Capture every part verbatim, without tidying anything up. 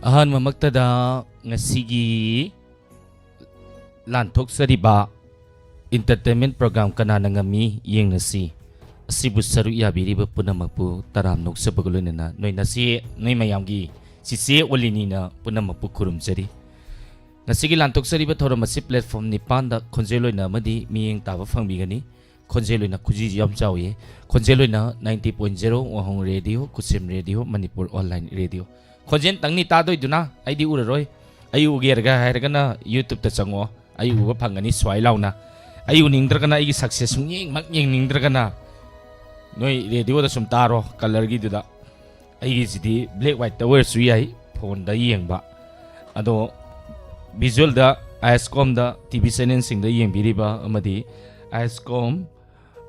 ꯑꯍꯥꯟꯕꯃꯛꯇꯗ ꯉꯁꯤꯒꯤ ꯂꯥꯟꯊꯣꯛꯆꯔꯤꯕ entertainment program ꯀꯅꯥꯅ ꯉꯝꯃꯤ ꯌꯦꯡꯅꯁꯤ ꯑꯁꯤꯕꯨ ꯁꯔꯨꯛ ꯌꯥꯕꯤꯔꯤꯕ ꯄꯨꯝꯅꯃꯛꯄꯨ ꯇꯔꯥꯝꯅ ꯑꯣꯛꯆꯕꯒ ꯂꯣꯏꯅꯅ ꯅꯣꯏ ꯅꯁꯤ, ꯅꯣꯏ ꯃꯌꯥꯝꯒꯤ ꯆꯤꯆꯦ ꯑꯣꯂꯤꯅꯤꯅ ꯄꯨꯝꯅꯃꯛꯄꯨ ꯈꯨꯔꯨꯝꯖꯔꯤ꯫ ꯉꯁꯤꯒꯤ ꯂꯥꯟꯊꯣꯛꯆꯔꯤꯕ ꯊꯧꯔꯝ ꯑꯁꯤ platform ꯅꯤꯄꯥꯟꯗ ꯈꯣꯟꯖꯦꯜ ꯑꯣꯏꯅ ꯑꯃꯗꯤ ꯃꯤꯠꯌꯦꯡ ꯇꯥꯕ ꯐꯪꯕꯤꯒꯅꯤ꯫ ꯈꯣꯟꯖꯦꯜ ꯑꯣꯏꯅ ꯈꯨꯖꯤꯁꯤ ꯌꯥꯝ ꯆꯥꯎꯏ꯫ ꯈꯣꯟꯖꯦꯜ ꯑꯣꯏꯅ ninety point zero ꯋꯥꯍꯣꯡ ꯔꯦꯗꯤꯑꯣ, ꯈꯨꯁꯦꯝ ꯔꯦꯗꯤꯑꯣ, ꯃꯅꯤꯄꯨꯔ online ꯔꯦꯗꯤꯑꯣ꯫ ꯈꯣꯟꯖꯦꯜ ꯇꯪꯅꯤ ꯇꯥꯗꯣꯏꯗꯨꯅ, ꯑꯩꯗꯤ ꯎꯔꯔꯣꯏ꯫ ꯑꯩ ꯎꯒꯦꯔꯒ ꯍꯥꯏꯔꯒꯅ YouTube-ꯇ ꯆꯪꯉꯣ, ꯑꯩ ꯎꯕ ꯐꯪꯒꯅꯤ ꯁ꯭ꯋꯥꯏ ꯂꯥꯎꯅ꯫ ꯑꯩ ꯎꯅꯤꯡꯗ꯭ꯔꯒꯅ, ꯑꯩꯒꯤ success ꯁꯨꯡꯌꯦꯡꯃꯛ ꯌꯦꯡꯅꯤꯡꯗ꯭ꯔꯒꯅ, ꯅꯣꯏ ꯔꯦꯗꯤꯑꯣꯗ ꯁꯨꯝ ꯇꯥꯔꯣ, colour-ꯒꯤꯗꯨꯗ꯫ ꯑꯩꯒꯤꯁꯤꯗꯤ black white-ꯇ ꯑꯣꯏꯔꯁꯨ ꯌꯥꯏ, phone-ꯗ ꯌꯦꯡꯕ꯫ ꯑꯗꯣ visual-ꯗ, ISCOM-ꯗ, TV channel-ꯁꯤꯡꯗ ꯌꯦꯡꯕꯤꯔꯤꯕ ꯑꯃꯗꯤ ISCOM,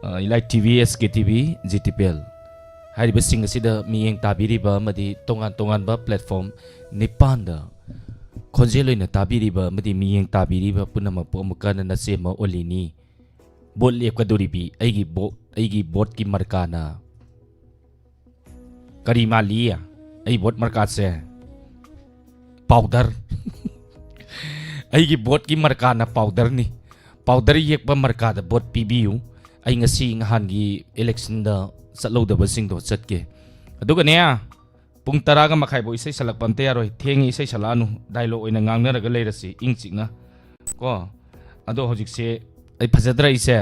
ꯑ, Elite TV, SKTV, GTPL ꯍꯥꯏꯔꯤꯕꯁꯤꯡ ꯑꯁꯤꯗ ꯃꯤꯠꯌꯦꯡ ꯇꯥꯕꯤꯔꯤꯕ ꯑꯃꯗꯤ ꯇꯣꯉꯥꯟ ꯇꯣꯉꯥꯟꯕ platform ꯅꯤꯄꯥꯟꯗ ꯈꯣꯟꯖꯦꯜ ꯑꯣꯏꯅ ꯇꯥꯕꯤꯔꯤꯕ ꯑꯃꯗꯤ ꯃꯤꯠꯌꯦꯡ ꯇꯥꯕꯤꯔꯤꯕ ꯄꯨꯝꯅꯃꯛꯄꯨ ꯑꯃꯨꯛꯀ ꯍꯟꯅ ꯅꯆꯦ ꯑꯃ ꯑꯣꯂꯤꯅꯤ꯫ Vote ꯂꯦꯞꯀꯗꯧꯔꯤꯕꯤ ꯑꯩꯒꯤ vo-, ꯑꯩꯒꯤ vote-ꯀꯤ ꯃꯔꯀꯥꯅ ꯀꯔꯤ ꯃꯥꯜꯂꯤ? ꯑꯩ vote ꯃꯔꯀꯥꯁꯦ powder꯫ ꯑꯩꯒꯤ vote-ꯀꯤ ꯃꯔꯀꯥꯅ powder-ꯅꯤ꯫ Powder ꯌꯦꯛꯄ ꯃꯔꯀꯥꯗ vote ꯄꯤꯕꯤꯌꯨ꯫ ꯑꯩ ꯉꯁꯤ ꯅꯍꯥꯟꯒꯤ election-ꯗ ꯆꯠꯍꯧꯗꯕꯁꯤꯡꯗꯣ ꯆꯠꯀꯦ꯫ ꯑꯗꯨꯒꯅꯦ, ꯄꯨꯡ ꯇꯔꯥꯒ ꯃꯈꯥꯏꯐꯥꯎ ꯏꯁꯩ ꯁꯛꯂꯛꯄ ꯑꯝꯇ ꯌꯥꯔꯣꯏ꯫ ꯊꯦꯡꯉꯤ, ꯏꯁꯩ ꯁꯛꯂꯛꯑꯅꯨ꯫ Dialogue ꯑꯣꯏꯅ ꯉꯥꯡꯅꯔꯒ ꯂꯩꯔꯁꯤ, ꯏꯪ ꯆꯤꯛꯅ꯫ ꯀꯣ? ꯑꯗꯣ ꯍꯧꯖꯤꯛꯁꯦ ꯑꯩ ꯐꯖꯗ꯭ꯔꯥ ꯑꯩꯁꯦ?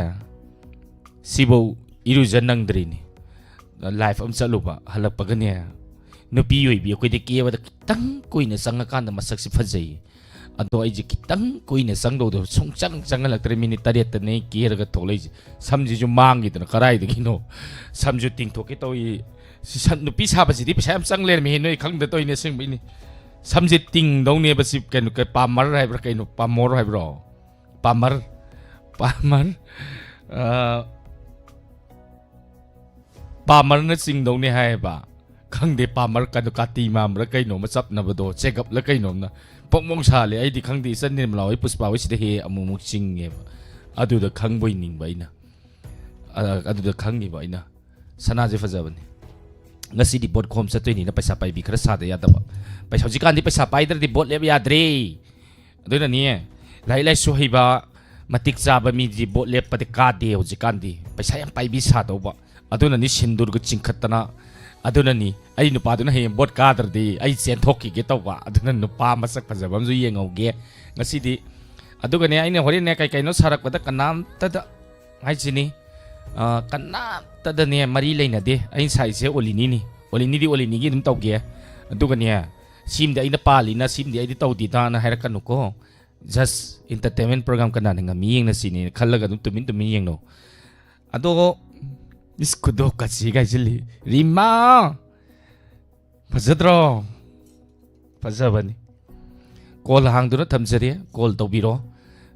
ꯁꯤꯐꯧ ꯏꯔꯨꯖ ꯅꯪꯗ꯭ꯔꯤꯅꯤ꯫ Live ꯑꯃ ꯆꯠꯂꯨꯕ, ꯍꯜꯂꯛꯄꯒꯅꯦ, ꯅꯨꯄꯤ ꯑꯣꯏꯕꯤ ꯑꯩꯈꯣꯏꯗꯤ ꯀꯦꯕꯗ ꯈꯤꯇꯪ ꯀꯨꯏꯅ ꯆꯪꯉꯀꯥꯟꯗ ꯃꯁꯛꯁꯤ ꯐꯖꯩ꯫ ꯑꯗꯣ ꯑꯩꯁꯦ ꯈꯤꯇꯪ ꯀꯨꯏꯅ ꯆꯪꯗꯧꯗꯣ ꯁꯨꯡꯆꯪ ꯆꯪꯍꯜꯂꯛꯇ꯭ꯔꯦ꯫ Minute ꯇꯔꯦꯠꯇꯅꯦ ꯑꯩ ꯀꯦꯔꯒ ꯊꯣꯛꯂꯛꯏꯁꯦ꯫ ꯁꯝꯁꯤꯁꯨ ꯃꯥꯡꯈꯤꯗꯅ ꯀꯗꯥꯏꯗꯒꯤꯅꯣ ꯁꯝꯁꯨ ꯇꯤꯡꯊꯣꯛꯀꯦ ꯇꯧꯏ꯫ ꯁꯤ ꯁꯝ, ꯅꯨꯄꯤ ꯁꯥꯕꯁꯤꯗꯤ ꯄꯩꯁꯥ ꯌꯥꯝ ꯆꯪ ꯂꯩꯔꯝꯃꯦꯍꯦ, ꯅꯣꯏ ꯈꯪꯗ ꯇꯧꯏꯅꯦ, ꯑꯁꯦꯡꯕꯩꯅꯤ꯫ ꯁꯝꯁꯦ ꯇꯤꯡꯗꯧꯅꯦꯕ ꯁꯤ, ꯀꯩꯅꯣ, ꯀꯩ, ꯄꯥꯃꯔ ꯍꯥꯏꯕ꯭ꯔꯥ ꯀꯩꯅꯣ, ꯄꯥꯃꯣꯔ ꯍꯥꯏꯕ꯭ꯔꯣ? ꯄꯥꯃꯔ, ꯄꯥꯃꯔ, ꯑ, ꯄꯥꯃꯔꯅ ꯆꯤꯡꯗꯧꯅꯦ ꯍꯥꯏꯌꯦꯕ꯫ ꯈꯪꯗꯦ, ꯄꯥꯃꯔ ꯀꯩꯅꯣ, ꯀꯥꯇꯤ ꯃꯥꯟꯕ꯭ꯔꯥ ꯀꯩꯅꯣꯝꯃ ꯆꯞꯅꯕꯗꯣ, ꯆꯦꯒꯞꯂ ꯀꯩꯅꯣꯝꯅ ꯄꯣꯡ ꯄꯣꯡ ꯁꯥꯍꯜꯂꯦ꯫ ꯑꯩꯗꯤ ꯈꯪꯗꯦ, ꯏꯆꯟ ꯅꯤꯔꯃꯂꯥ ꯍꯣꯏ, ꯄꯨꯁꯄꯥ ꯍꯣꯏ ꯁꯤꯗ ꯍꯦꯛ ꯍꯦꯛ ꯑꯃꯨꯛ ꯑꯃꯨꯛ ꯆꯤꯡꯉꯦꯕ꯫ ꯑꯗꯨꯗ ꯈꯪꯕꯣꯏ ꯅꯤꯡꯕ ꯑꯩꯅ꯫ ꯑ-, ꯑꯗꯨꯗ ꯈꯪꯉꯤꯕ ꯑꯩꯅ꯫ ꯁꯅꯥꯁꯦ ꯐꯖꯕꯅꯤ꯫ ꯉꯁꯤꯗꯤ ꯚꯣꯠ ꯈꯣꯝ ꯆꯠꯇꯣꯏꯅꯤꯅ ꯄꯩꯁꯥ ꯄꯥꯏꯕꯤ ꯈꯔ ꯁꯥꯗ ꯌꯥꯗꯕ꯫ ꯄꯩꯁꯥ, ꯍꯧꯖꯤꯛꯀꯥꯟꯗꯤ ꯄꯩꯁꯥ ꯄꯥꯏꯗ꯭ꯔꯗꯤ ꯚꯣꯠ ꯂꯦꯞ ꯌꯥꯗ꯭ꯔꯦ꯫ ꯑꯗꯨꯅꯅꯤ, ꯂꯥꯏꯔꯤꯛ ꯂꯥꯏꯁꯨ ꯍꯩꯕ, ꯃꯇꯤꯛ ꯆꯥꯕ ꯃꯤꯗꯤ ꯚꯣꯠ ꯂꯦꯞꯄꯗꯤ ꯀꯥꯗꯦ ꯍꯧꯖꯤꯛꯀꯥꯟꯗꯤ꯫ ꯄꯩꯁꯥ ꯌꯥꯝ ꯄꯥꯏꯕꯤ ꯁꯥꯗꯧꯕ꯫ ꯑꯗꯨꯅꯅꯤ ꯁꯤꯟꯗꯨꯔꯒ ꯆꯤꯡꯈꯠꯇꯅ꯫ ꯑꯗꯨꯅꯅꯤ ꯑꯩ ꯅꯨꯄꯥꯗꯨꯅ ꯍꯌꯦꯡ ꯚꯣꯠ ꯀꯥꯗ꯭ꯔꯗꯤ ꯑꯩ ꯆꯦꯟꯊꯣꯛꯈꯤꯒꯦ ꯇꯧꯕ꯫ ꯑꯗꯨꯅ ꯅꯨꯄꯥ ꯃꯁꯛ ꯐꯖꯕ ꯑꯃꯁꯨ ꯌꯦꯡꯍꯧꯒꯦ ꯉꯁꯤꯗꯤ꯫ ꯑꯗꯨꯒꯅꯦ, ꯑꯩꯅ ꯍꯣꯔꯦꯟꯅꯦ ꯀꯩ ꯀꯩꯅꯣ ꯁꯥꯔꯛꯄꯗ ꯀꯅꯥꯝꯇꯗ ꯍꯥꯏꯁꯤꯅꯤ, ꯑ, ꯀꯅꯥꯝꯇꯗꯅꯦ ꯃꯔꯤ ꯂꯩꯅꯗꯦ꯫ ꯑꯩꯅ ꯁꯥꯏꯁꯦ ꯑꯣꯂꯤꯅꯤꯅꯤ꯫ ꯑꯣꯂꯤꯅꯤꯗꯤ ꯑꯣꯂꯤꯅꯤꯒꯤ ꯑꯗꯨꯝ ꯇꯧꯒꯦ꯫ ꯑꯗꯨꯒꯅꯦ, ꯁꯤꯝꯗꯤ ꯑꯩꯅ ꯄꯥꯜꯂꯤꯅ, ꯁꯤꯝꯗꯤ ꯑꯩꯗꯤ ꯇꯧꯗꯦꯗꯅ ꯍꯥꯏꯔꯛꯀꯅꯨꯀꯣ꯫ Just entertainment program ꯀꯅꯥꯅ ꯉꯝꯃꯤ ꯌꯦꯡꯅꯁꯤꯅꯦꯅ ꯈꯜꯂꯒ ꯑꯗꯨꯝ ꯇꯨꯃꯤꯟ ꯇꯨꯃꯤꯟ ꯌꯦꯡꯅꯧ꯫ ꯑꯗꯣ, ꯏꯁ, ꯈꯨꯗꯣꯞꯀꯁꯤ ꯀꯥꯏꯁꯤꯜꯂꯤ꯫ ꯔꯤꯃꯥ! ꯐꯖꯗ꯭ꯔꯣ? ꯐꯖꯕꯅꯤ꯫ ꯀꯣꯜ ꯍꯥꯡꯗꯨꯅ ꯊꯝꯖꯔꯤ, ꯀꯣꯜ ꯇꯧꯕꯤꯔꯣ꯫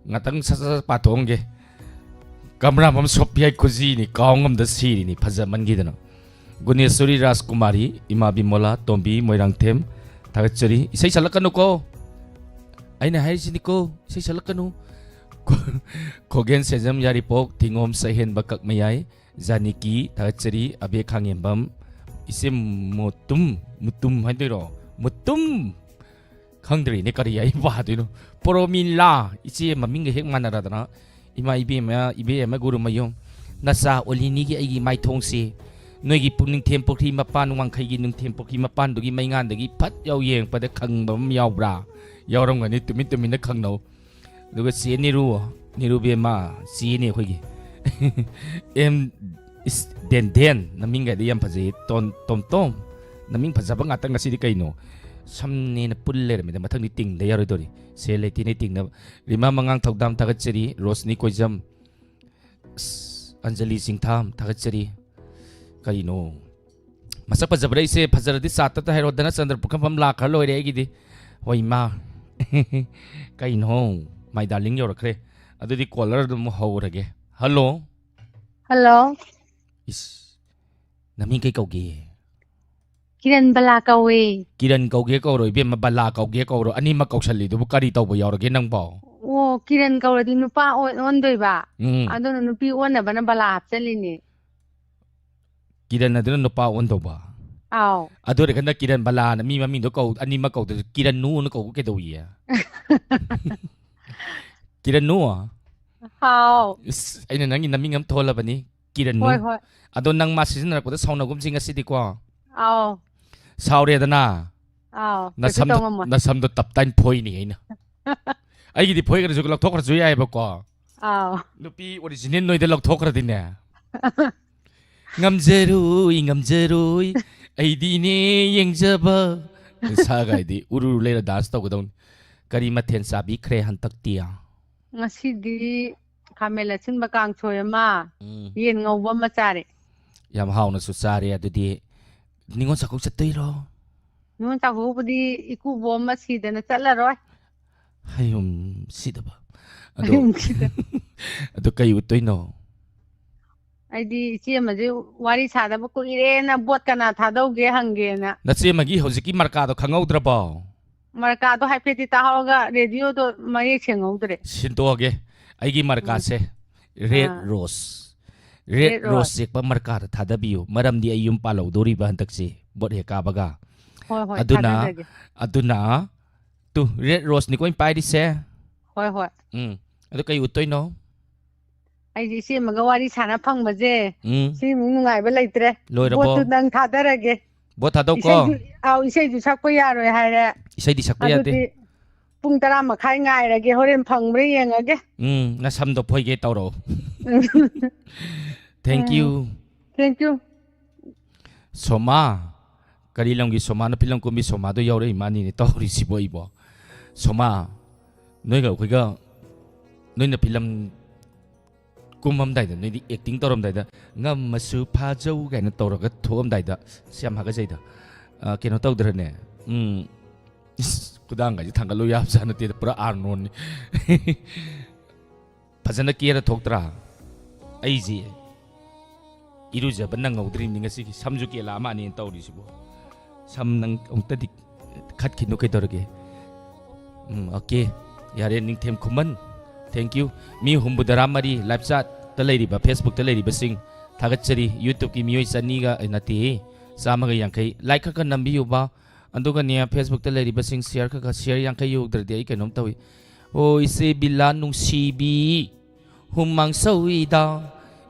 ꯉꯥꯛꯇꯪ ꯁꯠ ꯁꯠ ꯁꯠ ꯄꯥꯊꯣꯛꯑꯝꯒꯦ꯫ ꯀꯝꯔꯥꯝꯕꯝ ꯁꯣꯄꯤꯌꯥꯏ ꯈꯨꯖꯤꯅꯤ, ꯀꯥꯎ ꯉꯝꯗ ꯁꯤꯔꯤꯅꯤ, ꯐꯖꯃꯟꯈꯤꯗꯅ꯫ ꯒꯨꯅꯦꯁꯣꯔꯤ ꯔꯥꯖꯀꯨꯃꯥꯔꯤ, ꯏꯃꯥ ꯕꯤꯃꯣꯂꯥ, ꯇꯣꯝꯕꯤ ꯃꯣꯏꯔꯥꯡꯊꯦꯝ, ꯊꯥꯒꯠꯆꯔꯤ꯫ ꯏꯁꯩ ꯁꯛꯂꯛꯀꯅꯨꯀꯣ, ꯑꯩꯅ ꯍꯥꯏꯔꯤꯁꯤꯅꯤꯀꯣ, ꯏꯁꯩ ꯁꯛꯂꯛꯀꯅꯨ꯫ ꯈꯣ-, ꯈꯣꯒꯦꯟ ꯁꯦꯟꯖꯝ ꯌꯥꯔꯤꯄꯣꯛ, ꯊꯤꯉꯣꯝ ꯁꯛꯍꯦꯟꯕ ꯀꯛꯃꯌꯥꯏ, ꯖꯥꯅꯤꯀꯤ, ꯊꯥꯒꯠꯆꯔꯤ꯫ ꯑꯕꯦ ꯈꯥꯉꯦꯝꯕꯝ, ꯏꯆꯦ ꯃꯣꯇꯨꯝ, ꯃꯨꯇꯨꯝ ꯍꯥꯏꯗꯣꯏꯔꯣ? ꯃꯨꯇꯨꯝ! ꯈꯪꯗ꯭ꯔꯦꯅꯦ, ꯀꯔꯤ ꯍꯥꯏ ꯄꯥꯗꯣꯏꯅꯣ? ꯄ꯭ꯔꯣꯃꯤꯂꯥ, ꯏꯆꯦ ꯃꯃꯤꯡꯒ ꯍꯦꯛ ꯃꯥꯟꯅꯔꯗꯅ꯫ ꯏꯃꯥ ꯏꯕꯦꯝꯃ, ꯏꯕꯦꯝꯃ ꯒꯨꯔꯨꯃꯌꯨꯝ, ꯅꯆꯥ ꯑꯣꯂꯤꯅꯤꯒꯤ ꯑꯩꯒꯤ ꯃꯥꯏꯊꯣꯡꯁꯦ, ꯅꯣꯏꯒꯤ ꯄꯨꯛꯅꯤꯡꯊꯦꯝ ꯄꯨꯈ꯭ꯔꯤ ꯃꯄꯥꯟ, ꯋꯥꯡꯈꯩꯒꯤ ꯅꯨꯡꯊꯦꯝ ꯄꯨꯈ꯭ꯔꯤ ꯃꯄꯥꯟꯗꯨꯒꯤ ꯃꯩꯉꯥꯟꯗꯒꯤ ꯐꯠ ꯌꯥꯎ ꯌꯦꯡꯉꯛꯄꯗ ꯈꯪꯕ ꯑꯃ ꯌꯥꯎꯕ꯭ꯔꯥ? ꯌꯥꯎꯔꯝꯒꯅꯤ, ꯇꯨꯃꯤꯟ ꯇꯨꯃꯤꯟꯅ ꯈꯪꯅꯧ꯫ ꯑꯗꯨꯒ ꯆꯦ ꯅꯤꯔꯨ, ꯅꯤꯔꯨꯕꯦꯝꯃ, ꯆꯦꯅꯦ ꯑꯩꯈꯣꯏꯒꯤ꯫ ꯑꯦꯝ ꯏꯁ, ꯗꯦꯟ ꯗꯦꯟ, ꯅꯃꯤꯡꯒꯗꯤ ꯌꯥꯝ ꯐꯖꯩ꯫ ꯇꯣꯟ, ꯇꯣꯝ ꯇꯣꯝ, ꯅꯃꯤꯡ ꯐꯖꯕ ꯉꯥꯛꯇ ꯉꯁꯤꯗꯤ ꯀꯩꯅꯣ? ꯁꯝꯅꯦꯅ ꯄꯨꯜ ꯂꯩꯔꯝꯃꯤꯗ, ꯃꯊꯪꯗꯤ ꯇꯤꯡꯗ ꯌꯥꯔꯣꯏꯗꯧꯔꯤ꯫ ꯁꯦꯜ ꯂꯩꯇꯦꯅꯦ ꯇꯤꯡꯅꯕ꯫ ꯔꯤꯃꯥ ꯃꯉꯥꯡ ꯊꯧꯗꯥꯝ ꯊꯥꯒꯠꯆꯔꯤ, ꯔꯣꯁꯅꯤ ꯀꯣꯏꯖꯝ, ꯑꯁ, ꯑꯟꯖꯂꯤ ꯆꯤꯡꯊꯥꯝ ꯊꯥꯒꯠꯆꯔꯤ꯫ ꯀꯔꯤꯅꯣ? ꯃꯁꯛ ꯐꯖꯕ꯭ꯔꯥ ꯏꯆꯦ? ꯐꯖꯔꯗꯤ ꯆꯥꯠꯇ ꯍꯥꯏꯔꯣ꯫ ꯙꯅꯆꯟꯗ꯭ꯔ ꯄꯨꯈ꯭ꯔꯝꯕꯝ ꯂꯥꯛꯈ꯭ꯔ ꯂꯣꯏꯔꯦ ꯑꯩꯒꯤꯗꯤ꯫ ꯍꯣꯏ ꯏꯃꯥ꯫ ꯀꯩꯅꯣ? My darling ꯌꯧꯔꯛꯈ꯭ꯔꯦ꯫ ꯑꯗꯨꯗꯤ ꯀꯣꯂꯔ ꯑꯗꯨꯝ ꯍꯧꯔꯒꯦ꯫ ꯍꯜꯂꯣ꯫ ꯍꯜꯂꯣ꯫ ꯏꯁ, ꯅꯃꯤꯡ ꯀꯩ ꯀꯧꯒꯦ? ꯀꯤꯔꯟ ꯕꯂꯥ ꯀꯧꯋꯦ꯫ ꯀꯤꯔꯟ ꯀꯧꯒꯦ ꯀꯧꯔꯣ ꯏꯕꯦꯝꯃ, ꯕꯂꯥ ꯀꯧꯒꯦ ꯀꯧꯔꯣ, ꯑꯅꯤꯃꯛ ꯀꯧꯁꯜꯂꯤꯗꯨꯕꯨ ꯀꯔꯤ ꯇꯧꯕ ꯌꯥꯎꯔꯒꯦ ꯅꯪꯕꯣ? ꯑꯣ, ꯀꯤꯔꯟ ꯀꯧꯔꯗꯤ ꯅꯨꯄꯥ ꯑꯣꯟ-, ꯑꯣꯟꯗꯣꯏꯕ꯫ ꯎꯝ꯫ ꯑꯗꯨꯅ ꯅꯨꯄꯤ ꯑꯣꯟꯅꯕꯅ ꯕꯂꯥ ꯍꯥꯞꯆꯜꯂꯤꯅꯦ꯫ ꯀꯤꯔꯟ ꯑꯗꯨꯅ ꯅꯨꯄꯥ ꯑꯣꯟꯗꯧꯕ? ꯑꯥꯎ꯫ ꯑꯗꯨ ꯑꯣꯏꯔꯒꯅ ꯀꯤꯔꯟ ꯕꯂꯥꯅ ꯃꯤ ꯃꯃꯤꯡꯗꯣ ꯀꯧ, ꯑꯅꯤꯃꯛ ꯀꯧꯗ꯭ꯔꯁꯨ ꯀꯤꯔꯟꯅꯨꯅ ꯀꯧꯕ ꯀꯩꯗꯧꯏꯌꯦ? ꯀꯤꯔꯟꯅꯨ꯫ ꯍꯥꯎ꯫ ꯏꯁ, ꯑꯩꯅ ꯅꯪꯒꯤ ꯅꯃꯤꯡ ꯑꯃ ꯊꯣꯜꯂꯕꯅꯤ, ꯀꯤꯔꯟꯅꯨ꯫ ꯍꯣꯏ, ꯍꯣꯏ꯫ ꯑꯗꯣ ꯅꯪ ꯃꯥ ꯁꯤꯖꯤꯟꯅꯔꯛꯄꯗ ꯁꯥꯎꯅꯒꯨꯝꯁꯤ ꯉꯁꯤꯗꯤꯀꯣ꯫ ꯑꯥꯎ꯫ ꯁꯥꯎꯔꯦꯗꯅ꯫ ꯑꯥꯎ꯫ ꯀꯩꯁꯨ ꯅꯁꯝꯗꯣ, ꯇꯧ ꯉꯝꯃꯣꯏ꯫ ꯅꯁꯝꯗꯣ ꯇꯞ ꯇꯥꯏꯅ ꯐꯣꯏꯅꯤ ꯑꯩꯅ꯫ ꯑꯩꯒꯤꯗꯤ ꯐꯣꯏꯈ꯭ꯔꯁꯨ ꯂꯧꯊꯣꯛꯈ꯭ꯔꯁꯨ ꯌꯥꯏꯑꯕꯀꯣ꯫ ꯑꯥꯎ꯫ ꯅꯨꯄꯤ ꯑꯣꯔꯤꯖꯤꯅꯦꯜ ꯅꯣꯏꯗ ꯂꯧꯊꯣꯛꯈ꯭ꯔꯗꯤꯅꯦ꯫ ꯉꯝꯖꯔꯣꯏ, ꯉꯝꯖꯔꯣꯏ, ꯑꯩꯗꯤꯅꯦ ꯌꯦꯡꯖꯕ꯫ ꯁꯛꯑꯒ ꯍꯥꯏꯗꯤ ꯎꯔꯨ ꯎꯔꯨ ꯂꯩꯔ ꯗꯥꯟꯁ ꯇꯧꯒꯗꯧꯅꯤ꯫ ꯀꯔꯤ ꯃꯊꯦꯜ ꯆꯥꯕꯤꯈ꯭ꯔꯦ ꯍꯟꯗꯛꯇꯤ? ꯉꯁꯤꯗꯤ ꯈꯥꯃꯦꯟ ꯑꯁꯤꯟꯕ ꯀꯥꯡꯁꯣꯏ ꯑꯃ, ꯎꯝ꯫ ꯌꯦꯟ ꯉꯧꯕ ꯑꯃ ꯆꯥꯔꯦ꯫ ꯌꯥꯝ ꯍꯥꯎꯅꯁꯨ ꯆꯥꯔꯦ꯫ ꯑꯗꯨꯗꯤ ꯅꯤꯉꯣꯜ ꯆꯥꯛꯀꯧ ꯆꯠꯇꯣꯏꯔꯣ? ꯅꯤꯉꯣꯜ ꯆꯥꯛꯀꯧꯕꯗꯤ ꯏꯀꯨꯕꯣꯛ ꯑꯃ ꯁꯤꯗꯅ ꯆꯠꯂꯔꯣꯏ꯫ ꯍꯌꯨꯝ ꯁꯤꯗꯕ꯫ ꯑꯗꯣ, ꯍꯌꯨꯝ ꯁꯤꯗ꯫ ꯑꯗꯣ ꯀꯩ ꯎꯠꯇꯣꯏꯅꯣ? ꯑꯩꯗꯤ ꯏꯆꯦ ꯑꯃꯁꯦ ꯋꯥꯔꯤ ꯁꯥꯗꯕ ꯀꯨꯏꯔꯦꯅ ꯚꯣꯠ ꯀꯅꯥ ꯊꯥꯗꯧꯒꯦ ꯍꯪꯒꯦꯅ꯫ ꯅꯆꯦ ꯑꯃꯒꯤ ꯍꯧꯖꯤꯛꯀꯤ ꯃꯔꯀꯥꯗꯣ ꯈꯪꯍꯧꯗ꯭ꯔꯕꯣ? ꯃꯔꯀꯥꯗꯣ ꯍꯥꯏꯐꯦꯠꯇꯤ ꯇꯥꯍꯧꯔꯒ ꯔꯦꯗꯤꯑꯣꯗꯣ ꯃꯌꯦꯛ ꯁꯦꯡꯍꯧꯗ꯭ꯔꯦ꯫ ꯁꯤꯟꯇꯣꯛꯑꯒꯦ꯫ ꯑꯩꯒꯤ ꯎꯝ꯫ ꯃꯔꯀꯥꯁꯦ ꯔꯦꯠ ꯑꯥ꯫ ꯔꯣꯁ꯫ ꯔꯦꯠ ꯔꯦꯠ ꯔꯣꯁ ꯔꯣꯁ꯫ ꯆꯦꯛꯄ ꯃꯔꯀꯥꯗ ꯊꯥꯗꯕꯤꯌꯨ꯫ ꯃꯔꯝꯗꯤ ꯑꯩ ꯌꯨꯝ ꯄꯥꯜꯍꯧꯗꯧꯔꯤꯕ ꯍꯟꯗꯛꯁꯦ, ꯚꯣꯠ ꯍꯦꯛ ꯀꯥꯕꯒ꯫ ꯍꯣꯏ, ꯍꯣꯏ, ꯑꯗꯨꯅ, ꯊꯥꯗꯖꯒꯦ꯫ ꯑꯗꯨꯅ, ꯇꯨ, ꯔꯦꯠ ꯔꯣꯁꯅꯤꯀꯣ ꯑꯩꯅ ꯄꯥꯏꯔꯤꯁꯦ꯫ ꯍꯣꯏ, ꯍꯣꯏ꯫ ꯎꯝ꯫ ꯑꯗꯨ ꯀꯩ ꯎꯠꯇꯣꯏꯅꯣ? ꯑꯩꯁꯦ ꯏꯆꯦ ꯑꯃꯒ ꯋꯥꯔꯤ ꯁꯥꯟꯅ ꯐꯪꯕꯁꯦ, ꯎꯝ꯫ ꯁꯤꯃꯨꯛ ꯅꯨꯡꯉꯥꯏꯕ ꯂꯩꯇ꯭ꯔꯦ꯫ ꯂꯣꯏꯔꯕꯣ? ꯚꯣꯠꯇꯨ ꯅꯪ ꯊꯥꯗꯔꯒꯦ꯫ ꯚꯣꯠ ꯊꯥꯗꯧꯀꯣ꯫ ꯏꯁꯩꯁꯨ, ꯑꯥꯎ, ꯏꯁꯩꯁꯨ ꯁꯛꯄ ꯌꯥꯔꯣꯏ ꯍꯥꯏꯔꯦ꯫ ꯏꯁꯩꯗꯤ ꯁꯛꯄ ꯌꯥꯗꯦ꯫ ꯑꯗꯨꯗꯤ ꯄꯨꯡ ꯇꯔꯥ ꯃꯈꯥꯏ ꯉꯥꯏꯔꯒꯦ, ꯍꯣꯔꯦꯟ ꯐꯪꯕ꯭ꯔꯥ ꯌꯦꯡꯉꯒꯦ꯫ ꯎꯝ, ꯅꯁꯝꯗꯣ ꯐꯣꯏꯒꯦ ꯇꯧꯔꯛꯑꯣ꯫ Thank you꯫ Thank you꯫ ꯁꯣꯃꯥ, ꯀꯔꯤ ꯂꯝꯒꯤ ꯁꯣꯃꯥꯅꯣ? ꯐꯤꯂꯝ ꯀꯨꯝꯕꯤ ꯁꯣꯃꯥꯗꯣ ꯌꯥꯎꯔꯛꯏ ꯃꯥꯅꯤꯅꯦ ꯇꯧꯔꯤꯁꯤꯕꯣ ꯑꯩꯕꯣ꯫ ꯁꯣꯃꯥ, ꯅꯣꯏꯒ ꯑꯩꯈꯣꯏꯒ, ꯅꯣꯏꯅ ꯐꯤꯂꯝ ꯀꯨꯝꯃꯝꯗꯥꯏꯗ, ꯅꯣꯏꯗꯤ ꯑꯦꯛꯇꯤꯡ ꯇꯧꯔꯝꯗꯥꯏꯗ, "ꯉꯝꯃꯁꯨ ꯐꯥꯖꯧ" ꯀꯥꯏꯅ ꯇꯧꯔꯒ ꯊꯣꯛꯑꯝꯗꯥꯏꯗ, ꯑꯁ, ꯌꯥꯝ ꯍꯥꯒꯠꯆꯩꯗ꯫ ꯑ, ꯀꯩꯅꯣ ꯇꯧꯗ꯭ꯔꯅꯦ? ꯎꯝ, ꯏꯁ, ꯈꯨꯗꯥꯡꯒꯁꯦ ꯊꯥꯡꯒꯠꯂꯨ ꯌꯥꯕꯖꯥꯠ ꯅꯠꯇꯦꯗ, ꯄꯨꯔꯥ ꯑꯥꯔꯅꯣꯜꯅꯤ꯫ ꯐꯖꯅ ꯀꯦꯔ ꯊꯣꯛꯇ꯭ꯔꯥ? ꯑꯩꯁꯦ ꯏꯔꯨꯖꯕ ꯅꯪꯍꯧꯗ꯭ꯔꯤꯕꯅꯤ ꯉꯁꯤꯒꯤ, ꯁꯝꯁꯨ ꯀꯦꯂꯥ ꯃꯥꯅꯦꯅ ꯇꯧꯔꯤꯁꯤꯕꯣ꯫ ꯁꯝ ꯅꯪ ꯑꯃꯨꯛꯇꯗꯤ ꯈꯠꯈꯤꯅꯨ ꯀꯩꯗꯧꯔꯒꯦ? ꯎꯝ, okay꯫ ꯌꯥꯔꯦ, ꯅꯤꯡꯊꯦꯝ ꯈꯨꯃꯟ, thank you꯫ ꯃꯤ ꯍꯨꯝꯐꯨꯇꯔꯥ ꯃꯔꯤ live chatꯇ ꯂꯩꯔꯤꯕ, Facebookꯇ ꯂꯩꯔꯤꯕꯁꯤꯡ ꯊꯥꯒꯠꯆꯔꯤ꯫ YouTubeꯀꯤ ꯃꯤꯑꯣꯏ ꯆꯅꯤꯒ, ꯑꯦ, ꯅꯠꯇꯦ, ꯆꯥꯝꯃꯒ ꯌꯥꯡꯈꯩ꯫ Like ꯈꯔ ꯈꯔ ꯅꯝꯕꯤꯌꯨꯕ꯫ ꯑꯗꯨꯒꯅꯦ, Facebook-ꯇ ꯂꯩꯔꯤꯕꯁꯤꯡ share ꯈꯔ ꯈꯔ, share ꯌꯥꯡꯈꯩ ꯌꯧꯗ꯭ꯔꯗꯤ ꯑꯩ ꯀꯩꯅꯣꯝ ꯇꯧꯏ꯫ ꯑꯣ, ꯏꯆꯦ ꯕꯤꯂꯥ ꯅꯨꯡꯁꯤꯕꯤ, ꯍꯨꯃꯥꯡ ꯁꯧꯏꯗ,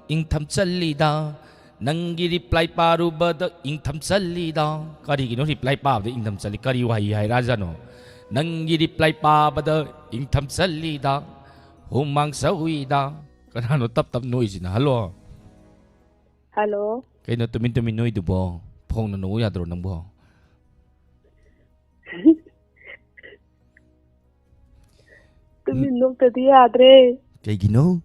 ꯏꯪꯊꯝ ꯆꯜꯂꯤꯗ, ꯅꯪꯒꯤ reply ꯄꯥꯔꯨꯕꯗ ꯏꯪꯊꯝ ꯆꯜꯂꯤꯗ꯫ ꯀꯔꯤꯒꯤꯅꯣ reply ꯄꯥꯕꯗ ꯏꯪꯊꯝ ꯆꯜꯂꯤ? ꯀꯔꯤ ꯋꯥꯍꯩ ꯍꯥꯏꯔꯛꯑꯖꯥꯠꯅꯣ? ꯅꯪꯒꯤ reply ꯄꯥꯕꯗ ꯏꯪꯊꯝ ꯆꯜꯂꯤꯗ, ꯍꯨꯃꯥꯡ ꯁꯧꯏꯗ꯫ ꯀꯅꯥꯅꯣ ꯇꯞ ꯇꯞ ꯅꯣꯛꯏꯁꯤꯅ? Hello? Hello? ꯀꯩꯅꯣ ꯇꯨꯃꯤꯟ ꯇꯨꯃꯤꯟ ꯅꯣꯏꯗꯨꯕꯣ? ꯐꯣꯡꯅ ꯅꯣꯛꯎ ꯌꯥꯗ꯭ꯔꯣ ꯅꯪꯕꯣ? ꯇꯨꯃꯤꯟ ꯅꯣꯛꯇꯗꯤ ꯌꯥꯗ꯭ꯔꯦ꯫ ꯀꯩꯒꯤꯅꯣ?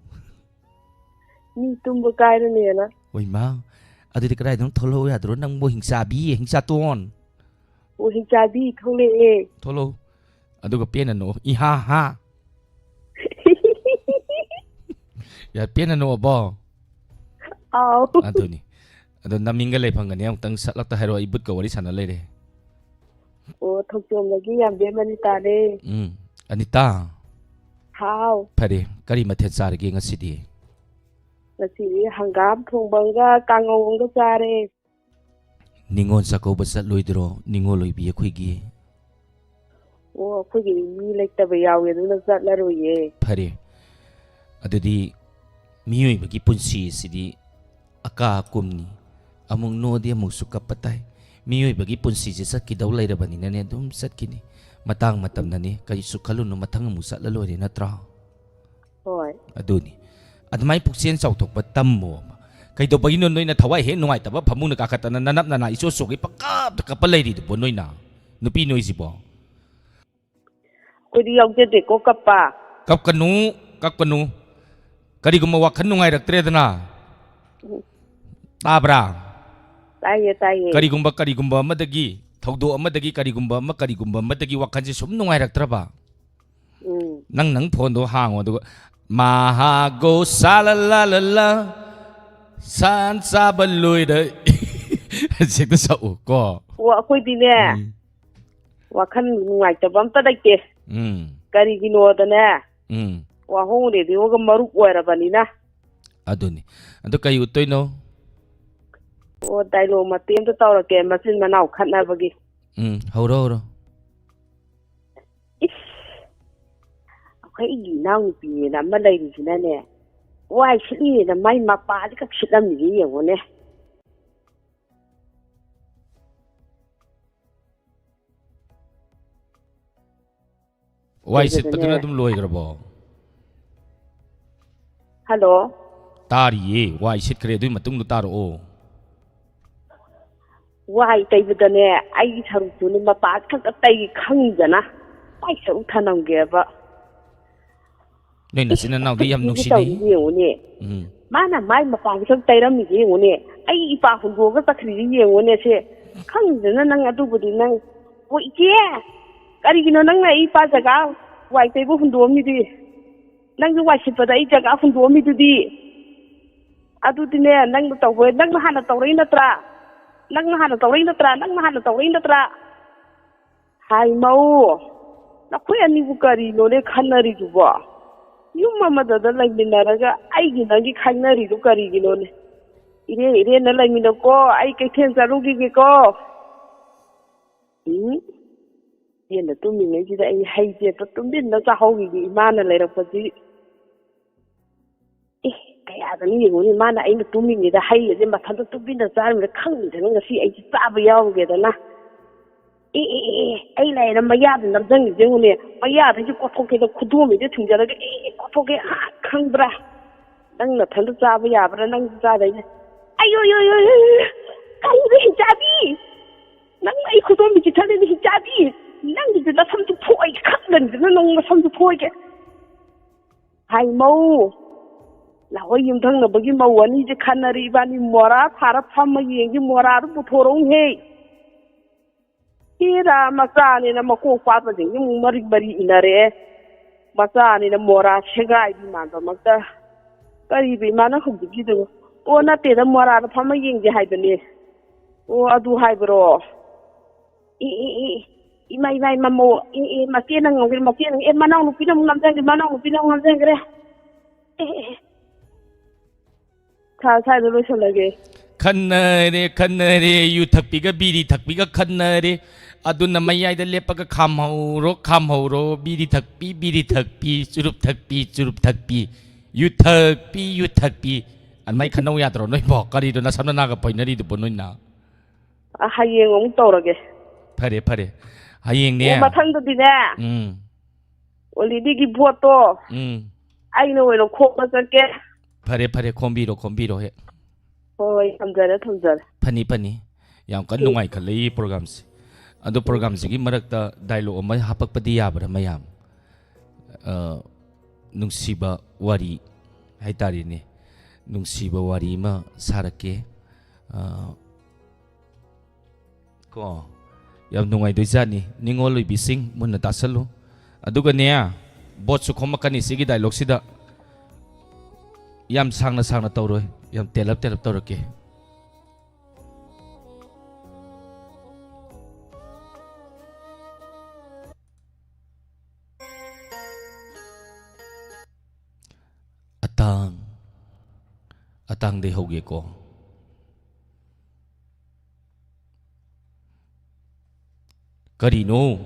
ꯃꯤ ꯇꯨꯝꯕ ꯀꯥꯏꯔꯅꯦꯅ꯫ ꯍꯣꯏ ꯃꯥ, ꯑꯗꯨꯗꯤ ꯀꯗꯥꯏꯗꯅꯣ ꯊꯣꯛꯂꯛꯎ ꯌꯥꯗ꯭ꯔꯣ ꯅꯪꯕꯨ? ꯍꯤꯡꯆꯥꯕꯤ, ꯍꯤꯡꯆꯥꯇꯣꯟ꯫ ꯑꯣ, ꯍꯤꯡꯆꯥꯕꯤ ꯊꯣꯛꯂꯛꯑꯦ꯫ ꯊꯣꯛꯂꯛꯎ꯫ ꯑꯗꯨꯒ ꯄꯦꯟꯅ ꯅꯣꯛꯑꯣ꯫ ꯏꯍꯥ ꯍꯥ꯫ ꯌꯥ, ꯄꯦꯟꯅ ꯅꯣꯛꯑꯕꯣ? ꯑꯥꯎ꯫ ꯑꯗꯨꯅꯤ꯫ ꯑꯗꯣ ꯅꯃꯤꯡꯒ ꯂꯩꯐꯝꯒꯅꯤ ꯑꯃꯨꯛꯇꯪ ꯁꯠꯂꯛꯇ ꯍꯥꯏꯔꯛꯑꯣ, ꯑꯩ ꯕꯨꯠꯀ ꯋꯥꯔꯤ ꯁꯥꯟꯅ ꯂꯩꯔꯦ꯫ ꯑꯣ, ꯊꯣꯡꯖꯣꯝꯗꯒꯤ ꯌꯥꯝꯕꯦꯝ ꯑꯅꯤꯇꯥꯅꯦ꯫ ꯎꯝ, ꯑꯅꯤꯇꯥ꯫ ꯍꯥꯎ꯫ ꯐꯔꯦ, ꯀꯔꯤ ꯃꯊꯦꯜ ꯆꯥꯔꯒꯦ ꯉꯁꯤꯗꯤ? ꯉꯁꯤꯗꯤ ꯍꯪꯒꯥꯝ ꯊꯣꯡꯕ ꯑꯃꯒ ꯀꯥꯡꯉꯧ ꯑꯃꯒ ꯆꯥꯔꯦ꯫ ꯅꯤꯉꯣꯜ ꯆꯥꯛꯀꯧꯕ ꯆꯠꯂꯣꯏꯗ꯭ꯔꯣ, ꯅꯤꯉꯣꯜ ꯑꯣꯏꯕꯤ ꯑꯩꯈꯣꯏꯒꯤ? ꯑꯣ, ꯑꯩꯈꯣꯏꯒꯤ ꯃꯤ ꯂꯩꯇꯕ ꯌꯥꯎꯋꯦ, ꯑꯗꯨꯅ ꯆꯠꯂꯔꯣꯏꯌꯦ꯫ ꯐꯔꯦ, ꯑꯗꯨꯗꯤ ꯃꯤꯑꯣꯏꯕꯒꯤ ꯄꯨꯟꯁꯤ ꯑꯁꯤꯗꯤ ꯑꯀꯥ ꯑꯀꯨꯝꯅꯤ꯫ ꯑꯃꯨꯛ ꯅꯣꯛꯑꯗꯤ ꯑꯃꯨꯛꯁꯨ ꯀꯞꯄ ꯇꯥꯏ꯫ ꯃꯤꯑꯣꯏꯕꯒꯤ ꯄꯨꯟꯁꯤꯁꯦ ꯆꯠꯈꯤꯗꯧ ꯂꯩꯔꯕꯅꯤꯅꯅꯦ, ꯑꯗꯨꯝ ꯆꯠꯈꯤꯅꯤ꯫ ꯃꯇꯥꯡ ꯃꯇꯝꯅꯅꯦ, ꯀꯔꯤꯁꯨ ꯈꯜꯂꯨꯅꯨ, ꯃꯊꯪ ꯑꯃꯨꯛ ꯆꯠꯂ ꯂꯣꯏꯔꯦ, ꯅꯠꯇ꯭ꯔꯥ? ꯍꯣꯏ꯫ ꯑꯗꯨꯅꯤ꯫ ꯑꯗꯨꯃꯥꯏꯅ ꯄꯨꯛꯆꯦꯜ ꯆꯥꯎꯊꯣꯛꯄ ꯇꯝꯃꯣ꯫ ꯀꯩꯗꯧꯕꯒꯤꯅꯣ ꯅꯣꯏꯅ ꯊꯋꯥꯏ ꯍꯦꯛ ꯅꯨꯡꯉꯥꯏꯇꯕ ꯐꯃꯨꯡꯗ ꯀꯥꯈꯠꯇꯅ ꯅꯅꯞ ꯅꯅꯥ ꯏꯆꯣ ꯆꯣꯒꯩ ꯄꯪꯀꯞꯇ ꯀꯞꯄ ꯂꯩꯔꯤꯗꯨꯕꯣ ꯅꯣꯏꯅ? ꯅꯨꯄꯤ ꯅꯣꯏꯁꯤꯕꯣ? ꯑꯩꯈꯣꯏꯗꯤ ꯌꯥꯎꯖꯗꯦꯀꯣ ꯀꯞꯄ꯫ ꯀꯞꯀꯅꯨ, ꯀꯞꯀꯅꯨ꯫ ꯀꯔꯤꯒꯨꯝꯕ ꯋꯥꯈꯜ ꯅꯨꯡꯉꯥꯏꯔꯛꯇ꯭ꯔꯦꯗꯅ, ꯎꯝ꯫ ꯇꯥꯕ꯭ꯔꯥ? ꯇꯥꯏꯌꯦ, ꯇꯥꯏꯌꯦ꯫ ꯀꯔꯤꯒꯨꯝꯕ, ꯀꯔꯤꯒꯨꯝꯕ ꯑꯃꯗꯒꯤ, ꯊꯧꯗꯣꯛ ꯑꯃꯗꯒꯤ, ꯀꯔꯤꯒꯨꯝꯕ ꯑꯃ, ꯀꯔꯤꯒꯨꯝꯕ ꯑꯃꯗꯒꯤ ꯋꯥꯈꯜꯁꯦ ꯁꯨꯝ ꯅꯨꯡꯉꯥꯏꯔꯛꯇ꯭ꯔꯕ? ꯎꯝ꯫ ꯅꯪ, ꯅꯪ ꯐꯣꯟꯗꯣ ꯍꯥꯡꯉꯣ, ꯑꯗꯨꯒ "ꯃꯍꯥꯒꯣ ꯁꯥ ꯂꯥ ꯂꯥ ꯂꯥ, ꯁꯟ ꯆꯥꯕ ꯂꯣꯏꯔꯦ", ꯍꯦꯛꯇ ꯁꯛꯎ ꯀꯣ꯫ ꯑꯣ, ꯑꯩꯈꯣꯏꯗꯤꯅꯦ, ꯎꯝ꯫ ꯋꯥꯈꯜ ꯅꯨꯡꯉꯥꯏꯇꯕ ꯑꯝꯇ ꯂꯩꯇꯦ꯫ ꯎꯝ꯫ ꯀꯔꯤꯒꯤꯅꯣꯗꯅꯦ, ꯎꯝ꯫ ꯋꯥꯍꯣꯡ ꯔꯦꯗꯤꯑꯣꯒ ꯃꯔꯨꯞ ꯑꯣꯏꯔꯕꯅꯤꯅ꯫ ꯑꯗꯨꯅꯤ꯫ ꯑꯗꯨ ꯀꯩ ꯎꯠꯇꯣꯏꯅꯣ? ꯑꯣ, ꯗꯥꯏꯂꯣꯛ ꯃꯇꯦꯛ ꯑꯝꯇ ꯇꯧꯔꯛꯀꯦ, ꯃꯆꯤꯟ ꯃꯅꯥꯎ ꯈꯠꯅꯕꯒꯤ꯫ ꯎꯝ, ꯍꯧꯔꯣ, ꯍꯧꯔꯣ꯫ ꯏꯁ, ꯑꯩꯈꯣꯏꯒꯤ ꯏꯅꯥꯎꯅꯨꯄꯤꯅ ꯑꯃ ꯂꯩꯔꯤꯁꯤꯅꯅꯦ, ꯋꯥꯏ ꯁꯤꯠꯂꯤꯅ ꯃꯥꯏ ꯃꯄꯥꯁꯤ ꯈꯛ ꯁꯤꯠꯂꯝꯃꯤꯁꯦ ꯌꯦꯡꯉꯨꯅꯦ꯫ ꯋꯥꯏ ꯁꯤꯠꯄꯗꯨꯅ ꯑꯗꯨꯗꯨꯅꯦ꯫ ꯑꯗꯨꯝ ꯂꯣꯏꯈ꯭ꯔꯕꯣ? ꯍꯜꯂꯣ? ꯇꯥꯔꯤꯌꯦ, ꯋꯥꯏ ꯁꯤꯠꯈ꯭ꯔꯦ, ꯑꯗꯨꯒꯤ ꯃꯇꯨꯡꯗꯣ ꯇꯥꯔꯛꯑꯣ꯫ ꯋꯥꯏ ꯇꯩꯕꯗꯅꯦ, ꯑꯩꯒꯤ ꯁꯔꯨꯛꯇꯨꯅꯦ ꯃꯄꯥ ꯈꯛꯇ ꯇꯩ ꯈꯪꯗꯅ ꯃꯥꯏ ꯁꯔꯨꯛ ꯊꯅꯝꯒꯦꯕ꯫ ꯅꯣꯏ ꯅꯆꯤꯟ ꯅꯅꯥꯎꯗꯤ ꯌꯥꯝ ꯏꯁ, ꯅꯨꯡꯁꯤꯅꯩ꯫ ꯇꯧꯔꯤꯁꯦ ꯌꯦꯡꯉꯨꯅꯦ꯫ ꯎꯝ꯫ ꯃꯥꯅ ꯃꯥꯏ ꯃꯄꯥꯟꯁꯤ ꯈꯛ ꯇꯩꯔꯝꯃꯤꯁꯦ ꯌꯦꯡꯉꯨꯅꯦ꯫ ꯑꯩ ꯏꯄꯥ ꯍꯨꯟꯗꯣꯛꯑꯒ ꯆꯠꯈ꯭ꯔꯤꯁꯦ ꯌꯦꯡꯉꯨꯅꯦ ꯁꯦ꯫ ꯈꯪꯗꯅ ꯅꯪ ꯑꯗꯨꯕꯨꯗꯤ ꯅꯪ, "ꯑꯣ ꯏꯆꯦ, ꯀꯔꯤꯒꯤꯅꯣ ꯅꯪꯅ ꯑꯩ ꯏꯄꯥ ꯖꯒꯥ ꯋꯥꯏ ꯇꯩꯕ ꯍꯨꯟꯗꯣꯛꯑꯝꯃꯤꯗꯤ? ꯅꯪꯁꯨ ꯋꯥꯏ ꯁꯤꯠꯄꯗ ꯑꯩ ꯖꯒꯥ ꯍꯨꯟꯗꯣꯛꯑꯝꯃꯤꯗꯨꯗꯤ?" ꯑꯗꯨꯗꯤꯅꯦ, ꯅꯪꯅ ꯇꯧꯕ, ꯅꯪꯅ ꯍꯥꯟꯅ ꯇꯧꯔꯛꯏ ꯅꯠꯇ꯭ꯔꯥ? ꯅꯪꯅ ꯍꯥꯟꯅ ꯇꯧꯔꯛꯏ ꯅꯠꯇ꯭ꯔꯥ? ꯅꯪꯅ ꯍꯥꯟꯅ ꯇꯧꯔꯛꯏ ꯅꯠꯇ꯭ꯔꯥ? ꯍꯥꯏ ꯃꯧ, ꯅꯈꯣꯏ ꯑꯅꯤꯕꯨ ꯀꯔꯤꯅꯣꯅꯦ ꯈꯟꯅꯔꯤꯗꯨꯕꯣ? ꯌꯨꯝ ꯑꯃꯗꯗ ꯂꯩꯃꯤꯟꯅꯔꯒ ꯑꯩꯒꯤ ꯅꯪꯒꯤ ꯈꯥꯏꯅꯔꯤꯗꯨ ꯀꯔꯤꯒꯤꯅꯣꯅꯦ? ꯏꯔꯦꯟ ꯏꯔꯦꯟꯅ ꯂꯩꯃꯤꯟꯅꯧꯀꯣ, ꯑꯩ ꯀꯩꯊꯦꯜ ꯆꯠꯂꯨꯈꯤꯒꯦꯀꯣ꯫ ꯎꯝ, ꯏꯆꯦꯅ ꯇꯨꯝꯃꯤꯉꯩꯁꯤꯗ ꯑꯩ ꯍꯩꯁꯦ ꯇꯨꯃꯤꯟꯅ ꯆꯥꯍꯧꯈꯤꯒꯦ, ꯏꯃꯥꯅ ꯂꯩꯔꯛꯄꯁꯤ꯫ ꯑꯦ, ꯀꯌꯥꯗꯅꯤ ꯌꯦꯡꯉꯨꯅꯦ, ꯃꯥꯅ ꯑꯩꯅ ꯇꯨꯝꯃꯤꯉꯩꯗ ꯍꯩ ꯑꯁꯦ ꯃꯊꯟꯇ ꯇꯨꯃꯤꯟꯅ ꯆꯥꯔꯝꯃꯤꯔ ꯈꯪꯗꯦꯅ ꯉꯁꯤ ꯑꯩꯁꯦ ꯆꯥꯕ ꯌꯥꯎꯔꯨꯒꯦꯗꯅ꯫ ꯑꯦ, ꯑꯦ, ꯑꯦ, ꯑꯦ, ꯑꯩ ꯂꯩꯔ ꯃꯌꯥꯗ ꯅꯝꯖꯟꯈꯤꯁꯦ ꯌꯦꯡꯉꯨꯅꯦ, ꯃꯌꯥꯗꯩꯁꯦ ꯀꯣꯠꯊꯣꯛꯀꯦꯗ ꯈꯨꯗꯣꯝꯕꯤꯗ ꯊꯤꯡꯖꯔꯒ ꯑꯦ, ꯑꯦ, ꯀꯣꯠꯊꯣꯛꯀꯦ, ꯑꯥ, ꯈꯪꯕ꯭ꯔꯥ? ꯅꯪ ꯅꯊꯟꯇ ꯆꯥꯕ ꯌꯥꯕ꯭ꯔꯥ ꯅꯪꯁꯨ ꯆꯥꯗꯣꯏꯅꯦ? ꯑꯌꯣ, ꯌꯣ, ꯌꯣ, ꯌꯣ, ꯌꯣ, ꯀꯔꯤꯅꯣ ꯍꯤꯡꯆꯥꯕꯤ? ꯅꯪ ꯑꯩ ꯈꯨꯗꯣꯝꯕꯤ ꯆꯤꯛꯊꯠꯂꯤꯅꯦ ꯍꯤꯡꯆꯥꯕꯤ? ꯅꯪꯒꯤꯗꯤ ꯅꯁꯝꯁꯨ ꯐꯣꯏꯒꯦ ꯈꯪꯗꯅꯤꯗꯅ ꯅꯪ ꯅꯁꯝꯁꯨ ꯐꯣꯏꯒꯦ꯫ ꯍꯥꯏ ꯃꯧ, ꯅꯈꯣꯏ ꯌꯨꯝꯊꯪꯅꯕꯒꯤ ꯃꯧ ꯑꯅꯤꯁꯦ ꯈꯟꯅꯔꯤ, ꯏꯕꯥꯅꯤ ꯃꯣꯔꯥ ꯊꯥꯔ ꯐꯝꯃ ꯌꯦꯡꯁꯤ, ꯃꯣꯔꯥꯗꯨ ꯄꯨꯊꯣꯔꯛꯎꯍꯦ꯫ ꯍꯦꯔꯥ, ꯃꯆꯥꯅꯤꯅ ꯃꯀꯣꯛ ꯄꯥꯠꯄꯁꯤꯡꯁꯦ ꯑꯃꯨꯛ ꯃꯔꯤ ꯃꯔꯤ ꯏꯟꯅꯔꯛꯑꯦ꯫ ꯃꯆꯥꯅꯤꯅ ꯃꯣꯔꯥ ꯁꯦꯒꯥꯏꯕꯤ ꯃꯥꯟꯕꯃꯛꯇ꯫ ꯀꯔꯤꯕ ꯏꯃꯥꯅ ꯍꯧꯖꯤꯛꯀꯤꯗꯨ? ꯑꯣ, ꯅꯠꯇꯦꯗ, ꯃꯣꯔꯥꯗ ꯐꯝꯃ ꯌꯦꯡꯁꯦ ꯍꯥꯏꯕꯅꯦ꯫ ꯑꯣ, ꯑꯗꯨ ꯍꯥꯏꯕ꯭ꯔꯣ? ꯑꯦ, ꯑꯦ, ꯑꯦ, ꯏꯃꯥ, ꯏꯃꯥ, ꯏꯃꯥ, ꯃꯧ, ꯑꯦ, ꯑꯦ, ꯃꯆꯦꯅ ꯉꯝꯈ꯭ꯔꯦ, ꯃꯆꯦꯅ, ꯑꯦ, ꯃꯅꯥꯎ ꯅꯨꯄꯤꯅ ꯑꯃꯨꯛ ꯅꯝꯁꯤꯟꯈ꯭ꯔꯦ, ꯃꯅꯥꯎ ꯅꯨꯄꯤꯅ ꯑꯃꯨꯛ ꯅꯝꯁꯤꯟꯈ꯭ꯔꯦ꯫ ꯑꯦ, ꯑꯦ, ꯑꯦ꯫ ꯁꯥ-, ꯁ꯭ꯋꯥꯏꯗ ꯂꯣꯏꯁꯜꯂꯒꯦ꯫ ꯈꯟꯅꯔꯦ, ꯈꯟꯅꯔꯦ, ꯌꯨ ꯊꯛꯄꯤꯒ ꯕꯤꯔꯤ ꯊꯛꯄꯤꯒ ꯈꯟꯅꯔꯦ꯫ ꯑꯗꯨꯅ ꯃꯌꯥꯏꯗ ꯂꯦꯞꯄꯒ ꯈꯥꯝꯍꯧꯔꯣ, ꯈꯥꯝꯍꯧꯔꯣ, ꯕꯤꯔꯤ ꯊꯛꯄꯤ, ꯕꯤꯔꯤ ꯊꯛꯄꯤ, ꯆꯨꯔꯨꯞ ꯊꯛꯄꯤ, ꯆꯨꯔꯨꯞ ꯊꯛꯄꯤ, ꯌꯨ ꯊꯛꯄꯤ, ꯌꯨ ꯊꯛꯄꯤ꯫ ꯑꯗꯨꯃꯥꯏꯅ ꯈꯟꯅꯧ ꯌꯥꯗ꯭ꯔꯣ ꯅꯣꯏꯕꯣ? ꯀꯔꯤꯗꯣ ꯅꯁꯝꯅ ꯅꯥꯒ ꯄꯣꯏꯅꯔꯤꯗꯨꯕꯣ ꯅꯣꯏꯅ? ꯑ, ꯍꯌꯦꯡ ꯑꯃꯨꯛ ꯇꯧꯔꯒꯦ꯫ ꯐꯔꯦ, ꯐꯔꯦ꯫ ꯍꯌꯦꯡꯅꯦ꯫ ꯑꯣ, ꯃꯊꯪꯗꯗꯤꯅꯦ꯫ ꯎꯝ꯫ ꯑꯣꯂꯤꯗꯤꯒꯤ ꯚꯣꯠꯇꯣ ꯎꯝ꯫ ꯑꯩꯅ ꯑꯣꯏꯅ ꯈꯣꯝꯕ ꯆꯠꯀꯦ꯫ ꯐꯔꯦ, ꯐꯔꯦ, ꯈꯣꯝꯕꯤꯔꯣ, ꯈꯣꯝꯕꯤꯔꯣ ꯍꯦꯛ꯫ ꯍꯣꯏ, ꯍꯣꯏ, ꯊꯝꯖꯔꯦ, ꯊꯝꯖꯔꯦ꯫ ꯐꯅꯤ, ꯐꯅꯤ꯫ ꯌꯥꯝ ꯀꯟꯅ ꯎꯝ꯫ ꯅꯨꯡꯉꯥꯏꯈꯠꯂꯛꯏ ꯄ꯭ꯔꯣꯒꯥꯝꯁꯦ꯫ ꯑꯗꯣ ꯎꯝ꯫ ꯄ꯭ꯔꯣꯒꯥꯝꯁꯤꯒꯤ ꯃꯔꯛꯇ ꯗꯥꯏꯂꯣꯛ ꯑꯃ ꯍꯥꯄꯛꯄꯗꯤ ꯌꯥꯕ꯭ꯔꯥ ꯃꯌꯥꯝ? ꯑ, ꯅꯨꯡꯁꯤꯕ ꯋꯥꯔꯤ ꯍꯥꯏꯇꯥꯔꯦꯅꯦ꯫ ꯅꯨꯡꯁꯤꯕ ꯋꯥꯔꯤ ꯑꯃ ꯁꯥꯔꯛꯀꯦ꯫ ꯑ, ꯀꯣ, ꯌꯥꯝ ꯅꯨꯡꯉꯥꯏꯗꯣꯏꯖꯥꯠꯅꯤ꯫ ꯅꯤꯡꯉꯣꯜ ꯑꯣꯏꯕꯤꯁꯤꯡ ꯃꯨꯟꯅ ꯇꯥꯁꯜꯂꯨ꯫ ꯑꯗꯨꯒꯅꯦ, ꯚꯣꯠꯁꯨ ꯈꯣꯝꯃꯛꯀꯅꯤ ꯁꯤꯒꯤ ꯗꯥꯏꯂꯣꯛꯁꯤꯗ꯫ ꯌꯥꯝ ꯁꯥꯡꯅ ꯁꯥꯡꯅ ꯇꯧꯔꯣꯏ, ꯌꯥꯝ ꯇꯦꯜꯂꯞ ꯇꯦꯜꯂꯞ ꯇꯧꯔꯛꯀꯦ꯫ ꯑꯇꯥꯡ, ꯑꯇꯥꯡꯗꯩ ꯍꯧꯒꯦꯀꯣ꯫ ꯀꯔꯤꯅꯣ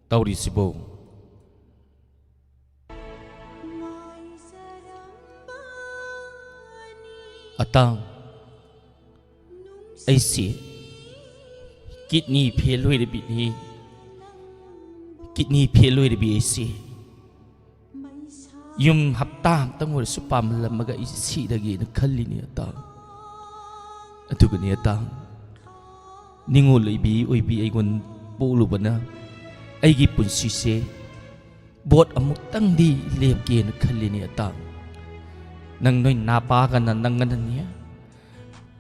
ꯇꯧꯔꯤꯁꯤꯕꯣ? ꯑꯇꯥꯡ, ꯑꯩꯁꯦ ꯀꯤꯗꯅꯤ ꯐꯦꯜ ꯑꯣꯏꯔꯕꯤꯅꯤ꯫ ꯀꯤꯗꯅꯤ ꯐꯦꯜ ꯑꯣꯏꯔꯕꯤ ꯑꯩꯁꯦ꯫ ꯌꯨꯝ ꯍꯞꯇꯥ ꯑꯝꯇꯪ ꯑꯣꯏꯔꯁꯨ ꯄꯥꯝꯍꯜꯂꯝꯃꯒ ꯑꯩꯁꯦ ꯁꯤꯔꯒꯦꯅ ꯈꯜꯂꯤꯅꯦ ꯑꯇꯥꯡ꯫ ꯑꯗꯨꯒꯅꯦ ꯑꯇꯥꯡ, ꯅꯤꯡꯉꯣꯜ ꯑꯣꯏꯕꯤ ꯑꯣꯏꯕꯤ ꯑꯩꯉꯣꯟ ꯄꯣꯛꯂꯨꯕꯅ ꯑꯩꯒꯤ ꯄꯨꯟꯁꯤꯁꯦ ꯚꯣꯠ ꯑꯃꯨꯛꯇꯪꯗꯤ ꯂꯦꯞꯀꯦꯅ ꯈꯜꯂꯤꯅꯦ ꯑꯇꯥꯡ꯫ ꯅꯪ ꯅꯣꯏ ꯅꯥꯄꯥꯒꯅ ꯅꯪꯒꯅꯅꯦ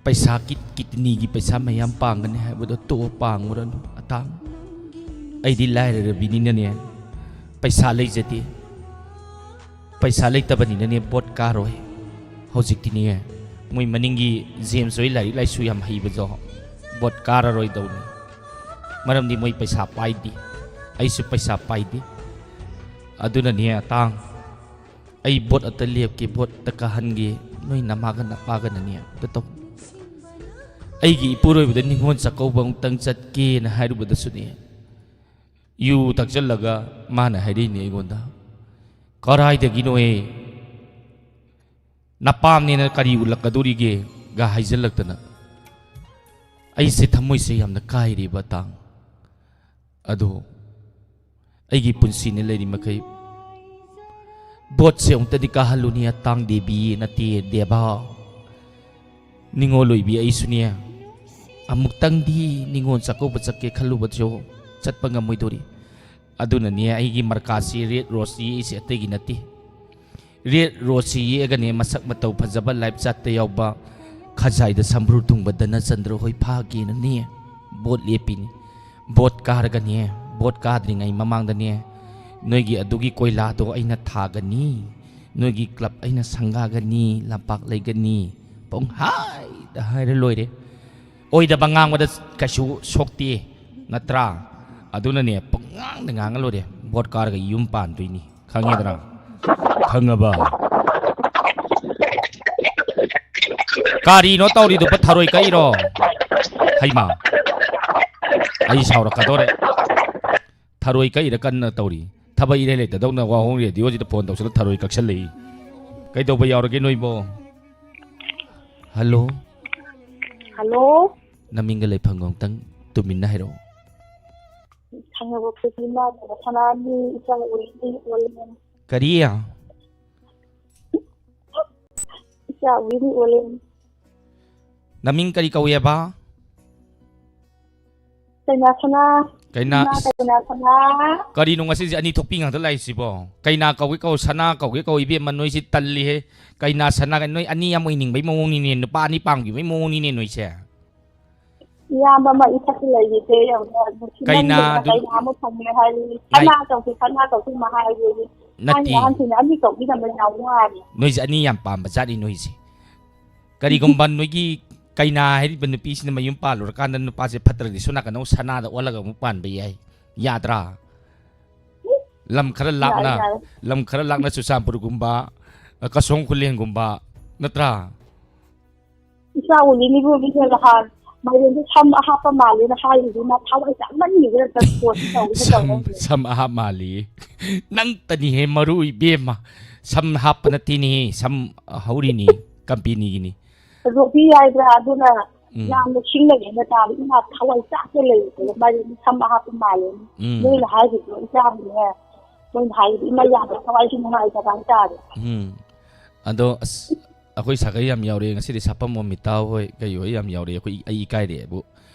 ꯄꯩꯁꯥ ꯀꯤꯠ-, ꯀꯤꯗꯅꯤꯒꯤ ꯄꯩꯁꯥ ꯃꯌꯥꯝ ꯄꯥꯡꯒꯅꯤ ꯍꯥꯏꯕꯗꯣ ꯇꯣꯛꯑꯣ, ꯄꯥꯡꯉꯨꯔꯅꯨ ꯑꯇꯥꯡ꯫ ꯑꯩꯗꯤ ꯂꯥꯏꯔꯔꯕꯤꯅꯤꯅꯅꯦ, ꯄꯩꯁꯥ ꯂꯩꯖꯗꯦ꯫ ꯄꯩꯁꯥ ꯂꯩꯇꯕꯅꯤꯅꯅꯦ ꯚꯣꯠ ꯀꯥꯔꯣꯏ꯫ ꯍꯧꯖꯤꯛꯇꯤꯅꯦ ꯃꯣꯏ ꯃꯅꯤꯡꯒꯤ ꯖꯦꯝꯁ ꯍꯣꯏ ꯂꯥꯏꯔꯤꯛ ꯂꯥꯏꯁꯨ ꯌꯥꯝ ꯍꯩꯕꯗꯣ ꯚꯣꯠ ꯀꯥꯔꯔꯣꯏꯗꯧꯅꯤ꯫ ꯃꯔꯝꯗꯤ ꯃꯣꯏ ꯄꯩꯁꯥ ꯄꯥꯏꯗꯦ, ꯑꯩꯁꯨ ꯄꯩꯁꯥ ꯄꯥꯏꯗꯦ꯫ ꯑꯗꯨꯅꯅꯦ ꯑꯇꯥꯡ, ꯑꯩ ꯚꯣꯠ ꯑꯇ ꯂꯦꯞꯀꯦ, ꯚꯣꯠ ꯑꯇ ꯀꯥꯍꯟꯒꯦ, ꯅꯣꯏ ꯅꯃꯥꯒ ꯅꯄꯥꯒꯅꯅꯦ ꯑꯝꯇ ꯇꯧ-, ꯑꯩꯒꯤ ꯏꯄꯨꯔꯣꯏꯕꯗ ꯅꯤꯉꯣꯜ ꯆꯥꯛꯀꯧꯕ ꯑꯃꯨꯛꯇꯪ ꯆꯠꯀꯦꯅ ꯍꯥꯏꯔꯨꯕꯗꯁꯨꯅꯦ, ꯌꯨ ꯊꯛꯆꯜꯂꯒ ꯃꯥꯅ ꯍꯥꯏꯔꯛꯏꯅꯦ ꯑꯩꯉꯣꯟꯗ, "ꯀꯔꯥꯏꯗꯒꯤꯅꯣꯍꯦ? ꯅꯄꯥꯝꯅꯦꯅ ꯀꯔꯤ ꯎꯠꯂꯛꯀꯗꯣꯔꯤꯒꯦ?" ꯒ ꯍꯥꯏꯖꯜꯂꯛꯇꯅ꯫ ꯑꯩꯁꯦ ꯊꯃꯣꯏꯁꯦ ꯌꯥꯝꯅ ꯀꯥꯏꯔꯤꯕ ꯇꯥꯡ꯫ ꯑꯗꯣ ꯑꯩꯒꯤ ꯄꯨꯟꯁꯤꯅ ꯂꯩꯔꯤ ꯃꯈꯩ ꯚꯣꯠꯁꯦ ꯑꯃꯨꯛꯇꯗꯤ ꯀꯥꯍꯜꯂꯨꯅꯤ, ꯑꯇꯥꯡ ꯗꯦꯕꯤ ꯅꯠꯇꯦ, ꯗꯦꯕꯥ꯫ ꯅꯤꯉꯣꯜ ꯑꯣꯏꯕꯤ ꯑꯩꯁꯨꯅꯦ, ꯑꯃꯨꯛꯇꯪꯗꯤ ꯅꯤꯉꯣꯜ ꯆꯥꯛꯀꯧꯕ ꯆꯠꯀꯦ ꯈꯜꯂꯨꯕꯁꯨ ꯆꯠꯄ ꯉꯝꯃꯣꯏꯗꯣꯔꯤ꯫ ꯑꯗꯨꯅꯅꯦ ꯑꯩꯒꯤ ꯃꯔꯀꯥꯁꯤ ꯔꯦꯠ ꯔꯣꯁ ꯌꯦꯛꯏꯁꯦ, ꯑꯇꯩꯒꯤ ꯅꯠꯇꯦ꯫ ꯔꯦꯠ ꯔꯣꯁꯁꯤ ꯌꯦꯛꯑꯒꯅꯦ, ꯃꯁꯛ ꯃꯇꯧ ꯐꯖꯕ, ꯂꯥꯏꯐ ꯆꯥꯠꯇ ꯌꯥꯎꯕ, ꯈꯖꯥꯏꯗ ꯁꯝꯕ꯭ꯔꯨ ꯊꯨꯡꯕ ꯙꯅꯆꯟꯗ꯭ꯔ ꯍꯣꯏ ꯐꯥꯒꯦꯅꯅꯦ ꯚꯣꯠ ꯂꯦꯞꯄꯤꯅꯤ꯫ ꯚꯣꯠ ꯀꯥꯔꯒꯅꯦ, ꯚꯣꯠ ꯀꯥꯗ꯭ꯔꯤꯉꯩ ꯃꯃꯥꯡꯗꯅꯦ, ꯅꯣꯏꯒꯤ ꯑꯗꯨꯒꯤ ꯀꯣꯏꯂꯥꯗꯣ ꯑꯩꯅ ꯊꯥꯒꯅꯤ, ꯅꯣꯏꯒꯤ ꯀ꯭ꯂꯕ ꯑꯩꯅ ꯁꯪꯒꯥꯒꯅꯤ, ꯂꯝꯄꯥꯛ ꯂꯩꯒꯅꯤ, ꯄꯨꯡꯍꯥꯏꯗ ꯍꯥꯏꯔ ꯂꯣꯏꯔꯦ꯫ ꯑꯣꯏꯗꯕ ꯉꯥꯡꯕꯗ ꯀꯩꯁꯨ ꯁꯣꯛꯇꯦ, ꯅꯠꯇ꯭ꯔꯥ? ꯑꯗꯨꯅꯅꯦ, ꯄꯨꯡꯉꯥꯡꯗ ꯉꯥꯡꯉ ꯂꯣꯏꯔꯦ꯫ ꯚꯣꯠ ꯀꯥꯔꯒ ꯌꯨꯝ ꯄꯥꯟꯗꯣꯏꯅꯤ, ꯈꯪꯉꯦꯗꯅ? ꯈꯪꯉꯕ? ꯀꯔꯤꯅꯣ ꯇꯧꯔꯤꯗꯨꯕ? ꯊꯔꯣꯏ ꯀꯛꯏꯔꯣ? ꯍꯩꯃꯥ, ꯑꯩ ꯁꯥꯎꯔꯛꯀꯗꯧꯔꯦ꯫ ꯊꯔꯣꯏ ꯀꯛꯏꯔ ꯀꯟꯅ ꯇꯧꯔꯤ꯫ ꯊꯕꯛ ꯏꯔꯩ ꯂꯩꯇꯗꯧꯅ ꯋꯥꯍꯣꯡ ꯔꯦꯗꯤꯑꯣꯁꯤꯗ ꯐꯣꯟ ꯇꯧꯁꯜꯂ ꯊꯔꯣꯏ ꯀꯛꯁꯜꯂꯛꯏ꯫ ꯀꯩꯗꯧꯕ ꯌꯥꯎꯔꯒꯦ ꯅꯣꯏꯕꯣ? ꯍꯜꯂꯣ? ꯍꯜꯂꯣ? ꯅꯃꯤꯡꯒ ꯂꯩꯐꯝꯒ ꯑꯃꯨꯛꯇꯪ ꯇꯨꯃꯤꯟꯅ ꯍꯥꯏꯔꯛꯑꯣ꯫ ꯊꯪꯅꯕ ꯈꯨꯟꯒꯤ ꯏꯃꯥ ꯁꯅꯥꯅꯤ, ꯏꯆꯥ ꯎꯔꯤꯅꯤ, ꯑꯣꯜꯂꯦ꯫ ꯀꯔꯤ? ꯏꯆꯥ ꯎꯔꯤꯅꯤ, ꯑꯣꯜꯂꯦ꯫ ꯅꯃꯤꯡ ꯀꯔꯤ ꯀꯧꯏꯑꯕ? ꯀꯩꯅꯥ ꯁꯅꯥ꯫ ꯀꯩꯅꯥ, ꯏꯃꯥ ꯏꯁ, ꯀꯩꯅꯥ ꯁꯅꯥ꯫ ꯀꯔꯤꯅꯣ ꯉꯁꯤꯁꯦ ꯑꯅꯤ ꯊꯣꯛꯄꯤ ꯉꯥꯛꯇ ꯂꯥꯛꯏꯁꯤꯕꯣ? ꯀꯩꯅꯥ ꯀꯧꯒꯦ ꯀꯧ, ꯁꯅꯥ ꯀꯧꯒꯦ ꯀꯧ, ꯏꯕꯦꯝꯃ ꯅꯣꯏꯁꯤ ꯇꯜꯂꯤꯍꯦ꯫ ꯀꯩꯅꯥ ꯁꯅꯥ ꯀꯥꯏꯅ ꯅꯣꯏ ꯑꯅꯤ ꯌꯥꯝ ꯑꯣꯏꯅꯤꯡꯕꯩ ꯃꯑꯣꯡꯅꯤꯅꯦ, ꯅꯨꯄꯥ ꯑꯅꯤ ꯄꯥꯝꯈꯤꯕꯩ ꯃꯑꯣꯡꯅꯤꯅꯦ ꯅꯣꯏꯁꯦ꯫ ꯏꯌꯥꯝꯕ ꯑꯃ ꯏꯊꯛꯇ ꯂꯩꯔꯤꯁꯦ ꯌꯦꯡꯉꯨꯅꯦ, ꯅꯨꯡꯁꯤꯃꯟꯗꯅ ꯀꯩꯅꯥꯗꯨ ꯀꯩꯅꯥ ꯑꯃ ꯐꯪꯉꯦ ꯍꯥꯏꯔꯤ꯫ ꯂꯩ- ꯁꯅꯥ ꯀꯧꯁꯤ, ꯁꯅꯥ ꯀꯧꯁꯤ ꯑꯃ ꯍꯥꯏꯔꯤ꯫ ꯅꯠꯇꯦ꯫ ꯊꯥꯏꯅ ꯑꯍꯟꯁꯤꯡꯅ ꯑꯅꯤ ꯀꯧꯕꯤꯅꯕ ꯌꯥꯝ ꯋꯥꯔꯦ꯫ ꯅꯣꯏꯁꯦ ꯑꯅꯤ ꯌꯥꯝ ꯄꯥꯝꯕ ꯖꯥꯠꯅꯤ ꯅꯣꯏꯁꯦ꯫ ꯀꯔꯤꯒꯨꯝꯕ ꯅꯣꯏꯒꯤ ꯀꯩꯅꯥ ꯍꯥꯏꯔꯤꯕ ꯅꯨꯄꯤꯁꯤꯅ ꯃꯌꯨꯝ ꯄꯥꯜꯂꯨꯔꯀꯥꯟꯗ ꯅꯨꯄꯥꯁꯦ ꯐꯠꯇ꯭ꯔꯗꯤ ꯁꯣꯝ ꯅꯥꯀꯟꯗ ꯑꯃꯨꯛ ꯁꯅꯥꯗ ꯑꯣꯜꯂꯒ ꯑꯃꯨꯛ ꯄꯥꯟꯕ ꯌꯥꯏ꯫ ꯌꯥꯗ꯭ꯔꯥ? ꯂꯝ ꯈꯔ ꯂꯥꯞꯅ, ꯌꯥꯏ, ꯌꯥꯏ꯫ ꯂꯝ ꯈꯔ ꯂꯥꯞꯅ ꯆꯨꯔꯆꯥꯟꯄꯨꯔꯒꯨꯝꯕ, ꯀꯁꯣꯡ ꯈꯨꯂꯦꯟꯒꯨꯝꯕ, ꯅꯠꯇ꯭ꯔꯥ? ꯏꯆꯥ ꯑꯣꯏꯅꯤꯡꯉꯤꯕ ꯃꯤꯅ ꯅꯍꯥꯟ ꯃꯥꯏꯔꯦꯟꯗꯣ ꯁꯝ ꯑꯍꯥꯞꯄ ꯃꯥꯜꯂꯦꯅ ꯍꯥꯏꯔꯤꯗꯨ ꯃꯥ ꯊꯋꯥꯏ ꯆꯥꯛꯃꯟꯈꯤꯗꯅ ꯇ꯭ꯔꯥꯟꯁꯄꯣꯔꯠꯁꯤ ꯇꯧꯔꯤꯅ ꯁꯝ ꯇꯧꯔꯦ꯫ ꯁꯝ ꯑꯍꯥꯞ ꯃꯥꯜꯂꯤ꯫ ꯅꯪꯇꯅꯤꯍꯦ ꯃꯔꯨ ꯏꯕꯦꯝꯃ꯫ ꯁꯝ ꯍꯥꯞꯄ ꯅꯠꯇꯦꯅꯦꯍꯦ, ꯁꯝ ꯍꯧꯔꯤꯅꯤ, ꯀꯝꯄꯦꯅꯤꯒꯤꯅꯤ꯫ ꯔꯣꯕꯤ ꯍꯥꯏꯕ꯭ꯔꯥ ꯑꯗꯨꯅ ꯎꯝ꯫ ꯌꯥꯝꯅ ꯁꯤꯡꯅꯒꯦꯅ ꯇꯥꯕ ꯏꯃꯥ ꯊꯋꯥꯏ ꯆꯥꯛꯇ ꯂꯩꯕꯗꯣ ꯃꯥꯏꯔꯦꯟꯗꯣ ꯁꯝ ꯑꯍꯥꯞꯄ ꯃꯥꯜꯂꯦꯅ ꯎꯝ꯫ ꯅꯣꯏꯅ ꯍꯥꯏꯕꯗꯣ ꯏꯆꯥꯕꯨꯅꯦ ꯃꯣꯏꯅ ꯍꯥꯏꯕꯗꯤ ꯏꯃꯥ ꯌꯥꯝꯅ ꯊꯋꯥꯏꯁꯤ ꯅꯨꯡꯉꯥꯏꯇꯕ ꯍꯥꯏꯇꯥꯔꯦ꯫ ꯎꯝ꯫ ꯑꯗꯣ ꯑꯁ ꯑꯩꯈꯣꯏ ꯁꯥꯒꯩ ꯌꯥꯝ ꯌꯥꯎꯔꯛꯑꯦ ꯉꯁꯤꯗꯤ, ꯁꯥꯄꯝ ꯑꯣꯃꯤꯇꯥ ꯍꯣꯏ ꯀꯩ ꯍꯣꯏ ꯌꯥꯝ ꯌꯥꯎꯔꯛꯑꯦ꯫ ꯑꯩꯈꯣꯏ ꯑꯩ ꯏꯀꯥꯏꯔꯛꯑꯦꯕꯨ,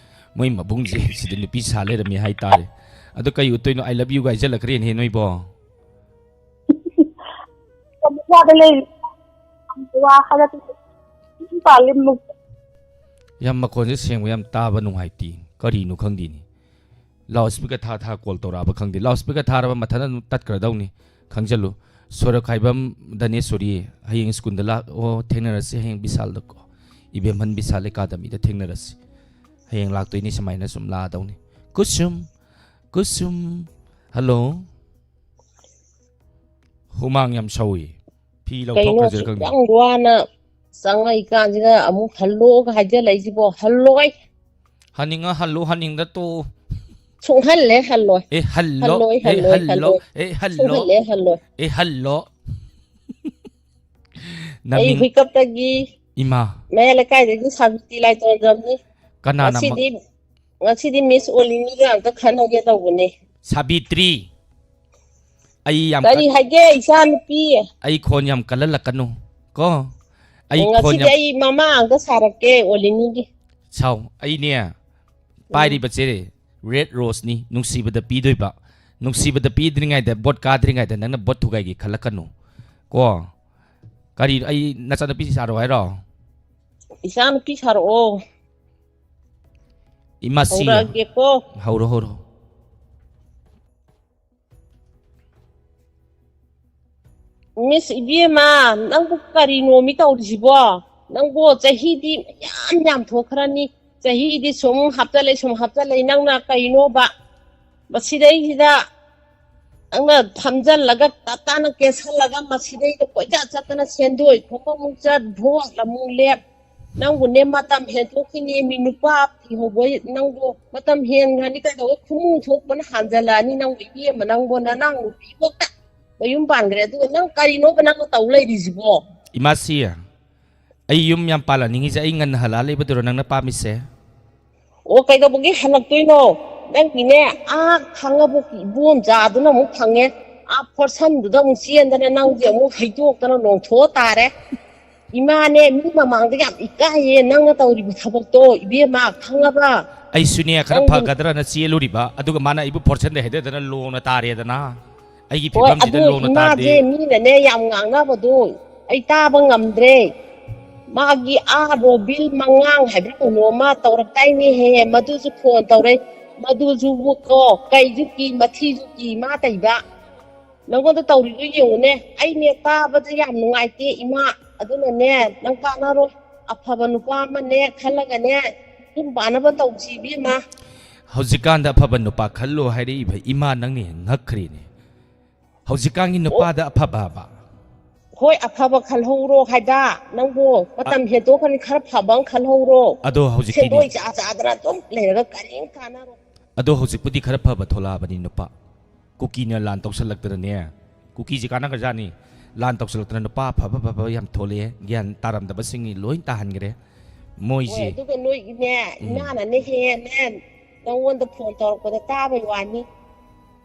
ꯃꯣꯏ ꯃꯕꯨꯡꯁꯦ ꯁꯤꯗ ꯅꯨꯄꯤ ꯁꯥ ꯂꯩꯔꯝꯃꯦ ꯍꯥꯏꯇꯥꯔꯦ꯫ ꯑꯗꯣ ꯀꯩ ꯎꯠꯇꯣꯏꯅꯣ, "I love you" ꯍꯥꯏꯖꯜꯂꯛꯈ꯭ꯔꯦꯅꯦꯍꯦ ꯅꯣꯏꯕꯣ꯫ ꯀꯃꯤꯁꯥꯗ ꯂꯩ ꯋꯥ ꯈꯔ ꯑꯗꯨꯝ ꯄꯥꯜꯂꯤ ꯃꯨꯛ꯫ ꯌꯥꯝ ꯃꯈꯣꯟꯁꯦ ꯁꯦꯡꯕ ꯌꯥꯝ ꯇꯥꯕ ꯅꯨꯡꯉꯥꯏꯇꯦ, ꯀꯔꯤꯅꯣ ꯈꯪꯗꯦꯅꯦ꯫ ꯂꯥꯎꯠ ꯁ꯭ꯄꯤꯀꯔ ꯊꯥ ꯊꯥ ꯀꯣꯜ ꯇꯧꯔꯛꯑꯕ ꯈꯪꯗꯦ꯫ ꯂꯥꯎꯠ ꯁ꯭ꯄꯤꯀꯔ ꯊꯥꯔꯕ ꯃꯊꯟꯇ ꯑꯗꯨꯝ ꯇꯠꯈ꯭ꯔꯗꯧꯅꯤ꯫ ꯈꯪꯖꯜꯂꯨ꯫ ꯁꯣꯔꯛꯈꯥꯏꯕꯝ ꯙꯅꯦꯁꯣꯔꯤ, ꯍꯌꯦꯡ ꯁ꯭ꯀꯨꯜꯗ ꯂꯥꯛꯑꯣ, ꯊꯦꯡꯅꯔꯁꯤ ꯍꯌꯦꯡ ꯕꯤꯁꯥꯜꯗꯀꯣ꯫ ꯏꯕꯦꯝꯍꯟ ꯕꯤꯁꯥꯜ ꯑꯦꯀꯥꯗꯃꯤꯗ ꯊꯦꯡꯅꯔꯁꯤ꯫ ꯍꯌꯦꯡ ꯂꯥꯛꯇꯣꯏꯅꯤ, ꯁꯨꯃꯥꯏꯅ ꯁꯨꯝ ꯂꯥꯛꯑꯗꯧꯅꯤ꯫ ꯀꯨꯁꯨꯝ, ꯀꯨꯁꯨꯝ, ꯍꯜꯂꯣ꯫ ꯍꯨꯃꯥꯡ ꯌꯥꯝ ꯁꯧꯏ꯫ ꯐꯤ ꯀꯩꯅꯣ ꯂꯧꯊꯣꯛꯈ꯭ꯔꯁꯤꯔ ꯑꯁꯨꯛ ꯈꯪꯗꯦ꯫ ꯌꯥꯝ ꯋꯥꯅ ꯆꯪꯉꯛꯏꯀꯥꯟꯁꯤꯗ ꯑꯃꯨꯛ ꯍꯜꯂꯣꯒ ꯍꯥꯏꯖꯜꯂꯛꯏꯁꯤꯕꯣ? ꯍꯜꯂꯣꯏ꯫ ꯍꯟꯅꯤꯡꯉ ꯍꯜꯂꯨ, ꯍꯟꯅꯤꯡꯗ ꯇꯣꯛꯎ꯫ ꯁꯨꯡꯍꯜꯂꯦ ꯍꯜꯂꯣꯏ꯫ ꯑꯦ ꯍꯜꯂꯣ, ꯍꯜꯂꯣꯏ, ꯑꯦ ꯍꯜꯂꯣꯏ, ꯍꯜꯂꯣ, ꯍꯜꯂꯣꯏ꯫ ꯑꯦ ꯍꯜꯂꯣ, ꯁꯨꯡꯍꯜꯂꯦ ꯍꯜꯂꯣꯏ꯫ ꯑꯦ ꯍꯜꯂꯣ꯫ ꯑꯩ ꯅꯃꯤꯡ ꯍꯨꯏꯀꯞꯇꯒꯤ ꯏꯃꯥ꯫ ꯃꯌꯥꯏ ꯂꯩꯀꯥꯏꯗꯒꯤ ꯁꯥꯕꯤꯇꯤ ꯂꯥꯏꯇꯣꯟꯖꯝꯅꯤ꯫ ꯀꯅꯥꯅ ꯃ- ꯉꯁꯤꯗꯤ, ꯉꯁꯤꯗꯤ ꯃꯤꯁ ꯑꯣꯂꯤꯅꯤꯒ ꯑꯝꯇ ꯈꯟꯅꯒꯦ ꯇꯧꯕꯅꯦ꯫ ꯁꯥꯕꯤꯇ꯭ꯔꯤ꯫ ꯑꯩ ꯌꯥꯝ ꯀꯔꯤ ꯀꯠ- ꯍꯥꯏꯒꯦ, ꯏꯆꯥ ꯅꯨꯄꯤ? ꯑꯩ ꯈꯣꯟ ꯌꯥꯝ ꯀꯜꯍꯜꯂꯛꯀꯅꯨ ꯀꯣ꯫ ꯑꯩ ꯈꯣꯟ ꯉꯁꯤꯗꯤ ꯌꯥꯝ ꯑꯩ ꯃꯃꯥ ꯑꯝꯇ ꯁꯥꯔꯛꯀꯦ ꯑꯣꯂꯤꯅꯤꯒꯤ꯫ ꯁꯥꯎ, ꯑꯩꯅꯦ ꯎꯝ꯫ ꯄꯥꯏꯔꯤꯕꯁꯦ ꯔꯦꯠ ꯔꯣꯁꯅꯤ, ꯅꯨꯡꯁꯤꯕꯗ ꯄꯤꯗꯣꯏꯕ꯫ ꯅꯨꯡꯁꯤꯕꯗ ꯄꯤꯗ꯭ꯔꯤꯉꯩꯗ, ꯚꯣꯠ ꯀꯥꯗ꯭ꯔꯤꯉꯩꯗ ꯅꯪꯅ ꯚꯣꯠ ꯊꯨꯒꯥꯏꯒꯦ ꯈꯜꯂꯛꯀꯅꯨ ꯀꯣ꯫ ꯀꯔꯤ, ꯑꯩ ꯅꯆꯥꯅꯨꯄꯤ ꯁꯥꯔꯣ ꯍꯥꯏꯔꯣ? ꯏꯆꯥ ꯅꯨꯄꯤ ꯁꯥꯔꯛꯑꯣ꯫ ꯏꯃꯥꯁꯤ꯫ ꯍꯧꯔꯛꯑꯒꯦꯀꯣ꯫ ꯍꯧꯔꯣ, ꯍꯧꯔꯣ꯫ ꯃꯤꯁ ꯏꯕꯦꯝꯃ, ꯅꯪꯕꯨ ꯀꯔꯤꯅꯣꯃꯤ ꯇꯧꯔꯤꯁꯤꯕꯣ? ꯅꯪꯕꯨ ꯆꯍꯤꯗꯤ ꯌꯥꯝ ꯌꯥꯝ ꯊꯣꯛꯈ꯭ꯔꯅꯤ꯫ ꯆꯍꯤꯗꯤ ꯁꯨꯝ ꯍꯥꯞꯆꯜꯂꯦ, ꯁꯨꯝ ꯍꯥꯞꯆꯜꯂꯦ꯫ ꯅꯪꯅ ꯀꯩꯅꯣꯕ? ꯃꯁꯤꯗꯩꯁꯤꯗ ꯅꯪꯅ ꯐꯝꯖꯜꯂꯒ ꯇꯞ ꯇꯥꯅ ꯀꯦꯁꯜꯂꯒ ꯃꯁꯤꯗꯩꯗ ꯀꯣꯏꯆꯠ ꯆꯠꯇꯅ ꯁꯦꯟꯗꯣꯏ ꯈꯣꯝꯕ ꯑꯃꯨꯛ ꯆꯠ, ꯚꯣꯠ ꯑꯃꯨꯛ ꯂꯦꯞ꯫ ꯅꯪꯕꯨꯅꯦ ꯃꯇꯝ ꯍꯦꯟꯇꯣꯛꯈꯤꯅꯦ, ꯃꯤ ꯅꯨꯄꯥ ꯊꯤꯍꯧꯕ ꯅꯪꯕꯨ ꯃꯇꯝ ꯍꯦꯟꯈ꯭ꯔꯅꯤ꯫ ꯀꯩꯗꯧꯕ ꯈꯨꯃꯨꯡ ꯊꯣꯛꯄꯅ ꯍꯥꯟꯖꯜꯂꯛꯑꯅꯤ? ꯅꯪꯕꯨ ꯏꯕꯦꯝꯃ, ꯅꯪꯕꯨ ꯅꯅꯥꯎ ꯅꯨꯄꯤ ꯐꯥꯎꯗ ꯃꯌꯨꯝ ꯄꯥꯟꯈ꯭ꯔꯦ, ꯑꯗꯨꯒ ꯅꯪ ꯀꯔꯤꯅꯣꯕ ꯅꯪꯅ ꯇꯧ ꯂꯩꯔꯤꯁꯤꯕꯣ? ꯏꯃꯥꯁꯤ, ꯑꯩ ꯌꯨꯝ ꯌꯥꯝ ꯄꯥꯜꯂꯛꯅꯤꯡꯉꯤꯁꯦ ꯑꯩ ꯉꯟꯅ ꯍꯜꯂꯛꯑ ꯂꯩꯕꯗꯨꯔꯣ ꯅꯪꯅ ꯄꯥꯝꯃꯤꯁꯦ? ꯑꯣ, ꯀꯩꯗꯧꯕꯒꯤ ꯍꯜꯂꯛꯇꯣꯏꯅꯣ? ꯅꯪꯒꯤꯅꯦ, ꯑꯥ ꯈꯥꯡꯉꯕꯣꯛꯀꯤ ꯏꯕꯣꯝꯆꯥꯗꯨꯅ ꯑꯃꯨꯛ ꯐꯪꯉꯦ, ꯑꯥ ꯐꯣꯔꯁꯟꯗꯨꯗ ꯑꯃꯨꯛ ꯆꯦꯟꯗꯅ ꯅꯪꯁꯦ ꯑꯃꯨꯛ ꯍꯩꯗꯣꯛꯇꯅ ꯂꯣꯡꯊꯣꯛꯑ ꯇꯥꯔꯦ꯫ ꯏꯃꯥꯅꯦ, ꯃꯤ ꯃꯃꯥꯡꯗ ꯌꯥꯝ ꯏꯀꯥꯏꯌꯦ ꯅꯪꯅ ꯇꯧꯔꯤꯕ ꯊꯕꯛꯇꯣ, ꯏꯕꯦꯝꯃ, ꯈꯪꯉꯕ? ꯑꯩꯁꯨꯅꯦ, ꯈꯔ ꯅꯪꯒꯤ ꯐꯒꯗ꯭ꯔꯅ ꯆꯦꯜꯂꯨꯔꯤꯕ, ꯑꯗꯨꯒ ꯃꯥꯅ ꯑꯩꯕꯨ ꯐꯣꯔꯁꯟꯗ ꯍꯩꯗꯗꯅ ꯂꯣꯡꯅ ꯇꯥꯔꯦꯗꯅ꯫ ꯑꯩꯒꯤ ꯍꯣꯏ, ꯐꯤꯕꯝꯁꯤꯗ ꯑꯗꯨ ꯂꯣꯡꯅ ꯏꯃꯥꯁꯦ ꯇꯥꯔꯗꯤ꯫ ꯃꯤꯅꯅꯦ ꯌꯥꯝ ꯉꯥꯡꯅꯕꯗꯣ ꯑꯩ ꯇꯥꯕ ꯉꯝꯗ꯭ꯔꯦ꯫ ꯃꯥꯒꯤ ꯑꯥ ꯔꯣꯕꯤꯜ ꯃꯉꯥꯡ ꯍꯥꯏꯕ꯭ꯔꯥ ꯀꯩꯅꯣ ꯑꯃ ꯇꯧꯔꯛꯇꯥꯏꯅꯦꯍꯦ, ꯃꯗꯨꯁꯨ ꯐꯣꯟ ꯇꯧꯔꯦ, ꯃꯗꯨꯁꯨ ꯀꯣ ꯀꯩꯁꯨ ꯀꯤ ꯃꯊꯤꯁꯨ ꯀꯤ ꯃꯥ ꯇꯩꯕ꯫ ꯅꯪꯉꯣꯟꯗ ꯇꯧꯔꯤꯗꯣ ꯌꯦꯡꯉꯨꯅꯦ, ꯑꯩꯅꯦ ꯇꯥꯕꯗ ꯌꯥꯝ ꯅꯨꯡꯉꯥꯏꯇꯦ ꯏꯃꯥ꯫ ꯑꯗꯨꯅꯅꯦ, ꯅꯪ ꯀꯥꯟꯅꯔꯣꯏ, ꯑꯐꯕ ꯅꯨꯄꯥ ꯑꯃꯅꯦ ꯈꯜꯂꯒꯅꯦ ꯌꯨꯝ ꯄꯥꯟꯅꯕ ꯇꯧꯁꯤ ꯏꯕꯦꯝꯃ꯫ ꯍꯧꯖꯤꯛꯀꯥꯟꯗ ꯑꯐꯕ ꯅꯨꯄꯥ ꯈꯜꯂꯣ ꯍꯥꯏꯔꯛꯏꯕ ꯏꯃꯥ, ꯅꯪꯅ ꯍꯦꯟꯅ ꯉꯛꯈ꯭ꯔꯦꯅꯦ꯫ ꯍꯧꯖꯤꯛꯀꯥꯟꯒꯤ ꯑꯣ, ꯅꯨꯄꯥꯗ ꯑꯐꯕ ꯍꯥꯏꯕ? ꯍꯣꯏ, ꯑꯐꯕ ꯈꯜꯍꯧꯔꯣ ꯍꯥꯏꯗ꯫ ꯅꯪꯕꯨ ꯃꯇꯝ ꯍꯦꯟꯇꯣꯛꯈ꯭ꯔꯅꯤ, ꯈꯔ ꯐꯕ ꯑꯃ ꯈꯜꯍꯧꯔꯣ꯫ ꯑꯗꯣ ꯍꯧꯖꯤꯛꯇꯤꯅꯦ꯫ ꯁꯦꯟꯗꯣꯏ ꯆꯥ ꯆꯥꯗꯅ ꯑꯗꯨꯝ ꯂꯩꯔꯒ ꯀꯔꯤꯝ ꯀꯥꯟꯅꯔꯣꯏ꯫ ꯑꯗꯣ ꯍꯧꯖꯤꯛꯄꯨꯗꯤ ꯈꯔ ꯐꯕ ꯊꯣꯛꯂꯛꯑꯕꯅꯤ ꯅꯨꯄꯥ꯫ ꯀꯨꯀꯤꯅ ꯂꯥꯟ ꯇꯧꯁꯜꯂꯛꯇꯅꯅꯦ, ꯀꯨꯀꯤꯁꯦ ꯀꯥꯟꯅꯈ꯭ꯔꯖꯥꯠꯅꯤ꯫ ꯂꯥꯟ ꯇꯧꯁꯜꯂꯛꯇꯅ ꯅꯨꯄꯥ ꯑꯐ ꯑꯐꯕ ꯌꯥꯝ ꯊꯣꯛꯂꯛꯑꯦ, ꯒ꯭ꯌꯥꯟ ꯇꯥꯔꯝꯗꯕꯁꯤꯡꯅꯤ ꯂꯣꯏ ꯇꯥꯍꯟꯈ꯭ꯔꯦ꯫ ꯍꯣꯏ, ꯃꯣꯏꯁꯤ ꯑꯗꯨꯒ ꯅꯣꯏꯒꯤꯅꯦ, ꯎꯝ꯫ ꯏꯃꯥꯅꯅꯦ ꯍꯦꯟꯅ ꯅꯉꯣꯟꯗ ꯐꯣꯟ ꯇꯧꯔꯛꯄꯗ ꯇꯥꯕꯩ ꯋꯥꯅꯤ꯫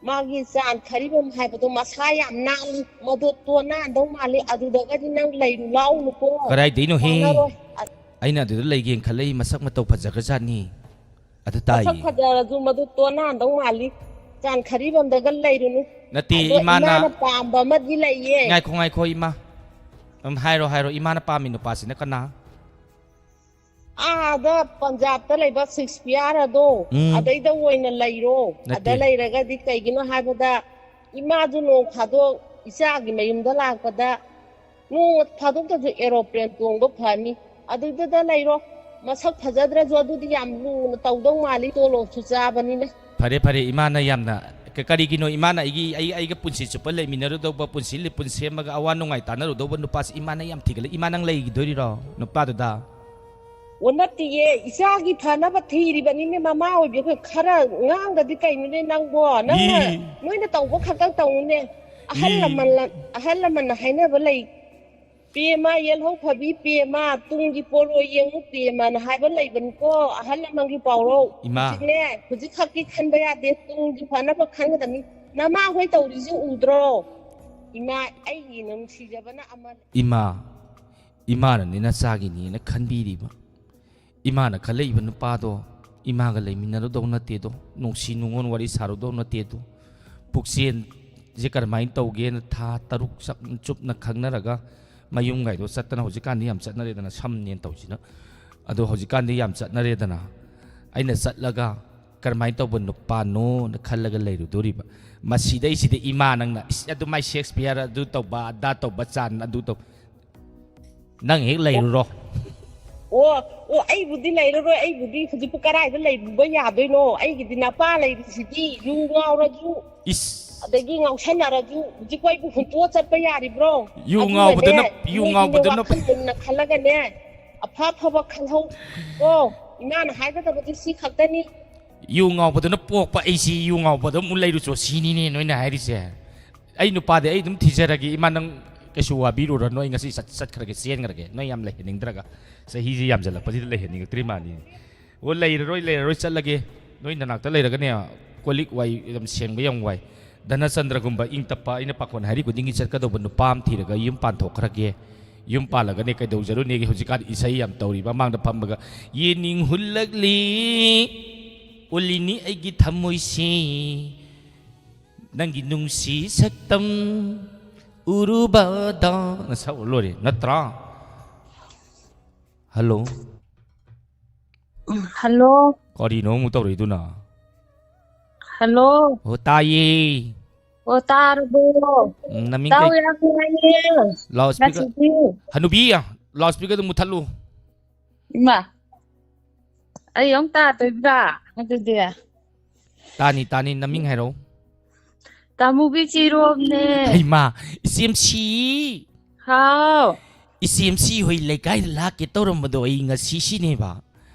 ꯃꯥꯒꯤ ꯆꯥꯟ ꯈꯔꯤꯕꯝ ꯍꯥꯏꯕꯗꯣ ꯃꯁꯥ ꯌꯥꯝ ꯅꯥꯜꯂꯤ, ꯃꯗꯨ ꯇꯣꯟꯅꯥꯟꯗꯧ ꯃꯥꯜꯂꯤ, ꯑꯗꯨꯗꯒꯗꯤ ꯅꯪ ꯂꯩꯔꯨ ꯂꯥꯎꯅꯨꯀꯣ꯫ ꯀꯗꯥꯏꯗꯩꯅꯣꯍꯦ? ꯀꯥꯟꯅꯔꯣꯏ꯫ ꯑ- ꯑꯩꯅ ꯑꯗꯨꯗ ꯂꯩꯒꯦꯅ ꯈꯜꯂꯛꯏ, ꯃꯁꯛ ꯃꯇꯧ ꯐꯖꯈ꯭ꯔꯖꯥꯠꯅꯤ꯫ ꯑꯗꯨ ꯃꯁꯛ ꯇꯥꯏꯌꯦ꯫ ꯐꯖꯔꯁꯨ ꯃꯗꯨ ꯇꯣꯟꯅꯥꯟꯗꯧ ꯃꯥꯜꯂꯤ꯫ ꯆꯥꯟ ꯈꯔꯤꯕꯝꯗꯒ ꯂꯩꯔꯨꯅꯨ꯫ ꯅꯠꯇꯦ, ꯑꯗꯣ ꯏꯃꯥꯅ ꯏꯃꯥꯅ ꯄꯥꯝꯕ ꯑꯃꯗꯤ ꯂꯩꯌꯦ꯫ ꯉꯥꯏꯈꯣ, ꯉꯥꯏꯈꯣ, ꯏꯃꯥ꯫ ꯑꯗꯨꯝ ꯍꯥꯏꯔꯣ, ꯍꯥꯏꯔꯣ꯫ ꯏꯃꯥꯅ ꯄꯥꯝꯃꯤ ꯅꯨꯄꯥꯁꯤꯅ ꯀꯅꯥ? ꯑꯥꯗ ꯄꯟꯖꯥꯕꯇ ꯂꯩꯕ ꯁꯦꯛꯁꯄꯤꯌꯥꯔ ꯑꯗꯣ, ꯎꯝ꯫ ꯑꯗꯩꯗ ꯑꯣꯏꯅ ꯂꯩꯔꯣ꯫ ꯅꯠꯇꯦ꯫ ꯑꯗ ꯂꯩꯔꯒꯗꯤ ꯀꯩꯒꯤꯅꯣ ꯍꯥꯏꯕꯗ, ꯏꯃꯥꯗꯨ ꯅꯣꯡ ꯐꯥꯗꯣꯛ ꯏꯆꯥꯒꯤ ꯃꯌꯨꯝꯗ ꯂꯥꯛꯄꯗ ꯅꯣꯡ ꯐꯥꯗꯣꯛꯇꯁꯨ ꯑꯦꯔꯣꯄ꯭ꯂꯦꯟ ꯇꯣꯡꯕ ꯐꯅꯤ꯫ ꯑꯗꯨꯗꯨꯗ ꯂꯩꯔꯣ꯫ ꯃꯁꯛ ꯐꯖꯗ꯭ꯔꯁꯨ ꯑꯗꯨꯗꯤ ꯌꯥꯝ ꯂꯨꯅ ꯇꯧꯗꯧ ꯃꯥꯜꯂꯤ, ꯇꯣꯂꯣꯞꯁꯨ ꯆꯥꯕꯅꯤꯅ꯫ ꯐꯔꯦ, ꯐꯔꯦ, ꯏꯃꯥꯅ ꯌꯥꯝꯅ, ꯀ-, ꯀꯔꯤꯒꯤꯅꯣ ꯏꯃꯥꯅ ꯑꯩꯒꯤ, ꯑꯩ, ꯑꯩꯒ ꯄꯨꯟꯁꯤ ꯆꯨꯞꯄ ꯂꯩꯃꯤꯟꯅꯔꯨꯗꯧꯕ, ꯄꯨꯟꯁꯤ ꯂꯤꯄꯨꯟ ꯁꯦꯝꯃꯒ ꯑꯋꯥ ꯅꯨꯡꯉꯥꯏ ꯇꯥꯟꯅꯔꯨꯗꯧꯕ ꯅꯨꯄꯥꯁꯤ ꯏꯃꯥꯅ ꯌꯥꯝ ꯊꯤꯒꯠꯂꯦ? ꯏꯃꯥ, ꯅꯪ ꯂꯩꯈꯤꯗꯣꯔꯤꯔꯣ ꯅꯨꯄꯥꯗꯨꯗ? ꯑꯣ, ꯅꯠꯇꯤꯌꯦ, ꯏꯆꯥꯒꯤ ꯐꯅꯕ ꯊꯤꯔꯤꯕꯅꯤꯅꯦ꯫ ꯃꯃꯥ ꯑꯣꯏꯕꯤ ꯑꯩꯈꯣꯏ ꯈꯔ ꯉꯥꯡꯗꯗꯤ ꯀꯩꯅꯣꯅꯦ ꯅꯪꯕꯣ? ꯅꯪꯅ ꯏ꯫ ꯅꯣꯏꯅ ꯇꯧꯕ ꯈꯛꯇꯪ ꯇꯧꯅꯨꯅꯦ꯫ ꯑꯍꯜ ꯏ꯫ ꯂꯃꯟ, ꯑꯍꯜ ꯂꯃꯟꯅ ꯍꯥꯏꯅꯕ ꯂꯩ, "ꯄꯦꯃ, ꯌꯦꯜꯍꯧ ꯐꯕꯤ ꯄꯦꯃ, ꯇꯨꯡꯒꯤ ꯄꯣꯔꯣꯏ ꯌꯦꯡꯉꯨ ꯄꯦꯃꯅ" ꯍꯥꯏꯕ ꯂꯩꯕꯅꯤꯀꯣ, ꯑꯍꯜ ꯂꯃꯟꯒꯤ ꯄꯥꯎꯔꯧ꯫ ꯏꯃꯥ꯫ ꯍꯧꯖꯤꯛꯅꯦ, ꯍꯧꯖꯤꯛ ꯈꯛꯀꯤ ꯈꯟꯕ ꯌꯥꯗꯦ, ꯇꯨꯡꯒꯤ ꯐꯅꯕ ꯈꯟꯒꯗꯕꯅꯤ꯫ ꯅꯃꯥ ꯍꯣꯏ ꯇꯧꯔꯤꯁꯦ ꯎꯗ꯭ꯔꯣ? ꯏꯃꯥ, ꯑꯩꯒꯤ ꯅꯨꯡꯁꯤꯖꯕꯅ ꯑꯃ꯫ ꯏꯃꯥ, ꯏꯃꯥꯅꯅꯦ ꯅꯆꯥꯒꯤꯅꯦꯅ ꯈꯟꯕꯤꯔꯤꯕ꯫ ꯏꯃꯥꯅ ꯈꯜꯂꯛꯏꯕ ꯅꯨꯄꯥꯗꯣ ꯏꯃꯥꯒ ꯂꯩꯃꯤꯟꯅꯔꯨꯗꯧ ꯅꯠꯇꯦꯗꯣ, ꯅꯨꯡꯁꯤ ꯅꯨꯡꯉꯣꯟ ꯋꯥꯔꯤ ꯁꯥꯔꯨꯗꯧ ꯅꯠꯇꯦꯗꯣ, ꯄꯨꯛꯆꯦꯟꯁꯦ ꯀꯔꯝꯍꯥꯏꯅ ꯇꯧꯒꯦꯅ ꯊꯥ ꯇꯔꯨꯛ ꯆꯞ ꯆꯨꯞꯅ ꯈꯪꯅꯔꯒ ꯃꯌꯨꯝꯒꯥꯏꯗꯣ ꯆꯠꯇꯅ, ꯍꯧꯖꯤꯛꯀꯥꯟꯗꯤ ꯌꯥꯝ ꯆꯠꯅꯔꯦꯗꯅ, ꯁꯝꯅꯦꯅ ꯇꯧꯁꯤꯅ꯫ ꯑꯗꯣ ꯍꯧꯖꯤꯛꯀꯥꯟꯗꯤ ꯌꯥꯝ ꯆꯠꯅꯔꯦꯗꯅ, ꯑꯩꯅ ꯆꯠꯂꯒ ꯀꯔꯝꯍꯥꯏꯅ ꯇꯧꯕ ꯅꯨꯄꯥꯅꯣꯅ ꯈꯜꯂꯒ ꯂꯩꯔꯨꯗꯣꯔꯤꯕ? ꯃꯁꯤꯗꯩꯁꯤꯗ ꯏꯃꯥ ꯅꯪꯅ, "ꯏꯁ, ꯑꯗꯨ ꯃꯥꯏ ꯁꯦꯛꯁꯄꯤꯌꯔ ꯑꯗꯨ ꯇꯧꯕ, ꯑꯗꯥ ꯇꯧꯕ, ꯆꯥꯟ ꯑꯗꯨ ꯇꯧꯕ"꯫ ꯅꯪ ꯍꯦꯛ ꯂꯩꯔꯨꯔꯣ꯫ ꯑꯣ, ꯑꯣ, ꯑꯩꯕꯨꯗꯤ ꯂꯩꯔꯔꯣꯏ, ꯑꯩꯕꯨꯗꯤ ꯍꯧꯖꯤꯛꯄꯨ ꯀꯗꯥꯏꯗ ꯂꯩꯔꯨꯕ ꯌꯥꯗꯣꯏꯅꯣ? ꯑꯩꯒꯤꯗꯤ ꯅꯄꯥ ꯂꯩꯔꯤꯁꯤꯗꯤ, ꯌꯨ ꯉꯥꯎꯔꯁꯨ, ꯏꯁ꯫ ꯑꯗꯒꯤ ꯉꯥꯎꯁꯟꯅꯔꯁꯨ, ꯍꯧꯖꯤꯛꯄꯨ ꯑꯩꯕꯨ ꯍꯨꯟꯇꯣꯛꯑ ꯆꯠꯄ ꯌꯥꯔꯤꯕ꯭ꯔꯣ? ꯌꯨ ꯑꯗꯨꯅꯅꯦ, ꯉꯥꯎꯕꯗꯨꯅ, ꯌꯨ ꯅꯣꯏꯒꯤꯅꯦ ꯉꯥꯎꯕꯗꯨꯅ ꯋꯥꯈꯜ ꯃꯨꯟꯅ ꯈꯜꯂꯒꯅꯦ, ꯑꯐ ꯑꯐꯕ ꯈꯜꯍꯧ꯫ ꯀꯣ, ꯏꯃꯥꯅ ꯍꯥꯏꯒꯗꯕꯗꯤ ꯁꯤ ꯈꯛꯇꯅꯤ꯫ ꯌꯨ ꯉꯥꯎꯕꯗꯨꯅ ꯄꯣꯛꯄ ꯑꯩꯁꯤ, ꯌꯨ ꯉꯥꯎꯕꯗ ꯑꯃꯨꯛ ꯂꯩꯔꯨꯆꯣ ꯁꯤꯅꯤꯅꯦ ꯅꯣꯏꯅ ꯍꯥꯏꯔꯤꯁꯦ꯫ ꯑꯩ ꯅꯨꯄꯥꯗꯤ ꯑꯩ ꯑꯗꯨꯝ ꯊꯤꯖꯔꯒꯦ, ꯏꯃꯥ, ꯅꯪ ꯀꯩꯁꯨ ꯋꯥꯕꯤꯔꯨꯔꯅꯨ, ꯑꯩ ꯉꯁꯤ ꯆꯠ-, ꯆꯠꯈ꯭ꯔꯒꯦ, ꯆꯦꯟꯈ꯭ꯔꯒꯦ, ꯅꯣꯏ ꯌꯥꯝ ꯂꯩꯍꯟꯅꯤꯡꯗ꯭ꯔꯒ, ꯆꯍꯤꯁꯤ ꯌꯥꯝꯁꯤꯜꯂꯛꯄꯁꯤꯗ ꯂꯩꯍꯟꯅꯤꯡꯉꯛꯇ꯭ꯔꯤ ꯃꯥꯜꯂꯤ꯫ ꯑꯣ, ꯂꯩꯔꯔꯣꯏ, ꯂꯩꯔꯔꯣꯏ, ꯆꯠꯂꯒꯦ, ꯅꯣꯏ ꯅꯅꯥꯛꯇ ꯂꯩꯔꯒꯅꯦ, ꯀꯣꯜ ꯂꯤꯛ ꯋꯥꯏ ꯌꯥꯝ ꯁꯦꯡꯕ ꯌꯥꯝ ꯋꯥꯏ꯫ ꯙꯅꯆꯟꯗ꯭ꯔꯒꯨꯝꯕ ꯏꯪ ꯇꯞꯄ, ꯑꯩꯅ ꯄꯥꯈꯣꯟ ꯍꯥꯏꯔꯤ ꯈꯨꯗꯤꯡꯒꯤ ꯆꯠꯀꯗꯧꯕ ꯅꯨꯄꯥ ꯑꯃ ꯊꯤꯔꯒ ꯌꯨꯝ ꯄꯥꯟꯊꯣꯛꯈ꯭ꯔꯒꯦ꯫ ꯌꯨꯝ ꯄꯥꯜꯂꯒꯅꯦ ꯀꯩꯗꯧꯖꯔꯨꯅꯦꯒꯦ? ꯍꯧꯖꯤꯛꯀꯥꯟ ꯏꯁꯩ ꯌꯥꯝ ꯇꯧꯔꯤ, ꯃꯃꯥꯡꯗ ꯐꯝꯃꯒ, "ꯌꯦꯡꯅꯤꯡ ꯍꯨꯜꯂꯛꯂꯤ, ꯎꯠꯂꯤꯅꯤ ꯑꯩꯒꯤ ꯊꯃꯣꯏꯁꯤ, ꯅꯪꯒꯤ ꯅꯨꯡꯁꯤ ꯁꯛꯇꯝ ꯎꯔꯨꯕꯗ"꯫ ꯅ ꯁꯛꯎ ꯂꯣꯏꯔꯦ ꯅꯠꯇ꯭ꯔꯥ? ꯍꯜꯂꯣ꯫ ꯍꯜꯂꯣ꯫ ꯀꯔꯤꯅꯣ ꯑꯃꯨꯛ ꯇꯧꯔꯛꯏꯗꯨꯅ? ꯍꯜꯂꯣ꯫ ꯑꯣ, ꯇꯥꯏꯌꯦ꯫ ꯑꯣ, ꯇꯥꯔꯕꯣ? ꯎꯝ, ꯅꯃꯤꯡ ꯇꯥꯎ ꯀꯩ? ꯌꯥꯝ ꯅꯨꯡꯉꯥꯏꯌꯦ꯫ Loud speaker. ꯉꯁꯤꯗꯤ꯫ ꯍꯅꯨꯕꯤ, ꯂꯥꯎꯠ ꯏꯁꯄꯤꯀꯔꯗꯨ ꯃꯨꯠꯊꯠꯂꯨ꯫ ꯏꯃꯥ, ꯑꯩ ꯑꯃꯨꯛ ꯇꯥꯗꯣꯏꯕ꯭ꯔꯥ ꯑꯗꯨꯗꯤ? ꯇꯥꯅꯤ, ꯇꯥꯅꯤ, ꯅꯃꯤꯡ ꯍꯥꯏꯔꯛꯑꯣ꯫ ꯇꯥꯃꯨꯕꯤ ꯆꯤꯔꯣꯝꯅꯦ꯫ ꯍꯩꯃꯥ, ꯏꯆꯦꯝꯁꯤ꯫ ꯍꯥꯎ꯫ ꯏꯆꯦꯝꯁꯤ ꯍꯣꯏ ꯂꯩꯀꯥꯏꯗ ꯂꯥꯛꯀꯦ ꯇꯧꯔꯝꯕꯗꯣ ꯑꯩ ꯉꯁꯤ ꯁꯤꯅꯦꯕ꯫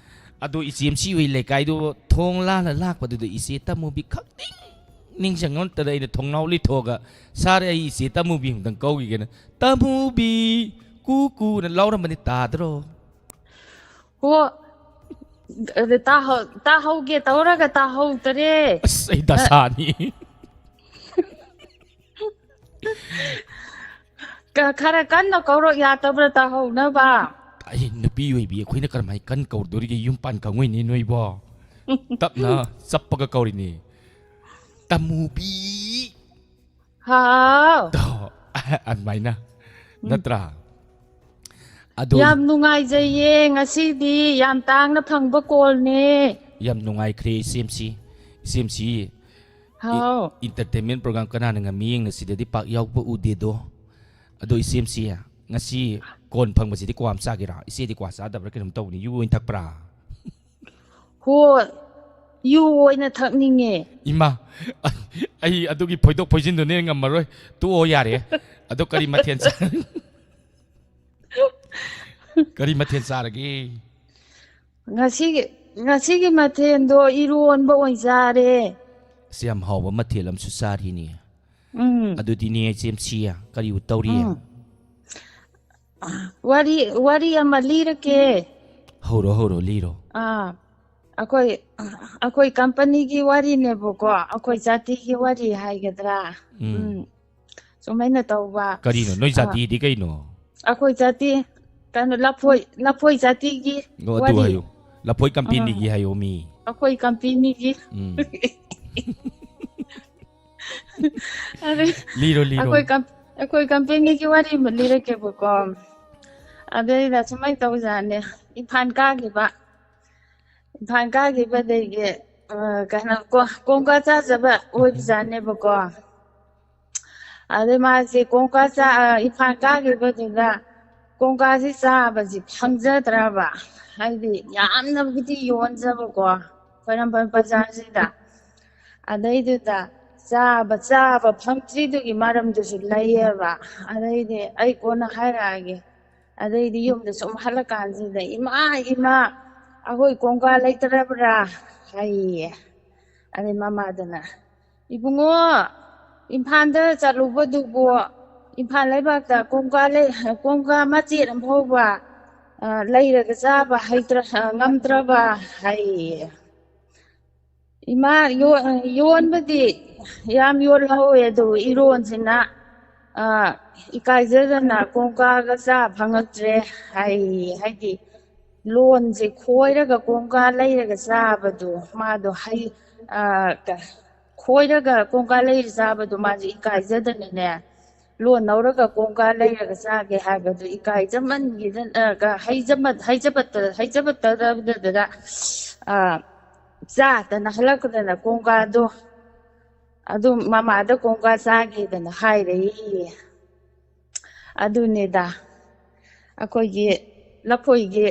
ꯑꯗꯣ ꯏꯆꯦꯝꯁꯤ ꯍꯣꯏ ꯂꯩꯀꯥꯏꯗꯣ ꯊꯣꯡ ꯂꯥꯜꯂ ꯂꯥꯛꯄꯗꯨꯗ ꯏꯆꯦ ꯇꯃꯨꯕꯤ ꯈꯛꯇꯤꯡ ꯅꯤꯡꯁꯤꯡꯉꯛꯇꯅ ꯑꯩꯅ ꯊꯣꯡꯅꯥꯎ ꯂꯤꯊꯣꯛꯑꯒ, "ꯁꯥꯔ, ꯑꯩ ꯏꯆꯦ ꯇꯃꯨꯕꯤ ꯑꯝꯇꯪ ꯀꯧꯈꯤꯒꯦꯅ"꯫ "ꯇꯃꯨꯕꯤ, ꯀꯨ ꯀꯨꯅ ꯂꯥꯎꯔꯝꯕꯅꯤ, ꯇꯥꯗ꯭ꯔꯣ?" ꯍꯣ, ꯑꯗꯨ ꯇꯥꯍꯧ-, ꯇꯥꯍꯧꯒꯦ ꯇꯧꯔꯒ ꯇꯥꯍꯧꯗꯔꯦ꯫ ꯑꯁ, ꯑꯩ ꯗꯁꯥꯅꯤ꯫ ꯀ-, ꯈꯔ ꯀꯟꯅ ꯀꯧꯔꯛ ꯌꯥꯗꯕ꯭ꯔꯥ ꯇꯥꯍꯧꯅꯕ? ꯑꯩ ꯅꯨꯄꯤ ꯑꯣꯏꯕꯤ ꯑꯩꯈꯣꯏꯅ ꯀꯔꯝꯍꯥꯏꯅ ꯀꯟꯅ ꯀꯧꯗꯣꯔꯤꯒꯦ? ꯌꯨꯝ ꯄꯥꯟ ꯈꯪꯉꯣꯏꯅꯦ ꯅꯣꯏꯕꯣ꯫ ꯇꯞꯅ ꯆꯞꯄꯒ ꯀꯧꯔꯤꯅꯦ꯫ "ꯇꯃꯨꯕꯤ"꯫ ꯍꯥꯎ꯫ ꯇꯣ, ꯑꯗꯨꯃꯥꯏꯅ꯫ ꯎꯝ꯫ ꯅꯠꯇ꯭ꯔꯥ? ꯑꯗꯣ ꯌꯥꯝ ꯅꯨꯡꯉꯥꯏꯖꯩꯌꯦ, ꯉꯁꯤꯗꯤ ꯌꯥꯝ ꯇꯥꯡꯅ ꯐꯪꯕ ꯀꯣꯜꯅꯦ꯫ ꯌꯥꯝ ꯅꯨꯡꯉꯥꯏꯈ꯭ꯔꯦ ꯏꯆꯦꯝꯁꯤ꯫ ꯏꯆꯦꯝꯁꯤ, ꯏ-, ꯍꯥꯎ꯫ Entertainment program ꯀꯅꯥꯅ ꯉꯝꯃꯤ ꯌꯦꯡꯅ ꯁꯤꯗꯗꯤ ꯄꯥꯛ ꯌꯥꯎꯕ ꯎꯗꯦꯗꯣ꯫ ꯑꯗꯣ ꯏꯆꯦꯝꯁꯤ, ꯉꯁꯤ ꯀꯣꯟ ꯐꯪꯕꯁꯤꯗꯤ ꯀ꯭ꯋꯥ ꯑꯃ ꯆꯥꯒꯦꯔꯥ? ꯏꯆꯦꯗꯤ ꯀ꯭ꯋꯥ ꯆꯥꯗꯕ꯭ꯔꯥ ꯀꯩꯅꯣꯝ ꯇꯧꯕꯅꯤ, ꯌꯨ ꯑꯣꯏꯅ ꯊꯛꯄ꯭ꯔꯥ? ꯍꯣꯏ, ꯌꯨ ꯑꯣꯏꯅ ꯊꯛꯅꯤꯡꯉꯦ꯫ ꯏꯃꯥ, ꯑꯩ ꯑꯗꯨꯒꯤ ꯐꯣꯏꯗꯣꯛ ꯐꯣꯏꯖꯤꯟꯗꯨꯅꯦ ꯉꯝꯃꯔꯣꯏ꯫ ꯇꯣꯛꯑꯣ ꯌꯥꯔꯦ꯫ ꯑꯗꯣ ꯀꯔꯤ ꯃꯊꯦꯜ ꯆꯥ-, ꯀꯔꯤ ꯃꯊꯦꯜ ꯆꯥꯔꯒꯦ? ꯉꯁꯤꯒꯤ, ꯉꯁꯤꯒꯤ ꯃꯊꯦꯜꯗꯣ ꯏꯔꯣꯟꯕ ꯑꯣꯏꯅ ꯆꯥꯔꯦ꯫ ꯑꯁ, ꯌꯥꯝ ꯍꯥꯎꯕ ꯃꯊꯦꯜ ꯑꯃꯁꯨ ꯆꯥꯔꯤꯅꯦ꯫ ꯎꯝ꯫ ꯑꯗꯨꯗꯤꯅꯦ, ꯏꯆꯦꯝꯁꯤ, ꯀꯔꯤ ꯇꯧꯔꯤ? ꯎꯝ꯫ ꯋꯥꯔꯤ, ꯋꯥꯔꯤ ꯑꯃ ꯂꯤꯔꯛꯀꯦ꯫ ꯍꯧꯔꯣ, ꯍꯧꯔꯣ, ꯂꯤꯔꯣ꯫ ꯑꯥ, ꯑꯩꯈꯣꯏ, ꯑꯩꯈꯣꯏ ꯀꯝꯄꯅꯤꯒꯤ ꯋꯥꯔꯤꯅꯦꯕꯀꯣ, ꯑꯩꯈꯣꯏ ꯖꯥꯇꯤꯒꯤ ꯋꯥꯔꯤ ꯍꯥꯏꯒꯗ꯭ꯔꯥ? ꯎꯝ꯫ ꯎꯝ꯫ ꯁꯨꯃꯥꯏꯅ ꯇꯧꯕ꯫ ꯀꯔꯤꯅꯣ? ꯅꯣꯏ ꯑꯥ, ꯖꯥꯇꯤꯗꯤ ꯀꯩꯅꯣ? ꯑꯩꯈꯣꯏ ꯖꯥꯇꯤ, ꯀꯩꯅꯣ, ꯂꯐꯣꯏ, ꯂꯐꯣꯏ ꯖꯥꯇꯤꯒꯤ ꯑꯣ, ꯑꯗꯨ ꯋꯥꯔꯤ꯫ ꯍꯥꯏꯌꯨ꯫ ꯂꯐꯣꯏ ꯀꯝꯄꯦꯅꯤꯒꯤ ꯑꯥ꯫ ꯍꯥꯏꯌꯣ ꯃꯤ꯫ ꯑꯩꯈꯣꯏ ꯀꯝꯄꯦꯅꯤꯒꯤ꯫ ꯎꯝ꯫ ꯑꯗꯩ ꯂꯤꯔꯣ, ꯂꯤꯔꯣ꯫ ꯑꯩꯈꯣꯏ ꯀꯝ-, ꯑꯩꯈꯣꯏ ꯀꯝꯄꯦꯅꯤꯒꯤ ꯋꯥꯔꯤ ꯑꯃ ꯂꯤꯔꯛꯀꯦꯕꯀꯣ꯫ ꯑꯗꯩꯗ ꯁꯨꯃꯥꯏꯅ ꯇꯧꯖꯥꯠꯅꯦ꯫ ꯏꯝꯐꯥꯜ ꯀꯥꯈꯤꯕ꯫ ꯏꯝꯐꯥꯜ ꯀꯥꯈꯤꯕꯗꯒꯤ, ꯑ, ꯀꯩꯅꯣ, ꯀꯣ-, ꯀꯣꯡꯀꯥ ꯆꯥꯖꯕ ꯑꯣꯏꯕꯖꯥꯠꯅꯦꯕꯀꯣ꯫ ꯑꯗꯩ ꯃꯥꯁꯦ ꯀꯣꯡꯀꯥ ꯆꯥ-, ꯑ, ꯏꯝꯐꯥꯜ ꯀꯥꯈꯤꯕꯗꯨꯗ ꯀꯣꯡꯀꯥꯁꯦ ꯆꯥꯕꯁꯦ ꯐꯪꯖꯗ꯭ꯔꯕ꯫ ꯍꯥꯏꯗꯤ ꯌꯥꯝꯅꯕꯨꯗꯤ ꯌꯣꯟꯖꯕꯀꯣ, ꯈ꯭ꯋꯥꯏꯔꯝꯕꯟ ꯕꯖꯥꯔꯁꯤꯗ꯫ ꯑꯗꯩꯗꯨꯗ ꯆꯥꯕ, ꯆꯥꯕ ꯐꯪꯗ꯭ꯔꯤꯗꯨꯒꯤ ꯃꯔꯝꯗꯨꯁꯨ ꯂꯩꯌꯦꯕ꯫ ꯑꯗꯩꯗꯤ ꯑꯩ ꯀꯣꯟꯅ ꯍꯥꯏꯔꯛꯑꯒꯦ꯫ ꯑꯗꯩꯗꯤ ꯌꯨꯝꯗ ꯁꯨꯝ ꯍꯜꯂꯛꯀꯥꯟꯁꯤꯗ, "ꯏꯃꯥ, ꯏꯃꯥ, ꯑꯩꯈꯣꯏ ꯀꯣꯡꯀꯥ ꯂꯩꯇ꯭ꯔꯕ꯭ꯔꯥ?" ꯍꯥꯏꯌꯦ꯫ ꯑꯗꯩ ꯃꯃꯥꯗꯅ, "ꯏꯕꯨꯡꯉꯣ, ꯏꯝꯐꯥꯜꯗ ꯆꯠꯂꯨꯕꯗꯨꯕꯨ ꯏꯝꯐꯥꯜ ꯂꯩꯕꯥꯛꯇ ꯀꯣꯡꯀꯥ ꯂꯩ-, ꯀꯣꯡꯀꯥ ꯃꯆꯦꯠ ꯑꯃ ꯐꯥꯎꯕ, ꯑ, ꯂꯩꯔꯒ ꯆꯥꯕ ꯍꯩꯇ꯭ꯔ-, ꯑ, ꯉꯝꯗ꯭ꯔꯕ?" ꯍꯥꯏꯌꯦ꯫ "ꯏꯃꯥ, ꯌꯣ-, ꯌꯣꯟꯕꯗꯤ ꯌꯥꯝ ꯌꯣꯜꯍꯧꯋꯦ, ꯑꯗꯨ ꯏꯔꯣꯟꯁꯤꯅ, ꯑ, ꯏꯀꯥꯏꯖꯗꯅ ꯀꯣꯡꯀꯥꯒ ꯆꯥ ꯐꯪꯉꯛꯇ꯭ꯔꯦ" ꯍꯥꯏꯌꯦ꯫ ꯍꯥꯏꯗꯤ ꯂꯣꯟꯁꯦ ꯈꯣꯏꯔꯒ ꯀꯣꯡꯀꯥ ꯂꯩꯔꯒ ꯆꯥꯕꯗꯣ, ꯃꯥꯗꯣ ꯍꯩ-, ꯑ, ꯀ-, ꯈꯣꯏꯔꯒ ꯀꯣꯡꯀꯥ ꯂꯩꯔ ꯆꯥꯕꯗꯣ ꯃꯥꯁꯦ ꯏꯀꯥꯏꯖꯗꯅꯅꯦ, ꯂꯣꯟ ꯂꯧꯔꯒ ꯀꯣꯡꯀꯥ ꯂꯩꯔꯒ ꯆꯥꯒꯦ ꯍꯥꯏꯕꯗꯨ ꯏꯀꯥꯏꯖꯃꯟꯒꯤꯗꯅ, ꯑ, ꯀ-, ꯍꯩꯖꯃ-, ꯍꯩꯖꯕꯠꯇ-, ꯍꯩꯖꯕꯠꯇꯗꯕꯗꯨꯗ, ꯑ, ꯆꯥꯗꯅ ꯍꯜꯂꯛꯄꯗꯅ ꯀꯣꯡꯀꯥꯗꯣ ꯑꯗꯨꯝ ꯃꯃꯥꯗ ꯀꯣꯡꯀꯥ ꯆꯥꯒꯦꯗꯅ ꯍꯥꯏꯔꯛꯏꯌꯦ꯫ ꯑꯗꯨꯅꯤꯗ ꯑꯩꯈꯣꯏꯒꯤ ꯂꯐꯣꯏꯒꯤ,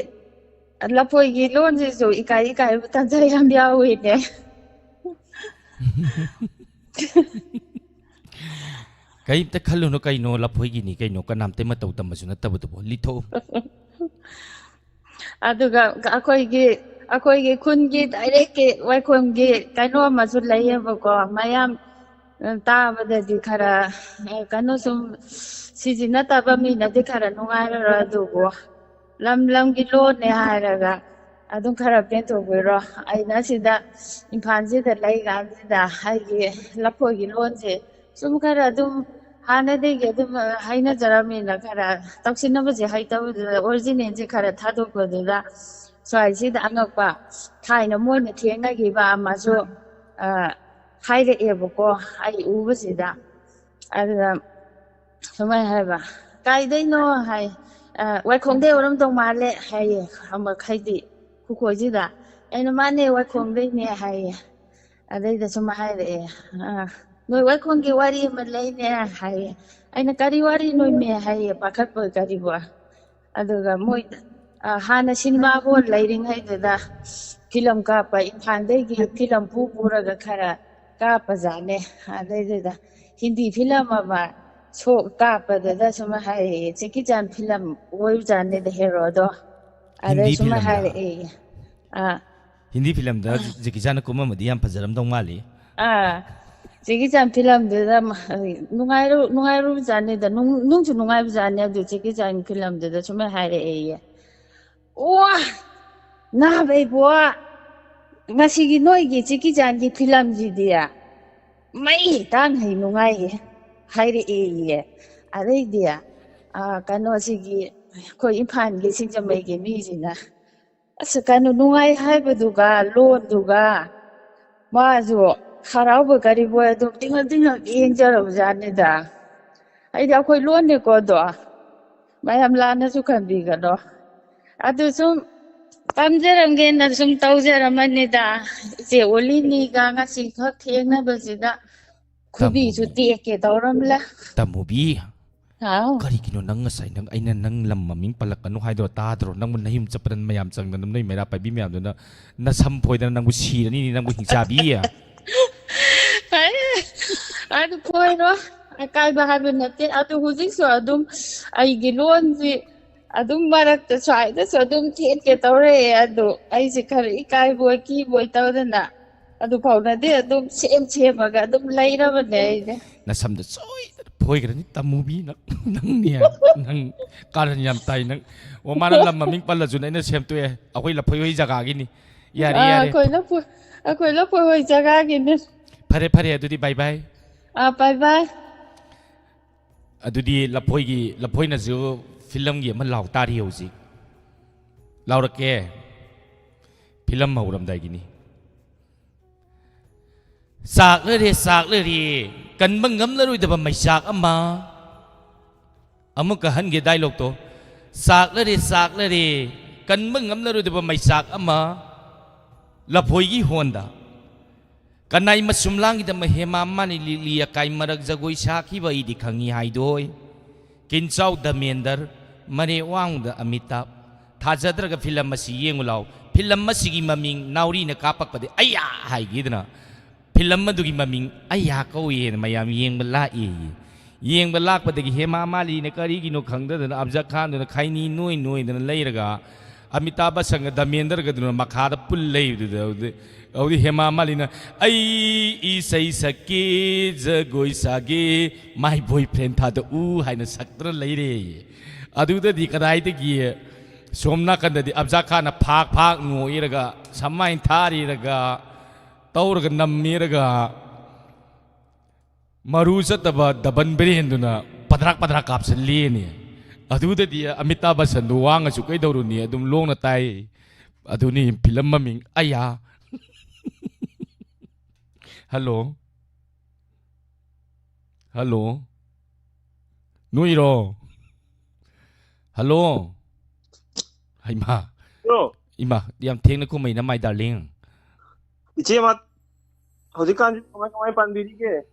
ꯂꯐꯣꯏꯒꯤ ꯂꯣꯟꯁꯤꯁꯨ ꯏꯀꯥꯏ ꯏꯀꯥꯏꯕ ꯇꯟꯖꯥ ꯌꯥꯝ ꯌꯥꯎꯋꯤꯅꯦ꯫ ꯀꯔꯤꯝꯇ ꯈꯜꯂꯨꯅꯨ ꯀꯩꯅꯣ, ꯂꯐꯣꯏꯒꯤꯅꯤ ꯀꯩꯅꯣ, ꯀꯅꯥꯝꯇ ꯃꯇꯧ ꯇꯝꯕꯁꯨ ꯅꯠꯇꯕꯗꯨꯕꯨ꯫ ꯂꯤꯊꯣꯛꯎ꯫ ꯑꯗꯨꯒ ꯑꯩꯈꯣꯏꯒꯤ, ꯑꯩꯈꯣꯏꯒꯤ ꯈꯨꯟꯒꯤ ꯗꯥꯏꯔꯦꯛꯀꯤ ꯋꯥꯏꯈꯣꯡꯒꯤ ꯀꯩꯅꯣ ꯑꯃꯁꯨ ꯂꯩꯌꯦꯕꯀꯣ, ꯃꯌꯥꯝ ꯇꯥꯕꯗꯗꯤ ꯈꯔ, ꯑ, ꯀꯩꯅꯣ ꯁꯨꯝ ꯁꯤꯖꯤꯟꯅꯗꯕ ꯃꯤꯅꯗꯤ ꯈꯔ ꯅꯨꯡꯉꯥꯏꯔꯔꯣꯏ, ꯑꯗꯨꯕꯨ ꯂꯝ ꯂꯝꯒꯤ ꯂꯣꯟꯅꯦ ꯍꯥꯏꯔꯒ ꯑꯗꯨꯝ ꯈꯔ ꯄꯦꯟꯊꯣꯛꯄꯤꯔꯣ꯫ ꯑꯩꯅ ꯁꯤꯗ ꯏꯝꯐꯥꯜꯁꯤꯗ ꯂꯩꯀꯥꯟꯁꯤꯗ ꯑꯩꯒꯤ ꯂꯐꯣꯏꯒꯤ ꯂꯣꯟꯁꯦ ꯁꯨꯝ ꯈꯔ ꯑꯗꯨꯝ ꯍꯥꯟꯅꯗꯒꯤ ꯑꯗꯨꯝ, ꯑ, ꯍꯩꯅꯖꯔꯝꯃꯤꯅ ꯈꯔ ꯇꯧꯁꯤꯟꯅꯕꯁꯦ ꯍꯩꯇꯕꯗꯨꯗ ꯑꯣꯔꯤꯖꯤꯅꯦꯜꯁꯦ ꯈꯔ ꯊꯥꯗꯣꯛꯄꯗꯨꯗ ꯁ꯭ꯋꯥꯏꯁꯤꯗ ꯑꯉꯛꯄ ꯊꯥꯏꯅ ꯃꯣꯏꯅ ꯊꯦꯡꯅꯈꯤꯕ ꯑꯃꯁꯨ, ꯑ, ꯍꯥꯏꯔꯛꯑꯦꯕꯀꯣ, ꯑꯩ ꯎꯕꯁꯤꯗ꯫ ꯑꯗꯨꯗ ꯁꯨꯃꯥꯏꯅ ꯍꯥꯏꯕ, "ꯀꯥꯏꯗꯩꯅꯣ?" ꯍꯥꯏ꯫ "ꯑ, ꯋꯥꯏꯈꯣꯡꯗꯩ ꯑꯣꯏꯔꯝꯗꯧ ꯃꯥꯜꯂꯦ" ꯍꯥꯏꯌꯦ, ꯑꯃ ꯍꯥꯏꯗꯤ ꯈꯨꯈꯣꯏꯁꯤꯗ꯫ ꯑꯩꯅ, "ꯃꯥꯅꯦ, ꯋꯥꯏꯈꯣꯡꯗꯩꯅꯦ" ꯍꯥꯏꯌꯦ꯫ ꯑꯗꯩꯗ ꯁꯨꯝ ꯍꯥꯏꯔꯛꯑꯦ, "ꯑ, ꯅꯣꯏ ꯋꯥꯏꯈꯣꯡꯒꯤ ꯋꯥꯔꯤ ꯑꯃ ꯂꯩꯅꯦ" ꯍꯥꯏꯌꯦ꯫ ꯑꯩꯅ, "ꯀꯔꯤ ꯋꯥꯔꯤꯅꯣꯃꯦ?" ꯍꯥꯏꯌꯦ, ꯄꯥꯈꯠꯄꯣꯏ ꯀꯔꯤꯕꯣꯏ꯫ ꯑꯗꯨꯒ ꯃꯣꯏ, ꯑ, ꯍꯥꯟꯅ ꯁꯤꯅꯦꯃꯥ ꯍꯣꯜ ꯂꯩꯔꯤꯉꯩꯗꯨꯗ ꯐꯤꯂꯝ ꯀꯥꯞꯄ, ꯏꯝꯐꯥꯜꯗꯒꯤ ꯐꯤꯂꯝ ꯄꯨ ꯄꯨꯔꯒ ꯈꯔ ꯀꯥꯞꯄꯖꯥꯠꯅꯦ꯫ ꯑꯗꯩꯗꯨꯗ ꯍꯤꯟꯗꯤ ꯐꯤꯂꯝ ꯑꯃ ꯁꯣꯛ ꯀꯥꯞꯄꯗꯨꯗ ꯁꯨꯝ ꯍꯥꯏꯔꯛꯑꯦ, "ꯖꯦꯀꯤ ꯆꯥꯟ ꯐꯤꯂꯝ ꯑꯣꯏꯕꯖꯥꯠꯅꯤꯗ ꯍꯦꯔꯣꯗꯣ"꯫ ꯑꯗꯩ ꯍꯤꯟꯗꯤ ꯁꯨꯝ ꯐꯤꯂꯝꯗ꯫ ꯍꯥꯏꯔꯛꯑꯦ꯫ ꯑꯥ꯫ ꯍꯤꯟꯗꯤ ꯐꯤꯂꯝꯗ ꯖꯦꯀꯤ ꯆꯥꯟꯅ ꯀꯨꯝꯃꯝꯃꯗꯤ ꯌꯥꯝ ꯐꯖꯔꯝꯗꯧ ꯃꯥꯜꯂꯤ꯫ ꯑꯥ꯫ ꯖꯦꯀꯤ ꯆꯥꯟ ꯐꯤꯂꯝꯗꯨꯗ ꯃ-, ꯅꯨꯡꯉꯥꯏꯔꯨ-, ꯅꯨꯡꯉꯥꯏꯔꯨꯕꯖꯥꯠꯅꯤꯗ, ꯅꯨꯡ-, ꯅꯨꯡꯁꯨ ꯅꯨꯡꯉꯥꯏꯕꯖꯥꯠꯅꯤ꯫ ꯑꯗꯨ ꯖꯦꯀꯤ ꯆꯥꯟ ꯐꯤꯂꯝꯗꯨꯗ ꯁꯨꯃꯥꯏꯅ ꯍꯥꯏꯔꯛꯑꯦꯌꯦ, "ꯑꯣ, ꯅꯥꯕ ꯏꯕꯣ, ꯉꯁꯤꯒꯤ ꯅꯣꯏꯒꯤ ꯖꯦꯀꯤ ꯆꯥꯟꯒꯤ ꯐꯤꯂꯝꯁꯤꯗꯤ ꯃꯩ ꯇꯥꯡ ꯍꯩ ꯅꯨꯡꯉꯥꯏꯌꯦ" ꯍꯥꯏꯔꯛꯑꯦꯌꯦ꯫ ꯑꯗꯩꯗꯤ, ꯑ, ꯀꯩꯅꯣꯁꯤꯒꯤ, ꯑꯩꯈꯣꯏ ꯏꯝꯐꯥꯜꯒꯤ ꯁꯤꯡꯖꯃꯩꯒꯤ ꯃꯤꯁꯤꯅ, ꯑꯁ, ꯀꯩꯅꯣ, ꯅꯨꯡꯉꯥꯏ ꯍꯥꯏꯕꯗꯨꯒ ꯂꯣꯟꯗꯨꯒ ꯃꯥꯁꯨ ꯍꯔꯥꯎꯕ ꯀꯔꯤꯕꯣꯏ ꯑꯗꯨꯝ ꯇꯤꯡꯉꯛ ꯇꯤꯡꯉꯛ ꯌꯦꯡꯖꯔꯕ ꯖꯥꯠꯅꯤꯗ꯫ ꯑꯩꯗꯤ ꯑꯩꯈꯣꯏ ꯂꯣꯟꯅꯤꯀꯣ ꯑꯗꯣ, ꯃꯌꯥꯝ ꯂꯥꯟꯅꯁꯨ ꯈꯟꯕꯤꯒꯅꯣ꯫ ꯑꯗꯨ ꯁꯨꯝ ꯇꯝꯖꯔꯝꯒꯦꯅ ꯁꯨꯝ ꯇꯧꯖꯔꯝꯃꯅꯤꯗ꯫ ꯏꯆꯦ ꯑꯣꯂꯤꯅꯤꯒ ꯉꯁꯤ ꯈꯛ ꯊꯦꯡꯅꯕꯁꯤꯗ ꯈꯨꯕꯤꯁꯨ ꯇꯝꯃꯨꯕꯤ꯫ ꯇꯦꯛꯀꯦ ꯇꯧꯔꯝꯂꯦ꯫ ꯇꯝꯃꯨꯕꯤ꯫ ꯍꯥꯎ꯫ ꯀꯔꯤꯒꯤꯅꯣ ꯅꯪ ꯉꯁꯥꯏ ꯅꯪ ꯑꯩꯅ ꯅꯪ ꯂꯝ ꯃꯃꯤꯡ ꯄꯜꯂꯛꯀꯅꯨ ꯍꯥꯏꯗꯣ ꯇꯥꯗ꯭ꯔꯣ? ꯅꯪꯕꯨ ꯅꯌꯨꯝ ꯆꯠꯄꯗ ꯃꯌꯥꯝ ꯆꯪꯗꯅ ꯅꯣꯏ ꯃꯩꯔꯥ ꯄꯥꯏꯕꯤ ꯃꯌꯥꯝꯗꯨꯅ ꯅꯁꯝ ꯐꯣꯏꯗꯅ ꯅꯪꯕꯨ ꯁꯤꯔꯅꯤꯅꯦ, ꯅꯪꯕꯨ ꯍꯤꯡꯆꯥꯕꯤ꯫ ꯑꯗꯨ ꯐꯣꯏꯔꯣ, ꯑꯀꯥꯏꯕ ꯍꯥꯏꯕ ꯅꯠꯇꯦ꯫ ꯑꯗꯨ ꯍꯧꯖꯤꯛꯁꯨ ꯑꯗꯨꯝ ꯑꯩꯒꯤ ꯂꯣꯟꯁꯤ ꯑꯗꯨꯝ ꯃꯔꯛꯇ ꯁ꯭ꯋꯥꯏꯗꯁꯨ ꯑꯗꯨꯝ ꯊꯦꯠꯀꯦ ꯇꯧꯔꯛꯑꯦ꯫ ꯑꯗꯨ ꯑꯩꯁꯦ ꯈꯔ ꯏꯀꯥꯏꯕꯣꯏ ꯀꯤꯕꯣꯏ ꯇꯧꯗꯅ ꯑꯗꯨ ꯐꯥꯎꯅꯗꯦ, ꯑꯗꯨꯝ ꯁꯦꯝ ꯁꯦꯝꯃꯒ ꯑꯗꯨꯝ ꯂꯩꯔꯕꯅꯦ ꯑꯩꯁꯦ꯫ ꯅꯁꯝꯗ ꯁꯣꯏꯗꯅ ꯐꯣꯏꯈ꯭ꯔꯅꯤ ꯇꯝꯃꯨꯕꯤ ꯅꯪ꯫ ꯅꯪꯅꯦ, ꯅꯪ ꯀꯥꯔꯟ ꯌꯥꯝ ꯇꯥꯏ ꯅꯪ꯫ ꯑꯣ, ꯃꯥꯅ ꯂꯝ ꯃꯃꯤꯡ ꯄꯜꯂꯁꯨꯅꯦ, ꯑꯩꯅ ꯁꯦꯝꯇꯣꯛꯑꯦ, ꯑꯩꯈꯣꯏ ꯂꯐꯣꯏ ꯍꯣꯏ ꯖꯒꯥꯒꯤꯅꯤ꯫ ꯌꯥꯔꯦ, ꯑꯥ, ꯌꯥꯔꯦ꯫ ꯑꯩꯈꯣꯏ ꯂꯐꯣꯏ, ꯑꯩꯈꯣꯏ ꯂꯐꯣꯏ ꯍꯣꯏ ꯖꯒꯥꯒꯤꯅꯦ꯫ ꯐꯔꯦ, ꯐꯔꯦ, ꯑꯗꯨꯗꯤ bye bye꯫ ꯑꯥ, bye bye꯫ ꯑꯗꯨꯗꯤ ꯂꯐꯣꯏꯒꯤ, ꯂꯐꯣꯏꯅꯁꯨ ꯐꯤꯂꯝꯒꯤ ꯑꯃ ꯂꯥꯎ ꯇꯥꯔꯤ ꯍꯧꯖꯤꯛ꯫ ꯂꯥꯎꯔꯛꯀꯦ꯫ ꯐꯤꯂꯝ ꯍꯧꯔꯝꯗꯥꯏꯒꯤꯅꯤ꯫ ꯆꯥꯛꯂꯔꯦ, ꯆꯥꯛꯂꯔꯦ, ꯀꯟꯕ ꯉꯝꯂꯔꯣꯏꯗꯕ ꯃꯩꯆꯥꯛ ꯑꯃ꯫ ꯑꯃꯨꯛꯀ ꯍꯟꯒꯦ dialogue ꯇꯣ꯫ ꯆꯥꯛꯂꯔꯦ, ꯆꯥꯛꯂꯔꯦ, ꯀꯟꯕ ꯉꯝꯂꯔꯣꯏꯗꯕ ꯃꯩꯆꯥꯛ ꯑꯃ꯫ ꯂꯐꯣꯏꯒꯤ ꯍꯣꯟꯗ꯫ ꯀꯅꯥꯏ ꯃꯁꯨꯝ ꯂꯥꯡꯈꯤꯗꯕ ꯍꯦꯃꯥ ꯃꯥꯂꯤ ꯂꯤꯛꯂꯤ ꯑꯀꯥꯏ ꯃꯔꯛ ꯖꯒꯣꯏ ꯁꯥꯈꯤꯕ ꯑꯩꯗꯤ ꯈꯪꯉꯤ ꯍꯥꯏꯗꯣꯏ꯫ ꯀꯤꯟꯆꯥꯎ ꯙꯃꯦꯟꯗꯔ, ꯃꯔꯦꯛ ꯋꯥꯡꯗ ꯑꯃꯤꯇꯥꯕ, ꯊꯥꯖꯗ꯭ꯔꯒ ꯐꯤꯂꯝ ꯑꯁꯤ ꯌꯦꯡꯉꯨ ꯂꯥꯎ꯫ ꯐꯤꯂꯝ ꯑꯁꯤꯒꯤ ꯃꯃꯤꯡ ꯅꯥꯎꯔꯤꯅ ꯀꯥꯞꯄꯛꯄꯗꯤ ꯑꯌꯥ ꯍꯥꯏꯈꯤꯗꯅ ꯐꯤꯂꯝ ꯑꯗꯨꯒꯤ ꯃꯃꯤꯡ ꯑꯌꯥ ꯀꯧꯏ ꯍꯥꯏꯅ ꯃꯌꯥꯝ ꯌꯦꯡꯕ ꯂꯥꯛꯏ꯫ ꯌꯦꯡꯕ ꯂꯥꯛꯄꯗꯒꯤ ꯍꯦꯃꯥ ꯃꯥꯂꯤꯅ ꯀꯔꯤꯒꯤꯅꯣ ꯈꯪꯗꯗꯅ ꯑꯐꯖꯜ ꯈꯥꯟꯗꯨꯅ ꯈꯩꯅꯤ ꯅꯣꯏ ꯅꯣꯏꯗꯅ ꯂꯩꯔꯒ, ꯑꯃꯤꯇꯥꯕ ꯕꯆꯟꯒ ꯙꯔꯃꯦꯟꯗ꯭ꯔꯒꯗꯨꯅ ꯃꯈꯥꯗ ꯄꯨꯜ ꯂꯩꯕꯗꯨꯗ, ꯑꯗꯨꯗꯤ, ꯑꯗꯨꯗꯤ ꯍꯦꯃꯥ ꯃꯥꯂꯤꯅ "ꯑꯩ ꯏꯁꯩ ꯁꯛꯀꯦ, ꯖꯒꯣꯏ ꯁꯥꯒꯦ, my boyfriend ꯊꯥꯗꯣꯛꯎ" ꯍꯥꯏꯅ ꯁꯛꯇꯅ ꯂꯩꯔꯦ꯫ ꯑꯗꯨꯗꯗꯤ ꯀꯗꯥꯏꯗꯒꯤ ꯁꯣꯝ ꯅꯥꯀꯟꯗꯗꯤ ꯑꯐꯖꯜ ꯈꯥꯟꯅ ꯐꯥꯛ ꯐꯥꯛ ꯅꯣꯏꯔꯒ, ꯁꯃꯥꯏꯅ ꯊꯥꯔꯤꯔꯒ, ꯇꯧꯔꯒ ꯅꯝꯃꯤꯔꯒ, ꯃꯔꯨ ꯆꯠꯇꯕ ꯗꯕꯟ ꯕ꯭ꯔꯦꯟꯗꯨꯅ ꯄꯗ꯭ꯔꯥꯛ ꯄꯗ꯭ꯔꯥꯛ ꯀꯥꯞꯁꯤꯜꯂꯦꯅꯦ꯫ ꯑꯗꯨꯗꯗꯤ ꯑꯃꯤꯇꯥꯕ ꯕꯆꯟꯗꯨ ꯋꯥꯡꯉꯁꯨ ꯀꯩꯗꯧꯔꯨꯅꯤ, ꯑꯗꯨꯝ ꯂꯣꯡꯅ ꯇꯥꯏ꯫ ꯑꯗꯨꯅꯤ ꯐꯤꯂꯝ ꯃꯃꯤꯡ ꯑꯌꯥ꯫ ꯍꯜꯂꯣ꯫ ꯍꯜꯂꯣ꯫ ꯅꯣꯏꯔꯣ? ꯍꯜꯂꯣ꯫ ꯍꯩꯃꯥ꯫ ꯕ꯭ꯔꯣ꯫ ꯏꯃꯥ, ꯌꯥꯝ ꯊꯦꯡꯅ ꯀꯨꯝꯃꯩꯅ, my darling꯫ ꯏꯆꯦ ꯃꯥ ꯍꯧꯖꯤꯛꯀꯥꯟꯁꯤ ꯀꯃꯥꯏ ꯀꯃꯥꯏ ꯄꯥꯟꯕꯤꯔꯤꯒꯦ?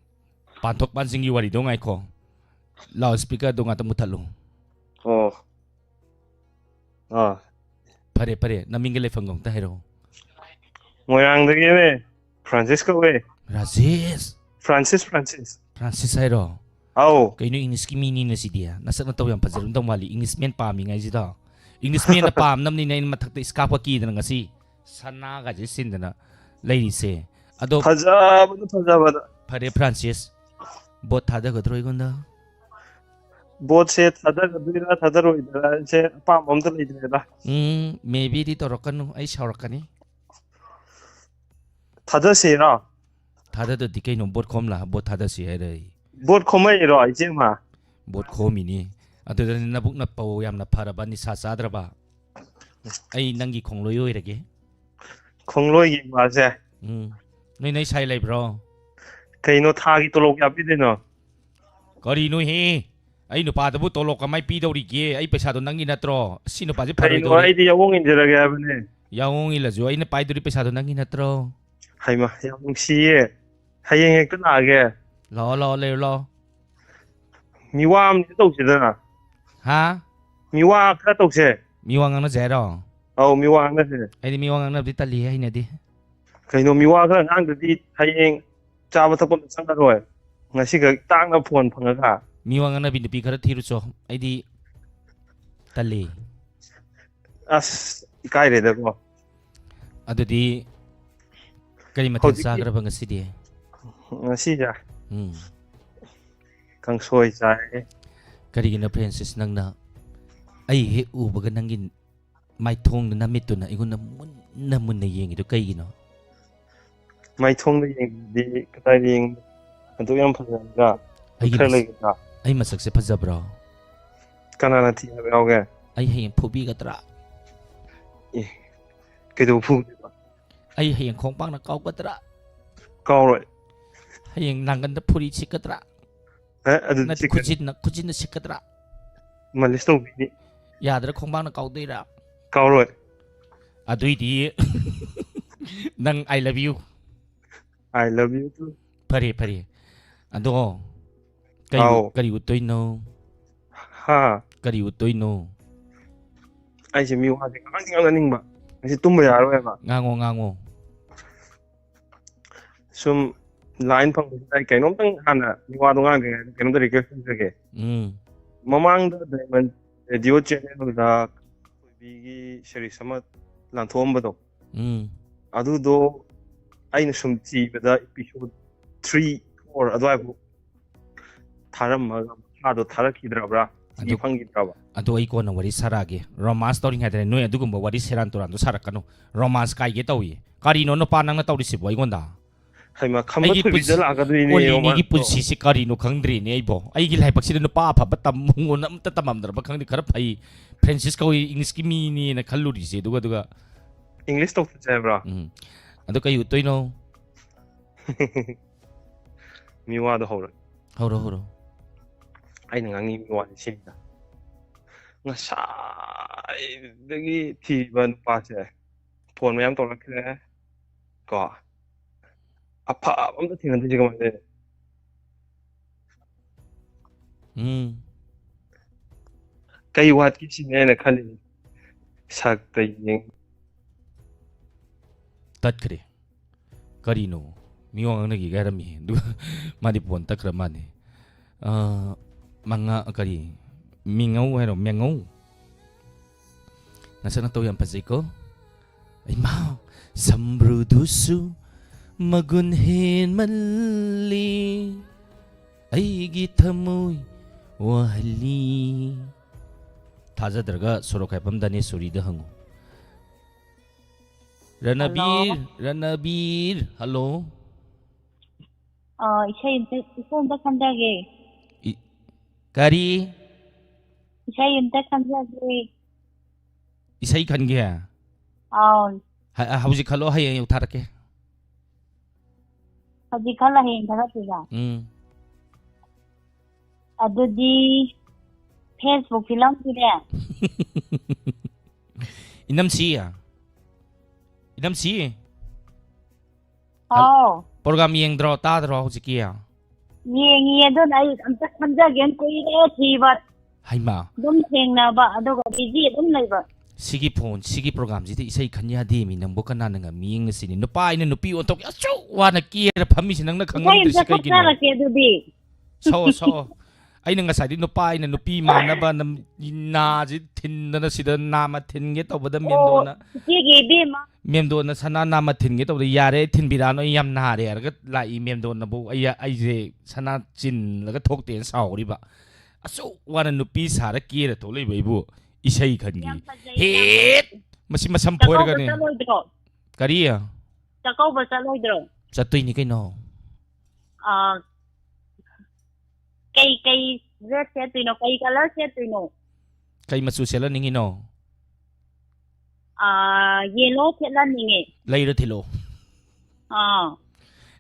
ꯄꯥꯟꯊꯣꯛ ꯄꯥꯟꯁꯤꯟꯒꯤ ꯋꯥꯔꯤꯗꯣ ꯉꯥꯏꯈꯣ꯫ ꯂꯥꯎꯠ ꯁ꯭ꯄꯤꯀꯔꯗꯣ ꯉꯥꯛꯇ ꯃꯨꯊꯠꯂꯨ꯫ ꯑꯣ꯫ ꯑꯥ꯫ ꯐꯔꯦ, ꯐꯔꯦ꯫ ꯅꯃꯤꯡꯒ ꯂꯩꯐꯝꯒ ꯑꯝꯇ ꯍꯥꯏꯔꯛꯑꯣ꯫ ꯃꯣꯏꯔꯥꯡꯗꯒꯤꯅꯦ꯫ ꯐ꯭ꯔꯥꯟꯁꯤꯁ ꯀꯧꯋꯦ꯫ ꯔꯥꯖꯦꯁ꯫ Francis, Francis. ꯐ꯭ꯔꯥꯟꯁꯤꯁ ꯍꯥꯏꯔꯣ? ꯑꯧ꯫ ꯀꯩꯅꯣ, ꯏꯪꯂꯤꯁꯀꯤ ꯃꯤꯅꯤꯅ ꯁꯤꯗꯤ? ꯅꯁꯛ ꯅꯇꯧ ꯌꯥꯝ ꯐꯖꯔꯝꯗꯧ ꯃꯥꯜꯂꯤ, ꯏꯪꯂꯤꯁꯃꯦꯟ ꯄꯥꯝꯃꯤꯉꯥꯏꯁꯤꯗ꯫ ꯏꯪꯂꯤꯁꯃꯦꯟꯅ ꯄꯥꯝꯅꯕꯅꯤꯅ ꯑꯩꯅ ꯃꯊꯛꯇ ꯏꯁꯀꯥꯔꯐꯀ ꯀꯤꯗꯅ ꯉꯁꯤ ꯁꯅꯥꯒꯁꯦ ꯁꯤꯟꯗꯅ ꯂꯩꯔꯤꯁꯦ꯫ ꯑꯗꯣ ꯐꯖꯕꯗ, ꯐꯖꯕꯗ꯫ ꯐꯔꯦ, ꯐ꯭ꯔꯥꯟꯁꯤꯁ꯫ ꯚꯣꯠ ꯊꯥꯗꯒꯗ꯭ꯔꯣ ꯑꯩꯉꯣꯟꯗ? ꯚꯣꯠꯁꯦ ꯊꯥꯗꯒꯗꯣꯏꯔꯥ ꯊꯥꯗꯔꯣꯏꯗꯣꯏꯔꯥ ꯁꯦ ꯑꯄꯥꯝꯕ ꯑꯝꯇ ꯂꯩꯇ꯭ꯔꯦꯗ꯫ ꯎꯝ, maybe ꯗꯤ ꯇꯧꯔꯛꯀꯅꯨ, ꯑꯩ ꯁꯥꯎꯔꯛꯀꯅꯤ꯫ ꯊꯥꯗꯁꯤꯔꯣ? ꯊꯥꯗꯗꯗꯤ ꯀꯩꯅꯣ, ꯚꯣꯠ ꯈꯣꯝꯂꯥ ꯚꯣꯠ ꯊꯥꯗꯁꯤ ꯍꯥꯏꯔ ꯑꯩ? ꯚꯣꯠ ꯈꯣꯝꯃꯛꯏꯔꯣ, ꯏꯆꯦꯃ? ꯚꯣꯠ ꯈꯣꯝꯃꯤꯅꯤ꯫ ꯑꯗꯨꯗ ꯅꯕꯨꯛ ꯅꯄꯧ ꯌꯥꯝꯅ ꯐꯔꯕ, ꯅꯤꯁꯥ ꯆꯥꯗ꯭ꯔꯕ꯫ ꯑꯩ ꯅꯪꯒꯤ ꯈꯣꯡꯂꯣꯏ ꯑꯣꯏꯔꯒꯦ꯫ ꯈꯣꯡꯂꯣꯏꯒꯤ ꯏꯃꯥꯁꯦ? ꯎꯝ꯫ ꯅꯣꯏ, ꯅꯣꯏ ꯁꯥꯏ ꯂꯩꯕ꯭ꯔꯣ? ꯀꯩꯅꯣ, ꯊꯥꯒꯤ ꯇꯣꯂꯣꯞ ꯀꯌꯥ ꯄꯤꯗꯣꯏꯅꯣ? ꯀꯔꯤꯅꯣꯍꯦ? ꯑꯩ ꯅꯨꯄꯥꯗꯕꯨ ꯇꯣꯂꯣꯞ ꯀꯃꯥꯏ ꯄꯤꯗꯧꯔꯤꯒꯦ? ꯑꯩ ꯄꯩꯁꯥꯗꯣ ꯅꯪꯒꯤ ꯅꯠꯇ꯭ꯔꯣ? ꯁꯤ ꯅꯨꯄꯥꯁꯦ ꯀꯩꯅꯣ, ꯐꯔꯣꯏꯗꯧꯔꯤ꯫ ꯑꯩꯗꯤ ꯌꯥꯑꯣꯡ ꯏꯟꯖꯔꯒꯦ ꯍꯥꯏꯕꯅꯦ꯫ ꯌꯥꯑꯣꯡ ꯏꯜꯂꯁꯨ ꯑꯩꯅ ꯄꯥꯏꯗꯧꯔꯤ ꯄꯩꯁꯥꯗꯣ ꯅꯪꯒꯤ ꯅꯠꯇ꯭ꯔꯣ? ꯍꯩꯃꯥ, ꯌꯥꯝ ꯅꯨꯡꯁꯤꯌꯦ꯫ ꯍꯌꯦꯡ ꯍꯦꯛꯇ ꯂꯥꯛꯑꯒꯦ꯫ ꯂꯥꯛꯑꯣ, ꯂꯥꯛꯑꯣ, ꯂꯩꯔꯣ, ꯂꯥꯛꯑꯣ꯫ ꯃꯤꯋꯥ ꯑꯃꯗꯤ ꯇꯧꯁꯤꯗꯅ꯫ ꯍꯥ? ꯃꯤꯋꯥ ꯈꯔ ꯇꯧꯁꯦ꯫ ꯃꯤꯋꯥ ꯉꯥꯡꯅꯁꯦ ꯍꯥꯏꯔꯣ? ꯑꯧ, ꯃꯤꯋꯥ ꯉꯥꯡꯅꯁꯦ꯫ ꯑꯩꯗꯤ ꯃꯤꯋꯥ ꯉꯥꯡꯅꯕꯗꯤ ꯇꯜꯂꯤꯍꯦ, ꯍꯩꯅꯗꯦ꯫ ꯀꯩꯅꯣ, ꯃꯤꯋꯥ ꯈꯔ ꯉꯥꯡꯗ꯭ꯔꯗꯤ ꯍꯌꯦꯡ ꯆꯥꯕ ꯊꯛꯄ ꯑꯝꯇ ꯆꯪꯉꯔꯣꯏ꯫ ꯉꯁꯤꯈꯛ ꯇꯥꯡꯅ ꯐꯣꯟ ꯐꯪꯉꯒ꯫ ꯃꯤ ꯋꯥ ꯉꯥꯡꯅꯕꯤ ꯅꯨꯄꯤ ꯈꯔ ꯊꯤꯔꯨꯆꯣ꯫ ꯑꯩꯗꯤ ꯇꯜꯂꯤ꯫ ꯑꯁ, ꯏꯀꯥꯏꯔꯦꯗꯀꯣ꯫ ꯑꯗꯨꯗꯤ ꯀꯔꯤ ꯃꯊꯦꯜ ꯍꯧꯖꯤꯛꯇꯤ ꯆꯥꯈ꯭ꯔꯕ ꯉꯁꯤꯗꯤ? ꯉꯁꯤꯁꯦ ꯎꯝ꯫ ꯀꯥꯡꯁꯣꯏ ꯆꯥꯏ꯫ ꯀꯔꯤꯒꯤꯅꯣ ꯐ꯭ꯔꯦꯟꯁꯤꯁ, ꯅꯪꯅ ꯑꯩ ꯍꯦꯛ ꯎꯕꯒ ꯅꯪꯒꯤ ꯃꯥꯏꯊꯣꯡꯗꯨ, ꯅꯃꯤꯠꯇꯨꯅ ꯑꯩꯉꯣꯟꯗ ꯃꯨꯟꯅ ꯃꯨꯟꯅ ꯌꯦꯡꯉꯤꯗꯣ ꯀꯩꯒꯤꯅꯣ? ꯃꯥꯏꯊꯣꯡꯗ ꯌꯦꯡꯕꯗꯤ ꯀꯗꯥꯏꯗ ꯌꯦꯡꯕ? ꯑꯗꯨꯛ ꯌꯥꯝ ꯐꯖꯔꯒ ꯑꯩꯒꯤ ꯈꯔ ꯃꯁ- ꯂꯩꯒꯗ꯭ꯔꯥ? ꯑꯩ ꯃꯁꯛꯁꯦ ꯐꯖꯕ꯭ꯔꯣ? ꯀꯅꯥꯅ ꯊꯤ ꯍꯥꯏꯕ ꯌꯥꯎꯒꯦ? ꯑꯩ ꯍꯌꯦꯡ ꯐꯨꯕꯤꯒꯗ꯭ꯔꯥ? ꯀꯩꯗꯧꯕ ꯐꯨꯗꯣꯏꯕ? ꯑꯩ ꯍꯌꯦꯡ ꯈꯣꯡꯄꯥꯛꯅ ꯀꯥꯎꯒꯗ꯭ꯔꯥ? ꯀꯥꯎꯔꯣꯏ꯫ ꯍꯌꯦꯡ ꯅꯥꯡꯒꯟꯗ ꯐꯨꯔꯤ ꯁꯤꯛꯀꯗ꯭ꯔꯥ? ꯑꯦ, ꯑꯗꯨꯗꯤ ꯅꯠꯇꯦ, ꯁꯤꯛꯀꯅꯤ꯫ ꯈꯨꯖꯤꯟꯅ ꯈꯨꯖꯤꯟꯅ ꯁꯤꯛꯀꯗ꯭ꯔꯥ? ꯃꯥꯂꯤꯁ ꯇꯧꯕꯤꯅꯤ꯫ ꯌꯥꯗ꯭ꯔꯥ, ꯈꯣꯡꯄꯥꯛꯅ ꯀꯥꯎꯗꯣꯏꯔꯥ? ꯀꯥꯎꯔꯣꯏ꯫ ꯑꯗꯨꯏꯗꯤ ꯅꯪ I love you꯫ I love you too. ꯐꯔꯦ ꯐꯔꯦ꯫ ꯑꯗꯣ ꯀꯔꯤ ꯍꯥꯎ꯫ ꯀꯔꯤ ꯎꯠꯇꯣꯏꯅꯣ? ꯍꯥ? ꯀꯔꯤ ꯎꯠꯇꯣꯏꯅꯣ? ꯑꯩꯁꯦ ꯃꯤ ꯋꯥꯁꯦ ꯉꯥꯡꯗꯤ ꯉꯥꯡꯅꯤꯡꯕ꯫ ꯉꯁꯤ ꯇꯨꯝꯕ ꯌꯥꯔꯣꯏꯕ꯫ ꯉꯥꯡꯉꯣ ꯉꯥꯡꯉꯣ꯫ ꯁꯨꯝ ꯂꯥꯏꯟ ꯐꯪꯕꯁꯤꯗ ꯑꯩ ꯀꯩꯅꯣꯝꯇꯪ ꯍꯥꯟꯅ ꯃꯤ ꯋꯥꯗꯣ ꯉꯥꯡꯗ꯭ꯔꯤꯉꯩꯗ ꯀꯩꯅꯣꯝꯇ ꯔꯤꯀ꯭ꯋꯦꯁ ꯇꯧꯖꯒꯦ꯫ ꯎꯝ꯫ ꯃꯃꯥꯡꯗ ꯗꯥꯏꯃꯟ ꯔꯦꯗꯤꯑꯣ ꯆꯦꯅꯦꯜꯗ ꯊꯣꯏꯕꯤꯒꯤ ꯁꯦꯔꯤꯁ ꯑꯃ ꯂꯥꯟꯊꯣꯛꯑꯝꯕꯗꯣ, ꯎꯝ꯫ ꯑꯗꯨꯗꯣ ꯑꯩꯅ ꯁꯨꯝ ꯊꯤꯕꯗ ꯏꯄꯤꯁꯣꯗ ꯊ꯭ꯔꯤ ꯐꯣꯔ ꯑꯗꯨꯋꯥꯏꯐꯥꯎ ꯊꯥꯔꯝꯃꯒ ꯃꯈꯥꯗꯣ ꯊꯥꯔꯛꯈꯤꯗ꯭ꯔꯕ꯭ꯔꯥ? ꯊꯤ ꯑꯗꯨ- ꯐꯪꯈꯤꯗ꯭ꯔꯕ? ꯑꯗꯣ ꯑꯩ ꯀꯣꯟꯅ ꯋꯥꯔꯤ ꯁꯥꯔꯛꯑꯒꯦ꯫ ꯔꯣꯃꯥꯟꯁ ꯇꯧꯔꯤꯉꯩꯗꯅꯦ ꯅꯣꯏ ꯑꯗꯨꯒꯨꯝꯕ ꯋꯥꯔꯤ ꯁꯦꯔꯥꯟ ꯇꯨꯔꯥꯟꯗꯣ ꯁꯥꯔꯛꯀꯅꯨ꯫ ꯔꯣꯃꯥꯟꯁ ꯀꯥꯏꯒꯦ ꯇꯧꯏ꯫ ꯀꯔꯤꯅꯣ ꯅꯨꯄꯥ ꯅꯪꯅ ꯇꯧꯔꯤꯁꯤꯕꯣ ꯑꯩꯉꯣꯟꯗ? ꯍꯩꯃꯥ, ꯈꯝꯕ ꯑꯩꯒꯤ ꯊꯣꯏꯕꯤꯗ ꯄꯨꯟꯁꯤ- ꯂꯥꯛꯀꯗꯣꯏꯅꯦ ꯑꯣꯜꯂꯤꯅꯤꯒꯤ ꯔꯣꯃꯥꯟꯁꯇꯣ꯫ ꯄꯨꯟꯁꯤꯁꯤ ꯀꯔꯤꯅꯣ ꯈꯪꯗ꯭ꯔꯤꯅꯦ ꯑꯩꯕꯣ꯫ ꯑꯩꯒꯤ ꯂꯥꯏꯕꯛꯁꯤꯗ ꯅꯨꯄꯥ ꯑꯐꯕ ꯇꯝꯃꯣꯅ ꯑꯝꯇ ꯇꯝꯃꯝꯗ꯭ꯔꯕ ꯈꯪꯗꯦ꯫ ꯈꯔ ꯐꯩ꯫ ꯐ꯭ꯔꯦꯟꯁꯤꯁ ꯀꯧꯏ, ꯏꯪꯂꯤꯁꯀꯤ ꯃꯤꯅꯦꯅ ꯈꯜꯂꯨꯔꯤꯁꯦ꯫ ꯑꯗꯨꯒ ꯑꯗꯨꯒ ꯏꯪꯂꯤꯁ ꯇꯧꯊꯠꯁꯦ ꯍꯥꯏꯕ꯭ꯔꯣ? ꯎꯝ꯫ ꯑꯗꯣ ꯀꯩ ꯎꯠꯇꯣꯏꯅꯣ? ꯃꯤ ꯋꯥꯗꯣ ꯍꯧꯔꯦ꯫ ꯍꯧꯔꯣ ꯍꯧꯔꯣ꯫ ꯑꯩꯅ ꯉꯥꯡꯅꯤꯡꯕ ꯋꯥꯁꯦ ꯁꯤꯅꯤꯗ꯫ ꯉꯁꯥꯏꯗꯒꯤ ꯊꯤꯕ ꯅꯨꯄꯥꯁꯦ ꯐꯣꯟ ꯃꯌꯥꯝ ꯇꯧꯔꯛꯈ꯭ꯔꯦ ꯀꯣ, ꯑꯐꯕ ꯑꯝꯇ ꯊꯦꯡꯅꯗ꯭ꯔꯤꯁꯦ ꯀꯃꯥꯏꯅ ꯇꯧꯔꯤꯅꯣ? ꯎꯝ꯫ ꯀꯩ ꯋꯥꯠꯀꯦ ꯁꯤꯅꯦ ꯑꯩꯅ ꯈꯜꯂꯤꯁꯦ꯫ ꯁꯛꯇ ꯌꯦꯡ ꯇꯠꯈ꯭ꯔꯦ꯫ ꯀꯔꯤꯅꯣ? ꯃꯤ ꯋꯥ ꯉꯥꯡꯅꯈꯤꯒꯦ ꯍꯥꯏꯔꯝꯃꯤ꯫ ꯑꯗꯨꯒ ꯃꯥꯗꯤ ꯐꯣꯟ ꯇꯠꯈ꯭ꯔ ꯃꯥꯜꯂꯦ꯫ ꯑ, ꯃꯉꯥ, ꯀꯔꯤ? ꯃꯤꯉꯧ ꯍꯥꯏꯔꯣ? ꯃꯦꯉꯧ? ꯅꯁꯛ ꯅꯇꯧ ꯌꯥꯝ ꯐꯖꯩꯀꯣ꯫ ꯏꯃꯥ, ꯁꯝꯕ꯭ꯔꯨꯗꯨꯁꯨ ꯃꯒꯨꯟ ꯍꯦꯟꯃꯜꯂꯤ, ꯑꯩꯒꯤ ꯊꯃꯣꯏ ꯋꯥꯍꯜꯂꯤ꯫ ꯊꯥꯖꯗ꯭ꯔꯒ ꯁꯣꯔꯣꯛ ꯍꯥꯏꯐꯝ ꯗꯥꯅꯦꯁꯣꯔꯤꯗ ꯍꯪꯉꯨ꯫ ꯔꯅꯕꯤꯔ, ꯍꯜꯂꯣ꯫ ꯔꯅꯕꯤꯔ, ꯍꯜꯂꯣ꯫ ꯑ, ꯏꯁꯩ ꯑꯝꯇ, ꯏꯁꯩ ꯑꯝꯇ ꯈꯟꯖꯒꯦ꯫ ꯏ-, ꯀꯔꯤ? ꯏꯁꯩ ꯑꯝꯇ ꯈꯟꯖꯒꯦ꯫ ꯏꯁꯩ ꯈꯟꯒꯦ? ꯑꯥꯎ꯫ ꯍ-, ꯍꯧꯖꯤꯛ ꯈꯜꯂꯣ, ꯍꯌꯦꯡ ꯑꯌꯨꯛ ꯊꯥꯔꯛꯀꯦ꯫ ꯍꯧꯖꯤꯛ ꯈꯜꯂ ꯍꯌꯦꯡ ꯊꯥꯔꯛꯇꯣꯏꯕ? ꯎꯝ꯫ ꯑꯗꯨꯗꯤ Facebook ꯐꯤꯂꯝꯒꯤꯅꯦ꯫ ꯏꯅꯝꯁꯤ꯫ ꯏꯅꯝꯁꯤ꯫ ꯍꯥꯎ꯫ ꯄ꯭ꯔꯣꯒ꯭ꯔꯥꯝ ꯌꯦꯡꯗ꯭ꯔꯣ, ꯇꯥꯗ꯭ꯔꯣ ꯍꯧꯖꯤꯛꯀꯤ? ꯌꯦꯡꯉꯤ, ꯑꯗꯨꯅ ꯑꯩ ꯑꯝꯇ ꯈꯟꯖꯒꯦꯅ ꯀꯨꯏꯔꯦ ꯊꯤꯕ꯫ ꯍꯩꯃꯥ꯫ ꯑꯗꯨꯝ ꯊꯦꯡꯅꯕ, ꯑꯗꯨꯒ busy ꯑꯗꯨꯝ ꯂꯩꯕ꯫ ꯁꯤꯒꯤ ꯐꯣꯟ, ꯁꯤꯒꯤ ꯄ꯭ꯔꯣꯒ꯭ꯔꯥꯝꯁꯤꯗ ꯏꯁꯩ ꯈꯟ ꯌꯥꯗꯦ ꯃꯤ, ꯅꯪꯕꯨ ꯀꯅꯥꯅ ꯉꯝꯃꯤ ꯌꯦꯡꯉꯁꯤꯅꯦ? ꯅꯨꯄꯥ ꯑꯩꯅ ꯅꯨꯄꯤ ꯑꯣꯟꯊꯣꯛꯀꯦ ꯑꯁꯨꯛ ꯋꯥꯅ ꯀꯦꯔ ꯐꯝꯃꯤꯁꯤ ꯅꯪꯅ ꯏꯁꯩ ꯈꯪꯉꯝꯗ꯭ꯔꯤꯁꯤ ꯑꯝꯇ ꯀꯩꯒꯤꯅꯣ? ꯁꯛꯆꯔꯛꯀꯦ ꯑꯗꯨꯗꯤ꯫ ꯁꯛꯑꯣ, ꯁꯛꯑꯣ꯫ ꯑꯩꯅ ꯉꯁꯥꯏꯗꯤ ꯅꯨꯄꯥ ꯑꯩꯅ ꯅꯨꯄꯤ ꯃꯥꯟꯅꯕ ꯅꯝ-, ꯅꯥꯁꯤ ꯊꯤꯟꯗꯅ ꯁꯤꯗ ꯅꯥꯃ ꯊꯤꯟꯒꯦ ꯇꯧꯕꯗ ꯑꯣ, ꯃꯦꯝꯗꯣꯅ, ꯏꯆꯦꯒꯤ ꯏꯕꯦꯝꯃ꯫ ꯃꯦꯝꯗꯣꯅ ꯁꯅꯥ ꯅꯥꯃ ꯊꯤꯟꯒꯦ ꯇꯧꯕꯗ ꯌꯥꯔꯦ, ꯑꯩ ꯊꯤꯟꯕꯤꯔꯛꯑꯅꯨ, ꯑꯩ ꯌꯥꯝ ꯅꯥꯔꯦ ꯍꯥꯏꯔꯒ ꯂꯥꯛꯏ꯫ ꯃꯦꯝꯗꯣꯅꯕꯨ ꯑꯩ, ꯑꯩꯁꯦ ꯁꯅꯥ ꯆꯤꯜꯂꯒ ꯊꯣꯛꯇꯦꯅ ꯁꯥꯎꯔꯤꯕ꯫ ꯑꯁꯨꯛ ꯋꯥꯅ ꯅꯨꯄꯤ ꯁꯥꯔ ꯀꯦꯔ ꯊꯣꯛꯂꯛꯏꯕ ꯑꯩꯕꯨ ꯏꯁꯩ ꯈꯟꯒꯤ꯫ ꯌꯥꯝ ꯐꯖꯩ, ꯌꯥꯝ ꯍꯦꯠ! ꯐꯖꯩ꯫ ꯃꯁꯤ ꯃꯁꯝ ꯆꯥꯛꯀꯧꯕ ꯐꯣꯏꯔꯒꯅꯦ꯫ ꯆꯠꯂꯣꯏꯗ꯭ꯔꯣ? ꯀꯔꯤ? ꯆꯥꯛꯀꯧꯕ ꯆꯠꯂꯣꯏꯗ꯭ꯔꯣ? ꯆꯠꯇꯣꯏꯅꯤ ꯀꯩꯅꯣ꯫ ꯑꯥ, ꯀꯩ, ꯀꯩ dress ꯁꯦꯠꯇꯣꯏꯅꯣ? ꯀꯩ colour ꯁꯦꯠꯇꯣꯏꯅꯣ? ꯀꯩ ꯃꯆꯨ ꯁꯦꯠꯍꯟꯅꯤꯡꯉꯤꯅꯣ? ꯑꯥ, yellow ꯁꯦꯠꯍꯟꯅꯤꯡꯉꯦ꯫ ꯂꯩꯔ ꯊꯤꯜꯂꯛꯑꯣ꯫ ꯑꯥ꯫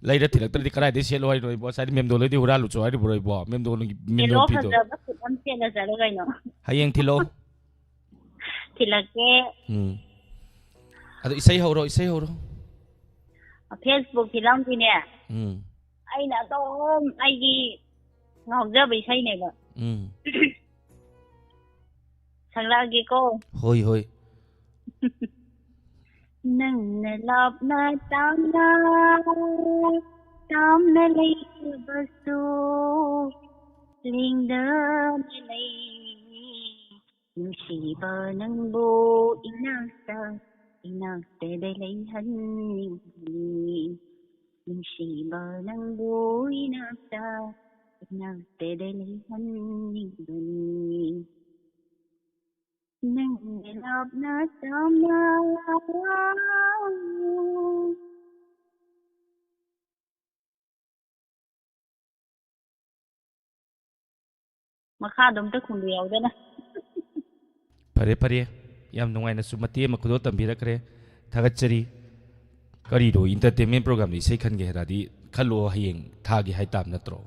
ꯂꯩꯔ ꯊꯤꯜꯂꯛꯇ꯭ꯔꯗꯤ ꯀꯗꯥꯏꯗꯩ ꯁꯦꯠꯂꯣ ꯍꯥꯏꯅꯣ ꯏꯕꯣ? ꯉꯁꯥꯏꯗꯤ ꯃꯦꯝꯗꯣꯟ ꯂꯩꯗꯤ ꯍꯨꯔꯥꯜꯂꯨꯆꯣ ꯍꯥꯏꯔꯤꯕ꯭ꯔꯣ ꯏꯕꯣ? ꯃꯦꯝꯗꯣꯟꯒꯤ, ꯃꯦꯝꯗꯣꯟ yellow ꯐꯤꯗꯣ꯫ ꯐꯖꯕ suit ꯑꯃ ꯁꯦꯠꯂ ꯆꯠꯂꯨ ꯀꯩꯅꯣ꯫ ꯍꯌꯦꯡ ꯊꯤꯜꯂꯛꯑꯣ꯫ ꯊꯤꯜꯂꯛꯀꯦ꯫ ꯎꯝ꯫ ꯑꯗꯣ ꯏꯁꯩ ꯍꯧꯔꯣ, ꯏꯁꯩ ꯍꯧꯔꯣ꯫ Facebook ꯐꯤꯂꯝꯒꯤꯅꯦ꯫ ꯎꯝ꯫ ꯑꯩꯅ ꯑꯗꯨꯝ ꯑꯩꯒꯤ ꯉꯥꯎꯖꯕ ꯏꯁꯩꯅꯦꯕ꯫ ꯎꯝ꯫ ꯁꯛꯂꯛꯑꯒꯦꯀꯣ꯫ ꯍꯣꯏ, ꯍꯣꯏ꯫ ꯅꯪꯅ ꯂꯥꯞꯅ ꯇꯥꯝꯅ, ꯇꯥꯝꯅ ꯂꯩꯔꯕꯁꯨ, ꯂꯦꯡꯗꯅ ꯂꯩ꯫ ꯅꯨꯡꯁꯤꯕ ꯅꯪꯕꯨ ꯏꯅꯥꯛꯇ, ꯏꯅꯥꯛꯇꯗ ꯂꯩꯍꯟꯅꯤꯡꯕꯅꯤ꯫ ꯅꯨꯡꯁꯤꯕ ꯅꯪꯕꯨ ꯏꯅꯥꯛꯇ, ꯏꯅꯥꯛꯇꯗ ꯂꯩꯍꯟꯅꯤꯡꯕꯅꯤ꯫ ꯅꯪꯅ ꯂꯥꯞꯅ ꯇꯥꯝꯅ꯫ ꯃꯈꯥꯗꯣ ꯑꯝꯇ ꯈꯨꯝꯕꯤꯍꯧꯗꯅ꯫ ꯐꯔꯦ, ꯐꯔꯦ꯫ ꯌꯥꯝ ꯅꯨꯡꯉꯥꯏꯅꯁꯨ ꯃꯇꯦꯛ ꯑꯃ ꯈꯨꯗꯣꯜ ꯇꯝꯕꯤꯔꯛꯈ꯭ꯔꯦ꯫ ꯊꯥꯒꯠꯆꯔꯤ꯫ ꯀꯔꯤꯅꯣ, entertainment programꯗ ꯏꯁꯩ ꯈꯟꯒꯦ ꯍꯥꯏꯔꯗꯤ ꯈꯜꯂꯣ, ꯍꯌꯦꯡ ꯊꯥꯒꯦ ꯍꯥꯏ ꯇꯥꯕ ꯅꯠꯇ꯭ꯔꯣ?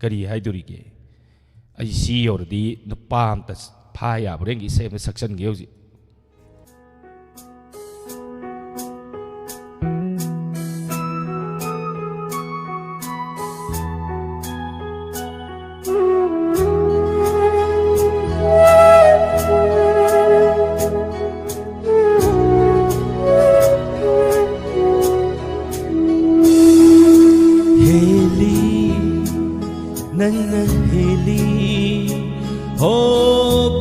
ꯀꯔꯤ ꯍꯥꯏꯗꯣꯔꯤꯒꯦ? ꯑꯩ ꯁꯤ ꯌꯧꯔꯗꯤ ꯅꯨꯄꯥ ꯑꯝꯇ ꯐꯥ ꯌꯥꯕ꯭ꯔꯥ ꯌꯦꯡꯒꯦ, ꯏꯁꯩ ꯑꯃ ꯁꯛꯆꯟꯒꯦ ꯍꯧꯖꯤꯛ꯫ ꯍꯦꯜꯂꯤ, ꯅꯪꯅ ꯍꯦꯜꯂꯤ, ꯍꯣ,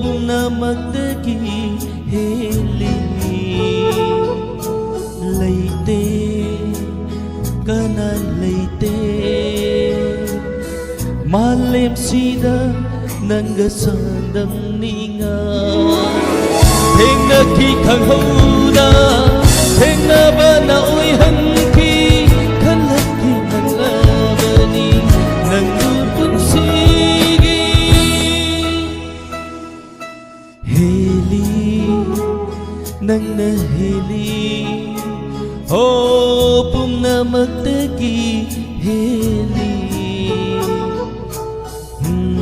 ꯄꯨꯝꯅꯃꯛꯇꯒꯤ ꯍꯦꯜꯂꯤ꯫ ꯂꯩꯇꯦ, ꯀꯅꯥ ꯂꯩꯇꯦ, ꯃꯥꯂꯦꯝꯁꯤꯗ ꯅꯪꯒ ꯆꯥꯡꯗꯝꯅꯤꯡꯉꯥꯏ꯫ ꯊꯦꯡꯅꯈꯤ ꯈꯪꯍꯧꯗ, ꯊꯦꯡꯅꯕꯅ ꯑꯣꯏꯍꯟꯈꯤ, ꯈꯜꯂꯛꯈꯤ ꯈꯜꯂꯕꯅꯤ ꯅꯪꯕꯨ ꯄꯨꯟꯁꯤꯒꯤ꯫ ꯍꯦꯜꯂꯤ, ꯅꯪꯅ ꯍꯦꯜꯂꯤ, ꯍꯣ, ꯄꯨꯝꯅꯃꯛꯇꯒꯤ ꯍꯦꯜꯂꯤ꯫ ꯎꯝ꯫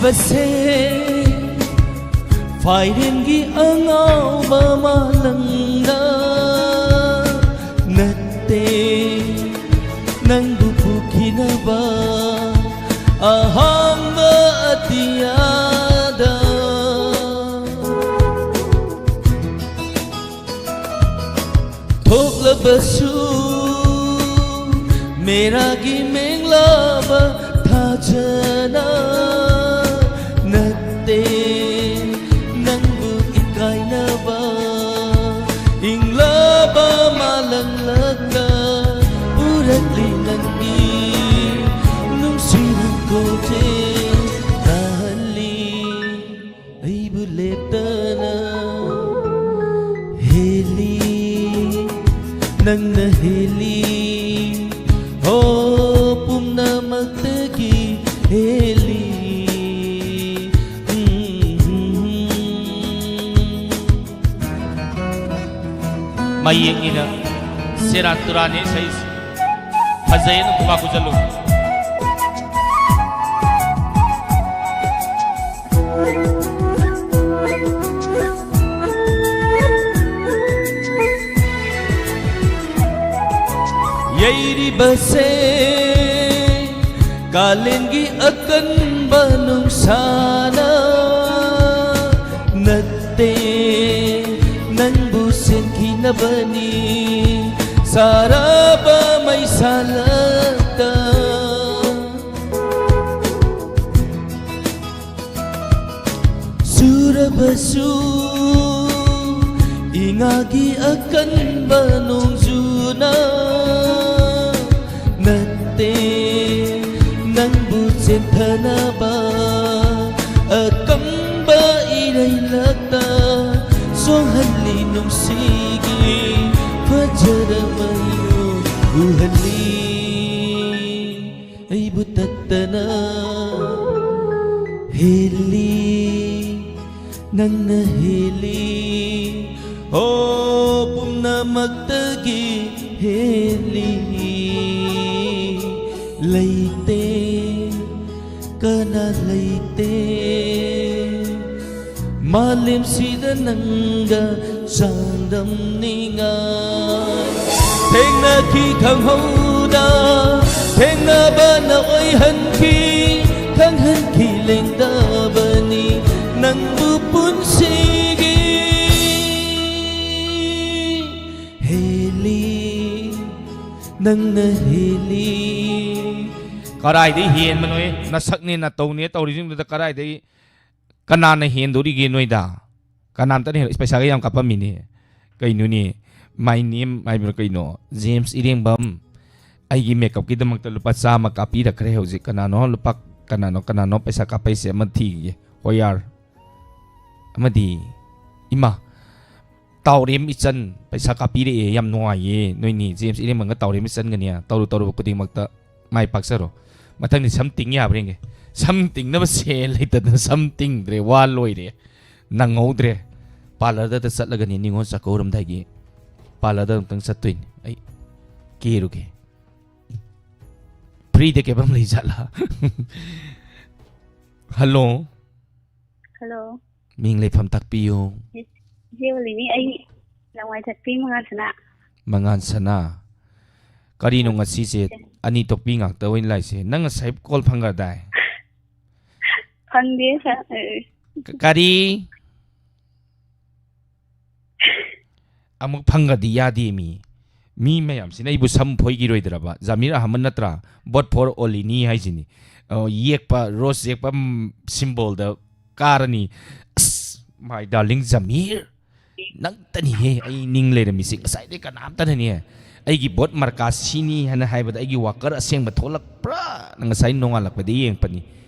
ꯕꯁꯦ ꯐꯥꯏꯔꯦꯟꯒꯤ ꯑꯉꯥꯎꯕ ꯃꯥꯂꯪꯅ ꯅꯠꯇꯦ, ꯅꯪꯕꯨ ꯄꯨꯈꯤꯅꯕ ꯑꯍꯥꯡꯕ ꯑꯇꯤꯌꯥꯗ꯫ ꯊꯣꯛꯂꯕꯁꯨ ꯃꯦꯔꯥꯒꯤ ꯃꯦꯡꯂꯥꯕ ꯊꯥꯖꯅ ꯅꯠꯇꯦ, ꯅꯪꯕꯨ ꯏꯀꯥꯏꯅꯕ ꯏꯪꯂꯕ ꯃꯥꯂꯪꯂꯛꯇ ꯎꯔꯛꯂꯤ ꯅꯪꯒꯤ ꯅꯨꯡꯁꯤꯕ ꯈꯣꯟꯖꯦꯜ ꯇꯥꯍꯜꯂꯤ꯫ ꯑꯩꯕꯨ ꯂꯦꯞꯇꯅ ꯍꯦꯜꯂꯤ, ꯅꯪꯅ ꯍꯦꯜꯂꯤ, ꯍꯣ, ꯄꯨꯝꯅꯃꯛꯇꯒꯤ ꯍꯦꯜꯂꯤ꯫ ꯎꯝ꯫ ꯃꯌꯦꯛꯅꯤꯅ ꯁꯦꯔꯥꯟ ꯇꯨꯔꯥꯟꯅꯤ ꯏꯁꯩꯁꯤ꯫ ꯐꯖꯩ, ꯑꯗꯨꯝ ꯈꯨꯕꯥꯛ ꯈꯨꯖꯜꯂꯨ꯫ ꯌꯩꯔꯤꯕꯁꯦ ꯀꯥꯂꯦꯟꯒꯤ ꯑꯀꯟꯕ ꯅꯨꯡꯁꯥꯅ ꯅꯠꯇꯦ, ꯅꯪꯕꯨ ꯁꯦꯟꯈꯤꯅꯕꯅꯤ ꯁꯥꯔꯕ ꯃꯩꯁꯥꯂꯛꯇ꯫ ꯆꯨꯔꯕꯁꯨ ꯏꯉꯥꯒꯤ ꯑꯀꯟꯕ ꯅꯣꯡꯖꯨꯅ ꯅꯠꯇꯦ, ꯅꯪꯕꯨ ꯆꯦꯟꯊꯅꯕ ꯑꯀꯟꯕ ꯏꯔꯩꯂꯛꯇ ꯆꯣꯡꯍꯜꯂꯤ ꯅꯨꯡꯁꯤꯒꯤ ꯐꯖꯔꯕ ꯃꯌꯣꯜ ꯎꯍꯜꯂꯤ꯫ ꯑꯩꯕꯨ ꯇꯠꯇꯅ ꯍꯦꯜꯂꯤ, ꯅꯪꯅ ꯍꯦꯜꯂꯤ, ꯍꯣ, ꯄꯨꯝꯅꯃꯛꯇꯒꯤ ꯍꯦꯜꯂꯤ꯫ ꯂꯩꯇꯦ ꯀꯅꯥ ꯂꯩꯇꯦ ꯃꯥꯂꯦꯝꯁꯤꯗ ꯅꯪꯒ ꯆꯥꯡꯗꯝꯅꯤꯡꯉꯥꯏ꯫ ꯊꯦꯡꯅꯈꯤ ꯈꯪꯍꯧꯗ ꯊꯦꯡꯅꯕꯅ ꯑꯣꯏꯍꯟꯈꯤ ꯈꯪꯍꯟꯈꯤ ꯂꯦꯡꯗꯕꯅꯤ ꯅꯪꯕꯨ ꯄꯨꯟꯁꯤꯒꯤ ꯍꯦꯜꯂꯤ ꯅꯪꯅ ꯍꯦꯜꯂꯤ꯫ ꯀꯔꯥꯏꯗꯩ ꯍꯦꯟꯕꯅꯣꯍꯦ? ꯅꯁꯛꯅꯦ ꯅꯇꯧꯅꯦ ꯇꯧꯔꯤꯁꯤꯡꯗꯨꯗ ꯀꯔꯥꯏꯗꯩ ꯀꯅꯥꯅ ꯍꯦꯟꯗꯣꯔꯤꯒꯦ ꯅꯣꯏꯗ? ꯀꯅꯥꯝꯇꯅ ꯍꯦꯜꯂꯣꯏ꯫ ꯏꯁ, ꯄꯩꯁꯥꯒ ꯌꯥꯝ ꯀꯥꯞꯄꯝꯃꯤꯅꯦ꯫ ꯀꯩꯅꯣꯅꯦ? My name ꯍꯥꯏꯕ꯭ꯔꯥ ꯀꯩꯅꯣ? ꯖꯦꯝꯁ ꯏꯔꯦꯡꯕꯝ꯫ ꯑꯩꯒꯤ makeupꯀꯤꯗꯃꯛꯇ ꯂꯨꯄꯥ ꯆꯥꯝꯃ ꯀꯥꯞꯄꯤꯔꯛꯈ꯭ꯔꯦ ꯍꯧꯖꯤꯛ꯫ ꯀꯅꯥꯅꯣ ꯂꯨꯄꯥ, ꯀꯅꯥꯅꯣ, ꯀꯅꯥꯅꯣ ꯄꯩꯁꯥ ꯀꯥꯞꯄꯩꯁꯦ ꯑꯃ ꯊꯤꯒꯤꯒꯦ꯫ ꯍꯣꯌꯥꯔ꯫ ꯑꯃꯗꯤ, ꯏꯃꯥ, ꯇꯥꯎꯔꯦꯝ ꯏꯆꯟ ꯄꯩꯁꯥ ꯀꯥꯞꯄꯤꯔꯛꯑꯦ, ꯌꯥꯝ ꯅꯨꯡꯉꯥꯏꯌꯦ꯫ ꯅꯣꯏꯅꯤ ꯖꯦꯝꯁ ꯏꯔꯦꯡꯕꯝꯒ ꯇꯥꯎꯔꯦꯝ ꯏꯆꯟꯒꯅꯦ, ꯇꯧꯔꯨ ꯇꯧꯔꯨꯕ ꯈꯨꯗꯤꯡꯃꯛꯇ ꯃꯥꯏ ꯄꯥꯛꯆꯔꯣ꯫ ꯃꯊꯪꯗꯤ ꯁꯝ ꯇꯤꯡ ꯌꯥꯕ꯭ꯔꯥ ꯌꯦꯡꯒꯦ꯫ ꯁꯝ ꯇꯤꯡꯅꯕ ꯁꯦꯜ ꯂꯩꯇꯗꯅ ꯁꯝ ꯇꯤꯡꯗ꯭ꯔꯦ, ꯋꯥ ꯂꯣꯏꯔꯦ, ꯅꯪꯍꯧꯗ꯭ꯔꯦ꯫ ꯄꯥꯔꯂꯔꯗ ꯆꯠꯂꯒꯅꯦ, ꯅꯤꯉꯣꯜ ꯆꯥꯛꯀꯧꯔꯝꯗꯥꯏꯒꯤ ꯄꯥꯔꯂꯔꯗ ꯑꯃꯨꯛꯇꯪ ꯆꯠꯇꯣꯏꯅꯤ ꯑꯩ꯫ ꯀꯦꯔꯨꯒꯦ꯫ ꯐ꯭ꯔꯤꯗ ꯀꯦꯐꯝ ꯂꯩ ꯖꯥꯠꯂꯥ? ꯍꯜꯂꯣ꯫ ꯍꯜꯂꯣ꯫ ꯃꯤꯡ ꯂꯩꯐꯝ ꯇꯥꯛꯄꯤꯌꯨ꯫ ꯏꯆꯦ ꯑꯣꯂꯤꯅꯤ, ꯑꯩ ꯂꯋꯥꯏ ꯆꯠꯄꯤ ꯃꯉꯥꯜ ꯁꯅꯥ꯫ ꯃꯉꯥꯜ ꯁꯅꯥ꯫ ꯀꯔꯤꯅꯣ ꯉꯁꯤꯁꯦ ꯑꯅꯤ ꯊꯣꯛꯄꯤ ꯉꯥꯛꯇ ꯑꯣꯏꯅ ꯂꯥꯛꯏꯁꯦ? ꯅꯪ ꯉꯁꯥꯏ ꯀꯣꯜ ꯐꯪꯒ꯭ꯔꯗꯥꯏ? ꯐꯪꯗꯦ, ꯁꯥꯔ꯫ ꯑꯦ꯫ ꯀ-, ꯀꯔꯤ? ꯑꯃꯨꯛ ꯐꯪꯒ꯭ꯔꯗꯤ ꯌꯥꯗꯦ ꯃꯤ꯫ ꯃꯤ ꯃꯌꯥꯝꯁꯤꯅ ꯑꯩꯕꯨ ꯁꯝ ꯐꯣꯏꯈꯤꯔꯣꯏꯗ꯭ꯔꯕ? ꯖꯃꯤꯔ ꯑꯍꯃꯗ ꯅꯠꯇ꯭ꯔꯥ? Vote for ꯑꯣꯂꯤꯅꯤ ꯍꯥꯏꯁꯤꯅꯤ꯫ ꯑ, ꯌꯦꯛꯄ, ꯔꯣꯁ ꯌꯦꯛꯄ, ꯎꯝ, symbolꯗ ꯀꯥꯔꯅꯤ꯫ ꯑꯁ, my darling ꯖꯃꯤꯔ, ꯅꯪꯇꯅꯤꯍꯦ ꯑꯩ ꯅꯤꯡ ꯂꯩꯔꯝꯃꯤꯁꯦ꯫ ꯉꯁꯥꯏꯗꯩ ꯀꯅꯥꯝꯇꯅꯅꯦ ꯑꯩꯒꯤ vote ꯃꯥꯔꯀꯥ ꯁꯤꯅꯤ ꯍꯥꯏꯅ ꯍꯥꯏꯕꯗ ꯑꯩꯒꯤ worker ꯑꯁꯦꯡꯕ ꯊꯣꯛꯂꯛꯄ꯭ꯔꯥꯅ ꯉꯁꯥꯏ ꯅꯣꯡꯉꯥꯜꯂꯛꯄꯗ ꯌꯦꯡꯉꯛꯄꯅꯤ꯫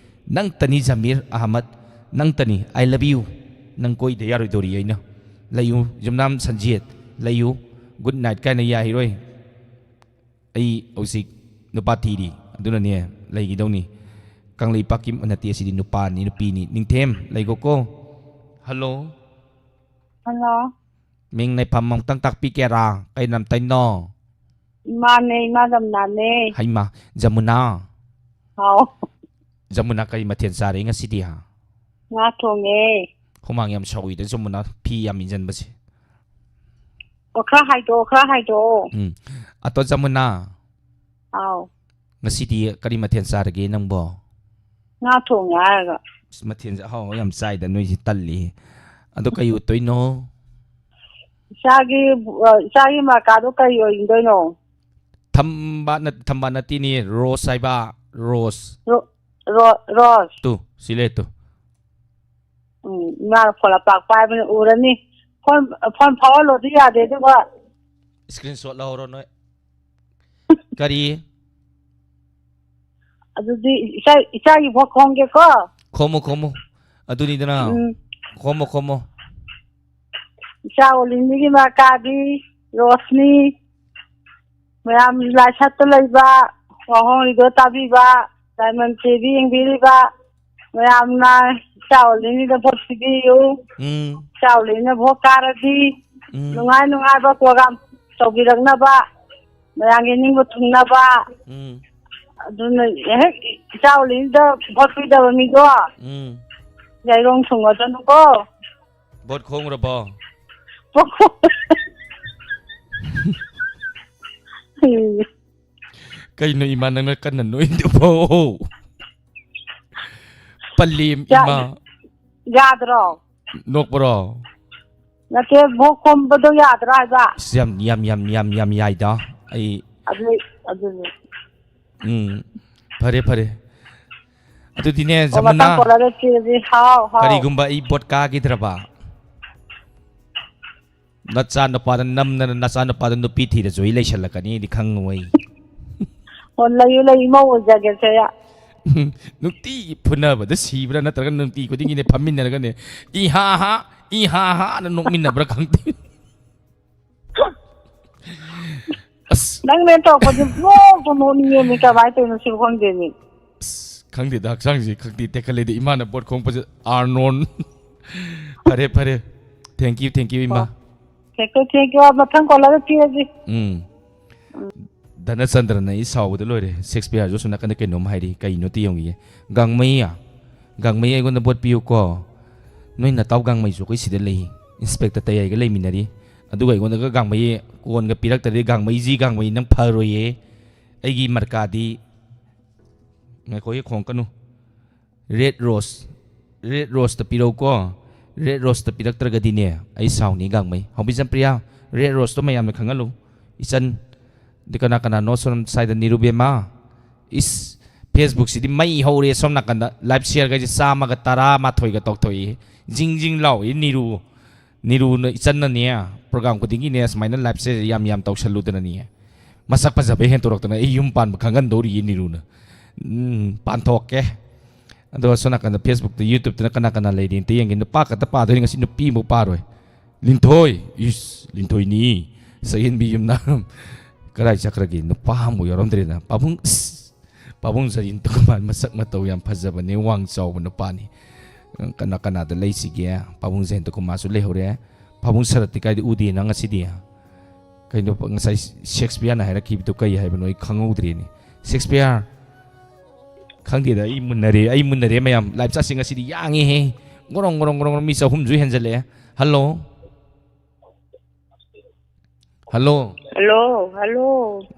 ꯅꯪꯇꯅꯤ ꯖꯃꯤꯔ ꯑꯍꯃꯗ, ꯅꯪꯇꯅꯤ꯫ I love you꯫ ꯅꯪ ꯀꯣꯏꯗ ꯌꯥꯔꯣꯏꯗꯧꯔꯤ ꯑꯩꯅ꯫ ꯂꯩꯌꯨ, ꯌꯨꯝꯅꯥꯝ ꯁꯟꯖꯦꯠ, ꯂꯩꯌꯨ꯫ Good night ꯀꯥꯏꯅ ꯌꯥꯈꯤꯔꯣꯏ꯫ ꯑꯩ ꯍꯧꯖꯤꯛ ꯅꯨꯄꯥ ꯊꯤꯔꯤ, ꯑꯗꯨꯅꯅꯦ ꯂꯩꯈꯤꯗꯧꯅꯤ꯫ ꯀꯪꯂꯩꯄꯥꯛꯀꯤ ꯅꯠꯇꯦ, ꯑꯁꯤꯗꯤ ꯅꯨꯄꯥꯅꯤ, ꯅꯨꯄꯤꯅꯤ꯫ ꯅꯤꯡꯊꯦꯝ, ꯂꯩꯈꯣꯀꯣ꯫ ꯍꯜꯂꯣ꯫ ꯍꯜꯂꯣ꯫ ꯃꯤꯡ ꯂꯩꯐꯝ ꯑꯃꯨꯛꯇꯪ ꯇꯥꯛꯄꯤꯒꯦꯔꯥ? ꯀꯩ ꯂꯝꯗꯩꯅꯣ? ꯏꯃꯥꯅꯦ, ꯏꯃꯥ ꯖꯃꯨꯅꯥꯅꯦ꯫ ꯍꯩꯃꯥ, ꯖꯃꯨꯅꯥ? ꯍꯥꯎ꯫ ꯖꯃꯨꯅꯥ, ꯀꯔꯤ ꯃꯊꯦꯜ ꯆꯥꯔꯦ ꯉꯁꯤꯗꯤ, ꯍꯥ? ꯉꯥ ꯊꯣꯡꯉꯦ꯫ ꯍꯨꯃꯥꯡ ꯌꯥꯝ ꯁꯧꯋꯤꯗ, ꯖꯃꯨꯅꯥ, ꯐꯤ ꯌꯥꯝ ꯏꯟꯖꯟꯕꯁꯦ꯫ ꯑꯣ, ꯈꯔ ꯍꯥꯏꯗꯣꯛꯑꯣ, ꯈꯔ ꯍꯥꯏꯗꯣꯛꯑꯣ꯫ ꯎꯝ꯫ ꯑꯇꯣ ꯖꯃꯨꯅꯥ꯫ ꯑꯥꯎ꯫ ꯉꯁꯤꯗꯤ ꯀꯔꯤ ꯃꯊꯦꯜ ꯆꯥꯔꯒꯦ ꯅꯪꯕꯣ? ꯉꯥ ꯊꯣꯡꯉꯦ ꯍꯥꯏꯔꯒ꯫ ꯑꯁ, ꯃꯊꯦꯜꯁꯦ ꯑꯍꯥꯎꯕ ꯌꯥꯝ ꯆꯥꯏꯗ ꯅꯣꯏꯁꯤ, ꯇꯜꯂꯤ꯫ ꯑꯗꯣ ꯀꯩ ꯎꯠꯇꯣꯏꯅꯣ? ꯏꯆꯥꯒꯤ, ꯑ, ꯏꯆꯥꯒꯤ ꯃꯔꯀꯥꯗꯣ ꯀꯔꯤ ꯑꯣꯏꯗꯣꯏꯅꯣ? ꯊꯝꯕꯥꯜ ꯅꯠ-, ꯊꯝꯕꯥꯜ ꯅꯠꯇꯦꯅꯦ, ꯔꯣꯁ ꯍꯥꯏꯕ, ꯔꯣꯁ꯫ ꯔꯣ-, ꯔꯣ-, ꯔꯣꯁ꯫ ꯇꯨ, ꯁꯤ ꯂꯩ ꯇꯨ꯫ ꯎꯝ, ꯏꯃꯥꯅ ꯐꯣꯟ ꯑꯄꯥꯛ ꯄꯥꯏꯕꯅ ꯎꯔꯅꯤ꯫ ꯐꯣꯟ, ꯐꯣꯟ ꯐꯥꯎꯍꯜꯂꯣꯗꯤ ꯌꯥꯗꯦ, ꯑꯗꯨꯒ screenshot ꯂꯧꯍꯧꯔꯣ ꯅꯣꯏ꯫ ꯀꯔꯤ? ꯑꯗꯨꯗꯤ ꯏꯆꯥ, ꯏꯆꯥꯒꯤ ꯐꯥꯎ ꯈꯣꯝꯒꯦꯀꯣ꯫ ꯈꯣꯝꯃꯣ, ꯈꯣꯝꯃꯣ꯫ ꯑꯗꯨꯅꯤꯗꯅ꯫ ꯎꯝ꯫ ꯈꯣꯝꯃꯣ, ꯈꯣꯝꯃꯣ꯫ ꯏꯆꯥ ꯑꯣꯂꯤꯟꯒꯤ ꯃꯔꯀꯥꯗꯤ ꯔꯣꯁꯅꯤ꯫ ꯃꯌꯥꯝ ꯂꯥꯏꯁꯠꯇ ꯂꯩꯕ, ꯋꯥꯍꯣꯡꯔꯤꯗꯣ ꯇꯥꯕꯤꯕ, ꯗꯥꯏꯃꯟ ꯇꯤꯚꯤ ꯌꯦꯡꯕꯤꯔꯤꯕ ꯃꯌꯥꯝꯅ ꯏꯆꯥ ꯑꯣꯂꯤꯟꯒꯤꯗ ꯚꯣꯠ ꯄꯤꯕꯤꯌꯨ꯫ ꯎꯝ꯫ ꯏꯆꯥ ꯑꯣꯂꯤꯟꯅ ꯚꯣꯠ ꯀꯥꯔꯗꯤ ꯎꯝ꯫ ꯅꯨꯡꯉꯥꯏ ꯅꯨꯡꯉꯥꯏꯕ program ꯇꯧꯕꯤꯔꯛꯅꯕ, ꯃꯌꯥꯝꯒꯤ ꯅꯤꯡꯕ ꯊꯨꯡꯅꯕ꯫ ꯎꯝ꯫ ꯑꯗꯨꯅ ꯍꯦꯛ ꯏꯆꯥ ꯑꯣꯂꯤꯟꯗ ꯚꯣꯠ ꯄꯤꯗꯕ ꯃꯤꯗꯣ ꯎꯝ꯫ ꯌꯥꯏꯔꯣꯡ ꯊꯨꯡꯉꯗꯅꯨꯀꯣ꯫ ꯚꯣꯠ ꯈꯣꯡꯉꯨꯔꯕꯣ? ꯀꯩꯅꯣ ꯏꯃꯥ ꯅꯪꯅ ꯀꯟꯅ ꯅꯣꯛꯏꯗꯨꯕꯣ? ꯄꯜꯂꯦꯝ ꯌꯥ-, ꯏꯃꯥ꯫ ꯌꯥꯗ꯭ꯔꯣ? ꯅꯣꯛꯄ꯭ꯔꯣ? ꯅꯠꯇꯦ, ꯚꯣꯠ ꯈꯣꯝꯕꯗꯣ ꯌꯥꯗ꯭ꯔꯥ ꯍꯥꯏꯕ? ꯑꯁ, ꯌꯥꯝ, ꯌꯥꯝ, ꯌꯥꯝ, ꯌꯥꯝ, ꯌꯥꯝ ꯌꯥꯏꯗ꯫ ꯑꯩ ꯑꯗꯨ, ꯑꯗꯨꯅꯦ꯫ ꯎꯝ, ꯐꯔꯦ, ꯐꯔꯦ꯫ ꯑꯗꯨꯗꯤꯅꯦ, ꯑꯣ, ꯖꯃꯨꯅꯥ, ꯃꯇꯝ ꯀꯣꯟꯅꯗ ꯆꯦꯁꯤ꯫ ꯍꯥꯎ, ꯍꯥꯎ꯫ ꯀꯔꯤꯒꯨꯝꯕ ꯑꯩ ꯚꯣꯠ ꯀꯥꯈꯤꯗ꯭ꯔꯕ, ꯅꯆꯥ ꯅꯨꯄꯥꯗ ꯅꯝꯗꯅ, ꯅꯆꯥ ꯅꯨꯄꯥꯗ ꯅꯨꯄꯤ ꯊꯤꯔꯁꯨ ꯑꯩ ꯂꯩꯁꯜꯂꯛꯀꯅꯤꯗꯤ ꯈꯪꯉꯨ ꯑꯩ꯫ ꯑꯣ, ꯂꯩꯌꯨ, ꯂꯩꯌꯨ, ꯏꯃꯧ ꯑꯣꯏꯖꯒꯦꯁꯦ꯫ ꯅꯨꯡꯇꯤꯒꯤ ꯐꯨꯅꯕꯗ ꯁꯤꯕ꯭ꯔꯥ, ꯅꯠꯇ꯭ꯔꯒ ꯅꯨꯡꯇꯤ ꯈꯨꯗꯤꯡꯒꯤꯅꯦ ꯐꯝꯃꯤꯟꯅꯔꯒꯅꯦ, ꯏꯍꯥ ꯍꯥ, ꯏꯍꯥ ꯍꯥꯅ ꯅꯣꯛꯃꯤꯟꯅꯕ꯭ꯔꯥ ꯈꯪꯗꯦ꯫ ꯑꯁ꯫ ꯅꯪꯅ ꯇꯧꯔꯛꯄꯁꯦ ꯅꯣꯛꯇ ꯅꯣꯛꯅꯤꯡꯉꯦꯃꯤ, ꯀꯃꯥꯏꯅ ꯇꯧꯔꯤꯅꯣ ꯁꯤꯕꯨ ꯈꯪꯗꯦꯃꯤ꯫ ꯑꯁ, ꯈꯪꯗꯦꯗ, ꯍꯛꯆꯥꯡꯁꯦ ꯈꯪꯗꯦ ꯇꯦꯛꯈꯠꯂꯦꯗ, ꯏꯃꯥꯅ ꯄꯣꯠ ꯈꯣꯡꯄꯁꯦ ꯑꯥꯔꯅꯣꯟ꯫ ꯐꯔꯦ, ꯐꯔꯦ꯫ Thank you, thank you, ꯏꯃꯥ꯫ ꯑꯣ꯫ Thank you, thank you꯫ ꯃꯊꯪ ꯀꯣꯜꯂꯒ ꯄꯤꯔꯁꯤ꯫ ꯎꯝ꯫ ꯎꯝ꯫ ꯙꯅꯆꯟꯗ꯭ꯔꯅ ꯑꯩ ꯁꯥꯎꯕꯗ ꯂꯣꯏꯔꯦ꯫ ꯁꯦꯛꯁꯄꯤꯌꯥꯔꯁꯨ ꯑꯁꯣꯝ ꯅꯥꯀꯟꯗ ꯀꯩꯅꯣꯝ ꯍꯥꯏꯔꯤ꯫ ꯀꯩꯅꯣ ꯇ ꯌꯦꯡꯈꯤꯒꯦ꯫ ꯒꯥꯡꯃꯩ, ꯒꯥꯡꯃꯩ ꯑꯩꯉꯣꯟꯗ ꯚꯣꯠ ꯄꯤꯌꯨꯀꯣ꯫ ꯅꯣꯏ ꯅꯇꯥꯎ ꯒꯥꯡꯃꯩꯁꯨ ꯑꯩꯈꯣꯏ ꯁꯤꯗ ꯂꯩ꯫ ꯏꯟꯁꯄꯦꯛꯇꯔ ꯇꯌꯥꯏꯒ ꯂꯩꯃꯤꯟꯅꯔꯤ꯫ ꯑꯗꯨꯒ ꯑꯩꯉꯣꯟꯗꯒ ꯒꯥꯡꯃꯩ ꯀꯣꯟꯒ ꯄꯤꯔꯛꯇ꯭ꯔꯗꯤ ꯒꯥꯡꯃꯩꯖꯤ ꯒꯥꯡꯃꯩ ꯅꯪ ꯐꯔꯣꯏꯌꯦ꯫ ꯑꯩꯒꯤ ꯃꯔꯀꯥꯗꯤ, ꯉꯥꯏꯈꯣ, ꯍꯦꯛ ꯈꯣꯡꯀꯅꯨ꯫ ꯔꯦꯠ ꯔꯣꯁ, ꯔꯦꯠ ꯔꯣꯁꯇ ꯄꯤꯔꯧꯀꯣ꯫ ꯔꯦꯠ ꯔꯣꯁꯇ ꯄꯤꯔꯛꯇ꯭ꯔꯒꯗꯤꯅꯦ ꯑꯩ ꯁꯥꯎꯅꯤ ꯒꯥꯡꯃꯩ꯫ ꯍꯥꯎꯕꯤ ꯆꯝꯄ꯭ꯔꯤꯌꯥ, ꯔꯦꯠ ꯔꯣꯁꯇꯣ ꯃꯌꯥꯝꯅ ꯈꯪꯍꯜꯂꯨ꯫ ꯏꯆꯟ, ꯑꯗꯨ ꯀꯅꯥ ꯀꯅꯥꯅꯣ ꯁꯣꯝ ꯁꯥꯏꯗ? ꯅꯤꯔꯨꯕꯦꯝꯃ꯫ ꯏꯁ, ꯐꯦꯁꯕꯨꯛꯁꯤꯗ ꯃꯩ ꯍꯧꯔꯦ ꯁꯣꯝ ꯅꯥꯀꯟꯗ꯫ ꯂꯥꯏꯚ ꯁꯤꯌꯔꯒꯩꯁꯦ ꯆꯥꯝꯃꯒ ꯇꯔꯥꯃꯥꯊꯣꯏꯒ ꯇꯧꯊꯣꯛꯏ꯫ ꯖꯤꯡ ꯖꯤꯡ ꯂꯥꯎꯏ ꯅꯤꯔꯨ꯫ ꯅꯤꯔꯨꯅ ꯏꯆꯟꯅꯅꯦ, ꯄ꯭ꯔꯣꯒ꯭ꯔꯥꯝ ꯈꯨꯗꯤꯡꯒꯤꯅꯦ ꯁꯨꯃꯥꯏꯅ ꯂꯥꯏꯚꯁꯦ ꯌꯥꯝ ꯌꯥꯝ ꯇꯧꯁꯜꯂꯨꯗꯅꯅꯦ꯫ ꯃꯁꯛ ꯐꯖꯕ ꯍꯦꯟꯇꯣꯔꯛꯇꯅ ꯑꯩ ꯌꯨꯝ ꯄꯥꯟꯕ ꯈꯪꯍꯟꯗꯧꯔꯤꯌꯦ ꯅꯤꯔꯨꯅ꯫ ꯎꯝ, ꯄꯥꯟꯊꯣꯛꯀꯦ꯫ ꯑꯗꯣ ꯑꯁꯣꯝ ꯅꯥꯀꯟꯗ ꯐꯦꯁꯕꯨꯛꯇ, ꯌꯨꯇ꯭ꯌꯨꯕꯇꯅ ꯀꯅꯥ ꯀꯅꯥ ꯂꯩꯔꯤ ꯑꯝꯇ ꯌꯦꯡꯒꯦ꯫ ꯅꯨꯄꯥ ꯈꯛꯇ ꯄꯥꯗꯣꯏꯅꯤ ꯉꯁꯤ, ꯅꯨꯄꯤ ꯑꯃꯨꯛ ꯄꯥꯔꯣꯏ꯫ ꯂꯤꯟꯊꯣꯏ, ꯏꯁ, ꯂꯤꯟꯊꯣꯏꯅꯤ꯫ ꯁꯛꯍꯦꯟꯕꯤ ꯌꯨꯝꯅꯥꯝ꯫ ꯀꯗꯥꯏ ꯆꯠꯈ꯭ꯔꯒꯦ? ꯅꯨꯄꯥ ꯑꯃꯕꯨ ꯌꯥꯎꯔꯝꯗ꯭ꯔꯦꯗ꯫ ꯄꯥꯕꯨꯡ, ꯏꯁ, ꯄꯥꯕꯨꯡ ꯖꯌꯟꯇ ꯀꯨꯃꯥꯔ ꯃꯁꯛ ꯃꯇꯧ ꯌꯥꯝ ꯐꯖꯕꯅꯦ, ꯋꯥꯡ ꯆꯥꯎꯕ ꯅꯨꯄꯥꯅꯤ꯫ ꯀꯅꯥ ꯀꯅꯥꯗ ꯂꯩꯁꯤꯒꯦ? ꯄꯥꯕꯨꯡ ꯖꯌꯟꯇ ꯀꯨꯃꯥꯔꯁꯨ ꯂꯩꯍꯧꯔꯦ꯫ ꯄꯥꯕꯨꯡ ꯁꯔꯠꯇꯤ ꯀꯥꯏꯗ ꯎꯗꯦ ꯅꯪ ꯉꯁꯤꯗꯤ? ꯀꯩꯅꯣ ꯉꯁꯥꯏ ꯁꯦꯛꯁꯄꯤꯌꯔꯅ ꯍꯥꯏꯔꯛꯈꯤꯕꯗꯨ ꯀꯩ ꯍꯥꯏꯕꯅꯣ? ꯑꯩ ꯈꯪꯍꯧꯗ꯭ꯔꯦꯅꯦ꯫ ꯁꯦꯛꯁꯄꯤꯌꯔ, ꯈꯪꯗꯦꯗ, ꯑꯩ ꯃꯨꯟꯅꯔꯦ, ꯑꯩ ꯃꯨꯟꯅꯔꯦ ꯃꯌꯥꯝ꯫ ꯂꯥꯏꯞ ꯆꯥꯠꯁꯦ ꯉꯁꯤꯗꯤ ꯌꯥꯡꯉꯤꯍꯦ꯫ ꯒꯣꯔꯣꯡ, ꯒꯣꯔꯣꯡ, ꯒꯣꯔꯣꯡ, ꯃꯤ ꯆꯍꯨꯝꯁꯨ ꯍꯦꯟꯖꯜꯂꯛꯑꯦ꯫ ꯍꯜꯂꯣ? ꯍꯜꯂꯣ? Hello, hello.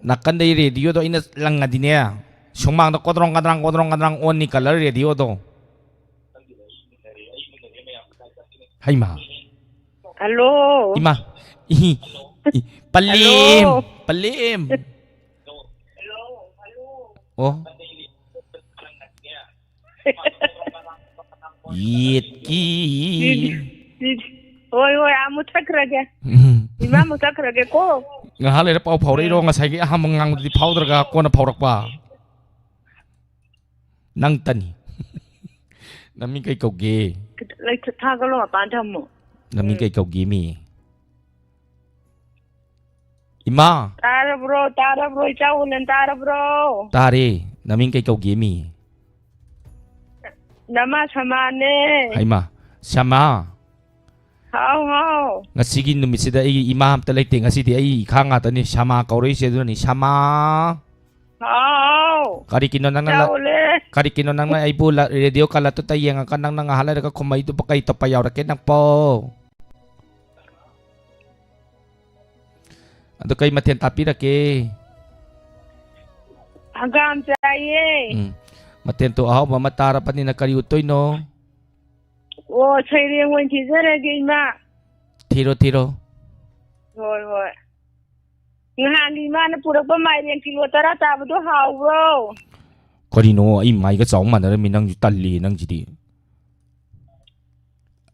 ꯅꯥꯀꯟꯗꯩ ꯔꯦꯗꯤꯑꯣꯗꯣ ꯑꯩꯅ ꯂꯪꯉꯗꯤꯅꯦ, ꯁꯨꯃꯥꯡꯗ ꯀꯣꯗ꯭ꯔꯣꯡ ꯀꯗ꯭ꯔꯥꯡ, ꯀꯣꯗ꯭ꯔꯣꯡ ꯀꯗ꯭ꯔꯥꯡ ꯑꯣꯟꯅꯤ ꯀꯂꯔ ꯔꯦꯗꯤꯑꯣꯗꯣ꯫ ꯍꯩꯃꯥ꯫ ꯍꯜꯂꯣ꯫ ꯏꯃꯥ꯫ E, E, ꯄꯜꯂꯦꯝ꯫ ꯍꯜꯂꯣ꯫ ꯄꯜꯂꯦꯝ꯫ ꯑꯣ꯫ ꯌꯦꯠꯀꯤ꯫ ꯁꯤꯗꯤ, ꯁꯤꯗꯤ꯫ ꯍꯣꯏ, ꯍꯣꯏ, ꯑꯥ, ꯃꯨꯊꯠꯈ꯭ꯔꯒꯦ꯫ ꯎꯝ꯫ ꯏꯃꯥ, ꯃꯨꯊꯠꯈ꯭ꯔꯒꯦꯀꯣ꯫ ꯉꯥꯏꯍꯥꯛ ꯂꯩꯔ ꯄꯥꯎ ꯐꯥꯎꯔꯛꯏꯔꯣ? ꯎꯝ꯫ ꯉꯁꯥꯏꯒꯤ ꯑꯍꯥꯟꯕ ꯉꯥꯡꯕꯗꯨꯗꯤ ꯐꯥꯎꯗ꯭ꯔꯒ ꯀꯣꯟꯅ ꯐꯥꯎꯔꯛꯄ? ꯅꯪ ꯇꯅꯤ꯫ ꯅꯃꯤꯡ ꯀꯩ ꯀꯧꯒꯦ? ꯂꯩ-, ꯊꯥꯒꯠꯂꯣ, ꯃꯄꯥꯟ ꯊꯝꯃꯣ꯫ ꯅꯃꯤꯡ ꯎꯝ꯫ ꯀꯩ ꯀꯧꯒꯦ ꯃꯤ? ꯏꯃꯥ! ꯇꯥꯔꯕ꯭ꯔꯣ? ꯇꯥꯔꯕ꯭ꯔꯣ? ꯏꯆꯥ ꯎꯅꯟ ꯇꯥꯔꯕ꯭ꯔꯣ? ꯇꯥꯔꯦ꯫ ꯅꯃꯤꯡ ꯀꯩ ꯀꯧꯒꯦ ꯃꯤ? ꯅꯃꯥ ꯁꯃꯥꯅꯦ꯫ ꯍꯩꯃꯥ, ꯁꯃꯥ? ꯍꯥꯎ, ꯍꯥꯎ꯫ ꯉꯁꯤꯒꯤ ꯅꯨꯃꯤꯠꯁꯤꯗ ꯑꯩꯒꯤ ꯏꯃꯥ ꯑꯝꯇ ꯂꯩꯇꯦ꯫ ꯉꯁꯤꯗꯤ ꯑꯩ ꯏꯈꯥ ꯉꯥꯛꯇꯅꯤ꯫ ꯁꯃꯥ ꯀꯧꯔꯛꯏꯁꯦ ꯑꯗꯨꯅꯅꯤ꯫ ꯁꯃꯥ꯫ ꯍꯥꯎ꯫ ꯀꯔꯤꯒꯤꯅꯣ ꯅꯪꯅ ꯂ-, ꯆꯥꯎꯂꯦ꯫ ꯀꯔꯤꯒꯤꯅꯣ ꯅꯪꯅ ꯑꯩꯕꯨ ꯂ-, ꯔꯦꯗꯤꯑꯣ ꯀꯥꯂꯛꯇꯨꯗ ꯌꯦꯡꯉꯒ ꯅꯪꯅ ꯉꯥꯏꯍꯥꯛ ꯂꯩꯔꯒ ꯈꯨꯝꯃꯛꯏꯗꯨꯕꯨ ꯀꯩ ꯇꯞꯄ ꯌꯥꯎꯔꯛꯀꯦ ꯅꯪꯄꯣ? ꯑꯗꯨ ꯀꯩ ꯃꯊꯦꯜ ꯇꯥꯛꯄꯤꯔꯛꯀꯦ? ꯍꯪꯒꯥꯝ ꯆꯥꯏꯌꯦ꯫ ꯎꯝ꯫ ꯃꯊꯦꯜꯗꯣ ꯑꯍꯥꯎꯕ ꯑꯃ ꯇꯥꯔꯕꯅꯤꯅ ꯀꯔꯤ ꯎꯠꯇꯣꯏꯅꯣ? ꯑꯣ, ꯁꯩꯔꯦꯡ ꯑꯣꯏꯅ ꯊꯤꯖꯔꯒꯦ, ꯏꯃꯥ꯫ ꯊꯤꯔꯣ, ꯊꯤꯔꯣ꯫ ꯍꯣꯏ, ꯍꯣꯏ꯫ ꯅꯍꯥꯟꯒꯤ ꯏꯃꯥꯅ ꯄꯨꯔꯛꯄ ꯃꯥꯏꯔꯦꯟ ꯀꯤꯂꯣ ꯇꯔꯥ ꯇꯥꯕꯗꯣ ꯍꯥꯎꯕ꯭ꯔꯣ? ꯀꯔꯤꯅꯣ, ꯑꯩ ꯃꯥꯏꯒ ꯆꯥꯎ ꯃꯥꯟꯅꯔꯝꯃꯤ, ꯅꯪꯁꯨ ꯇꯜꯂꯤ, ꯅꯪꯁꯤꯗꯤ꯫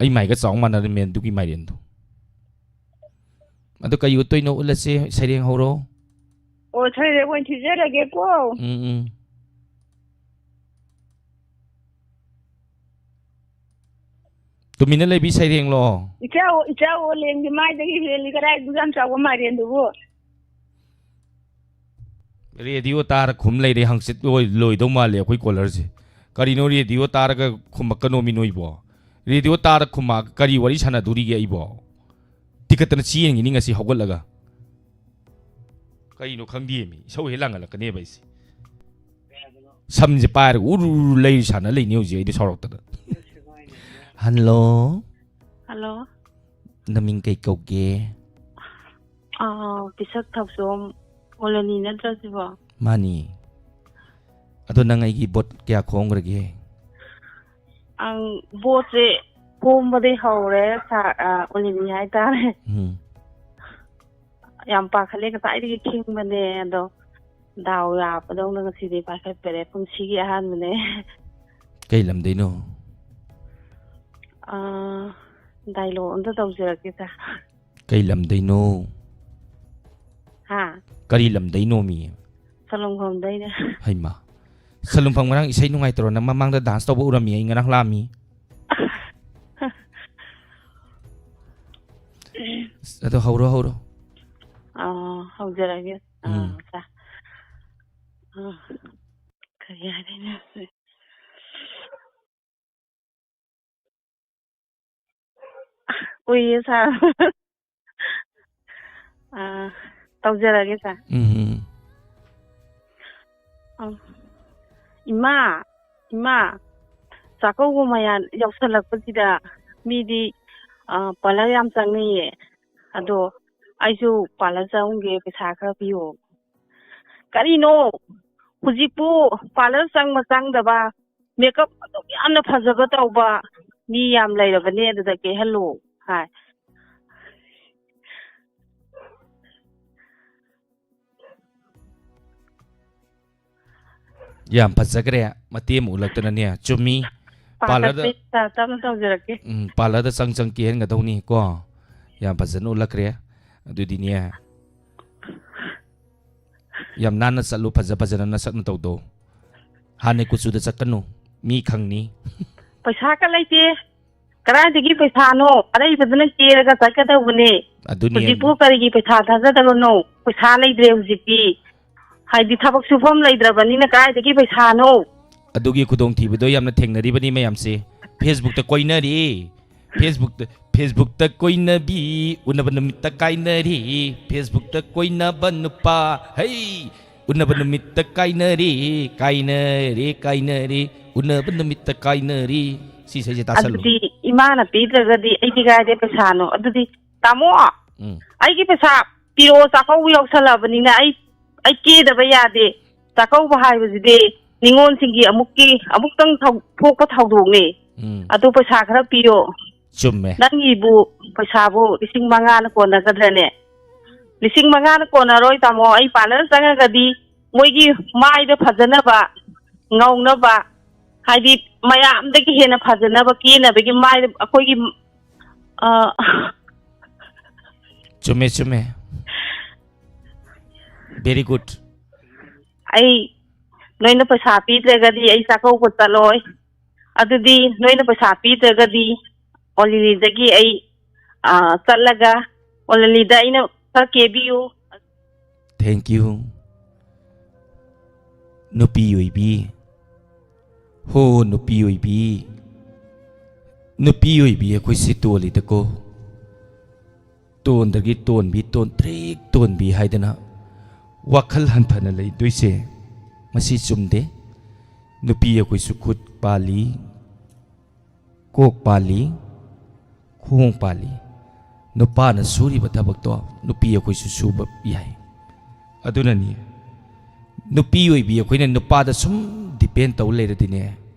ꯑꯩ ꯃꯥꯏꯒ ꯆꯥꯎ ꯃꯥꯟꯅꯔꯝꯃꯦ ꯑꯗꯨꯒꯤ ꯃꯥꯏꯔꯦꯟꯗꯣ꯫ ꯑꯗꯨ ꯀꯩ ꯎꯠꯇꯣꯏꯅꯣ? ꯎꯠꯂꯁꯦ, ꯁꯩꯔꯦꯡ ꯍꯧꯔꯣ꯫ ꯑꯣ, ꯁꯩꯔꯦꯡ ꯑꯣꯏꯅ ꯊꯤꯖꯔꯒꯦꯀꯣ꯫ ꯎꯝ, ꯎꯝ꯫ ꯇꯨꯃꯤꯟꯅ ꯂꯩꯕꯤ ꯁꯩꯔꯦꯡꯂꯣ? ꯏꯆꯥ, ꯏꯆꯥ ꯑꯣꯂꯦꯟꯒꯤ ꯃꯥꯏꯗꯒꯤ ꯍꯦꯜꯂꯤ ꯀꯗꯥꯏ ꯑꯗꯨꯛ ꯌꯥꯝ ꯆꯥꯎꯕ ꯃꯥꯏꯔꯦꯟꯗꯨꯕꯨ? ꯔꯦꯗꯤꯑꯣ ꯇꯥꯔ ꯈꯨꯝ ꯂꯩꯔꯦ, ꯍꯪꯆꯤꯠ ꯂꯣꯏ-, ꯂꯣꯏꯗꯧ ꯃꯥꯜꯂꯦ ꯑꯩꯈꯣꯏ ꯀꯣꯂꯔꯁꯦ꯫ ꯀꯔꯤꯅꯣ ꯔꯦꯗꯤꯑꯣ ꯇꯥꯔꯒ ꯈꯨꯝꯃꯛꯀꯅꯣꯃꯤ ꯅꯣꯏꯕꯣ? ꯔꯦꯗꯤꯑꯣ ꯇꯥꯔ ꯈꯨꯝꯃꯛꯑꯒ ꯀꯔꯤ ꯋꯥꯔꯤ ꯁꯥꯟꯅꯗꯣꯔꯤꯒꯦ ꯑꯩꯕꯣ? ꯇꯤꯀꯠꯇꯅ ꯆꯦꯟꯒꯤꯅꯤ ꯉꯁꯤ ꯍꯧꯒꯠꯂꯒ꯫ ꯀꯩꯅꯣ ꯈꯪꯗꯦꯃꯤ, ꯏꯁꯧ ꯍꯦꯛ ꯂꯥꯡꯒꯠꯂꯛꯀꯅꯦꯕ ꯑꯩꯁꯦ꯫ ꯁꯝꯁꯦ ꯄꯥꯏꯔꯒ ꯎꯔꯨ ꯎꯔꯨ ꯂꯩ ꯁꯥꯟꯅ ꯂꯩꯅꯤ ꯍꯧꯖꯤꯛ ꯑꯩꯗꯤ ꯁꯥꯎꯔꯛꯇꯅ꯫ ꯍꯜꯂꯣ꯫ ꯍꯜꯂꯣ꯫ ꯅꯃꯤꯡ ꯀꯩ ꯀꯧꯒꯦ? ꯑꯥ, ꯄꯤꯁꯛ ꯊꯧꯆꯣꯝ ꯑꯣꯂꯅꯤ ꯅꯠꯇ꯭ꯔꯣ ꯁꯤꯕꯣ? ꯃꯥꯅꯤ꯫ ꯑꯗꯣ ꯅꯪ ꯑꯩꯒꯤ ꯚꯣꯠ ꯀꯌꯥ ꯈꯣꯝꯈ꯭ꯔꯒꯦ? ꯑꯪ, ꯚꯣꯠꯁꯦ ꯈꯣꯝꯕꯗꯤ ꯍꯧꯔꯦ, ꯁꯥꯔ, ꯑꯥ, ꯑꯣꯂꯅꯤ ꯍꯥꯏꯇꯥꯔꯦ꯫ ꯎꯝ꯫ ꯌꯥꯝ ꯄꯥꯈꯠꯂꯦ, ꯉꯁꯥꯏꯗꯒꯤ ꯈꯤꯡꯕꯅꯦ, ꯑꯗꯣ ꯗꯥꯎ ꯌꯥꯕꯗꯧꯅ ꯉꯁꯤꯗꯤ ꯄꯥꯏꯈꯠꯄꯤꯔꯦ, ꯄꯨꯟꯁꯤꯒꯤ ꯑꯍꯥꯟꯕꯅꯦ꯫ ꯀꯩ ꯂꯝꯗꯩꯅꯣ? ꯑꯥ, dialogue ꯑꯝꯇ ꯇꯧꯖꯔꯛꯀꯦ, ꯁꯥꯔ꯫ ꯀꯩ ꯂꯝꯗꯩꯅꯣ? ꯍꯥ? ꯀꯔꯤ ꯂꯝꯗꯩꯅꯣꯃꯤ? ꯁꯂꯨꯡꯐꯝꯗꯩꯅꯦ꯫ ꯍꯩꯃꯥ, ꯁꯂꯨꯡꯐꯝ ꯉꯔꯥꯡ ꯏꯁꯩ ꯅꯨꯡꯉꯥꯏꯇ꯭ꯔꯣ? ꯅꯪ ꯃꯃꯥꯡꯗ dance ꯇꯧꯕ ꯎꯔꯝꯃꯤ ꯑꯩ ꯉꯔꯥꯡ ꯂꯥꯛꯑꯝꯃꯤ꯫ ꯑꯗꯣ ꯍꯧꯔꯣ, ꯍꯧꯔꯣ꯫ ꯑꯥ, ꯍꯧꯖꯔꯒꯦ꯫ ꯑꯥ, ꯎꯝ꯫ ꯁꯥꯔ꯫ ꯑꯥ, ꯀꯔꯤ ꯍꯥꯏꯗꯣꯏꯅꯣ ꯁꯤ? ꯀꯨꯏꯔꯦ ꯁꯥꯔ꯫ ꯑꯥ, ꯇꯧꯖꯔꯒꯦ ꯁꯥꯔ꯫ ꯎꯝ꯫ ꯑꯥ, ꯏꯃꯥ, ꯏꯃꯥ, ꯆꯥꯛꯀꯧꯕ ꯃꯌꯥ ꯌꯧꯁꯜꯂꯛꯄꯁꯤꯗ ꯃꯤꯗꯤ, ꯑꯥ, ꯄꯥꯔꯂꯔ ꯌꯥꯝ ꯆꯪꯅꯩꯌꯦ꯫ ꯑꯗꯣ ꯑꯩꯁꯨ ꯄꯥꯔꯂꯔ ꯆꯪꯒꯦ, ꯄꯩꯁꯥ ꯈꯔ ꯄꯤꯌꯣ꯫ ꯀꯔꯤꯅꯣ? ꯍꯧꯖꯤꯛꯄꯨ ꯄꯥꯔꯂꯔ ꯆꯪꯕ ꯆꯪꯗꯕ, ꯃꯦꯀꯞ ꯑꯗꯨꯛ ꯌꯥꯝꯅ ꯐꯖꯕ ꯇꯧꯕ ꯃꯤ ꯌꯥꯝ ꯂꯩꯔꯕꯅꯦ, ꯑꯗꯨꯗ ꯀꯦꯍꯜꯂꯣ ꯍꯥꯏ꯫ ꯌꯥꯝ ꯐꯖꯈ꯭ꯔꯦ, ꯃꯇꯦꯛ ꯑꯃ ꯎꯠꯂꯛꯇꯅꯅꯦ꯫ ꯆꯨꯝꯃꯤ, ꯄꯥꯔꯂꯔꯗ ꯄꯥꯈꯠꯄꯩ ꯁꯥ ꯇꯞꯅ ꯇꯧꯖꯔꯛꯀꯦ꯫ ꯎꯝ, ꯄꯥꯔꯂꯔꯗ ꯆꯪ ꯆꯪ ꯀꯦꯍꯟꯒꯗꯧꯅꯤ ꯀꯣ꯫ ꯌꯥꯝ ꯐꯖꯅ ꯎꯠꯂꯛꯈ꯭ꯔꯦ꯫ ꯑꯗꯨꯗꯤꯅꯦ, ꯌꯥꯝ ꯅꯥꯟꯅ ꯆꯠꯂꯨ, ꯐꯖ ꯐꯖꯅ ꯅꯁꯛ ꯅꯇꯧꯗꯣ꯫ ꯍꯥꯟꯅꯩ ꯀꯨꯆꯨꯗ ꯆꯠꯀꯅꯨ, ꯃꯤ ꯈꯪꯅꯤ꯫ ꯄꯩꯁꯥꯒ ꯂꯩꯇꯦ꯫ ꯀꯗꯥꯏꯗꯒꯤ ꯄꯩꯁꯥꯅꯣ? ꯑꯔꯩꯕꯗꯨꯅ ꯀꯦꯔꯒ ꯆꯠꯀꯗꯧꯕꯅꯦ꯫ ꯑꯗꯨꯅꯤ꯫ ꯍꯧꯖꯤꯛꯄꯨ ꯀꯔꯤꯒꯤ ꯄꯩꯁꯥ ꯊꯥꯖꯗꯕꯅꯣ? ꯄꯩꯁꯥ ꯂꯩꯇ꯭ꯔꯦ ꯍꯧꯖꯤꯛꯇꯤ꯫ ꯍꯥꯏꯗꯤ ꯊꯕꯛ ꯁꯨꯐꯝ ꯂꯩꯇ꯭ꯔꯕꯅꯤꯅ ꯀꯗꯥꯏꯗꯒꯤ ꯄꯩꯁꯥꯅꯣ? ꯑꯗꯨꯒꯤ ꯈꯨꯗꯣꯡꯊꯤꯕꯗꯣ ꯌꯥꯝꯅ ꯊꯦꯡꯅꯔꯤꯕꯅꯤ ꯃꯌꯥꯝꯁꯦ꯫ ꯐꯦꯁꯕꯨꯛꯇ ꯀꯣꯏꯅꯔꯤ꯫ ꯐꯦꯁꯕꯨꯛꯇ, ꯐꯦꯁꯕꯨꯛꯇ ꯀꯣꯏꯅꯕꯤ, ꯎꯅꯕ ꯅꯨꯃꯤꯠꯇ ꯀꯥꯏꯅꯔꯤ꯫ ꯐꯦꯁꯕꯨꯛꯇ ꯀꯣꯏꯅꯕ ꯅꯨꯄꯥ, ꯍꯩ! ꯎꯅꯕ ꯅꯨꯃꯤꯠꯇ ꯀꯥꯏꯅꯔꯤ, ꯀꯥꯏꯅꯔꯤ, ꯀꯥꯏꯅꯔꯤ, ꯎꯅꯕ ꯅꯨꯃꯤꯠꯇ ꯀꯥꯏꯅꯔꯤ꯫ ꯁꯤ ꯏꯁꯩꯁꯦ ꯇꯥꯁꯜꯂꯨ꯫ ꯑꯗꯨꯗꯤ ꯏꯃꯥꯅ ꯄꯤꯗ꯭ꯔꯒꯗꯤ ꯑꯩꯗꯤ ꯀꯥꯏꯗꯩ ꯄꯩꯁꯥꯅꯣ? ꯑꯗꯨꯗꯤ ꯇꯥꯃꯣ, ꯎꯝ꯫ ꯑꯩꯒꯤ ꯄꯩꯁꯥ ꯄꯤꯔꯛꯑꯣ, ꯆꯥꯛꯀꯧꯕ ꯌꯧꯁꯜꯂꯛꯑꯕꯅꯤꯅ ꯑꯩ, ꯑꯩ ꯀꯦꯗꯕ ꯌꯥꯗꯦ꯫ ꯆꯥꯛꯀꯧꯕ ꯍꯥꯏꯕꯁꯤꯗꯤ ꯅꯤꯉꯣꯜꯁꯤꯡꯒꯤ ꯑꯃꯨꯛꯀꯤ, ꯑꯃꯨꯛꯇꯪ ꯊꯧ-, ꯊꯣꯛꯄ ꯊꯧꯗꯣꯛꯅꯦ꯫ ꯎꯝ꯫ ꯑꯗꯨ ꯄꯩꯁꯥ ꯈꯔ ꯄꯤꯌꯣ꯫ ꯆꯨꯝꯃꯦ꯫ ꯅꯪꯒꯤꯕꯨ ꯄꯩꯁꯥꯕꯨ ꯂꯤꯁꯤꯡ ꯃꯉꯥꯅ ꯀꯣꯟꯅꯒꯗ꯭ꯔꯅꯦ? ꯂꯤꯁꯤꯡ ꯃꯉꯥꯅ ꯀꯣꯟꯅꯔꯣꯏ, ꯇꯥꯃꯣ꯫ ꯑꯩ ꯄꯥꯔꯂꯔ ꯆꯪꯉꯒꯗꯤ ꯃꯣꯏꯒꯤ ꯃꯥꯏꯗ ꯐꯖꯅꯕ, ꯉꯧꯅꯕ, ꯍꯥꯏꯗꯤ ꯃꯌꯥꯝꯗꯒꯤ ꯍꯦꯟꯅ ꯐꯖꯅꯕ, ꯀꯦꯅꯕꯒꯤ ꯃꯥꯏꯗ ꯑꯩꯈꯣꯏꯒꯤ, ꯑ, ꯆꯨꯝꯃꯦ, ꯆꯨꯝꯃꯦ꯫ Very good꯫ ꯑꯩ, ꯅꯣꯏꯅ ꯄꯩꯁꯥ ꯄꯤꯗ꯭ꯔꯒꯗꯤ ꯑꯩ ꯆꯥꯛꯀꯧꯕ ꯆꯠꯂꯣꯏ꯫ ꯑꯗꯨꯗꯤ ꯅꯣꯏꯅ ꯄꯩꯁꯥ ꯄꯤꯗ꯭ꯔꯒꯗꯤ ꯑꯣꯂꯤꯂꯤꯗꯒꯤ ꯑꯩ, ꯑ, ꯆꯠꯂꯒ ꯑꯣꯂꯤꯂꯤꯗ ꯑꯩꯅ ꯈꯔ ꯀꯦꯕꯤꯌꯨ꯫ Thank you꯫ ꯅꯨꯄꯤ ꯑꯣꯏꯕꯤ꯫ ꯍꯣ, ꯅꯨꯄꯤ ꯑꯣꯏꯕꯤ꯫ ꯅꯨꯄꯤ ꯑꯣꯏꯕꯤ ꯑꯩꯈꯣꯏꯁꯦ ꯇꯣꯜꯂꯤꯗꯀꯣ꯫ ꯇꯣꯟꯗꯒꯤ ꯇꯣꯟꯕꯤ, ꯇꯣꯟꯇ꯭ꯔꯤꯛ ꯇꯣꯟꯕꯤ ꯍꯥꯏꯗꯅ ꯋꯥꯈꯜ ꯍꯟꯊꯅ ꯂꯩꯗꯣꯏꯁꯦ ꯃꯁꯤ ꯆꯨꯝꯗꯦ꯫ ꯅꯨꯄꯤ ꯑꯩꯈꯣꯏꯁꯨ ꯈꯨꯠ ꯄꯥꯜꯂꯤ, ꯀꯣꯛ ꯄꯥꯜꯂꯤ, ꯈꯣꯡ ꯄꯥꯜꯂꯤ꯫ ꯅꯨꯄꯥꯅ ꯁꯨꯔꯤꯕ ꯊꯕꯛꯇꯣ ꯅꯨꯄꯤ ꯑꯩꯈꯣꯏꯁꯨ ꯁꯨꯕ ꯌꯥꯏ꯫ ꯑꯗꯨꯅꯅꯤ ꯅꯨꯄꯤ ꯑꯣꯏꯕꯤ ꯑꯩꯈꯣꯏꯅ ꯅꯨꯄꯥꯗ ꯁꯨꯝ depend ꯇꯧ ꯂꯩꯔꯗꯤꯅꯦ,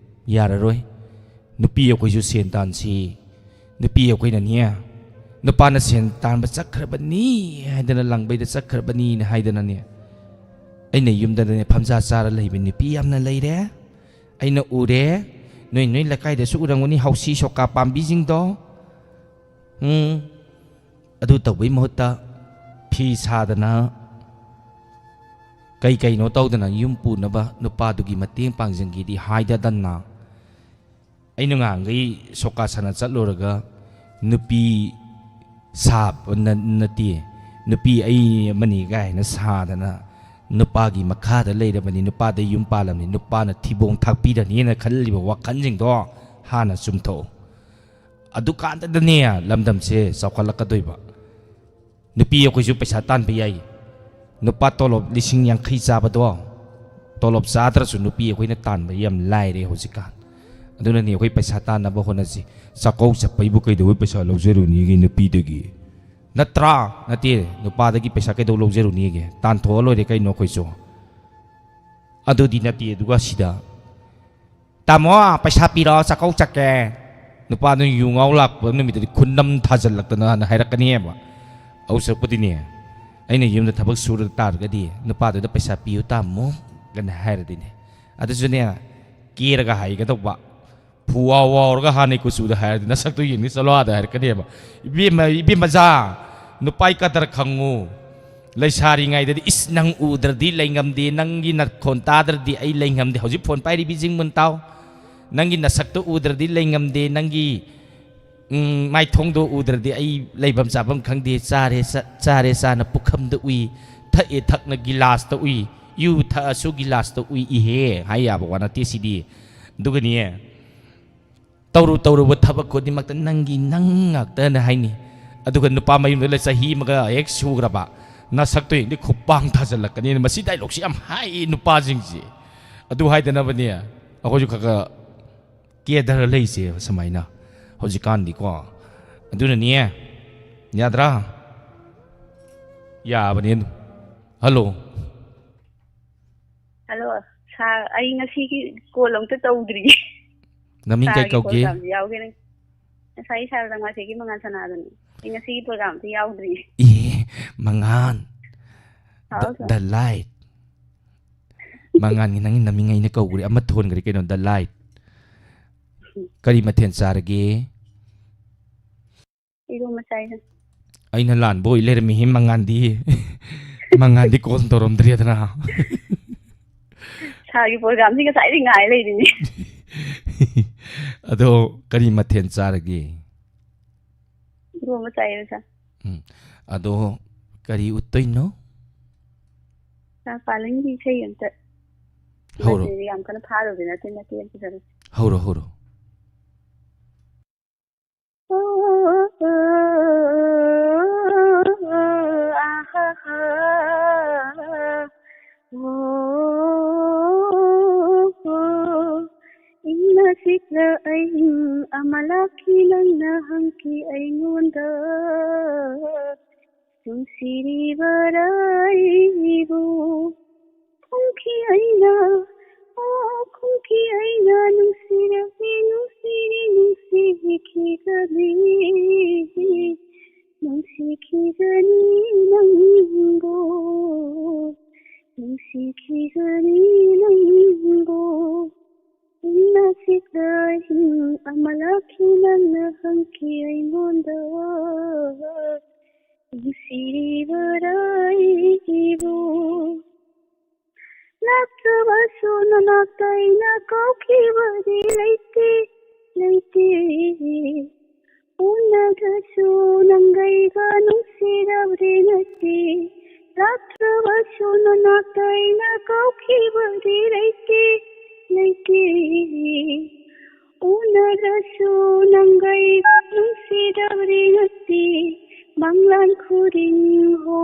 ꯌꯥꯔꯔꯣꯏ꯫ ꯅꯨꯄꯤ ꯑꯩꯈꯣꯏꯁꯨ ꯁꯦꯟ ꯇꯥꯟꯁꯤ꯫ ꯅꯨꯄꯤ ꯑꯩꯈꯣꯏꯅꯅꯦ, ꯅꯨꯄꯥꯅ ꯁꯦꯟ ꯇꯥꯟꯕ ꯆꯠꯈ꯭ꯔꯕꯅꯤ ꯍꯥꯏꯗꯅ, ꯂꯪꯕꯩꯗ ꯆꯠꯈ꯭ꯔꯕꯅꯤꯅ ꯍꯥꯏꯗꯅꯅꯦ, ꯑꯩꯅ ꯌꯨꯝꯗꯅꯦ ꯐꯝꯖꯥ ꯆꯥꯔ ꯂꯩꯕ ꯅꯨꯄꯤ ꯌꯥꯝꯅ ꯂꯩꯔꯦ꯫ ꯑꯩꯅ ꯎꯔꯦ꯫ ꯅꯣꯏ ꯅꯣꯏ ꯂꯩꯀꯥꯏꯗꯁꯨ ꯎꯔꯝꯒꯅꯤ ꯍꯥꯎꯁꯤ ꯁꯣꯀꯥ ꯄꯥꯝꯕꯤꯁꯤꯡꯗꯣ꯫ ꯎꯝ, ꯑꯗꯨ ꯇꯧꯕꯩ ꯃꯍꯨꯠꯇ ꯐꯤ ꯁꯥꯗꯅ, ꯀꯩ ꯀꯩꯅꯣ ꯇꯧꯗꯅ ꯌꯨꯝ ꯄꯨꯅꯕ ꯅꯨꯄꯥꯗꯨꯒꯤ ꯃꯇꯦꯡ ꯄꯥꯡꯁꯤꯟꯒꯦꯗꯤ ꯍꯥꯏꯗꯗꯅ꯫ ꯑꯩꯅ ꯉꯍꯥꯟꯈꯩ ꯁꯣꯀꯥ ꯁꯥꯟꯅ ꯆꯠꯂꯨꯔꯒ ꯅꯨꯄꯤ ꯁꯥꯕ ꯅ-, ꯅꯠꯇꯦ, ꯅꯨꯄꯤ ꯑꯩ ꯑꯃꯅꯤ ꯀꯥꯏꯅ ꯁꯥꯗꯅ ꯅꯨꯄꯥꯒꯤ ꯃꯈꯥꯗ ꯂꯩꯔꯕꯅꯤ, ꯅꯨꯄꯥꯗ ꯌꯨꯝ ꯄꯥꯜꯂꯕꯅꯤ, ꯅꯨꯄꯥꯅ ꯊꯤꯕꯣꯡ ꯊꯥꯛꯄꯤꯔꯅꯤꯅ ꯈꯜꯂꯤꯕ ꯋꯥꯈꯜꯁꯤꯡꯗꯣ ꯍꯥꯟꯅ ꯆꯨꯝꯊꯣꯛꯎ꯫ ꯑꯗꯨꯀꯥꯟꯗꯗꯅꯦ ꯂꯝꯗꯝꯁꯦ ꯆꯥꯎꯈꯠꯂꯛꯀꯗꯣꯏꯕ꯫ ꯅꯨꯄꯤ ꯑꯩꯈꯣꯏꯁꯨ ꯄꯩꯁꯥ ꯇꯥꯟꯕ ꯌꯥꯏ꯫ ꯅꯨꯄꯥ ꯇꯣꯂꯣꯞ ꯂꯤꯁꯤꯡ ꯌꯥꯡꯈꯩ ꯆꯥꯕꯗꯣ, ꯇꯣꯂꯣꯞ ꯆꯥꯗ꯭ꯔꯁꯨ ꯅꯨꯄꯤ ꯑꯩꯈꯣꯏꯅ ꯇꯥꯟꯕ ꯌꯥꯝ ꯂꯥꯏꯔꯦ ꯍꯧꯖꯤꯛꯀꯥꯟ꯫ ꯑꯗꯨꯅꯅꯤ ꯑꯩꯈꯣꯏ ꯄꯩꯁꯥ ꯇꯥꯟꯅꯕ ꯍꯣꯠꯅꯁꯤ꯫ ꯆꯥꯛꯀꯧ ꯆꯠꯄꯩꯕꯨ ꯀꯩꯗꯧꯕꯩ ꯄꯩꯁꯥ ꯂꯧꯖꯔꯨꯅꯤꯒꯦ ꯅꯨꯄꯤꯗꯒꯤ? ꯅꯠꯇ꯭ꯔꯥ? ꯅꯠꯇꯦ, ꯅꯨꯄꯥꯗꯒꯤ ꯄꯩꯁꯥ ꯀꯩꯗꯧ ꯂꯧꯖꯔꯨꯅꯤꯒꯦ? ꯇꯥꯟꯊꯣꯛꯑ ꯂꯣꯏꯔꯦ ꯀꯩꯅꯣ ꯑꯩꯈꯣꯏꯁꯨ꯫ ꯑꯗꯨꯗꯤ ꯅꯠꯇꯦ꯫ ꯑꯗꯨꯒ ꯁꯤꯗ, "ꯇꯥꯃꯣ, ꯄꯩꯁꯥ ꯄꯤꯔꯣ, ꯆꯥꯛꯀꯧ ꯆꯠꯀꯦ"꯫ ꯅꯨꯄꯥꯗꯨꯅ ꯌꯨ ꯉꯥꯎ ꯂꯥꯛꯄ ꯅꯨꯃꯤꯠꯇꯗꯤ ꯈꯨꯟꯅꯝ ꯊꯥꯖꯤꯜꯂꯛꯇꯅ ꯍꯥꯏꯔꯛꯀꯅꯦꯕ꯫ ꯑꯗꯨ ꯁꯔꯨꯛꯄꯨꯗꯤꯅꯦ, ꯑꯩꯅ ꯌꯨꯝꯗ ꯊꯕꯛ ꯁꯨꯔ ꯇꯥꯔꯒꯗꯤ ꯅꯨꯄꯥꯗꯨꯗ "ꯄꯩꯁꯥ ꯄꯤꯌꯨ ꯇꯥꯃꯣ" ꯀꯅ ꯍꯥꯏꯔꯗꯤꯅꯦ, ꯑꯗꯨꯁꯨꯅꯦ, ꯀꯦꯔꯒ ꯍꯥꯏꯒꯗꯧꯕ꯫ ꯐꯨꯋꯥꯎ ꯋꯥꯎꯔꯒ ꯍꯥꯟꯅꯩ ꯀꯨꯆꯨꯗ ꯍꯥꯏꯔꯗꯤ, "ꯅꯁꯛꯇꯨ ꯌꯦꯡꯅꯤ ꯆꯠꯂꯣ ꯑꯥꯗ" ꯍꯥꯏꯔꯛꯀꯅꯦꯕ꯫ "ꯏꯕꯦꯝꯃ, ꯏꯕꯦꯝꯃꯖꯥ, ꯅꯨꯄꯥꯏ ꯀꯗꯔ ꯈꯪꯉꯨ꯫ ꯂꯩꯁꯥꯔꯤꯉꯩꯗꯗꯤ, ꯏꯁ, ꯅꯪ ꯎꯗ꯭ꯔꯗꯤ ꯂꯩꯉꯝꯗꯦ, ꯅꯪꯒꯤ ꯅꯈꯣꯟ ꯇꯥꯗ꯭ꯔꯗꯤ ꯑꯩ ꯂꯩꯉꯝꯗꯦ꯫ ꯍꯧꯖꯤꯛ ꯐꯣꯟ ꯄꯥꯏꯔꯤꯕꯤꯁꯤꯡ ꯃꯨꯟ ꯇꯥꯎ꯫ ꯅꯪꯒꯤ ꯅꯁꯛꯇꯣ ꯎꯗ꯭ꯔꯗꯤ ꯂꯩꯉꯝꯗꯦ, ꯅꯪꯒꯤ, ꯎꯝ, ꯃꯥꯏꯊꯣꯡꯗꯣ ꯎꯗ꯭ꯔꯗꯤ ꯑꯩ ꯂꯩꯐꯝ ꯆꯥꯐꯝ ꯈꯪꯗꯦ꯫ ꯆꯥꯔꯦ ꯆꯥ-, ꯆꯥꯔꯦ ꯆꯥꯅ ꯄꯨꯈꯝꯗ ꯎꯏ, ꯊꯛꯑꯦ ꯊꯛꯅ ꯒꯤꯂꯥꯁꯇ ꯎꯏ, ꯌꯨ ꯊꯛꯑꯁꯨ ꯒꯤꯂꯥꯁꯇ ꯎꯏ ꯏꯍꯦ" ꯍꯥꯏ ꯌꯥꯕ ꯋꯥ ꯅꯠꯇꯦ ꯁꯤꯗꯤ꯫ ꯑꯗꯨꯒꯅꯦ, ꯇꯧꯔꯨ ꯇꯧꯔꯨꯕ ꯊꯕꯛ ꯈꯨꯗꯤꯡꯃꯛꯇ "ꯅꯪꯒꯤ ꯅꯪ ꯉꯥꯛꯇꯅ" ꯍꯥꯏꯅꯤ꯫ ꯑꯗꯨꯒ ꯅꯨꯄꯥ ꯃꯌꯨꯝꯗ ꯂꯩ ꯆꯍꯤ ꯑꯃꯒ ꯍꯦꯛ ꯁꯨꯈ꯭ꯔꯕ, ꯅꯁꯛꯇꯣ ꯌꯦꯡꯗꯤ ꯈꯨꯄꯥꯡ ꯊꯥꯖꯤꯜꯂꯛꯀꯅꯤ꯫ ꯃꯁꯤ ꯗꯥꯏꯂꯣꯛꯁꯤ ꯌꯥꯝ ꯍꯥꯏ ꯅꯨꯄꯥꯁꯤꯡꯁꯦ꯫ ꯑꯗꯨ ꯍꯥꯏꯗꯅꯕꯅꯦ ꯑꯩꯈꯣꯏꯁꯨ ꯈꯔ ꯈꯔ ꯀꯦꯗꯔ ꯂꯩꯁꯦ ꯁꯨꯃꯥꯏꯅ ꯍꯧꯖꯤꯛꯀꯥꯟꯗꯤꯀꯣ꯫ ꯑꯗꯨꯅꯅꯦ, ꯌꯥꯗ꯭ꯔꯥ? ꯌꯥꯕꯅꯦ ꯑꯗꯨꯝ꯫ ꯍꯜꯂꯣ꯫ ꯍꯜꯂꯣ, ꯁꯥꯔ, ꯑꯩ ꯉꯁꯤꯒꯤ ꯀꯣꯜ ꯑꯝꯇ ꯇꯧꯗ꯭ꯔꯤ꯫ ꯅꯃꯤꯡ ꯀꯩ ꯁꯥꯔꯒꯤ ꯀꯧꯒꯦ? ꯄ꯭ꯔꯣꯒ꯭ꯔꯥꯝꯁꯤ ꯌꯥꯎꯒꯦꯅ꯫ ꯉꯁꯥꯏ ꯁꯥꯔ ꯂꯝꯉꯥꯏꯊꯦꯝꯒꯤ ꯃꯉꯥꯜ ꯁꯅꯥꯗꯨꯅꯤ꯫ ꯑꯩ ꯉꯁꯤꯒꯤ ꯄ꯭ꯔꯣꯒ꯭ꯔꯥꯝ ꯑꯝꯇ ꯌꯥꯎꯗ꯭ꯔꯤ꯫ ꯑꯦ, ꯃꯉꯥꯜ꯫ ꯍꯥꯎ, ꯁꯥꯔ꯫ The Light꯫ ꯃꯉꯥꯜꯒꯤ ꯅꯪꯒꯤ ꯅꯃꯤꯡ ꯑꯩꯅ ꯀꯧꯈ꯭ꯔꯦ, ꯑꯃ ꯊꯣꯟꯈ꯭ꯔꯦ ꯀꯩꯅꯣ, The Light꯫ ꯀꯔꯤ ꯃꯊꯦꯜ ꯆꯥꯔꯒꯦ? ꯏꯔꯣꯝꯕ ꯆꯥꯏ, ꯁꯥꯔ꯫ ꯑꯩꯅ ꯂꯥꯟꯕ ꯑꯣꯏ ꯂꯩꯔꯝꯃꯤꯍꯦ, ꯃꯉꯥꯜꯗꯤ꯫ ꯃꯉꯥꯜꯗꯤ ꯀꯣꯜ ꯇꯧꯔꯝꯗ꯭ꯔꯦꯗꯅ꯫ ꯁꯥꯔꯒꯤ ꯄ꯭ꯔꯣꯒ꯭ꯔꯥꯝꯁꯤ ꯉꯁꯥꯏꯗꯩ ꯉꯥꯏ ꯂꯩꯔꯤꯅꯤ꯫ ꯑꯗꯣ ꯀꯔꯤ ꯃꯊꯦꯜ ꯆꯥꯔꯒꯦ? ꯏꯔꯣꯝꯕ ꯆꯥꯏꯌꯦ, ꯁꯥꯔ꯫ ꯎꯝ꯫ ꯑꯗꯣ ꯀꯔꯤ ꯎꯠꯇꯣꯏꯅꯣ? ꯁꯥꯔ, ꯄꯥꯂꯤꯡꯒꯤ ꯏꯁꯩ ꯑꯝꯇ꯫ ꯍꯧꯔꯣ꯫ ꯃꯁꯤꯗꯤ ꯌꯥꯝ ꯀꯟꯅ ꯐꯥꯔꯨꯕꯗꯤ ꯅꯠꯇꯦ, ꯃꯇꯦꯛ ꯑꯃ ꯐꯖꯅ꯫ ꯍꯧꯔꯣ, ꯍꯧꯔꯣ꯫ ꯏꯪꯅ ꯆꯤꯛꯅ ꯑꯍꯤꯡ ꯑꯃ ꯂꯥꯛꯈꯤ, ꯅꯪꯅ ꯍꯪꯈꯤ ꯑꯩꯉꯣꯟꯗ, ꯅꯨꯡꯁꯤꯔꯤꯕꯔꯥ ꯑꯩꯕꯨ? ꯈꯨꯝꯈꯤ ꯑꯩꯅ, ꯑꯣ, ꯈꯨꯝꯈꯤ ꯑꯩꯅ, ꯅꯨꯡꯁꯤꯔꯕꯤ, ꯅꯨꯡꯁꯤꯔꯤ, ꯅꯨꯡꯁꯤꯈꯤꯒꯅꯤ, ꯅꯨꯡꯁꯤꯈꯤꯒꯅꯤ ꯅꯪꯕꯨ, ꯅꯨꯡꯁꯤꯈꯤꯒꯅꯤ ꯅꯪꯕꯨ꯫ ꯏꯪꯅ ꯆꯤꯛꯅ ꯑꯍꯤꯡ ꯑꯃ ꯂꯥꯛꯈꯤ, ꯅꯪꯅ ꯍꯪꯈꯤ ꯑꯩꯉꯣꯟꯗ, ꯅꯨꯡꯁꯤꯔꯤꯕꯔꯥ ꯑꯩꯕꯨ? ꯂꯥꯛꯇ꯭ꯔꯕꯁꯨ ꯅꯅꯥꯛꯇ ꯑꯩꯅ ꯀꯥꯎꯈꯤꯕꯗꯤ ꯂꯩꯇꯦ, ꯂꯩꯇꯦ꯫ ꯎꯅꯗ꯭ꯔꯁꯨ ꯅꯪꯒ ꯑꯩꯒ ꯅꯨꯡꯁꯤꯔꯕꯗꯤ ꯅꯠꯇꯦ꯫ ꯂꯥꯛꯇ꯭ꯔꯕꯁꯨ ꯅꯅꯥꯛꯇ ꯑꯩꯅ ꯀꯥꯎꯈꯤꯕꯗꯤ ꯂꯩꯇꯦ, ꯂꯩꯇꯦ꯫ ꯎꯅꯔꯁꯨ ꯅꯪꯒ ꯑꯩꯒ ꯅꯨꯡꯁꯤꯗꯕꯗꯤ ꯅꯠꯇꯦ, ꯃꯪꯂꯥꯟ ꯈꯨꯗꯤꯡ ꯍꯣ,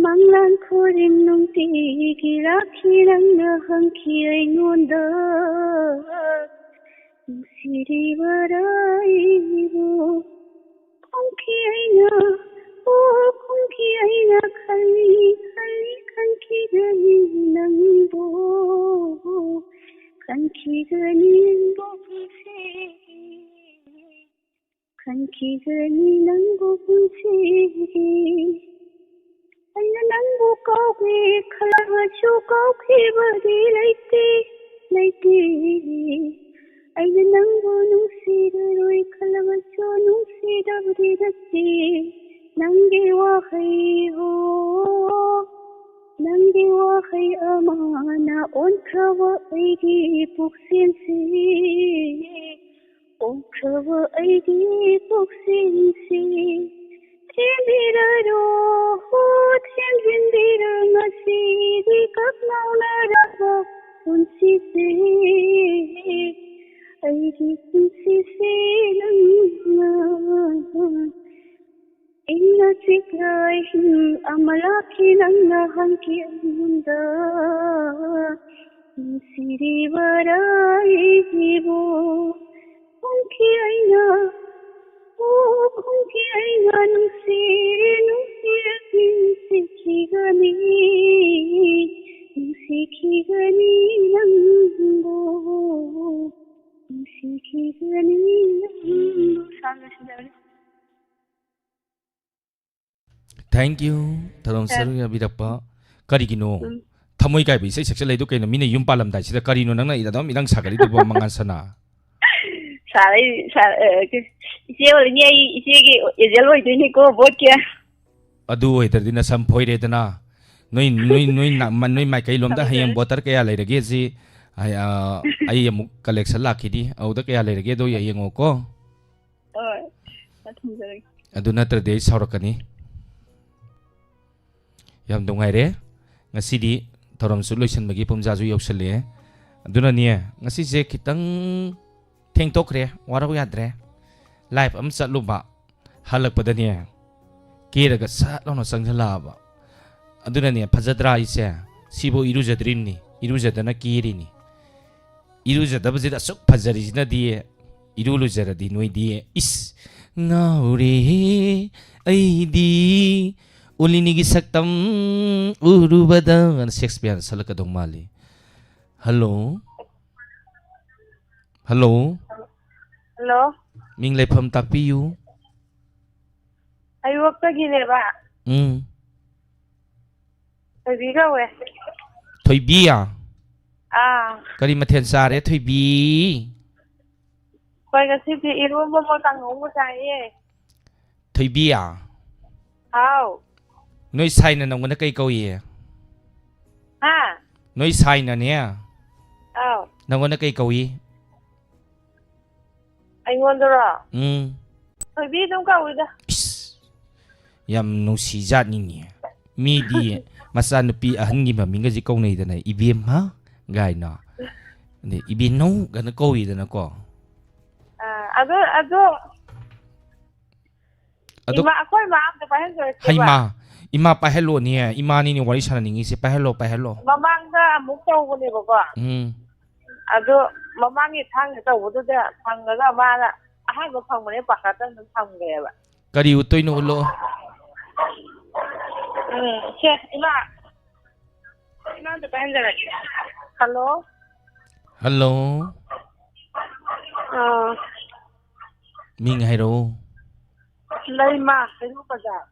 ꯃꯪꯂꯥꯟ ꯈꯨꯗꯤꯡ ꯅꯨꯡꯇꯤꯒꯤ ꯂꯥꯛꯈꯤ ꯅꯪꯅ ꯍꯪꯈꯤ ꯑꯩꯉꯣꯟꯗ, ꯅꯨꯡꯁꯤꯔꯤꯕꯔꯥ ꯑꯩꯕꯨ? ꯈꯣꯡꯈꯤ ꯑꯩꯅ, ꯑꯣ ꯈꯣꯡꯈꯤ ꯑꯩꯅ ꯈꯜꯂꯤ, ꯈꯜꯂꯤ, ꯈꯟꯈꯤꯒꯅꯤ ꯅꯪꯕꯨ, ꯈꯟꯈꯤꯒꯅꯤ ꯅꯪꯕꯨ ꯄꯨꯟꯁꯤꯒꯤ, ꯈꯟꯈꯤꯒꯅꯤ ꯅꯪꯕꯨ ꯄꯨꯟꯁꯤꯒꯤ꯫ ꯑꯩꯅ ꯅꯪꯕꯨ ꯀꯥꯎꯒꯦ ꯈꯜꯂꯕꯁꯨ ꯀꯥꯎꯈꯤꯕꯗꯤ ꯂꯩꯇꯦ, ꯂꯩꯇꯦ꯫ ꯑꯩꯅ ꯅꯪꯕꯨ ꯅꯨꯡꯁꯤꯔꯔꯣꯏ ꯈꯜꯂꯕꯁꯨ ꯅꯨꯡꯁꯤꯗꯕꯗꯤ ꯅꯠꯇꯦ꯫ ꯅꯪꯒꯤ ꯋꯥꯍꯩ ꯍꯣ, ꯅꯪꯒꯤ ꯋꯥꯍꯩ ꯑꯃꯅ ꯑꯣꯟꯈ꯭ꯔꯕ ꯑꯩꯒꯤ ꯄꯨꯛꯆꯦꯜꯁꯤ, ꯑꯣꯟꯈ꯭ꯔꯕ ꯑꯩꯒꯤ ꯄꯨꯛꯆꯦꯜꯁꯤ꯫ ꯊꯦꯝꯕꯤꯔꯔꯣ, ꯍꯣ, ꯊꯦꯝꯖꯤꯟꯕꯤꯔꯣ ꯉꯁꯤꯗꯤ ꯀꯞꯅꯧꯅꯔꯕ ꯄꯨꯟꯁꯤꯁꯦ꯫ ꯑꯩꯒꯤ ꯄꯨꯟꯁꯤꯁꯦ ꯅꯪꯅ ꯏꯪꯅ ꯆꯤꯛꯅ ꯑꯍꯤꯡ ꯑꯃ ꯂꯥꯛꯈꯤ ꯅꯪꯅ ꯍꯪꯈꯤ ꯑꯩꯉꯣꯟꯗ, ꯅꯨꯡꯁꯤꯔꯤꯕꯔꯥ ꯑꯩꯕꯨ? ꯈꯣꯡꯈꯤ ꯑꯩꯅ, ꯑꯣ ꯈꯣꯡꯈꯤ ꯑꯩꯅ ꯅꯨꯡꯁꯤꯔꯦ, ꯅꯨꯡꯁꯤꯔꯦ, ꯅꯨꯡꯁꯤꯈꯤꯒꯅꯤ, ꯅꯨꯡꯁꯤꯈꯤꯒꯅꯤ ꯅꯪꯕꯨ, ꯅꯨꯡꯁꯤꯈꯤꯒꯅꯤ ꯅꯪꯕꯨ꯫ ꯁꯥꯡꯅ ꯁꯤꯟꯖꯔꯦ꯫ Thank you, ꯊꯧꯔꯝ ꯁꯔꯨꯛ ꯌꯥꯕꯤꯔꯛꯄ꯫ ꯀꯔꯤꯒꯤꯅꯣ ꯎꯝ꯫ ꯊꯃꯣꯏ ꯀꯥꯏꯕ ꯏꯁꯩ ꯁꯛꯆꯜꯂꯛꯏꯗꯣ ꯀꯩꯅꯣ? ꯃꯤꯅ ꯌꯨꯝ ꯄꯥꯜꯂꯝꯗꯥꯏꯁꯤꯗ ꯀꯔꯤꯅꯣ ꯅꯪꯅ ꯑꯗꯨꯝ ꯏꯔꯪ ꯁꯥꯒꯠꯂꯤꯗꯨꯕꯣ, ꯃꯉꯥꯜ ꯁꯅꯥ? ꯁꯥꯔ, ꯑꯩ, ꯁꯥꯔ, ꯑ, ꯏꯆꯦ ꯑꯣꯏꯔꯅꯤ, ꯑꯩ ꯏꯆꯦꯒꯤ agent ꯑꯣꯏꯗꯣꯏꯅꯤꯀꯣ, vote ꯀꯤ꯫ ꯑꯗꯨ ꯑꯣꯏꯗ꯭ꯔꯗꯤ ꯅꯁꯝ ꯐꯣꯏꯔꯦꯗꯅ꯫ ꯅꯣꯏ, ꯅꯣꯏ, ꯅꯣꯏ ꯅ-, ꯃ-, ꯅꯣꯏ ꯃꯥꯏꯀꯩ ꯂꯣꯝꯗ ꯊꯝꯖꯔꯦ꯫ ꯍꯌꯦꯡ voter ꯀꯌꯥ ꯂꯩꯔꯒꯦ ꯁꯤ, ꯑꯩ, ꯑ, ꯑꯩ ꯑꯃꯨꯛ collection ꯂꯥꯛꯈꯤꯅꯤ, ꯑꯗꯨꯗ ꯀꯌꯥ ꯂꯩꯔꯒꯦꯗꯣ ꯌꯦꯡꯉꯣꯀꯣ꯫ ꯍꯣꯏ, ꯊꯝꯖꯔꯒꯦ꯫ ꯑꯗꯨ ꯅꯠꯇ꯭ꯔꯗꯤ ꯑꯩ ꯁꯥꯎꯔꯛꯀꯅꯤ꯫ ꯌꯥꯝ ꯅꯨꯡꯉꯥꯏꯔꯦ꯫ ꯉꯁꯤꯗꯤ ꯊꯧꯔꯝꯁꯨ ꯂꯣꯏꯁꯤꯟꯕꯒꯤ ꯄꯨꯡꯖꯥꯁꯨ ꯌꯧꯁꯤꯜꯂꯛꯑꯦ꯫ ꯑꯗꯨꯅꯅꯦ, ꯉꯁꯤꯁꯦ ꯈꯤꯇꯪ ꯊꯦꯡꯊꯣꯛꯈ꯭ꯔꯦ, ꯋꯥꯔꯧ ꯌꯥꯗ꯭ꯔꯦ꯫ Live ꯑꯃ ꯆꯠꯂꯨꯕ, ꯍꯜꯂꯛꯄꯗꯅꯦ, ꯀꯦꯔꯒ ꯁꯠ ꯂꯥꯎꯅ ꯆꯪꯁꯤꯜꯂꯛꯑꯕ꯫ ꯑꯗꯨꯅꯅꯦ, ꯐꯖꯗ꯭ꯔꯥ ꯑꯩꯁꯦ? ꯁꯤꯕꯨ ꯏꯔꯨꯖꯗ꯭ꯔꯤꯕꯅꯤ, ꯏꯔꯨꯖꯗꯅ ꯀꯦꯔꯤꯅꯤ꯫ ꯏꯔꯨꯖꯗꯕꯁꯤꯗ ꯑꯁꯨꯛ ꯐꯖꯔꯤꯁꯤꯅꯗꯤ, ꯏꯔꯨ ꯂꯨꯖꯔꯗꯤ ꯅꯣꯏꯗꯤ, "ꯏꯁ, ꯉꯥꯎꯔꯦꯍꯦ ꯑꯩꯗꯤ, ꯎꯂꯤꯅꯤꯒꯤ ꯁꯛꯇꯝ ꯎꯔꯨꯕꯗ" ꯑꯅ ꯁꯦꯛꯁꯄꯤꯌꯔꯅ ꯁꯛꯂꯛꯀꯗꯧ ꯃꯥꯜꯂꯤ꯫ ꯍꯜꯂꯣ? ꯍꯜꯂꯣ? ꯍꯜꯂꯣ? ꯃꯤꯡ ꯂꯩꯐꯝ ꯇꯥꯛꯄꯤꯌꯨ꯫ ꯑꯩꯌꯣꯛꯇꯒꯤꯅꯦꯕ꯫ ꯎꯝ꯫ ꯊꯣꯏꯕꯤ ꯀꯧꯋꯦ꯫ ꯊꯣꯏꯕꯤ? ꯑꯥ꯫ ꯀꯔꯤ ꯃꯊꯦꯜ ꯆꯥꯔꯦ, ꯊꯣꯏꯕꯤ? ꯑꯩꯈꯣꯏ ꯉꯁꯤꯗꯤ ꯏꯔꯣꯝꯕ ꯑꯃ ꯀꯥꯡꯍꯧ ꯑꯃ ꯆꯥꯏꯌꯦ꯫ ꯊꯣꯏꯕꯤ? ꯍꯥꯎ꯫ ꯅꯣꯏ ꯁꯥꯏꯅ ꯅꯪꯉꯣꯟꯗ ꯀꯩ ꯀꯧꯏ? ꯍꯥ? ꯅꯣꯏ ꯁꯥꯏꯅꯅꯦ? ꯑꯥꯎ꯫ ꯅꯪꯉꯣꯟꯗ ꯀꯩ ꯀꯧꯏ? ꯑꯩꯉꯣꯟꯗꯔꯣ? ꯎꯝ꯫ ꯊꯣꯏꯕꯤ ꯑꯗꯨꯝ ꯀꯧꯏꯗ꯫ ꯏꯁ, ꯌꯥꯝ ꯅꯨꯡꯁꯤꯖꯥꯠꯅꯤꯅꯦ꯫ ꯃꯤꯗꯤ ꯃꯆꯥꯅꯨꯄꯤ ꯑꯍꯟꯒꯤ ꯃꯃꯤꯡꯒꯁꯦ ꯀꯧꯅꯩꯗꯅ, "ꯏꯕꯦꯝꯃ" ꯒꯥꯏꯅ, ꯑꯗꯩ "ꯏꯕꯦꯟꯅꯧ" ꯒꯥꯏꯅ ꯀꯧꯏꯗꯅꯀꯣ꯫ ꯑꯥ, ꯑꯗꯨ, ꯑꯗꯨ ꯑꯗꯨ ꯏꯃꯥ, ꯑꯩꯈꯣꯏ ꯏꯃꯥ ꯑꯝꯇ ꯄꯥꯏꯍꯟꯖꯔꯛꯀꯦꯕ꯫ ꯍꯩꯃꯥ, ꯏꯃꯥ ꯄꯥꯏꯍꯜꯂꯣꯅꯦ, ꯏꯃꯥꯅꯤꯅꯦ ꯋꯥꯔꯤ ꯁꯥꯟꯅꯅꯤꯡꯉꯤꯁꯦ, ꯄꯥꯏꯍꯜꯂꯣ, ꯄꯥꯏꯍꯜꯂꯣ꯫ ꯃꯃꯥꯡꯗ ꯑꯃꯨꯛ ꯇꯧꯕꯅꯦꯕꯀꯣ꯫ ꯎꯝ꯫ ꯑꯗꯣ ꯃꯃꯥꯡꯒꯤ ꯊꯥꯡꯖ ꯇꯧꯕꯗꯨꯗ ꯐꯪꯉꯒ ꯃꯥꯅ ꯑꯍꯥꯟꯕ ꯐꯪꯕꯅꯦ ꯄꯥꯈꯠꯇꯅ ꯑꯗꯨꯝ ꯊꯝꯈ꯭ꯔꯦꯕ꯫ ꯀꯔꯤ ꯎꯠꯇꯣꯏꯅꯣ ꯎꯠꯂꯛꯑꯣ꯫ ꯎꯝ, ꯁꯦ, ꯏꯃꯥ꯫ ꯏꯃꯥ ꯑꯝꯇ ꯄꯥꯏꯍꯟꯖꯔꯛꯀꯦ꯫ ꯍꯜꯂꯣ꯫ ꯍꯜꯂꯣ꯫ ꯑꯥ꯫ ꯃꯤꯡ ꯍꯥꯏꯔꯛꯑꯣ꯫ ꯂꯩꯃ, ꯍꯩꯔꯣꯛ ꯕꯖꯥꯔ꯫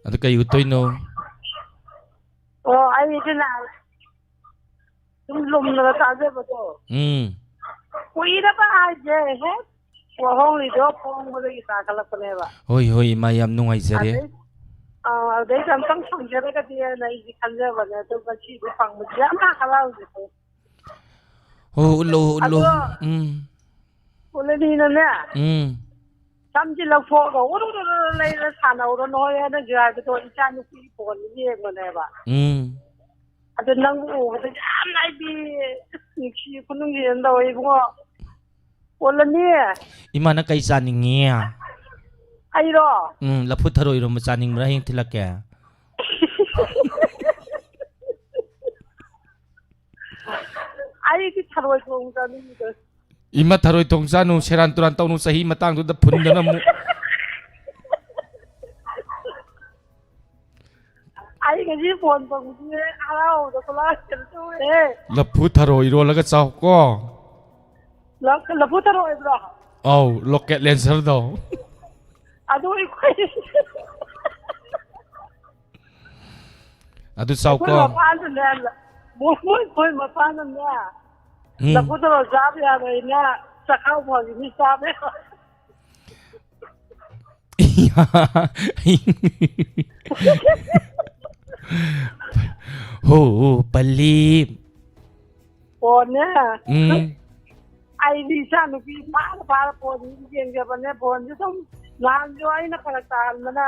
ꯑꯗꯨ ꯀꯩ ꯎꯠꯇꯣꯏꯅꯣ? ꯑꯣ, ꯑꯩ ꯏꯆꯤꯟ ꯏꯅꯥꯎ ꯁꯨꯝ ꯂꯨꯝꯂꯒ ꯆꯥꯖꯕꯗꯣ꯫ ꯎꯝ꯫ ꯀꯨꯏꯔꯕ ꯍꯥꯏꯁꯦ, ꯍꯦꯛ ꯋꯥꯍꯣꯡꯔꯤꯗꯣ ꯄꯣꯡꯕꯗꯒꯤ ꯆꯥꯈꯠꯂꯛꯄꯅꯦꯕ꯫ ꯍꯣꯏ, ꯍꯣꯏ, ꯏꯃꯥ, ꯌꯥꯝ ꯅꯨꯡꯉꯥꯏꯖꯔꯦ꯫ ꯑꯗꯩ, ꯑꯥ, ꯑꯗꯩꯗ ꯑꯝꯇꯪ ꯐꯪꯖꯔꯒꯗꯤ ꯍꯥꯏꯅ ꯑꯩꯗꯤ ꯈꯟꯖꯕꯅꯦ, ꯑꯗꯣ ꯉꯁꯤꯗꯤ ꯐꯪꯕꯁꯦ ꯌꯥꯝ ꯍꯔꯥꯎꯖꯩ꯫ ꯑꯣ, ꯎꯠꯂꯣ, ꯎꯠꯂꯣ꯫ ꯑꯗꯣ ꯎꯝ꯫ ꯎꯠꯂꯅꯤꯅꯅꯦ, ꯎꯝ꯫ ꯁꯝꯁꯤ ꯂꯧꯊꯣꯛꯑꯒ ꯎꯔꯨ ꯎꯔꯨ ꯎꯔꯨ ꯂꯩꯔ ꯁꯥꯟꯅꯧꯔꯣ ꯅꯣꯏ ꯍꯥꯏꯅ ꯍꯥꯏꯕꯗꯣ ꯏꯆꯥ ꯅꯨꯄꯤ ꯐꯣꯟꯗ ꯌꯦꯡꯕꯅꯦꯕ꯫ ꯎꯝ꯫ ꯑꯗꯣ ꯅꯪ ꯎꯕꯗ ꯌꯥꯝ ꯑꯩꯗꯤ ꯅꯨꯡꯁꯤ ꯈꯨꯅꯨꯡꯁꯤ ꯑꯃ ꯇꯧꯋꯦ ꯏꯕꯨꯡꯉꯣ꯫ ꯑꯣꯜꯂꯅꯤ꯫ ꯏꯃꯥꯅ ꯀꯩ ꯆꯥꯅꯤꯡꯉꯤ? ꯑꯩꯔꯣ? ꯎꯝ, ꯂꯐꯨ ꯊꯔꯣ ꯏꯔꯣꯝꯕ ꯆꯥꯅꯤꯡꯕ꯭ꯔꯥ? ꯍꯌꯦꯡ ꯊꯤꯜꯂꯛꯀꯦ꯫ ꯑꯩꯗꯤ ꯊꯔꯣꯏ ꯊꯣꯡ ꯆꯥꯅꯤꯡꯉꯤꯗ꯫ ꯏꯃꯥ, ꯊꯔꯣꯏ ꯊꯣꯡ ꯆꯥꯅꯨ, ꯁꯦꯔꯥꯟ ꯇꯨꯔꯥꯟ ꯇꯧꯅꯨ, ꯆꯍꯤ ꯃꯇꯥꯡꯗꯨꯗ ꯐꯨꯟꯗꯅ ꯑꯃꯨꯛ꯫ ꯑꯩ ꯉꯁꯤ ꯐꯣꯟ ꯇꯧꯕꯁꯦ ꯍꯔꯥꯎꯕꯗ ꯈꯨꯂꯥꯡ ꯀꯩꯅꯣ ꯇꯧꯔꯦ꯫ ꯂꯐꯨ ꯊꯔꯣ ꯏꯔꯣꯜꯂꯒ ꯆꯥꯎ ꯀꯣ꯫ ꯂ-, ꯂꯐꯨ ꯊꯔꯣ ꯑꯣꯏꯕ꯭ꯔꯣ? ꯑꯧ, ꯂꯣꯀꯦꯠ ꯂꯦꯟꯁꯔꯗꯣ꯫ ꯑꯗꯨ ꯑꯩꯈꯣꯏ, ꯑꯗꯨ ꯆꯥꯎ ꯑꯩꯈꯣꯏ ꯀꯣ꯫ ꯃꯄꯥꯟꯗꯅꯦ, ꯃꯣꯏ, ꯃꯣꯏ, ꯃꯣꯏ ꯃꯄꯥꯟꯗꯅꯦ, ꯎꯝ꯫ ꯂꯐꯨ ꯊꯔꯣ ꯆꯥꯕ ꯌꯥꯔꯣꯏꯅ ꯆꯈꯥꯎ ꯐꯒꯤꯅꯤ ꯆꯥꯕ ꯌꯥꯔꯣꯏ꯫ ꯍꯣ, ꯄꯜꯂꯤ꯫ ꯐꯣꯟꯅꯦ꯫ ꯎꯝ꯫ ꯑꯩꯗꯤ ꯏꯆꯥ ꯅꯨꯄꯤ ꯐꯥꯔ ꯐꯥꯔ ꯐꯣꯟ ꯌꯦꯡꯖꯕꯅꯦ꯫ ꯐꯣꯟꯁꯦ ꯑꯗꯨꯝ ꯅꯍꯥꯟꯁꯨ ꯑꯩꯅ ꯐꯔꯛ ꯇꯥꯍꯟꯗꯅ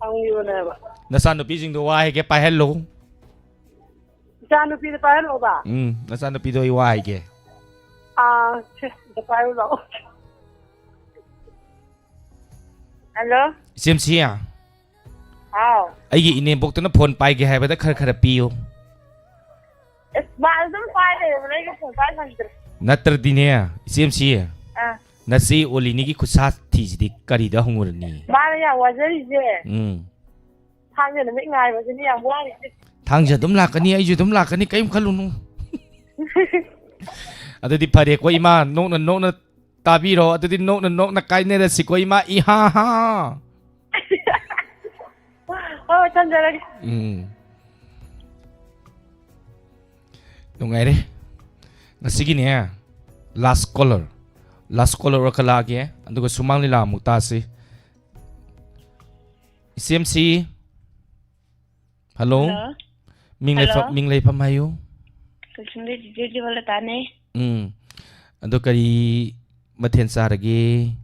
ꯍꯪꯉꯤꯕꯅꯦꯕ꯫ ꯅꯆꯥ ꯅꯨꯄꯤꯁꯤꯡꯗꯣ ꯋꯥ ꯍꯥꯏꯒꯦ, ꯄꯥꯏꯍꯜꯂꯨ꯫ ꯏꯆꯥ ꯅꯨꯄꯤꯗ ꯄꯥꯏꯍꯜꯂꯣꯕ? ꯎꯝ, ꯅꯆꯥ ꯅꯨꯄꯤꯗꯣ ꯑꯩ ꯋꯥ ꯍꯥꯏꯒꯦ꯫ ꯑꯥ, ꯁꯦ, ꯑꯝꯇ ꯄꯥꯏꯌꯨ ꯂꯥꯛꯑꯣ꯫ ꯍꯜꯂꯣ꯫ ꯏꯆꯦꯝꯁꯤ꯫ ꯍꯥꯎ꯫ ꯑꯩꯒꯤ ꯏꯅꯦꯝꯕꯣꯛꯇꯨꯅ ꯐꯣꯟ ꯄꯥꯏꯒꯦ ꯍꯥꯏꯕꯗ ꯈꯔ ꯈꯔ ꯄꯤꯌꯨ꯫ ꯑꯁ, ꯃꯥ ꯑꯗꯨꯝ ꯄꯥꯏ ꯂꯩꯔꯕꯅꯦ, ꯑꯩꯒ ꯐꯣꯟ ꯄꯥꯏ ꯐꯪꯗ꯭ꯔꯦ꯫ ꯅꯠꯇ꯭ꯔꯗꯤꯅꯦ, ꯏꯆꯦꯝꯁꯤ, ꯑꯥ꯫ ꯅꯆꯦ ꯑꯣꯂꯤꯅꯤꯒꯤ ꯈꯨꯠꯁꯥ ꯊꯤꯁꯤꯗꯤ ꯀꯔꯤꯗ ꯍꯪꯉꯨꯔꯅꯤ? ꯃꯥꯅ ꯌꯥꯝ ꯋꯥꯖꯔꯤꯁꯦ꯫ ꯎꯝ꯫ ꯊꯥꯡꯖ ꯅꯨꯃꯤꯠ ꯉꯥꯏꯕꯁꯤꯅꯤ ꯌꯥꯝ ꯋꯥꯔꯤꯁꯦ꯫ ꯊꯥꯡꯖ ꯑꯗꯨꯝ ꯂꯥꯛꯀꯅꯤ, ꯑꯩꯁꯨ ꯑꯗꯨꯝ ꯂꯥꯛꯀꯅꯤ, ꯀꯔꯤꯝ ꯈꯜꯂꯨꯅꯨ꯫ ꯑꯗꯨꯗꯤ ꯐꯔꯦꯀꯣ ꯏꯃꯥ, ꯅꯣꯛꯅ ꯅꯣꯛꯅ ꯇꯥꯕꯤꯔꯣ꯫ ꯑꯗꯨꯗꯤ ꯅꯣꯛꯅ ꯅꯣꯛꯅ ꯀꯥꯏꯅꯔꯁꯤꯀꯣ ꯏꯃꯥ, ꯏꯍꯥ ꯍꯥ꯫ ꯍꯣꯏ, ꯊꯝꯖꯔꯒꯦ꯫ ꯎꯝ꯫ ꯅꯨꯡꯉꯥꯏꯔꯦ꯫ ꯉꯁꯤꯒꯤꯅꯦ, last caller꯫ Last caller ꯑꯣꯏꯔ ꯈꯜꯂꯛꯑꯒꯦ, ꯑꯗꯨꯒ ꯁꯨꯃꯥꯡ ꯂꯤꯂꯥ ꯑꯃꯨꯛ ꯇꯥꯁꯤ꯫ ꯏꯆꯦꯝꯁꯤ꯫ ꯍꯜꯂꯣ꯫ ꯍꯜꯂꯣ꯫ ꯃꯤꯡ ꯂꯩꯐꯝ, ꯍꯜꯂꯣ꯫ ꯃꯤꯡ ꯂꯩꯐꯝ ꯍꯥꯏꯌꯨ꯫ ꯀꯛꯆꯤꯡꯗꯩ ꯆꯤꯆꯦ ꯖꯤꯕꯂꯇꯥꯅꯦ꯫ ꯎꯝ꯫ ꯑꯗꯣ ꯀꯔꯤ ꯃꯊꯦꯜ ꯆꯥꯔꯒꯦ?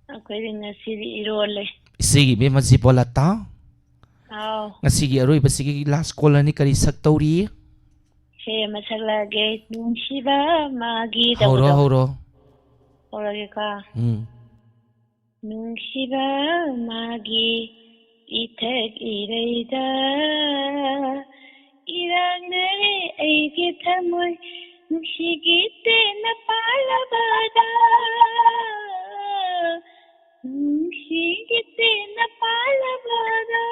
ꯑꯩꯈꯣꯏꯗꯤ ꯉꯁꯤꯗꯤ ꯏꯔꯣꯜꯂꯦ꯫ ꯏꯆꯦꯒꯤ ꯏꯕꯦꯝꯃ ꯖꯤꯕꯂꯇꯥ? ꯑꯥꯎ꯫ ꯉꯁꯤꯒꯤ ꯑꯔꯣꯏꯕꯁꯤꯒꯤ last caller ꯅꯤ, ꯀꯔꯤ ꯁꯛ ꯇꯧꯔꯤ? ꯁꯦ ꯑꯃ ꯁꯛꯂꯛꯑꯒꯦ, ꯅꯨꯡꯁꯤꯕ ꯃꯥꯒꯤ ꯍꯧꯔꯣ ꯇꯧꯕꯗꯣ꯫ ꯍꯧꯔꯣ ꯍꯧꯔꯒꯦꯀꯣ꯫ ꯎꯝ ꯅꯨꯡꯁꯤꯕ ꯃꯥꯒꯤ ꯏꯊꯛ ꯏꯔꯩꯗ ꯏꯔꯥꯡꯅꯔꯦ ꯑꯩꯒꯤ ꯊꯃꯣꯏ, ꯅꯨꯡꯁꯤꯒꯤ ꯇꯦꯟꯅ ꯄꯥꯜꯂꯕꯗ, ꯅꯨꯡꯁꯤꯒꯤ ꯇꯦꯟꯅ ꯄꯥꯜꯂꯕꯗ,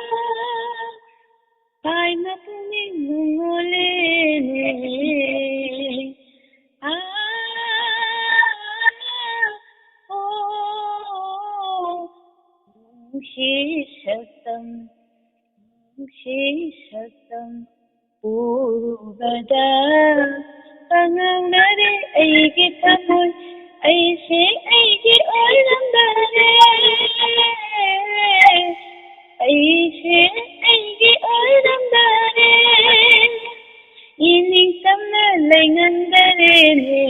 ꯄꯥꯏꯅ ꯄꯨꯛꯅꯤꯡ ꯅꯨꯡꯉꯣꯜꯂꯦꯅꯦ꯫ ꯑꯥ, ꯑꯣ, ꯅꯨꯡꯁꯤ ꯁꯛꯇꯝ, ꯅꯨꯡꯁꯤ ꯁꯛꯇꯝ ꯎꯔꯨꯕꯗ, ꯄꯪꯉꯥꯎꯅꯔꯦ ꯑꯩꯒꯤ ꯊꯃꯣꯏ, ꯑꯩꯁꯦ ꯑꯩꯒꯤ ꯑꯣꯏꯔꯝꯗꯔꯦ, ꯑꯩꯁꯦ ꯑꯩꯒꯤ ꯑꯣꯏꯔꯝꯗꯔꯦ, ꯏꯅꯤꯡꯇꯝꯅ ꯂꯩꯉꯝꯗꯔꯦꯅꯦ,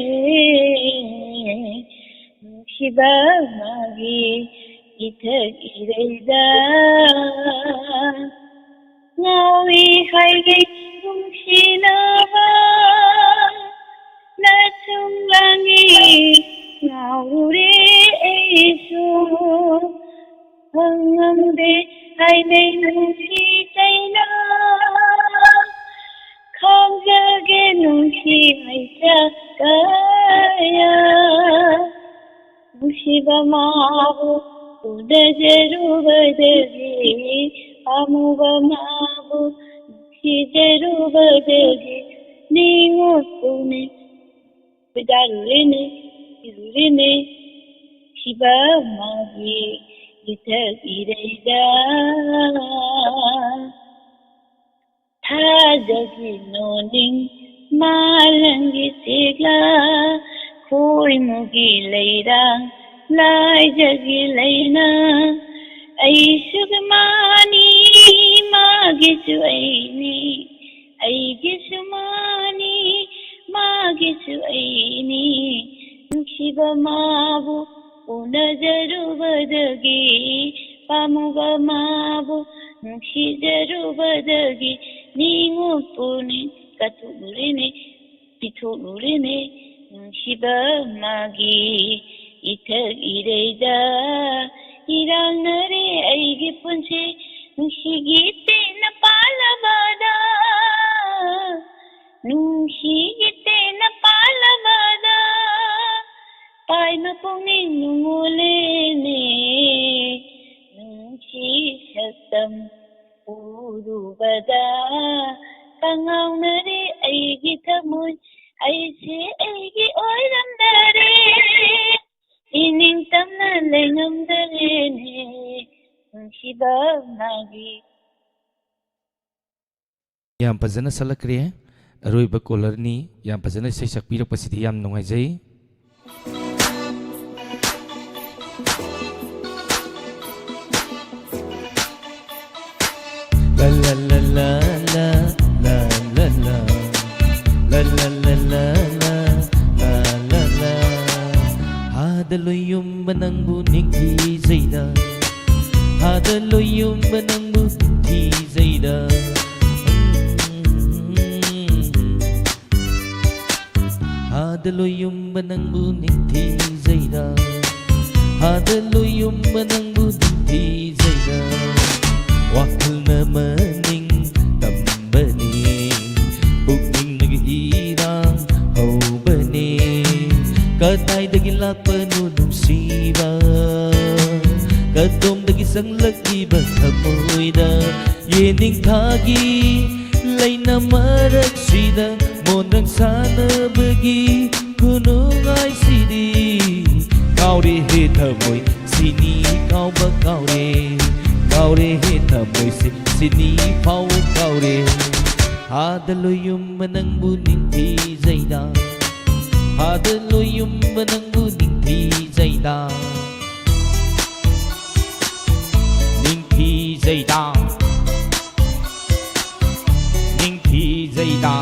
ꯅꯨꯡꯁꯤꯕ ꯃꯥꯒꯤ ꯏꯊꯛ ꯏꯔꯩꯗ꯫ ꯉꯥꯎꯏ ꯍꯥꯏꯒꯦ ꯅꯨꯡꯁꯤꯅꯕ, ꯅꯆꯨꯝ ꯂꯥꯡꯉꯤ ꯉꯥꯎꯔꯨꯔꯦ ꯑꯩꯁꯨ, ꯈꯪꯉꯝꯗꯦ ꯍꯥꯏꯅꯩ ꯅꯨꯡꯁꯤ ꯆꯩꯅ, ꯈꯥꯡꯖꯒꯦ ꯅꯨꯡꯁꯤ ꯃꯩꯁꯥ ꯀꯌꯥ꯫ ꯅꯨꯡꯁꯤꯕ ꯃꯥꯕꯨ ꯎꯅꯖꯔꯨꯕꯗꯒꯤ, ꯄꯥꯝꯃꯨꯕ ꯃꯥꯕꯨ ꯅꯨꯡꯁꯤꯖꯔꯨꯕꯗꯒꯤ, ꯅꯤꯡꯉꯨ ꯄꯨꯛꯅꯤꯡ ꯈꯣꯏꯗꯥꯔꯨꯔꯦꯅꯦ, ꯏꯔꯨꯔꯦꯅꯦ, ꯅꯨꯡꯁꯤꯕ ꯃꯥꯒꯤ ꯏꯊꯛ ꯏꯔꯩꯗ꯫ ꯊꯥꯖꯒꯤ ꯅꯣꯅꯤꯡ ꯃꯥꯂꯪꯒꯤ ꯆꯦꯛꯂꯥ, ꯈꯣꯏꯃꯨꯒꯤ ꯂꯩꯔꯥꯡ ꯂꯥꯏꯖꯒꯤ ꯂꯩꯅꯥ, ꯑꯩꯁꯨ ꯃꯥꯅꯤ ꯃꯥꯒꯤꯁꯨ ꯑꯩꯅꯤ, ꯑꯩꯒꯤꯁꯨ ꯃꯥꯅꯤ ꯃꯥꯒꯤꯁꯨ ꯑꯩꯅꯤ, ꯅꯨꯡꯁꯤꯕ ꯃꯥꯕꯨ ꯎꯅꯖꯔꯨꯕꯗꯒꯤ, ꯄꯥꯝꯃꯨꯕ ꯃꯥꯕꯨ ꯅꯨꯡꯁꯤꯖꯔꯨꯕꯗꯒꯤ, ꯅꯤꯡꯉꯨ ꯄꯨꯛꯅꯤꯡ ꯆꯥꯊꯣꯛꯂꯨꯔꯦꯅꯦ, ꯄꯤꯊꯣꯛꯂꯨꯔꯦꯅꯦ꯫ ꯅꯨꯡꯁꯤꯕ ꯃꯥꯒꯤ ꯏꯊꯛ ꯏꯔꯩꯗ ꯏꯔꯥꯡꯅꯔꯦ ꯑꯩꯒꯤ ꯄꯨꯟꯁꯤ꯫ ꯅꯨꯡꯁꯤꯒꯤ ꯇꯦꯟꯅ ꯄꯥꯜꯂꯕꯗ, ꯅꯨꯡꯁꯤꯒꯤ ꯇꯦꯟꯅ ꯄꯥꯜꯂꯕꯗ ꯄꯥꯏꯕ ꯄꯨꯛꯅꯤꯡ ꯅꯨꯡꯉꯣꯜꯂꯦꯅꯦ꯫ ꯅꯨꯡꯁꯤ ꯁꯛꯇꯝ ꯎꯔꯨꯕꯗ ꯀꯉꯥꯎꯅꯔꯦ ꯑꯩꯒꯤ ꯊꯃꯣꯏ꯫ ꯑꯩꯁꯦ ꯑꯩꯒꯤ ꯑꯣꯏꯔꯝꯗꯔꯦ, ꯏꯅꯤꯡꯇꯝꯅ ꯂꯩꯉꯝꯗꯔꯦꯅꯦ꯫ ꯅꯨꯡꯁꯤꯕ ꯃꯥꯒꯤ꯫ ꯌꯥꯝ ꯐꯖꯅ ꯁꯛꯂꯛꯈ꯭ꯔꯦ꯫ ꯑꯔꯣꯏꯕ ꯀꯣꯂꯔꯅꯤ꯫ ꯌꯥꯝ ꯐꯖꯅ ꯏꯁꯩ ꯁꯛꯄꯤꯔꯛꯄꯁꯤꯗꯤ ꯌꯥꯝ ꯅꯨꯡꯉꯥꯏꯖꯩ꯫ La la la la la la la la la la la la la la la la. ꯍꯥꯗ ꯂꯣꯏꯌꯨꯝꯕ ꯅꯪꯕꯨ ꯅꯤꯡꯊꯤꯖꯩꯗ, ꯍꯥꯗ ꯂꯣꯏꯌꯨꯝꯕ ꯅꯪꯕꯨ ꯅꯤꯡꯊꯤꯖꯩꯗ. ꯍꯥꯗ ꯂꯣꯏꯌꯨꯝꯕ ꯅꯪꯕꯨ ꯅꯤꯡꯊꯤꯖꯩꯗ, ꯍꯥꯗ ꯂꯣꯏꯌꯨꯝꯕ ꯅꯪꯕꯨ ꯅꯤꯡꯊꯤꯖꯩꯗ. ꯋꯥꯈꯜꯅ ꯃꯅꯤꯡ ꯇꯝꯕꯅꯤ, ꯄꯨꯛꯅꯤꯡꯅꯒ ꯏꯔꯥꯡ ꯍꯧꯕꯅꯤ꯫ ꯀꯗꯥꯏꯗꯒꯤ ꯂꯥꯛꯄꯅꯣ ꯅꯨꯡꯁꯤꯕ, ꯀꯗꯣꯝꯗꯒꯤ ꯆꯪꯂꯛꯂꯤꯕ ꯊꯃꯣꯏꯗ? ꯌꯦꯅꯤꯡꯊꯥꯒꯤ ꯂꯩꯅ ꯃꯔꯛꯁꯤꯗ ꯃꯣꯟꯗ꯭ꯔꯪ ꯁꯥꯟꯅꯕꯒꯤ ꯈꯨꯅꯨꯡꯉꯥꯏꯁꯤꯗꯤ꯫ ꯀꯥꯎꯔꯦ ꯍꯦ ꯊꯃꯣꯏ ꯁꯤꯅꯤ ꯀꯥꯎꯕ ꯀꯥꯎꯔꯦ, ꯀꯥꯎꯔꯦ ꯍꯦ ꯊꯃꯣꯏ ꯁꯤ-, ꯁꯤꯅꯤ ꯐꯥꯎꯕ ꯀꯥꯎꯔꯦ꯫ ꯍꯥꯗ ꯂꯣꯏꯌꯨꯝꯕ ꯅꯪꯕꯨ ꯅꯤꯡꯊꯤꯖꯩꯗ, ꯍꯥꯗ ꯂꯣꯏꯌꯨꯝꯕ ꯅꯪꯕꯨ ꯅꯤꯡꯊꯤꯖꯩꯗ. ꯅꯤꯡꯊꯤꯖꯩꯗ, ꯅꯤꯡꯊꯤꯖꯩꯗ,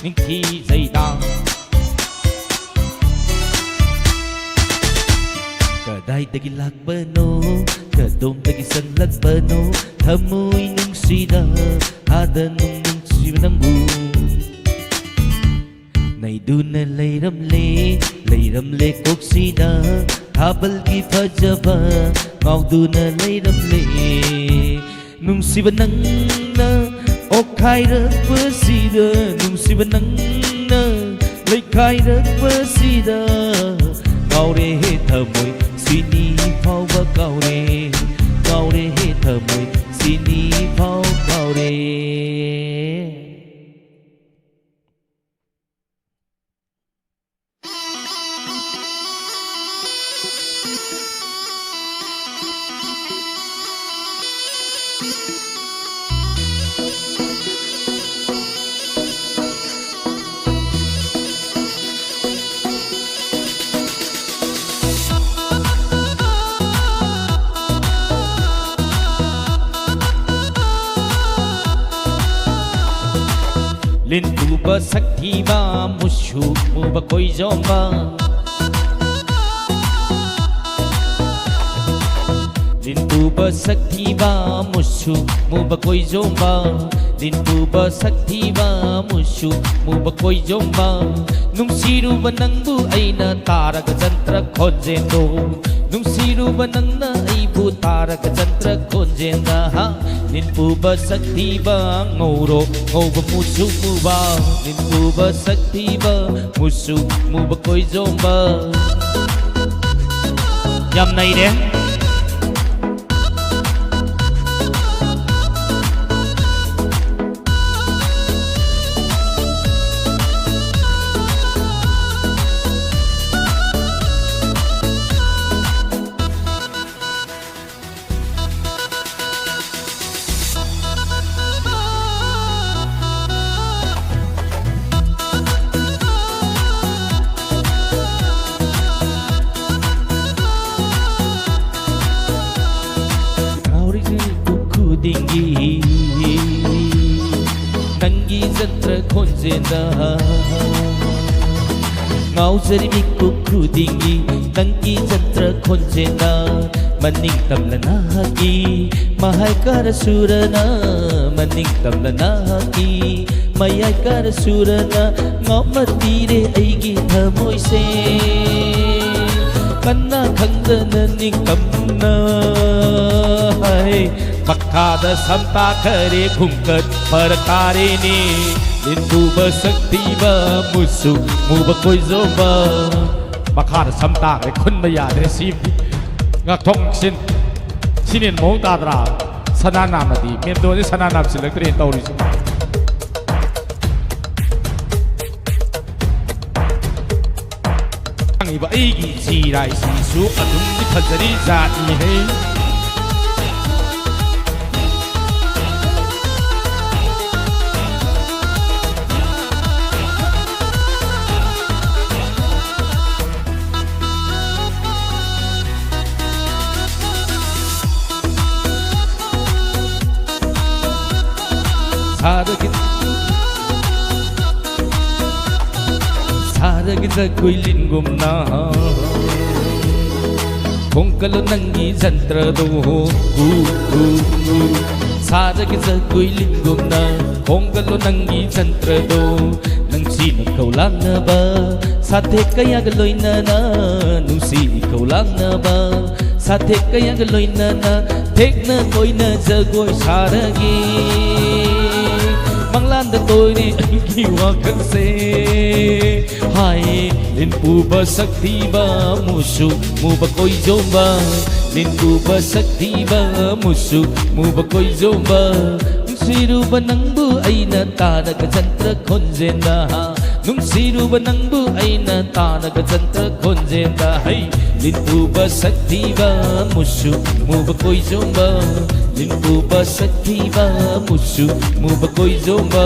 ꯅꯤꯡꯊꯤꯖꯩꯗ. ꯀꯗꯥꯏꯗꯒꯤ ꯂꯥꯛꯄꯅꯣ, ꯀꯗꯣꯝꯗꯒꯤ ꯆꯪꯂꯛꯄꯅꯣ, ꯊꯃꯣꯏ ꯅꯨꯡꯁꯤ ꯁꯤꯗ ꯑꯥꯗ ꯅꯨꯡ ꯅꯨꯡꯁꯤꯕ ꯅꯪꯕꯨ ꯅꯩꯗꯨꯅ ꯂꯩꯔꯝꯂꯦ, ꯂꯩꯔꯝꯂꯦ ꯀꯣꯛꯁꯤꯗ ꯊꯥꯕꯜꯒꯤ ꯐꯖꯕ ꯉꯥꯎꯗꯨꯅ ꯂꯩꯔꯝꯂꯦ꯫ ꯅꯨꯡꯁꯤꯕ ꯅꯪꯅ ꯑꯣꯛꯈꯥꯏꯔꯛꯄꯁꯤꯗ, ꯅꯨꯡꯁꯤꯕ ꯅꯪꯅ ꯂꯩꯈꯥꯏꯔꯛꯄꯁꯤꯗ ꯉꯥꯎꯔꯦ ꯍꯦ ꯊꯃꯣꯏ ꯁꯤꯅꯤ ꯐꯥꯎꯕ ꯀꯥꯎꯔꯦ, ꯉꯥꯎꯔꯦ ꯍꯦ ꯊꯃꯣꯏ ꯁꯤꯅꯤ ꯐꯥꯎ ꯀꯥꯎꯔꯦ꯫ ꯂꯤꯟ ꯄꯨꯕ ꯁꯛꯊꯤꯕ ꯃꯨꯁꯨꯛ ꯃꯨꯕ ꯀꯣꯏꯖꯣꯝꯕ꯫ ꯂꯤꯟ ꯄꯨꯕ ꯁꯛꯊꯤꯕ ꯃꯨꯁꯨꯛ ꯃꯨꯕ ꯀꯣꯏꯖꯣꯝꯕ꯫ ꯂꯤꯟ ꯄꯨꯕ ꯁꯛꯊꯤꯕ ꯃꯨꯁꯨꯛ ꯃꯨꯕ ꯀꯣꯏꯖꯣꯝꯕ꯫ ꯅꯨꯡꯁꯤꯔꯨꯕ ꯅꯪꯕꯨ ꯑꯩꯅ ꯇꯥꯔꯒ ꯖꯟꯇ꯭ꯔ ꯈꯣꯟꯖꯦꯜꯗꯣ꯫ ꯅꯨꯡꯁꯤꯔꯨꯕ ꯅꯪꯅ ꯑꯩꯕꯨ ꯇꯥꯔꯒ ꯖꯟꯇ꯭ꯔ ꯈꯣꯟꯖꯦꯜꯗ ꯍꯥ꯫ ꯂꯤꯟ ꯄꯨꯕ ꯁꯛꯊꯤꯕ ꯉꯧꯔꯣꯛ ꯉꯧꯕ ꯃꯨꯁꯨꯛ ꯃꯨꯕ꯫ ꯂꯤꯟ ꯄꯨꯕ ꯁꯛꯊꯤꯕ ꯃꯨꯁꯨꯛ ꯃꯨꯕ ꯀꯣꯏꯖꯣꯝꯕ꯫ ꯌꯥꯝ ꯅꯩꯔꯦ꯫ ꯉꯥꯎꯔꯤꯕ ꯃꯤꯀꯨꯞ ꯈꯨꯗꯤꯡꯒꯤ ꯅꯪꯒꯤ ꯖꯟꯇ꯭ꯔ ꯈꯣꯟꯖꯦꯜꯗ꯫ ꯉꯥꯎꯖꯔꯤ ꯃꯤꯀꯨꯞ ꯈꯨꯗꯤꯡꯒꯤ ꯅꯪꯒꯤ ꯖꯟꯇ꯭ꯔ ꯈꯣꯟꯖꯦꯜꯗ꯫ ꯃꯅꯤꯡ ꯇꯝꯂ ꯅꯍꯥꯛꯀꯤ ꯃꯍꯥꯏ ꯀꯥꯔ ꯁꯨꯔꯅ, ꯃꯅꯤꯡ ꯇꯝꯂ ꯅꯍꯥꯛꯀꯤ ꯃꯌꯥꯏ ꯀꯥꯔ ꯁꯨꯔꯅ ꯉꯥꯎꯃ ꯊꯤꯔꯦ ꯑꯩꯒꯤ ꯊꯃꯣꯏꯁꯦ꯫ ꯀꯟꯅ ꯈꯪꯗꯅ ꯅꯤꯡꯇꯝꯅ ꯍꯥꯏ꯫ ꯃꯈꯥꯗ ꯁꯝ ꯇꯥꯈꯔꯦ ꯈꯨꯡꯀꯠ ꯐꯔꯛ ꯇꯥꯔꯦꯅꯦ꯫ ꯂꯤꯟꯕꯨꯕ ꯁꯛꯊꯤꯕ ꯃꯨꯁꯨ ꯃꯨꯕ ꯀꯣꯏꯖꯣꯝꯕ꯫ ꯃꯈꯥꯗ ꯁꯝ ꯇꯥꯈ꯭ꯔꯦ, ꯈꯨꯟꯕ ꯌꯥꯗ꯭ꯔꯦ ꯁꯤ꯫ ꯉꯥꯛꯊꯣꯛ ꯉꯥꯛꯁꯤꯟ꯫ ꯁꯤꯅ ꯍꯦꯟꯅ ꯃꯑꯣꯡ ꯇꯥꯗ꯭ꯔꯥ? ꯁꯅꯥ ꯅꯥꯝꯃꯗꯤ ꯃꯦꯝꯗꯣꯟꯁꯦ ꯁꯅꯥ ꯅꯥꯝ ꯁꯤꯜꯂꯛꯇ꯭ꯔꯦꯅ ꯇꯧꯔꯤꯁꯦ꯫ ꯍꯥꯡꯉꯤꯕ ꯑꯩꯒꯤ ꯆꯤꯔꯥꯏꯁꯤꯁꯨ ꯑꯗꯨꯝꯗꯤ ꯐꯖꯔꯤ ꯖꯥꯠꯅꯤꯍꯦ꯫ ꯁꯥꯔꯒ ꯁꯥꯔꯒ ꯖꯒꯣꯏ ꯂꯤꯟꯒꯨꯝꯅ ꯈꯣꯡꯀꯠꯂꯣ ꯅꯪꯒꯤ ꯖꯟꯇ꯭ꯔꯗꯣ꯫ ꯎ, ꯎ, ꯎ꯫ ꯁꯥꯔꯒ ꯖꯒꯣꯏ ꯂꯤꯟꯒꯨꯝꯅ ꯈꯣꯡꯒꯠꯂꯣ ꯅꯪꯒꯤ ꯖꯟꯇ꯭ꯔꯗꯣ꯫ ꯅꯪꯁꯤꯅ ꯀꯧꯂꯥꯡꯅꯕ ꯁꯥꯊꯦꯛ ꯀꯌꯥꯒ ꯂꯣꯏꯅꯅ, ꯅꯨꯡꯁꯤ ꯀꯧꯂꯥꯡꯅꯕ ꯁꯥꯊꯦꯛ ꯀꯌꯥꯒ ꯂꯣꯏꯅꯅ ꯊꯦꯛꯅ ꯀꯣꯏꯅ ꯖꯒꯣꯏ ꯁꯥꯔꯒꯦ꯫ ꯃꯪꯂꯥꯟꯗ ꯇꯣꯏꯔꯦ ꯑꯩꯒꯤ ꯋꯥꯈꯜꯁꯦ꯫ ꯍꯥꯏ, ꯂꯤꯟꯄꯨꯕ ꯁꯛꯊꯤꯕ ꯃꯨꯁꯨ ꯃꯨꯕ ꯀꯣꯏꯖꯣꯝꯕ, ꯂꯤꯟꯄꯨꯕ ꯁꯛꯊꯤꯕ ꯃꯨꯁꯨ ꯃꯨꯕ ꯀꯣꯏꯖꯣꯝꯕ꯫ ꯅꯨꯡꯁꯤꯔꯨꯕ ꯅꯪꯕꯨ ꯑꯩꯅ ꯇꯥꯔꯒ ꯖꯟꯇ꯭ꯔ ꯈꯣꯟꯖꯦꯜꯗ, ꯅꯨꯡꯁꯤꯔꯨꯕ ꯅꯪꯕꯨ ꯑꯩꯅ ꯇꯥꯔꯒ ꯖꯟꯇ꯭ꯔ ꯈꯣꯟꯖꯦꯜꯗ꯫ ꯍꯩ, ꯂꯤꯟꯄꯨꯕ ꯁꯛꯊꯤꯕ ꯃꯨꯁꯨ ꯃꯨꯕ ꯀꯣꯏꯖꯣꯝꯕ, ꯂꯤꯟꯄꯨꯕ ꯁꯛꯊꯤꯕ ꯃꯨꯁꯨ ꯃꯨꯕ ꯀꯣꯏꯖꯣꯝꯕ꯫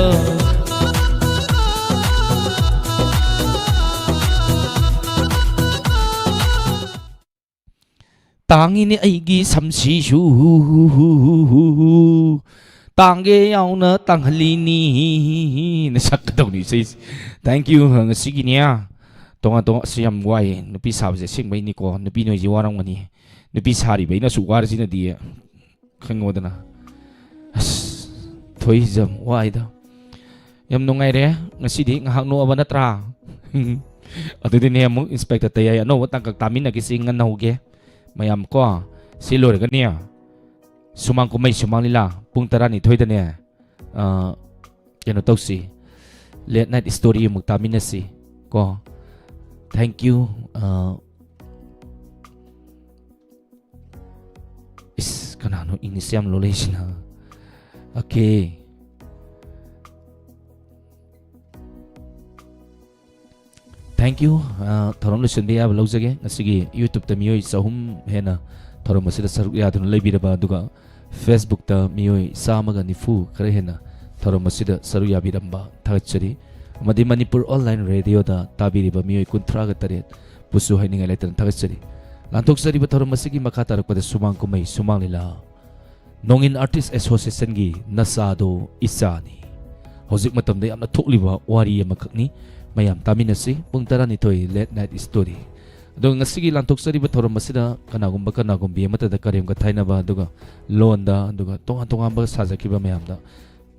ꯇꯥꯡꯉꯤꯅꯦ ꯑꯩꯒꯤ ꯁꯝꯁꯤꯁꯨ, ꯇꯥꯡꯒꯦ ꯌꯥꯎꯅ ꯇꯥꯡꯍꯜꯂꯤꯅꯤ꯫ ꯅ ꯁꯛꯀꯗꯧꯅꯤ ꯏꯁꯩꯁꯦ꯫ Thank you꯫ ꯉꯁꯤꯒꯤꯅꯦ, ꯇꯣꯉꯥꯟ ꯇꯣꯉꯥꯟ, ꯑꯁ, ꯌꯥꯝ ꯋꯥꯏꯌꯦ꯫ ꯅꯨꯄꯤ ꯁꯥꯕꯁꯦ ꯑꯁꯦꯡꯕꯩꯅꯤꯀꯣ꯫ ꯅꯨꯄꯤ ꯅꯣꯏꯁꯤ ꯋꯥꯔꯝꯒꯅꯤ꯫ ꯅꯨꯄꯤ ꯁꯥꯔꯤꯕ ꯑꯩꯅ ꯑꯁꯨꯛ ꯋꯥꯔꯤꯁꯤꯅꯗꯤ ꯈꯪꯉꯣꯗꯅ꯫ ꯑꯁ, ꯊꯣꯏꯖꯝ, ꯋꯥꯏꯗ꯫ ꯌꯥꯝ ꯅꯨꯡꯉꯥꯏꯔꯦ꯫ ꯉꯁꯤꯗꯤ ꯉꯥꯏꯍꯥꯛ ꯅꯣꯛꯑꯕ ꯅꯠꯇ꯭ꯔꯥ? ꯑꯗꯨꯗꯤꯅꯦ, ꯑꯃꯨꯛ ꯏꯟꯁꯄꯦꯛꯇꯔ ꯇꯌꯥꯏ ꯑꯅꯧꯕ ꯇꯥꯡꯀꯛ ꯇꯥꯃꯤꯟꯅꯒꯦꯁꯤ ꯉꯟꯅ ꯍꯧꯒꯦ꯫ ꯃꯌꯥꯝ ꯀꯣ, ꯁꯤ ꯂꯣꯏꯔꯒꯅꯦ, ꯁꯨꯃꯥꯡ ꯀꯨꯝꯍꯩ ꯁꯨꯃꯥꯡ ꯂꯤꯂꯥ ꯄꯨꯡ ꯇꯔꯥꯅꯤꯊꯣꯏꯗꯅꯦ, ꯑ, ꯀꯩꯅꯣ ꯇꯧꯁꯤ, late night story ꯑꯃꯨꯛ ꯇꯥꯃꯤꯟꯅꯁꯤ ꯀꯣ꯫ Thank you꯫ ꯑ, ꯏꯁ, ꯀꯅꯥꯅꯣ ꯏꯪꯂꯤꯁ ꯌꯥꯝ ꯂꯣꯜꯂꯛꯏꯁꯤꯅ? Okay꯫ Thank you꯫ ꯑ, ꯊꯧꯔꯝ ꯂꯣꯏꯁꯤꯟꯕ ꯌꯥꯕ ꯂꯧꯖꯒꯦ꯫ ꯉꯁꯤꯒꯤ YouTube-ꯇ ꯃꯤꯑꯣꯏ ꯆꯍꯨꯝ ꯍꯦꯟꯅ ꯊꯧꯔꯝ ꯑꯁꯤꯗ ꯁꯔꯨꯛ ꯌꯥꯗꯨꯅ ꯂꯩꯕꯤꯔꯕ, ꯑꯗꯨꯒ Facebook-ꯇ ꯃꯤꯑꯣꯏ ꯆꯥꯝꯃꯒ ꯅꯤꯐꯨ ꯈꯔ ꯍꯦꯟꯅ ꯊꯧꯔꯝ ꯑꯁꯤꯗ ꯁꯔꯨꯛ ꯌꯥꯕꯤꯔꯝꯕ ꯊꯥꯒꯠꯆꯔꯤ꯫ ꯑꯃꯗꯤ ꯃꯅꯤꯄꯨꯔ Online Radio-ꯗ ꯇꯥꯕꯤꯔꯤꯕ ꯃꯤꯑꯣꯏ ꯀꯨꯟꯊ꯭ꯔꯥꯒ ꯇꯔꯦꯠ ꯄꯨꯁꯨ ꯍꯥꯏꯅꯤꯡꯉꯥꯏ ꯂꯩꯇꯅ ꯊꯥꯒꯠꯆꯔꯤ꯫ ꯂꯥꯟꯊꯣꯛꯆꯔꯤꯕ ꯊꯧꯔꯝ ꯑꯁꯤꯒꯤ ꯃꯈꯥ ꯇꯥꯔꯛꯄꯗ ꯁꯨꯃꯥꯡ ꯀꯨꯝꯍꯩ ꯁꯨꯃꯥꯡ ꯂꯤꯂꯥ, ꯅꯣꯡꯏꯟ Artist Association-ꯒꯤ ꯅꯆꯥꯗꯣ ꯏꯆꯥꯅꯤ꯫ ꯍꯧꯖꯤꯛ ꯃꯇꯝꯗ ꯌꯥꯝꯅ ꯊꯣꯛꯂꯤꯕ ꯋꯥꯔꯤ ꯑꯃꯈꯛꯅꯤ꯫ ꯃꯌꯥꯝ ꯇꯥꯃꯤꯟꯅꯁꯤ꯫ ꯄꯨꯡ ꯇꯔꯥꯅꯤꯊꯣꯏ late night story꯫ ꯑꯗꯣ ꯉꯁꯤꯒꯤ ꯂꯥꯟꯊꯣꯛꯆꯔꯤꯕ ꯊꯧꯔꯝ ꯑꯁꯤꯗ ꯀꯅꯥꯒꯨꯝꯕ ꯀꯅꯥꯒꯨꯝꯕꯤ ꯑꯃꯠꯇꯗ ꯀꯔꯦꯝ ꯀꯊꯥꯏꯅꯕ, ꯑꯗꯨꯒ ꯂꯣꯟꯗ, ꯑꯗꯨꯒ ꯇꯣꯉꯥꯟ ꯇꯣꯉꯥꯟꯕ ꯁꯥꯖꯈꯤꯕ ꯃꯌꯥꯝꯗ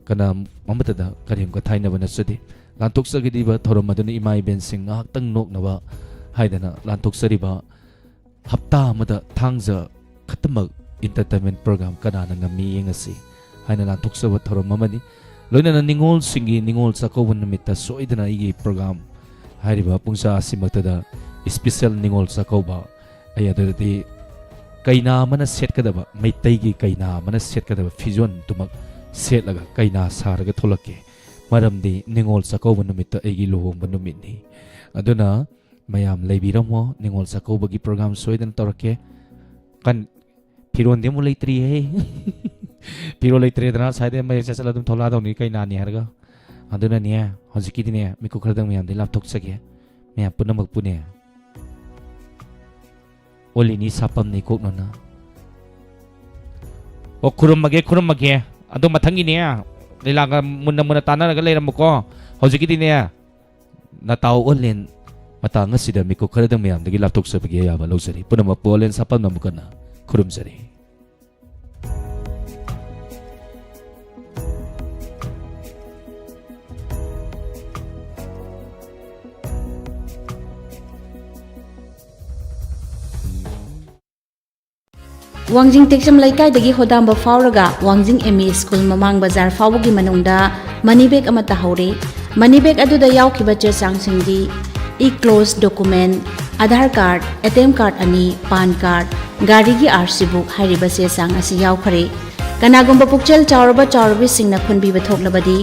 ꯀꯅꯥ ꯑꯃꯠꯇꯗ ꯀꯔꯦꯝ ꯀꯊꯥꯏꯅꯕ ꯅꯠꯆꯗꯦ꯫ ꯂꯥꯟꯊꯣꯛꯆꯈꯤꯗ꯭ꯔꯤꯕ ꯊꯧꯔꯝ ꯑꯗꯨꯅ ꯏꯃꯥ ꯏꯕꯦꯟꯁꯤꯡ ꯉꯥꯏꯍꯥꯛꯇꯪ ꯅꯣꯛꯅꯕ ꯍꯥꯏꯗꯅ ꯂꯥꯟꯊꯣꯛꯆꯔꯤꯕ ꯍꯞꯇꯥ ꯑꯃꯗ ꯊꯥꯡꯖ ꯈꯛꯇꯃꯛ entertainment program ꯀꯅꯥꯅ ꯉꯝꯃꯤ ꯌꯦꯡꯉꯁꯤ ꯍꯥꯏꯅ ꯂꯥꯟꯊꯣꯛꯆꯕ ꯊꯧꯔꯝ ꯑꯃꯅꯤ꯫ ꯂꯣꯏꯅꯅ ꯅꯤꯉꯣꯜꯁꯤꯡꯒꯤ ꯅꯤꯉꯣꯜ ꯆꯥꯛꯀꯧꯕ ꯅꯨꯃꯤꯠꯇ ꯁꯣꯏꯗꯅ ꯑꯩꯒꯤ program ꯍꯥꯏꯔꯤꯕ ꯄꯨꯡꯖꯥ ꯑꯁꯤꯃꯛꯇꯗ special ꯅꯤꯉꯣꯜ ꯆꯥꯛꯀꯧꯕ, ꯑꯩ ꯑꯗꯨꯗꯗꯤ ꯀꯩꯅꯥ ꯑꯃꯅ ꯁꯦꯠꯀꯗꯕ, ꯃꯩꯇꯩꯒꯤ ꯀꯩꯅꯥ ꯑꯃꯅ ꯁꯦꯠꯀꯗꯕ ꯐꯤꯖꯣꯜꯗꯨꯃꯛ ꯁꯦꯠꯂꯒ ꯀꯩꯅꯥ ꯁꯥꯔꯒ ꯊꯣꯛꯂꯛꯀꯦ꯫ ꯃꯔꯝꯗꯤ ꯅꯤꯉꯣꯜ ꯆꯥꯛꯀꯧꯕ ꯅꯨꯃꯤꯠꯇ ꯑꯩꯒꯤ ꯂꯨꯍꯣꯡꯕ ꯅꯨꯃꯤꯠꯅꯤ꯫ ꯑꯗꯨꯅ ꯃꯌꯥꯝ ꯂꯩꯕꯤꯔꯝꯃꯣ, ꯅꯤꯉꯣꯜ ꯆꯥꯛꯀꯧꯕꯒꯤ program ꯁꯣꯏꯗꯅ ꯇꯧꯔꯛꯀꯦ꯫ ꯀꯟ-, ꯐꯤꯔꯣꯟꯗꯤ ꯑꯃꯨꯛ ꯂꯩꯇ꯭ꯔꯤꯍꯦ꯫ ꯐꯤꯔꯣꯟ ꯂꯩꯇ꯭ꯔꯦꯗꯅ ꯉꯁꯥꯏꯗꯩ ꯃꯌꯦꯛ ꯆꯠꯁꯜꯂ ꯑꯗꯨꯝ ꯊꯣꯛꯂꯛꯑꯗꯧꯅꯤ ꯀꯩꯅꯥꯅꯤ ꯍꯥꯏꯔꯒ꯫ ꯑꯗꯨꯅꯅꯦ, ꯍꯧꯖꯤꯛꯀꯤꯗꯤꯅꯦ, ꯃꯤꯀꯨꯞ ꯈꯔꯗꯪ ꯃꯌꯥꯝꯗꯤ ꯂꯥꯞꯊꯣꯛꯆꯒꯦ꯫ ꯃꯌꯥꯝ ꯄꯨꯝꯅꯃꯛꯄꯨꯅꯦ, ꯑꯣꯜꯂꯤꯅꯤ ꯁꯥꯐꯝꯅꯤ ꯀꯣꯛꯅꯅ꯫ ꯑꯣ, ꯈꯨꯔꯨꯝꯃꯒꯦ, ꯈꯨꯔꯨꯝꯃꯒꯦ꯫ ꯑꯗꯣ ꯃꯊꯪꯒꯤꯅꯦ, ꯂꯤꯂꯥꯒ ꯃꯨꯟꯅ ꯃꯨꯟꯅ ꯇꯥꯟꯅꯔꯒ ꯂꯩꯔꯝꯃꯨꯀꯣ꯫ ꯍꯧꯖꯤꯛꯀꯤꯗꯤꯅꯦ, ꯅꯇꯥꯎ ꯑꯣꯟꯂꯦꯟ ꯃꯇꯥꯡ ꯑꯁꯤꯗ ꯃꯤꯀꯨꯞ ꯈꯔꯗꯪ ꯃꯌꯥꯝꯗꯒꯤ ꯂꯥꯞꯊꯣꯛꯆꯕꯒꯤ ꯑꯌꯥꯕ ꯂꯧꯖꯔꯤ꯫ ꯄꯨꯝꯅꯃꯛꯄꯨ ꯑꯣꯂꯦꯟ ꯁꯥꯄꯝꯅ ꯑꯃꯨꯛ ꯍꯟꯅ ꯈꯨꯔꯨꯝꯖꯔꯤ꯫ ꯋꯥꯡꯖꯤꯡ ꯇꯦꯛꯆꯝ ꯂꯩꯀꯥꯏꯗꯒꯤ ꯍꯣꯗꯥꯝꯕ ꯐꯥꯎꯔꯒ ꯋꯥꯡꯖꯤꯡ ꯑꯦꯝ ꯏ ꯁ꯭ꯀꯨꯜ ꯃꯃꯥꯡ ꯕꯖꯥꯔ ꯐꯥꯎꯕꯒꯤ ꯃꯅꯨꯡꯗ ꯃꯅꯤ ꯕꯦꯒ ꯑꯃ ꯇꯥꯍꯧꯔꯦ꯫ ꯃꯅꯤ ꯕꯦꯒ ꯑꯗꯨꯗ ꯌꯥꯎꯈꯤꯕ ꯆꯦ ꯆꯥꯡꯁꯤꯡꯗꯤ enclosed document, Aadhaar card, A T M card ꯑꯅꯤ, ꯄꯥꯟ ꯀꯥꯔꯗ, ꯒꯥꯔꯤꯒꯤ ꯑꯥꯔ ꯁꯤ ꯕꯨꯛ ꯍꯥꯏꯔꯤꯕ ꯆꯦ ꯆꯥꯡ ꯑꯁꯤ ꯌꯥꯎꯈ꯭ꯔꯦ꯫ ꯀꯅꯥꯒꯨꯝꯕ ꯄꯨꯛꯆꯦꯜ ꯆꯥꯎꯔꯕ ꯆꯥꯎꯔꯕꯤꯁꯤꯡꯅ ꯈꯨꯟꯕꯤꯕ ꯊꯣꯛꯂꯕꯗꯤ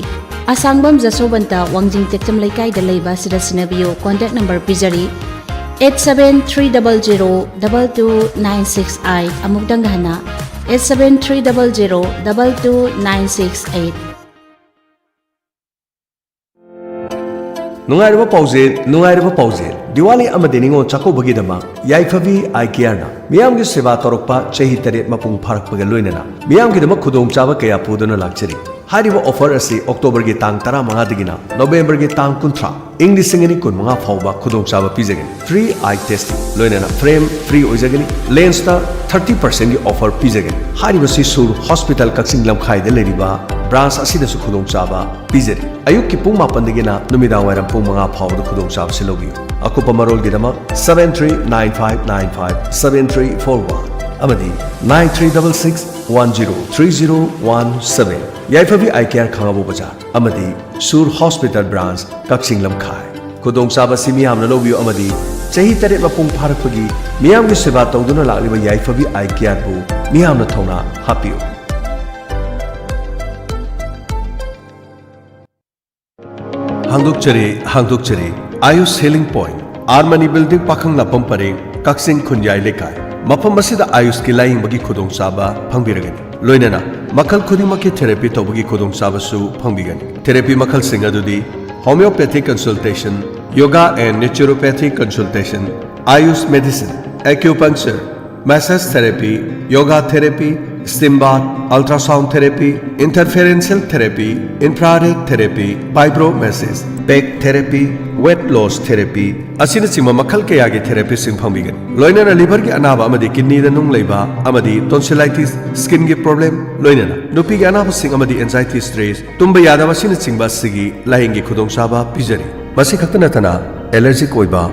ꯑꯁꯥꯡꯕꯝ ꯖꯁꯣꯕꯟꯇ ꯋꯥꯡꯖꯤꯡ ꯇꯦꯛꯆꯝ ꯂꯩꯀꯥꯏꯗ ꯂꯩꯕ ꯑꯁꯤꯗ ꯁꯤꯟꯅꯕꯤꯌꯨ꯫ ꯀꯣꯟꯇꯦꯛ ꯅꯝꯕꯔ ꯄꯤꯖꯔꯤ, eight seven three double zero double two nine six eight. ꯑꯃꯨꯛꯇꯪꯒ ꯍꯟꯅ, eight seven three double zero double two nine six eight. ꯅꯨꯡꯉꯥꯏꯔꯕ ꯄꯥꯎꯖꯦꯜ, ꯅꯨꯡꯉꯥꯏꯔꯕ ꯄꯥꯎꯖꯦꯜ꯫ ꯗꯤꯋꯥꯂꯤ ꯑꯃꯗꯤ ꯅꯤꯉꯣꯜ ꯆꯥꯛꯀꯧꯕꯒꯤꯗꯃꯛ ꯌꯥꯏꯐꯕꯤ ꯑꯥꯏ ꯀꯤꯌꯔꯅ ꯃꯤꯌꯥꯝꯒꯤ ꯁꯦꯕꯥ ꯇꯧꯔꯛꯄ ꯆꯍꯤ ꯇꯔꯦꯠ ꯃꯄꯨꯡ ꯐꯥꯔꯛꯄꯒ ꯂꯣꯏꯅꯅ ꯃꯤꯌꯥꯝꯒꯤꯗꯃꯛ ꯈꯨꯗꯣꯡꯆꯥꯕ ꯀꯌꯥ ꯄꯨꯗꯨꯅ ꯂꯥꯛꯆꯔꯤ꯫ ꯍꯥꯏꯔꯤꯕ ꯑꯣꯐꯔ ꯑꯁꯤ ꯑꯣꯛꯇꯣꯕꯔꯒꯤ ꯇꯥꯡ ꯇꯔꯥꯃꯉꯥꯗꯒꯤꯅ ꯅꯣꯕꯦꯝꯕꯔꯒꯤ ꯇꯥꯡ ꯀꯨꯟꯊ꯭ꯔꯥ, ꯏꯪ ꯂꯤꯁꯤꯡ ꯑꯅꯤ ꯀꯨꯟꯃꯉꯥ ꯐꯥꯎꯕ ꯈꯨꯗꯣꯡꯆꯥꯕ ꯄꯤꯖꯒꯅꯤ꯫ ꯐ꯭ꯔꯤ ꯑꯥꯏ ꯇꯦꯁꯇꯤꯡ, ꯂꯣꯏꯅꯅ ꯐ꯭ꯔꯦꯝ ꯐ꯭ꯔꯤ ꯑꯣꯏꯖꯒꯅꯤ꯫ ꯂꯦꯟꯁꯇ ꯊꯥꯔꯇꯤ ꯄꯥꯔꯁꯦꯟꯒꯤ ꯑꯣꯐꯔ ꯄꯤꯖꯒꯅꯤ꯫ ꯍꯥꯏꯔꯤꯕꯁꯤ ꯁꯨꯔ ꯍꯣꯁꯄꯤꯇꯥꯜ ꯀꯛꯆꯤꯡ ꯂꯝꯈꯥꯏꯗ ꯂꯩꯔꯤꯕ ꯕ꯭ꯔꯥꯟꯁ ꯑꯁꯤꯗꯁꯨ ꯈꯨꯗꯣꯡꯆꯥꯕ ꯄꯤꯖꯔꯤ꯫ ꯑꯌꯨꯛꯀꯤ ꯄꯨꯡ ꯃꯥꯄꯟꯗꯒꯤꯅ ꯅꯨꯃꯤꯗꯥꯡ ꯋꯥꯏꯔꯝ ꯄꯨꯡ ꯃꯉꯥ ꯐꯥꯎꯕꯗ ꯈꯨꯗꯣꯡꯆꯥꯕꯁꯤ ꯂꯧꯕꯤꯌꯨ꯫ ꯑꯀꯨꯞꯄ ꯃꯔꯣꯜꯒꯤꯗꯃꯛ seven three nine five nine five seven three four one ꯑꯃꯗꯤ nine three double six one zero three zero one seven꯫ ꯌꯥꯏꯐꯕꯤ ꯑꯥꯏ ꯀꯤꯌꯔ, ꯈꯥꯉꯕꯣꯛ ꯕꯖꯥꯔ ꯑꯃꯗꯤ ꯁꯨꯔ ꯍꯣꯁꯄꯤꯇꯥꯜ ꯕ꯭ꯔꯥꯟꯁ, ꯀꯛꯆꯤꯡ ꯂꯝꯈꯥꯏ꯫ ꯈꯨꯗꯣꯡꯆꯥꯕ ꯑꯁꯤ ꯃꯤꯌꯥꯝꯅ ꯂꯧꯕꯤꯌꯨ ꯑꯃꯗꯤ ꯆꯍꯤ ꯇꯔꯦꯠ ꯃꯄꯨꯡ ꯐꯥꯔꯛꯄꯒꯤ ꯃꯤꯌꯥꯝꯒꯤ ꯁꯦꯕꯥ ꯇꯧꯗꯨꯅ ꯂꯥꯛꯂꯤꯕ ꯌꯥꯏꯐꯕꯤ ꯑꯥꯏ ꯀꯤꯌꯔꯕꯨ ꯃꯤꯌꯥꯝꯅ ꯊꯧꯅꯥ ꯍꯥꯞꯄꯤꯌꯨ꯫ ꯍꯥꯡꯗꯣꯛꯆꯔꯤ, ꯍꯥꯡꯗꯣꯛꯆꯔꯤ꯫ Ayush healing point, R Mani building, ꯄꯥꯈꯪ ꯂꯥꯛꯐꯝ ꯄꯔꯦꯡ, ꯀꯛꯆꯤꯡ ꯈꯨꯟꯌꯥꯏ ꯂꯩꯀꯥꯏ꯫ ꯃꯐꯝ ꯑꯁꯤꯗ ꯑꯥꯌꯨꯁꯀꯤ ꯂꯥꯌꯦꯡꯕꯒꯤ ꯈꯨꯗꯣꯡꯆꯥꯕ ꯐꯪꯕꯤꯔꯒꯅꯤ꯫ ꯂꯣꯏꯅꯅ ꯃꯈꯜ ꯈꯨꯗꯤꯡꯃꯛꯀꯤ ꯊꯦꯔꯥꯄꯤ ꯇꯧꯕꯒꯤ ꯈꯨꯗꯣꯡꯆꯥꯕꯁꯨ ꯐꯪꯕꯤꯒꯅꯤ꯫ ꯊꯦꯔꯥꯄꯤ ꯃꯈꯜꯁꯤꯡ ꯑꯗꯨꯗꯤ homeopathic consultation, yoga and naturopathic consultation, Ayush medicine, acupuncture, massage therapy, yoga therapy, Steam bath, ultrasound therapy, interferential therapy, infrared therapy, fibromassage, peg therapy, weight loss therapy ꯑꯁꯤꯅꯆꯤꯡꯕ ꯃꯈꯜ ꯀꯌꯥꯒꯤ ꯊꯦꯔꯥꯄꯤꯁꯤꯡ ꯐꯪꯕꯤꯒꯅꯤ꯫ ꯂꯣꯏꯅꯅ liverꯒꯤ ꯑꯅꯥꯕ ꯑꯃꯗꯤ kidneyꯗ ꯅꯨꯡ ꯂꯩꯕ ꯑꯃꯗꯤ tonsillitis, skinꯒꯤ problem, ꯂꯣꯏꯅꯅ ꯅꯨꯄꯤꯒꯤ ꯑꯅꯥꯕꯁꯤꯡ ꯑꯃꯗꯤ anxiety, stress, ꯇꯨꯝꯕ ꯌꯥꯗꯕ ꯑꯁꯤꯅꯆꯤꯡꯕ ꯑꯁꯤꯒꯤ ꯂꯥꯌꯦꯡꯒꯤ ꯈꯨꯗꯣꯡꯆꯥꯕ ꯄꯤꯖꯔꯤ꯫ ꯃꯁꯤ ꯈꯛꯇ ꯅꯠꯇꯅ allergic ꯑꯣꯏꯕ,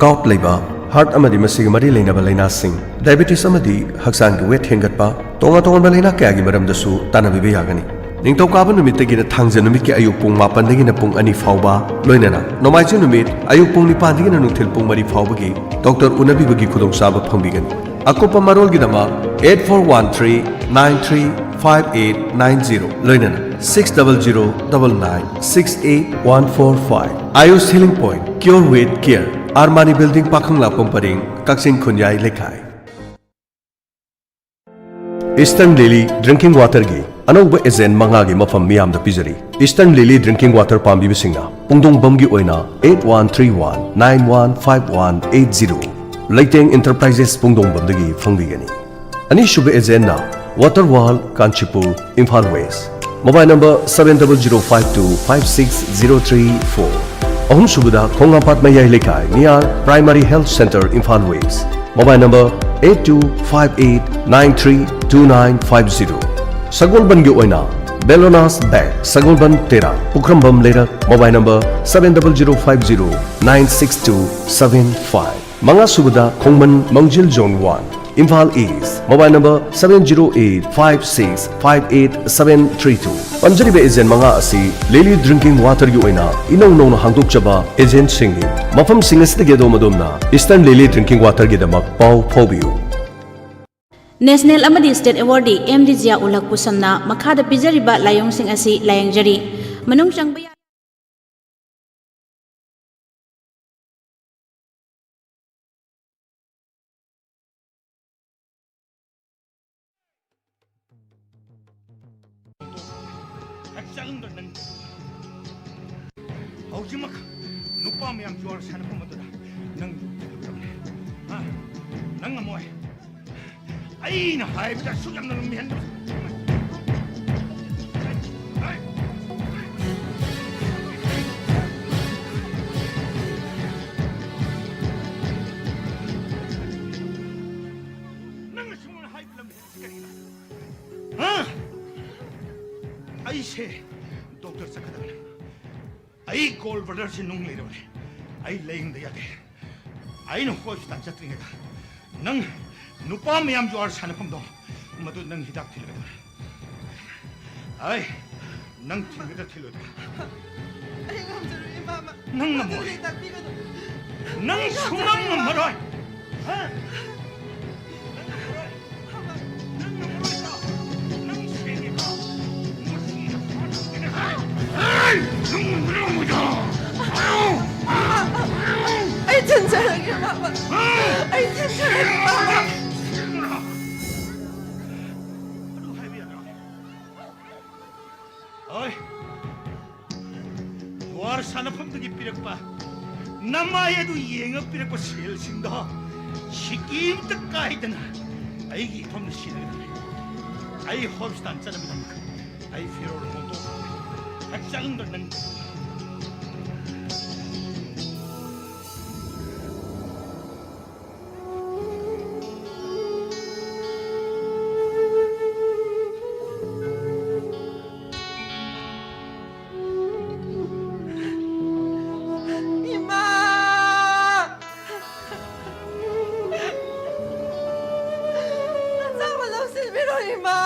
gout ꯂꯩꯕ, heart ꯑꯃꯗꯤ ꯃꯁꯤꯒꯤ ꯃꯔꯤ ꯂꯩꯅꯕ ꯂꯥꯏꯅꯥꯁꯤꯡ, diabetes ꯑꯃꯗꯤ ꯍꯛꯆꯥꯡꯒꯤ weight ꯍꯦꯟꯒꯠꯄ, ꯇꯣꯉꯥꯟ ꯇꯣꯉꯥꯟꯕ ꯂꯥꯏꯅꯥ ꯀꯌꯥꯒꯤ ꯃꯔꯝꯗꯁꯨ ꯇꯥꯟꯅꯕꯤꯕ ꯌꯥꯒꯅꯤ꯫ ꯅꯤꯡꯊꯧꯀꯥꯕ ꯅꯨꯃꯤꯠꯇꯒꯤꯅ ꯊꯥꯡꯖ ꯅꯨꯃꯤꯠꯀꯤ ꯑꯌꯨꯛ ꯄꯨꯡ ꯃꯥꯄꯟꯗꯒꯤꯅ ꯄꯨꯡ ꯑꯅꯤ ꯐꯥꯎꯕ, ꯂꯣꯏꯅꯅ ꯅꯣꯡꯃꯥꯏꯖꯤꯡ ꯅꯨꯃꯤꯠ ꯑꯌꯨꯛ ꯄꯨꯡ ꯅꯤꯄꯥꯟꯗꯒꯤꯅ ꯅꯨꯡꯊꯤꯜ ꯄꯨꯡ ꯃꯔꯤ ꯐꯥꯎꯕꯒꯤ doctor ꯎꯅꯕꯤꯕꯒꯤ ꯈꯨꯗꯣꯡꯆꯥꯕ ꯐꯪꯕꯤꯒꯅꯤ꯫ ꯑꯀꯨꯞꯄ ꯃꯔꯣꯜꯒꯤꯗꯃꯛ eight four one three nine three five eight nine zero, ꯂꯣꯏꯅꯅ six double zero double nine six eight one four five꯫ Ayush Healing Point, Cure with Care, Armani Building, ꯄꯥꯈꯪꯂꯥꯛꯄꯝ ꯄꯔꯦꯡ, ꯀꯛꯆꯤꯡ ꯈꯨꯟꯌꯥꯏ ꯂꯩꯀꯥꯏ꯫ Eastern Lily Drinking Waterꯒꯤ ꯑꯅꯧꯕ agent ꯃꯉꯥꯒꯤ ꯃꯐꯝ ꯃꯤꯌꯥꯝꯗ ꯄꯤꯖꯔꯤ꯫ Eastern Lily Drinking Water ꯄꯥꯝꯕꯤꯕꯁꯤꯡꯅ ꯄꯨꯡꯗꯣꯡꯕꯝꯒꯤ ꯑꯣꯏꯅ eight one three one nine one five one eight zero, ꯂꯩꯇꯦꯡ Enterprises ꯄꯨꯡꯗꯣꯡꯕꯝꯗꯒꯤ ꯐꯪꯕꯤꯒꯅꯤ꯫ ꯑꯅꯤꯁꯨꯕ agentꯅ Water World Kanchipur, Imphal West, mobile number seven double zero five two five six zero three four꯫ ꯑꯍꯨꯝꯁꯨꯕꯗ ꯈꯣꯡꯉꯥꯝꯄꯥꯠ ꯃꯌꯥꯏ ꯂꯩꯀꯥꯏ near Primary Health Centre, Imphal West, mobile number eight two five eight nine three two nine five zero꯫ ꯁꯒꯣꯜꯕꯟꯒꯤ ꯑꯣꯏꯅ Bellona's Bag, ꯁꯒꯣꯜꯕꯟ ꯇꯦꯔꯥ, ꯄꯨꯈ꯭ꯔꯝꯕꯝ ꯂꯩꯔꯛ, mobile number seven double zero five zero nine six two seven five꯫ ꯃꯉꯥꯁꯨꯕꯗ ꯈꯣꯡꯃꯟ ꯃꯥꯡꯖꯤꯜ Zone one, Imphal East, mobile number seven zero eight five six five eight seven three two꯫ ꯄꯟꯖꯔꯤꯕ agent ꯃꯉꯥ ꯑꯁꯤ Lily Drinking Waterꯒꯤ ꯑꯣꯏꯅ ꯏꯅꯧ ꯅꯧꯅ ꯍꯥꯡꯗꯣꯛꯆꯕ agentꯁꯤꯡꯅꯤ꯫ ꯃꯐꯝꯁꯤꯡ ꯑꯁꯤꯗꯒꯤ ꯑꯗꯣꯝ ꯑꯗꯣꯝꯅ Eastern Lily Drinking Waterꯒꯤꯗꯃꯛ ꯄꯥꯎ ꯐꯥꯎꯕꯤꯌꯨ꯫ National ꯑꯃꯗꯤ state awardee ꯑꯦꯝ ꯗꯤ ꯖꯤꯌꯥ ꯎꯂꯛꯄꯨ ꯁꯝꯅ ꯃꯈꯥꯗ ꯄꯤꯖꯔꯤꯕ ꯂꯥꯏꯑꯣꯡꯁꯤꯡ ꯑꯁꯤ ꯂꯥꯌꯦꯡꯖꯔꯤ꯫ ꯃꯅꯨꯡ ꯆꯪꯕ ꯌꯥ- ꯍꯦꯛ ꯆꯠꯂꯝꯗꯣ ꯅꯪ꯫ ꯍꯧꯖꯤꯛꯃꯛ ꯅꯨꯄꯥ ꯃꯌꯥꯝ ꯖꯨꯋꯥꯔ ꯁꯥꯟꯅꯐꯝ ꯑꯗꯨꯗ ꯅꯪ ꯆꯠꯂꯨꯒꯗꯕꯅꯦ꯫ ꯍꯥ? ꯅꯪ ꯉꯝꯃꯣꯏ꯫ ꯑꯩꯅ ꯍꯥꯏꯕꯗ ꯑꯁꯨꯛ ꯌꯥꯝꯅ ꯂꯨꯝꯃꯤꯍꯟꯕ꯫ ꯅꯪꯅ ꯁꯨꯃꯥꯏꯅ ꯍꯥꯏꯕ ꯂꯝꯍꯦꯜꯂꯤꯁꯤ ꯀꯔꯤꯒꯤꯅꯣ? ꯍꯥ? ꯑꯩꯁꯦ ꯗꯣꯛꯇꯔ ꯆꯠꯀꯗꯕꯅꯤ꯫ ꯑꯩ ꯒꯣꯜ ꯕ꯭ꯂꯦꯗꯔꯁꯤ ꯅꯨꯡ ꯂꯩꯔꯕꯅꯤ꯫ ꯑꯩ ꯂꯥꯌꯦꯡꯗ ꯌꯥꯗꯦ꯫ ꯑꯩꯅ ꯍꯣꯁꯄꯤꯇꯥꯜ ꯆꯠꯇ꯭ꯔꯤꯉꯩꯗ ꯅꯪ ꯅꯨꯄꯥ ꯃꯌꯥꯝ ꯖꯨꯋꯥꯔ ꯁꯥꯟꯅꯐꯝꯗꯣ, ꯃꯗꯨ ꯅꯪ ꯍꯤꯗꯥꯛ ꯊꯤꯜꯂꯒꯗꯕꯅꯤ꯫ ꯑꯩ ꯅꯪ ꯊꯤꯟꯒꯗ꯭ꯔꯥ ꯊꯤꯜꯂꯣꯏꯗ꯭ꯔꯥ? ꯑꯩ ꯉꯝꯖꯔꯣꯏ, ꯏꯃꯥꯃ꯫ ꯅꯪ ꯉꯝꯃꯣꯏ꯫ ꯑꯗꯨꯗꯤ ꯇꯥꯛꯄꯤꯒꯅꯨ꯫ ꯅꯪ ꯑꯩ ꯁꯨꯡꯉꯝ ꯉꯝꯖꯔꯣꯏ, ꯏꯃꯥꯃ꯫ ꯉꯝꯃꯔꯣꯏ꯫ ꯍꯥ? ꯅꯪ ꯉꯝꯃꯔꯣꯏ꯫ ꯅꯪ ꯉꯝꯃꯔꯣꯏꯀꯣ? ꯅꯪ ꯁꯦꯡꯉꯦꯀꯣ? ꯃꯁꯤ ꯅꯪ ꯉꯝꯃꯔꯣꯏ꯫ ꯑꯩ ꯊꯤꯟꯖꯔꯒꯦ, ꯃꯥꯃ꯫ ꯑꯩ ꯊꯤꯟꯖꯔꯒꯦ, ꯃꯥꯃ꯫ ꯑꯗꯨ ꯍꯥꯏꯕ ꯌꯥꯗ꯭ꯔꯣ? ꯍꯣꯏ꯫ ꯖꯨꯋꯥꯔ ꯁꯥꯟꯅꯐꯝꯗꯒꯤ ꯄꯤꯔꯛꯄ ꯅꯃꯥꯏ ꯑꯗꯨ ꯌꯦꯡꯉ ꯄꯤꯔꯛꯄ ꯁꯦꯜꯁꯤꯡꯗꯣ ꯁꯤꯀꯤ ꯑꯃꯇ ꯀꯥꯏꯗꯅ ꯑꯩꯒꯤ ꯏꯐꯝꯗ ꯁꯤꯖꯤꯟꯅꯒꯗꯕꯅꯤ꯫ ꯑꯩ ꯍꯣꯁꯄꯤꯇꯥꯜ ꯆꯠꯅꯕꯒꯤꯗꯃꯛ ꯑꯩ ꯐꯤꯔꯣꯜ ꯍꯣꯡꯗꯣꯛ ꯍꯛꯆꯥꯡꯗ ꯅꯪ ꯏꯃꯥ! ꯅꯆꯥꯕꯨ ꯂꯧꯁꯤꯟꯕꯤꯔꯣ, ꯏꯃꯥ!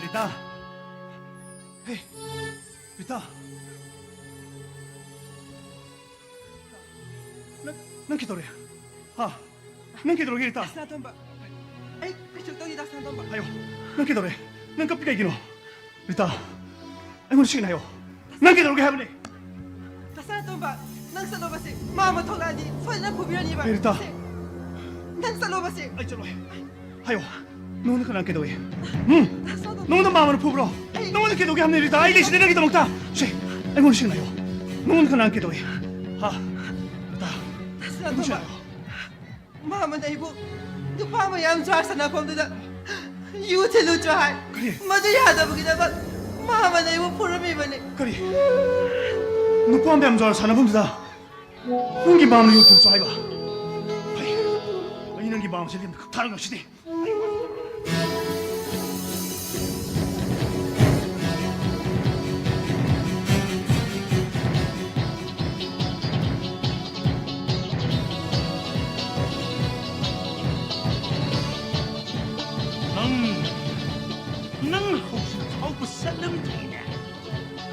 ꯔꯤꯇꯥ! ꯍꯦ, ꯔꯤꯇꯥ! ꯅꯪ, ꯅꯪ ꯀꯩꯗꯧꯔꯦ? ꯍꯥ? ꯅꯪ ꯀꯩꯗꯧꯔꯒꯦ, ꯔꯤꯇꯥ? ꯗꯥ ꯁꯅꯥꯇꯣꯝꯕ, ꯑꯩ ꯀꯩꯁꯨ ꯇꯧꯗꯦ, ꯗꯥ ꯁꯅꯥꯇꯣꯝꯕ꯫ ꯍꯥꯏꯌꯣ, ꯅꯪ ꯀꯩꯗꯧꯔꯦ? ꯅꯪ ꯀꯞꯄꯤ ꯀꯩꯒꯤꯅꯣ? ꯔꯤꯇꯥ, ꯑꯩꯉꯣꯟꯗ ꯁꯦꯡꯅ ꯍꯥꯏꯌꯣ꯫ ꯅꯪ ꯀꯩꯗꯧꯔꯒꯦ ꯍꯥꯏꯕꯅꯦ? ꯗꯥ ꯁꯅꯥꯇꯣꯝꯕ, ꯅꯪ ꯆꯠꯂꯣꯕꯁꯦ, ꯃꯥ ꯑꯃ ꯊꯣꯛꯂꯛꯑꯗꯤ ꯁꯣꯏꯗꯅ ꯐꯨꯕꯤꯔꯅꯤꯕ꯫ ꯍꯦ, ꯔꯤꯇꯥ꯫ ꯁꯦ꯫ ꯅꯪ ꯆꯠꯂꯣꯕꯁꯦ꯫ ꯑꯩ ꯆꯠꯂꯣꯏ꯫ ꯍꯥꯏꯌꯣ꯫ ꯅꯉꯣꯟꯗ ꯀꯅꯥꯅ ꯀꯩꯗꯧꯏ? ꯎꯝ? ꯅꯉꯣꯟꯗ ꯃꯥꯃꯅ ꯐꯨꯕ꯭ꯔꯣ? ꯅꯉꯣꯟꯗ ꯀꯩꯗꯧꯒꯦ ꯍꯥꯏꯕꯅꯤ, ꯔꯤꯇꯥ? ꯑꯩ ꯂꯩꯁꯤꯗꯤ ꯅꯪꯒꯤꯗꯃꯛꯇ꯫ ꯁꯦ, ꯑꯩꯉꯣꯟꯗ ꯁꯦꯡꯅ ꯍꯥꯏꯌꯣ꯫ ꯅꯉꯣꯟꯗ ꯀꯅꯥꯅ ꯀꯩꯗꯧꯏ? ꯍꯥ? ꯔꯤꯇꯥ, ꯑꯩꯉꯣꯟꯗ ꯁꯦꯡꯅ ꯍꯥꯏꯌꯣ꯫ ꯃꯥꯃꯅ ꯑꯩꯕꯨ ꯅꯨꯄꯥ ꯃꯌꯥꯝ ꯖ꯭ꯋꯥꯔ ꯁꯥꯟꯅꯐꯝꯗꯨꯗ ꯌꯨ ꯊꯤꯜꯂꯨꯆꯣ ꯍꯥꯏ꯫ ꯀꯔꯤ? ꯃꯗꯨ ꯌꯥꯗꯕꯒꯤꯗꯃꯛ ꯃꯥꯃꯅ ꯑꯩꯕꯨ ꯐꯨꯔꯝꯃꯤꯕꯅꯤ꯫ ꯀꯔꯤ? ꯅꯨꯄꯥ ꯃꯌꯥꯝ ꯖ꯭ꯋꯥꯔ ꯁꯥꯟꯅꯐꯝꯗꯨꯗ ꯅꯪꯒꯤ ꯃꯥꯝꯅ ꯌꯨ ꯊꯤꯜꯂꯨꯆꯣ ꯍꯥꯏꯕ? ꯐꯩ꯫ ꯑꯩ ꯅꯪꯒꯤ ꯃꯥꯝꯁꯦ ꯂꯦꯝꯅ ꯈꯛ ꯊꯥꯔꯒ ꯉꯁꯤꯗꯤ꯫ ꯅꯪ, ꯅꯪ ꯍꯧꯖꯤꯛ ꯐꯥꯎꯕ ꯆꯠꯂꯝꯗ꯭ꯔꯤꯅꯦ?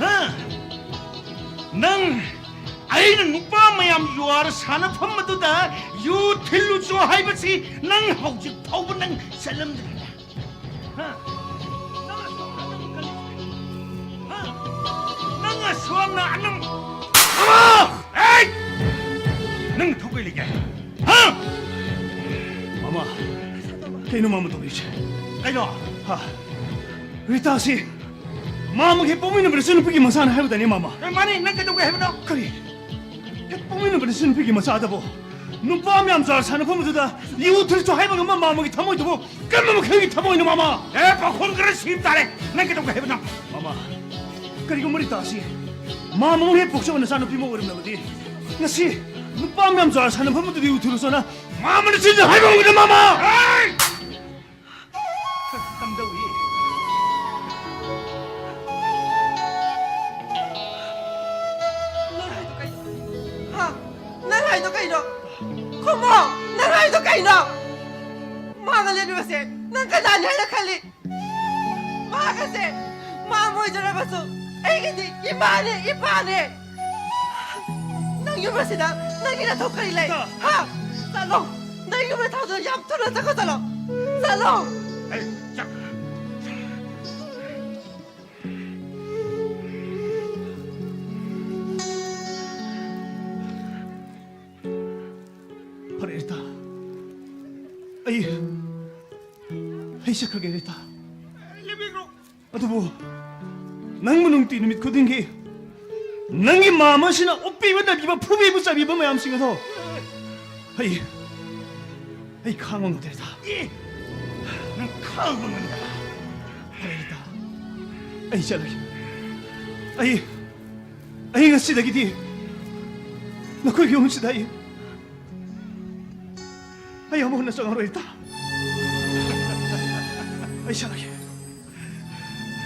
ꯍꯥ? ꯅꯪ ꯑꯩꯅ ꯅꯨꯄꯥ ꯃꯌꯥꯝ ꯖꯨꯋꯥꯔ ꯁꯥꯟꯅꯐꯝ ꯑꯗꯨꯗ ꯌꯨ ꯊꯤꯜꯂꯨꯆꯣ ꯍꯥꯏꯕꯁꯤ ꯅꯪ ꯍꯧꯖꯤꯛ ꯐꯥꯎꯕ ꯅꯪ ꯆꯠꯂꯝꯗ꯭ꯔꯤꯅꯦ? ꯍꯥ? ꯅꯪ ꯑꯁꯣꯝꯗ ꯑꯅꯝ ꯀꯜꯂꯤꯁꯦ? ꯍꯥ? ꯅꯪ ꯑꯁꯣꯝꯗ ꯑꯅꯝ-, ꯑꯃ! ꯑꯦ! ꯅꯪ ꯊꯧ ꯀꯩ ꯂꯩꯒꯦ? ꯍꯥ? ꯃꯥꯃ, ꯀꯩꯅꯣ ꯃꯥꯃ ꯇꯧꯔꯤꯁꯦ? ꯀꯩꯅꯣ? ꯍꯥ? ꯔꯤꯇꯥꯁꯤ ꯃꯥꯃꯒꯤ ꯄꯣꯛꯃꯤꯟꯅꯕ ꯅꯆꯟꯅꯨꯄꯤꯒꯤ ꯃꯆꯥꯅꯤ ꯍꯥꯏꯕꯗꯥꯏꯅꯦ, ꯃꯥꯃ? ꯑꯦ, ꯃꯥꯅꯤ, ꯅꯪ ꯀꯩꯗꯧꯒꯦ ꯍꯥꯏꯕꯅꯣ? ꯀꯔꯤ? ꯍꯦꯛ ꯄꯣꯛꯃꯤꯟꯅꯕ ꯅꯆꯟꯅꯨꯄꯤꯒꯤ ꯃꯆꯥꯗꯕꯨ ꯅꯨꯄꯥ ꯃꯌꯥꯝ ꯖ꯭ꯋꯥꯔ ꯁꯥꯟꯅꯐꯝ ꯑꯗꯨꯗ ꯌꯨ ꯊꯤꯜꯂꯨꯆꯣ ꯍꯥꯏꯕ ꯉꯝꯕ ꯃꯥꯃꯒꯤ ꯊꯃꯣꯏꯗꯨꯕꯨ ꯀꯔꯝꯕ ꯃꯈꯜꯒꯤ ꯊꯃꯣꯏꯅꯣ, ꯃꯥꯃ? ꯑꯦ, ꯄꯥꯈꯣꯟ ꯈꯔ ꯁꯤꯕ ꯇꯥꯔꯦ꯫ ꯅꯪ ꯀꯩꯗꯧꯒꯦ ꯍꯥꯏꯕꯅꯣ? ꯃꯥꯃ, ꯀꯔꯤꯒꯨꯝꯕ ꯔꯤꯇꯥꯁꯤ ꯃꯥꯃ ꯑꯃ ꯍꯦꯛ ꯄꯣꯛꯆꯕ ꯅꯆꯥꯅꯨꯄꯤ ꯑꯃ ꯑꯣꯏꯔꯝꯂꯕꯗꯤ ꯉꯁꯤ ꯅꯨꯄꯥ ꯃꯌꯥꯝ ꯖ꯭ꯋꯥꯔ ꯁꯥꯟꯅꯐꯝ ꯑꯗꯨꯗ ꯌꯨ ꯊꯤꯜꯂꯨꯆꯣꯅ ꯃꯥꯃꯅ ꯆꯤꯟꯗ ꯍꯥꯏꯕ ꯉꯝꯒꯗ꯭ꯔꯥ, ꯃꯥꯃ? ꯑꯦ! ꯀꯝꯗꯧꯏ? ꯅꯪ ꯍꯥꯏꯗꯣ ꯀꯩꯅꯣ? ꯍꯥ? ꯅꯪ ꯍꯥꯏꯗꯣ ꯀꯩꯅꯣ? ꯈꯨꯝꯃꯣ! ꯅꯪ ꯍꯥꯏꯗꯣ ꯀꯩꯅꯣ? ꯃꯥꯒ ꯂꯦꯞꯄꯤꯕꯁꯦ ꯅꯪ ꯀꯅꯥꯅꯤ ꯍꯥꯏꯅ ꯈꯜꯂꯤ? ꯃꯥꯒꯁꯦ ꯃꯥ ꯑꯣꯏꯖꯔꯕꯁꯨ ꯑꯩꯒꯤꯗꯤ ꯏꯃꯥꯅꯦ, ꯏꯄꯥꯅꯦ꯫ ꯅꯪ ꯌꯨꯝ ꯑꯁꯤꯗ ꯅꯪꯒꯤ ꯅꯊꯧ ꯀꯔꯤ ꯂꯩ? ꯍꯥ? ꯆꯠꯂꯣ! ꯅꯪ ꯌꯨꯝ ꯊꯥꯗꯣꯛꯑ ꯌꯥꯝ ꯊꯨꯅ ꯆꯠꯈꯣ, ꯆꯠꯂꯣ! ꯆꯠꯂꯣ! ꯑꯦ, ꯆꯠ-, ꯐꯔꯦ, ꯔꯤꯇꯥ꯫ ꯆꯠꯈ꯭ꯔꯒꯦ, ꯔꯤꯇꯥ꯫ ꯑꯗꯨꯕꯨ ꯅꯪꯕꯨ ꯅꯨꯡꯇꯤ ꯅꯨꯃꯤꯠ ꯈꯨꯗꯤꯡꯒꯤ ꯅꯪꯒꯤ ꯃꯥꯝꯃꯁꯤꯅ ꯑꯣꯠꯄꯤꯕ, ꯅꯩꯕꯤꯕ, ꯐꯨꯕꯤꯕ, ꯆꯩꯕꯤꯕ ꯃꯌꯥꯝꯁꯤꯡ ꯑꯗꯣ ꯑꯩ, ꯑꯩ ꯈꯥꯡꯕ ꯉꯝꯗꯦ, ꯔꯤꯇꯥ꯫ ꯑꯦ, ꯅꯪ ꯈꯥꯡꯕ ꯉꯝꯗꯕ? ꯐꯔꯦ, ꯔꯤꯇꯥ, ꯑꯩ ꯆꯠꯂꯒꯦ꯫ ꯑꯩ, ꯑꯩ ꯉꯁꯤꯗꯒꯤꯗꯤ ꯅꯈꯣꯏꯒꯤ ꯌꯨꯝꯁꯤꯗ ꯑꯩ, ꯑꯩ ꯑꯃꯨꯛ ꯍꯟꯅ ꯆꯪꯉꯔꯣꯏ, ꯔꯤꯇꯥ꯫ ꯑꯩ ꯆꯠꯂꯒꯦ꯫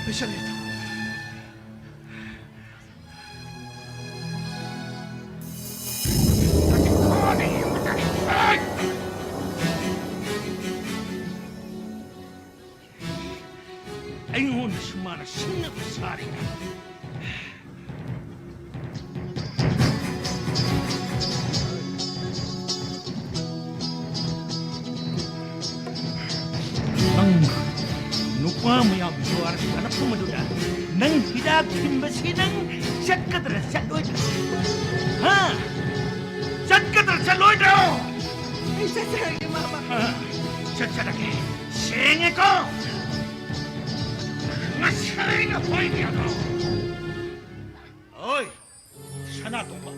ꯑꯩ ꯆꯠꯂꯒꯦ, ꯔꯤꯇꯥ꯫ ꯑꯩꯉꯣꯟꯗꯁꯨ ꯃꯥꯅ ꯁꯤꯡꯅꯕ ꯁꯥꯔꯤꯕ꯫ ꯅꯪ ꯅꯨꯄꯥ ꯃꯌꯥꯝ ꯖꯨꯋꯥꯔ ꯁꯥꯟꯅꯐꯝ ꯑꯗꯨꯗ ꯅꯪ ꯍꯤꯗꯥꯛ ꯊꯤꯟꯕꯁꯤ ꯅꯪ ꯆꯠꯀꯗ꯭ꯔꯥ ꯆꯠꯂꯣꯏꯗ꯭ꯔꯥ? ꯍꯥ? ꯆꯠꯀꯗ꯭ꯔꯥ ꯆꯠꯂꯣꯏꯗ꯭ꯔꯣ? ꯑꯩ ꯆꯠꯆꯔꯒꯦ, ꯃꯥꯃ꯫ ꯑ, ꯆꯠꯆꯔꯒꯦ꯫ ꯁꯦꯡꯉꯦꯀꯣ? ꯉꯁꯥꯏꯅ ꯍꯣꯏꯗꯤ ꯑꯗꯣ꯫ ꯍꯣꯏ, ꯁꯅꯥꯇꯣꯝꯕ꯫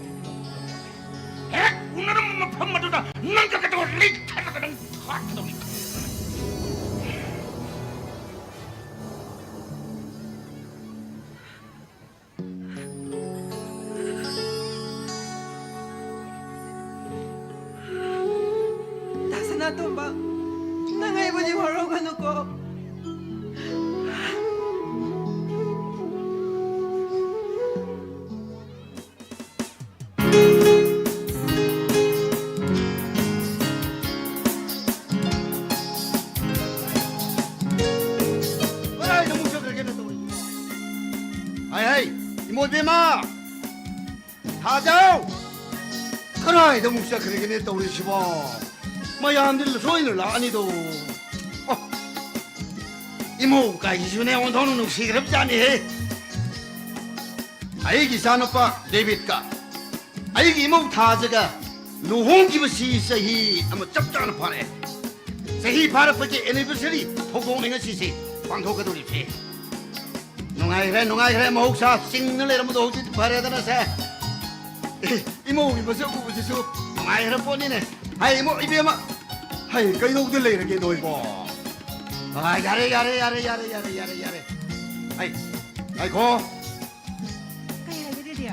ꯍꯦꯛ ꯎꯅꯔꯝꯕ ꯃꯐꯝ ꯑꯗꯨꯗ ꯅꯪꯒ ꯀꯩꯗꯧ ꯂꯩꯊꯠꯂꯒ ꯅꯪ ꯊꯥꯛꯀꯗꯧꯅꯤ꯫ ꯗꯥ ꯁꯅꯥꯇꯣꯝꯕ, ꯅꯪ ꯑꯩꯕꯨꯗꯤ ꯋꯥꯔꯧꯒꯅꯨꯀꯣ꯫ ꯀꯗꯥꯏꯗ ꯑꯃꯨꯛ ꯆꯠꯈ꯭ꯔꯒꯦꯅ ꯇꯧꯔꯤꯁꯤꯕꯣ? ꯍꯥꯏ, ꯍꯥꯏ, ꯏꯃꯣꯏꯕꯦꯝꯃ! ꯊꯥꯖꯥꯎ! ꯀꯗꯥꯏꯗ ꯑꯃꯨꯛ ꯆꯠꯈ꯭ꯔꯒꯦꯅꯦ ꯇꯧꯔꯤꯁꯤꯕꯣ? ꯃꯌꯥꯝꯗꯤ ꯂꯣꯏꯅ ꯂꯥꯛꯑꯅꯤꯗꯣ꯫ ꯑꯣ! ꯏꯃꯧ ꯀꯥꯏꯁꯤꯁꯨꯅꯦ ꯑꯣꯟꯊꯣꯛꯅ ꯅꯨꯡꯁꯤꯈ꯭ꯔꯕꯖꯥꯠꯅꯤꯍꯦ꯫ ꯑꯩꯒꯤ ꯏꯆꯥꯅꯨꯄꯥ ꯗꯦꯕꯤꯠꯀ ꯑꯩꯒꯤ ꯏꯃꯧ ꯊꯥꯖꯒ ꯂꯨꯍꯣꯡꯈꯤꯕꯁꯤ ꯆꯍꯤ ꯑꯃ ꯆꯞ ꯆꯥꯅ ꯐꯥꯔꯛꯑꯦ꯫ ꯆꯍꯤ ꯐꯥꯔꯛꯄꯒꯤ anniversary ꯊꯧꯗꯣꯛꯅꯤ ꯉꯁꯤꯁꯦ ꯄꯥꯡꯊꯣꯛꯀꯗꯧꯔꯤꯕꯁꯦ꯫ ꯅꯨꯡꯉꯥꯏꯈ꯭ꯔꯦ, ꯅꯨꯡꯉꯥꯏꯈ꯭ꯔꯦ, ꯃꯍꯧꯁꯥ ꯆꯤꯡꯅ ꯂꯩꯔꯝꯕꯗꯣ ꯍꯧꯖꯤꯛ ꯐꯔꯦꯗꯅ ꯁꯦ꯫ ꯑꯦ, ꯏꯃꯧꯒꯤ ꯃꯁꯛ ꯎꯕꯁꯤꯁꯨ ꯅꯨꯡꯉꯥꯏꯈ꯭ꯔ ꯄꯣꯠꯅꯤꯅꯦ꯫ ꯍꯥꯏ, ꯏꯃꯧ, ꯏꯕꯦꯝꯃ, ꯍꯥꯏ, ꯀꯩꯗꯧꯗ ꯂꯩꯔꯒꯦ ꯅꯣꯏꯕꯣ? ꯑꯥ, ꯌꯥꯔꯦ, ꯌꯥꯔꯦ, ꯌꯥꯔꯦ꯫ ꯍꯥꯏ, ꯉꯥꯏꯈꯣ꯫ ꯀꯩ ꯍꯥꯏꯒꯦ, ꯗꯦꯗꯤ?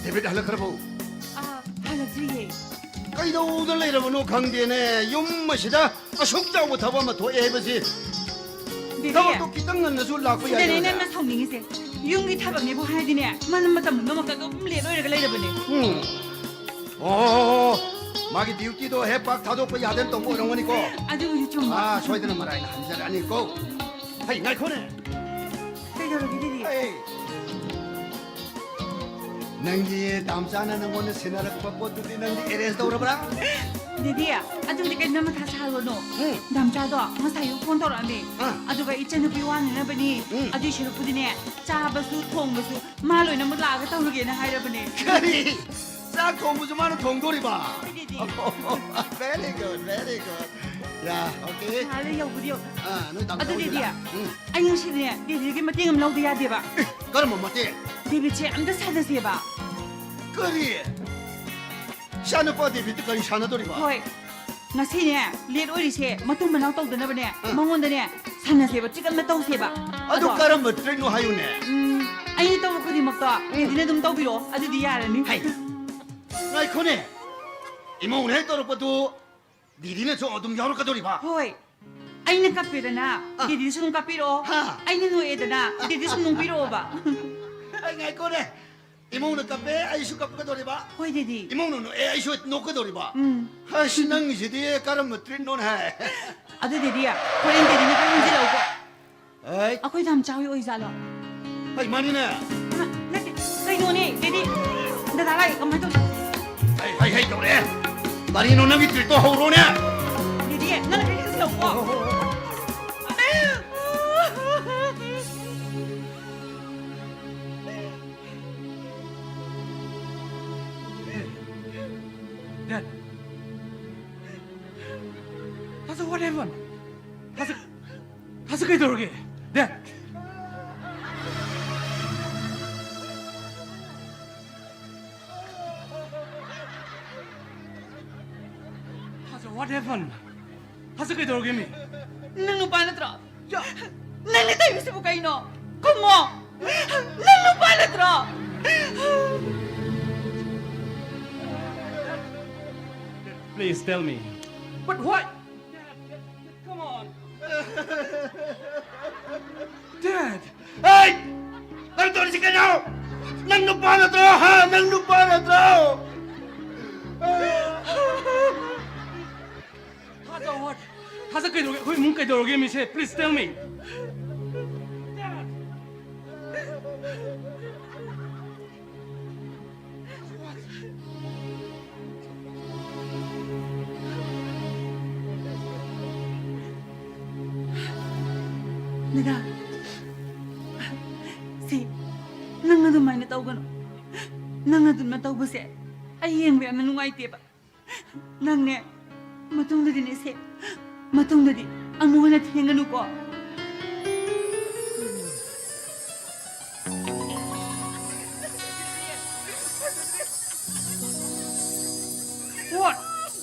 ꯗꯦꯕꯤꯠ ꯍꯜꯂꯛꯈ꯭ꯔꯕꯣ? ꯑꯥ, ꯍꯜꯂꯛꯇ꯭ꯔꯤꯌꯦ꯫ ꯀꯩꯗꯧꯗ ꯂꯩꯔꯕꯅꯣ ꯈꯪꯗꯦꯅꯦ, ꯌꯨꯝ ꯑꯁꯤꯗ ꯑꯁꯨꯛ ꯆꯥꯎꯕ ꯊꯕꯛ ꯑꯃ ꯊꯣꯛꯑꯦ ꯍꯥꯏꯕꯁꯤ꯫ ꯗꯦꯗꯤ, ꯊꯕꯛꯇꯣ ꯈꯤꯇꯪ ꯉꯟꯅꯁꯨ ꯂꯥꯛꯄ ꯁꯤꯗꯅꯦ ꯌꯥꯏꯗꯅ꯫ ꯅꯪꯅ ꯁꯥꯎꯅꯤꯡꯉꯤꯁꯦ꯫ ꯌꯨꯝꯒꯤ ꯊꯕꯛꯅꯦꯕꯨ ꯍꯥꯏꯔꯗꯤꯅꯦ, ꯃꯅꯝ ꯃꯇꯝ ꯄꯨꯝꯅꯃꯛꯇ ꯑꯗꯨꯝ ꯂꯦꯠ ꯑꯣꯏꯔꯒ ꯂꯩꯔꯕꯅꯦ꯫ ꯎꯝ꯫ ꯑꯣ, ꯃꯥꯒꯤ duty ꯗꯣ ꯍꯦꯛ ꯄꯥꯛ ꯊꯥꯗꯣꯛꯄ ꯌꯥꯗꯅ ꯇꯧꯕ ꯑꯣꯏꯔꯝꯒꯅꯤꯀꯣ꯫ ꯑꯗꯨꯕꯨꯗꯤ ꯆꯨꯝꯕ꯫ ꯑꯥ, ꯁꯣꯏꯗꯅ ꯃꯔꯥꯏꯅ ꯍꯟꯖꯔꯛꯑꯅꯤꯀꯣ꯫ ꯍꯩ, ꯉꯥꯏꯈꯣꯅꯦ꯫ ꯀꯩꯗꯧꯔꯒꯦ, ꯗꯦꯗꯤ? ꯍꯩ꯫ ꯅꯪꯒꯤ ꯗꯥꯝꯆꯥꯅ ꯅꯪꯉꯣꯟꯗ ꯁꯤꯟꯅꯔꯛꯄ ꯄꯣꯠꯇꯨꯗꯤ ꯅꯪꯗꯤ arrange ꯇꯧꯔꯕ꯭ꯔꯥ? ꯗꯦꯗꯤ, ꯑꯗꯨꯗꯤ ꯀꯩꯝꯇ ꯃꯊꯥ ꯁꯥꯔꯨꯔꯅꯨ꯫ ꯎꯝ꯫ ꯗꯥꯝꯆꯥꯗꯣ ꯉꯁꯥꯏ ꯑꯌꯨꯛ phone ꯇꯧꯔꯛꯑꯝꯃꯦ꯫ ꯑꯥ꯫ ꯑꯗꯨꯒ ꯏꯆꯟꯅꯨꯄꯤ ꯋꯥꯅꯅꯕꯅꯤ, ꯎꯝ꯫ ꯑꯗꯨꯏ ꯁꯔꯨꯛꯄꯨꯗꯤꯅꯦ, ꯆꯥꯕꯁꯨ ꯊꯣꯡꯕꯁꯨ ꯃꯥ ꯂꯣꯏꯅꯃꯛ ꯂꯥꯛꯑꯒ ꯇꯧꯔꯒꯦꯅ ꯍꯥꯏꯔꯕꯅꯦ꯫ ꯀꯔꯤ? ꯆꯥꯛ ꯊꯣꯡꯕꯁꯨ ꯃꯥꯅ ꯊꯣꯡꯗꯣꯔꯤꯕ? ꯍꯣꯏ, daddy. Very good, very good. ꯌꯥ, okay. ꯃꯥꯂꯦ ꯌꯧꯕꯗꯤ ꯌꯧ-, ꯑꯥ, ꯅꯣꯏ ꯇꯥꯃꯣ ꯑꯗꯨ ꯗꯦꯗꯤ, ꯍꯣꯏꯗꯨꯅ? ꯎꯝ꯫ ꯑꯩ ꯉꯁꯤꯗꯤꯅꯦ, ꯗꯦꯗꯤꯒꯤ ꯃꯇꯦꯡ ꯑꯃ ꯂꯧꯗ ꯌꯥꯗꯦꯕ꯫ ꯑꯦ, ꯀꯔꯝꯕ ꯃꯇꯦꯡ? ꯗꯦꯕꯤꯠꯁꯦ ꯑꯝꯇ ꯁꯥꯟꯅꯁꯦꯕ꯫ ꯀꯔꯤ? ꯏꯆꯥꯅꯨꯄꯥ ꯗꯦꯕꯤꯠꯇ ꯀꯔꯤ ꯁꯥꯟꯅꯗꯣꯔꯤꯕ? ꯍꯣꯏ꯫ ꯉꯁꯤꯅꯦ, late ꯑꯣꯏꯔꯤꯁꯦ ꯃꯇꯨꯡ ꯃꯅꯥꯎ ꯇꯧꯗꯅꯕꯅꯦ, ꯑꯥ꯫ ꯃꯉꯣꯟꯗꯅꯦ ꯁꯥꯟꯅꯁꯦꯕ, treat ꯑꯃ ꯇꯧꯁꯦꯕ꯫ ꯑꯗꯨ ꯑꯗꯣ, ꯀꯔꯝꯕ treatꯅꯣ ꯍꯥꯏꯌꯨꯅꯦ? ꯎꯝ, ꯑꯩꯅ ꯇꯧꯔꯛꯄ ꯈꯨꯗꯤꯡꯃꯛꯇꯣ ꯎꯝ꯫ ꯗꯦꯗꯤꯅ ꯑꯗꯨꯝ ꯇꯧꯕꯤꯔꯣ, ꯑꯗꯨꯗꯤ ꯌꯥꯔꯅꯤ꯫ ꯍꯩ, ꯉꯥꯏꯈꯣꯅꯦ, ꯏꯃꯧꯅ ꯍꯦꯛ ꯇꯧꯔꯛꯄꯗꯨ ꯗꯦꯗꯤꯅꯁꯨ ꯑꯗꯨꯝ ꯌꯥꯎꯔꯛꯀꯗꯧꯔꯤꯕ? ꯍꯣꯏ, ꯑꯩꯅ ꯀꯞꯄꯦꯗꯅ, ꯑꯥ꯫ ꯗꯦꯗꯤꯁꯨ ꯑꯗꯨꯝ ꯀꯞꯄꯤꯔꯛꯑꯣ꯫ ꯍꯥ꯫ ꯑꯩꯅ ꯅꯣꯛꯑꯦꯗꯅ, ꯗꯦꯗꯤꯁꯨ ꯅꯣꯛꯄꯤꯔꯛꯑꯣꯕ꯫ ꯑꯩ ꯉꯥꯏꯈꯣꯅꯦ, ꯏꯃꯧꯅ ꯀꯞꯄꯦ, ꯑꯩꯁꯨ ꯀꯞꯀꯗꯧꯔꯤꯕ? ꯍꯣꯏ, ꯗꯦꯗꯤ꯫ ꯏꯃꯧꯅ ꯅꯣꯛꯑꯦ, ꯑꯩꯁꯨ ꯅꯣꯛꯀꯗꯧꯔꯤꯕ? ꯎꯝ꯫ ꯑꯁ, ꯅꯪꯒꯤꯁꯤꯗꯤ ꯀꯔꯝꯕ treatꯅꯣꯅꯦ? ꯑꯗꯨ ꯗꯦꯗꯤ, ꯍꯣꯔꯦꯟ ꯗꯦꯗꯤꯅ ꯈꯔ ꯍꯟꯖꯤꯜꯂꯛꯎꯀꯣ꯫ ꯑꯩ꯫ ꯑꯩꯈꯣꯏ ꯗꯥꯝꯆꯥ ꯍꯣꯏ ꯑꯣꯏꯖꯥꯠꯂꯣ? ꯍꯩ, ꯃꯥꯅꯤꯅꯦ꯫ ꯍꯥ, ꯅꯠꯇꯦ, ꯀꯩꯅꯣꯅꯦ, ꯗꯦꯗꯤ? ꯗꯗꯥ ꯂꯥꯛꯑꯦ, ꯀꯃꯥꯏ ꯇꯧꯅꯤ? ꯍꯩ, ꯍꯩ, ꯍꯩ, ꯇꯧꯔꯛꯑꯦ꯫ ꯀꯔꯤꯅꯣ ꯅꯪꯒꯤ treatꯇꯣ ꯍꯧꯔꯣꯅꯦ꯫ ꯗꯦꯗꯤ, ꯅꯪꯅ ꯈꯔ ꯍꯦꯟꯖꯤꯜꯂꯛꯎꯀꯣ꯫ ꯍꯣ, ꯍꯣ, ꯍꯣ, ꯍꯣ꯫ ꯗꯦ-, ꯗꯦ-, ꯇꯥ So what happened? ꯍꯧꯖꯤꯛ, ꯍꯧꯖꯤꯛ ꯀꯩꯗꯧꯔꯒꯦ? Dad! ꯍꯧꯖꯤꯛ what happened? ꯍꯧꯖꯤꯛ ꯀꯩꯗꯧꯔꯒꯦ ꯃꯤ? ꯅꯪ ꯅꯨꯄꯥ ꯅꯠꯇ꯭ꯔꯣ? ꯅꯪꯅ ꯇꯧꯔꯤꯁꯤꯕꯨ ꯀꯩꯅꯣ? ꯈꯨꯝꯃꯣ! ꯅꯪ ꯅꯨꯄꯥ ꯅꯠꯇ꯭ꯔꯣ? Please tell me. But why? Come on. Dad! Hey! ꯅꯪ ꯇꯧꯔꯤꯁꯤ ꯀꯩꯅꯣ? ꯅꯪ ꯅꯨꯄꯥ ꯅꯠꯇ꯭ꯔꯣ? ꯍꯥ? ꯅꯪ ꯅꯨꯄꯥ ꯅꯠꯇ꯭ꯔꯣ? ꯊꯥꯖ, what? ꯊꯥꯖ ꯀꯩꯗꯧꯔꯒꯦ? ꯑꯩꯈꯣꯏ ꯏꯃꯨꯡ ꯀꯩꯗꯧꯔꯒꯦ ꯃꯤꯁꯦ? Please tell me. Dad! Madam, ꯁꯤ, ꯅꯪ ꯑꯗꯨꯃꯥꯏꯅ ꯇꯧꯒꯅꯨ꯫ ꯅꯪ ꯑꯗꯨꯃꯥꯏꯅ ꯇꯧꯕꯁꯦ ꯑꯩ ꯌꯦꯡꯕ ꯌꯥꯝꯅ ꯅꯨꯡꯉꯥꯏꯇꯦꯕ꯫ ꯅꯪꯅꯦ, ꯃꯇꯨꯡꯗꯗꯤꯅꯦ ꯁꯦ, ꯃꯇꯨꯡꯗꯗꯤ ꯑꯃꯨꯛ ꯍꯟꯅ ꯊꯦꯡꯒꯅꯨꯀꯣ꯫ What?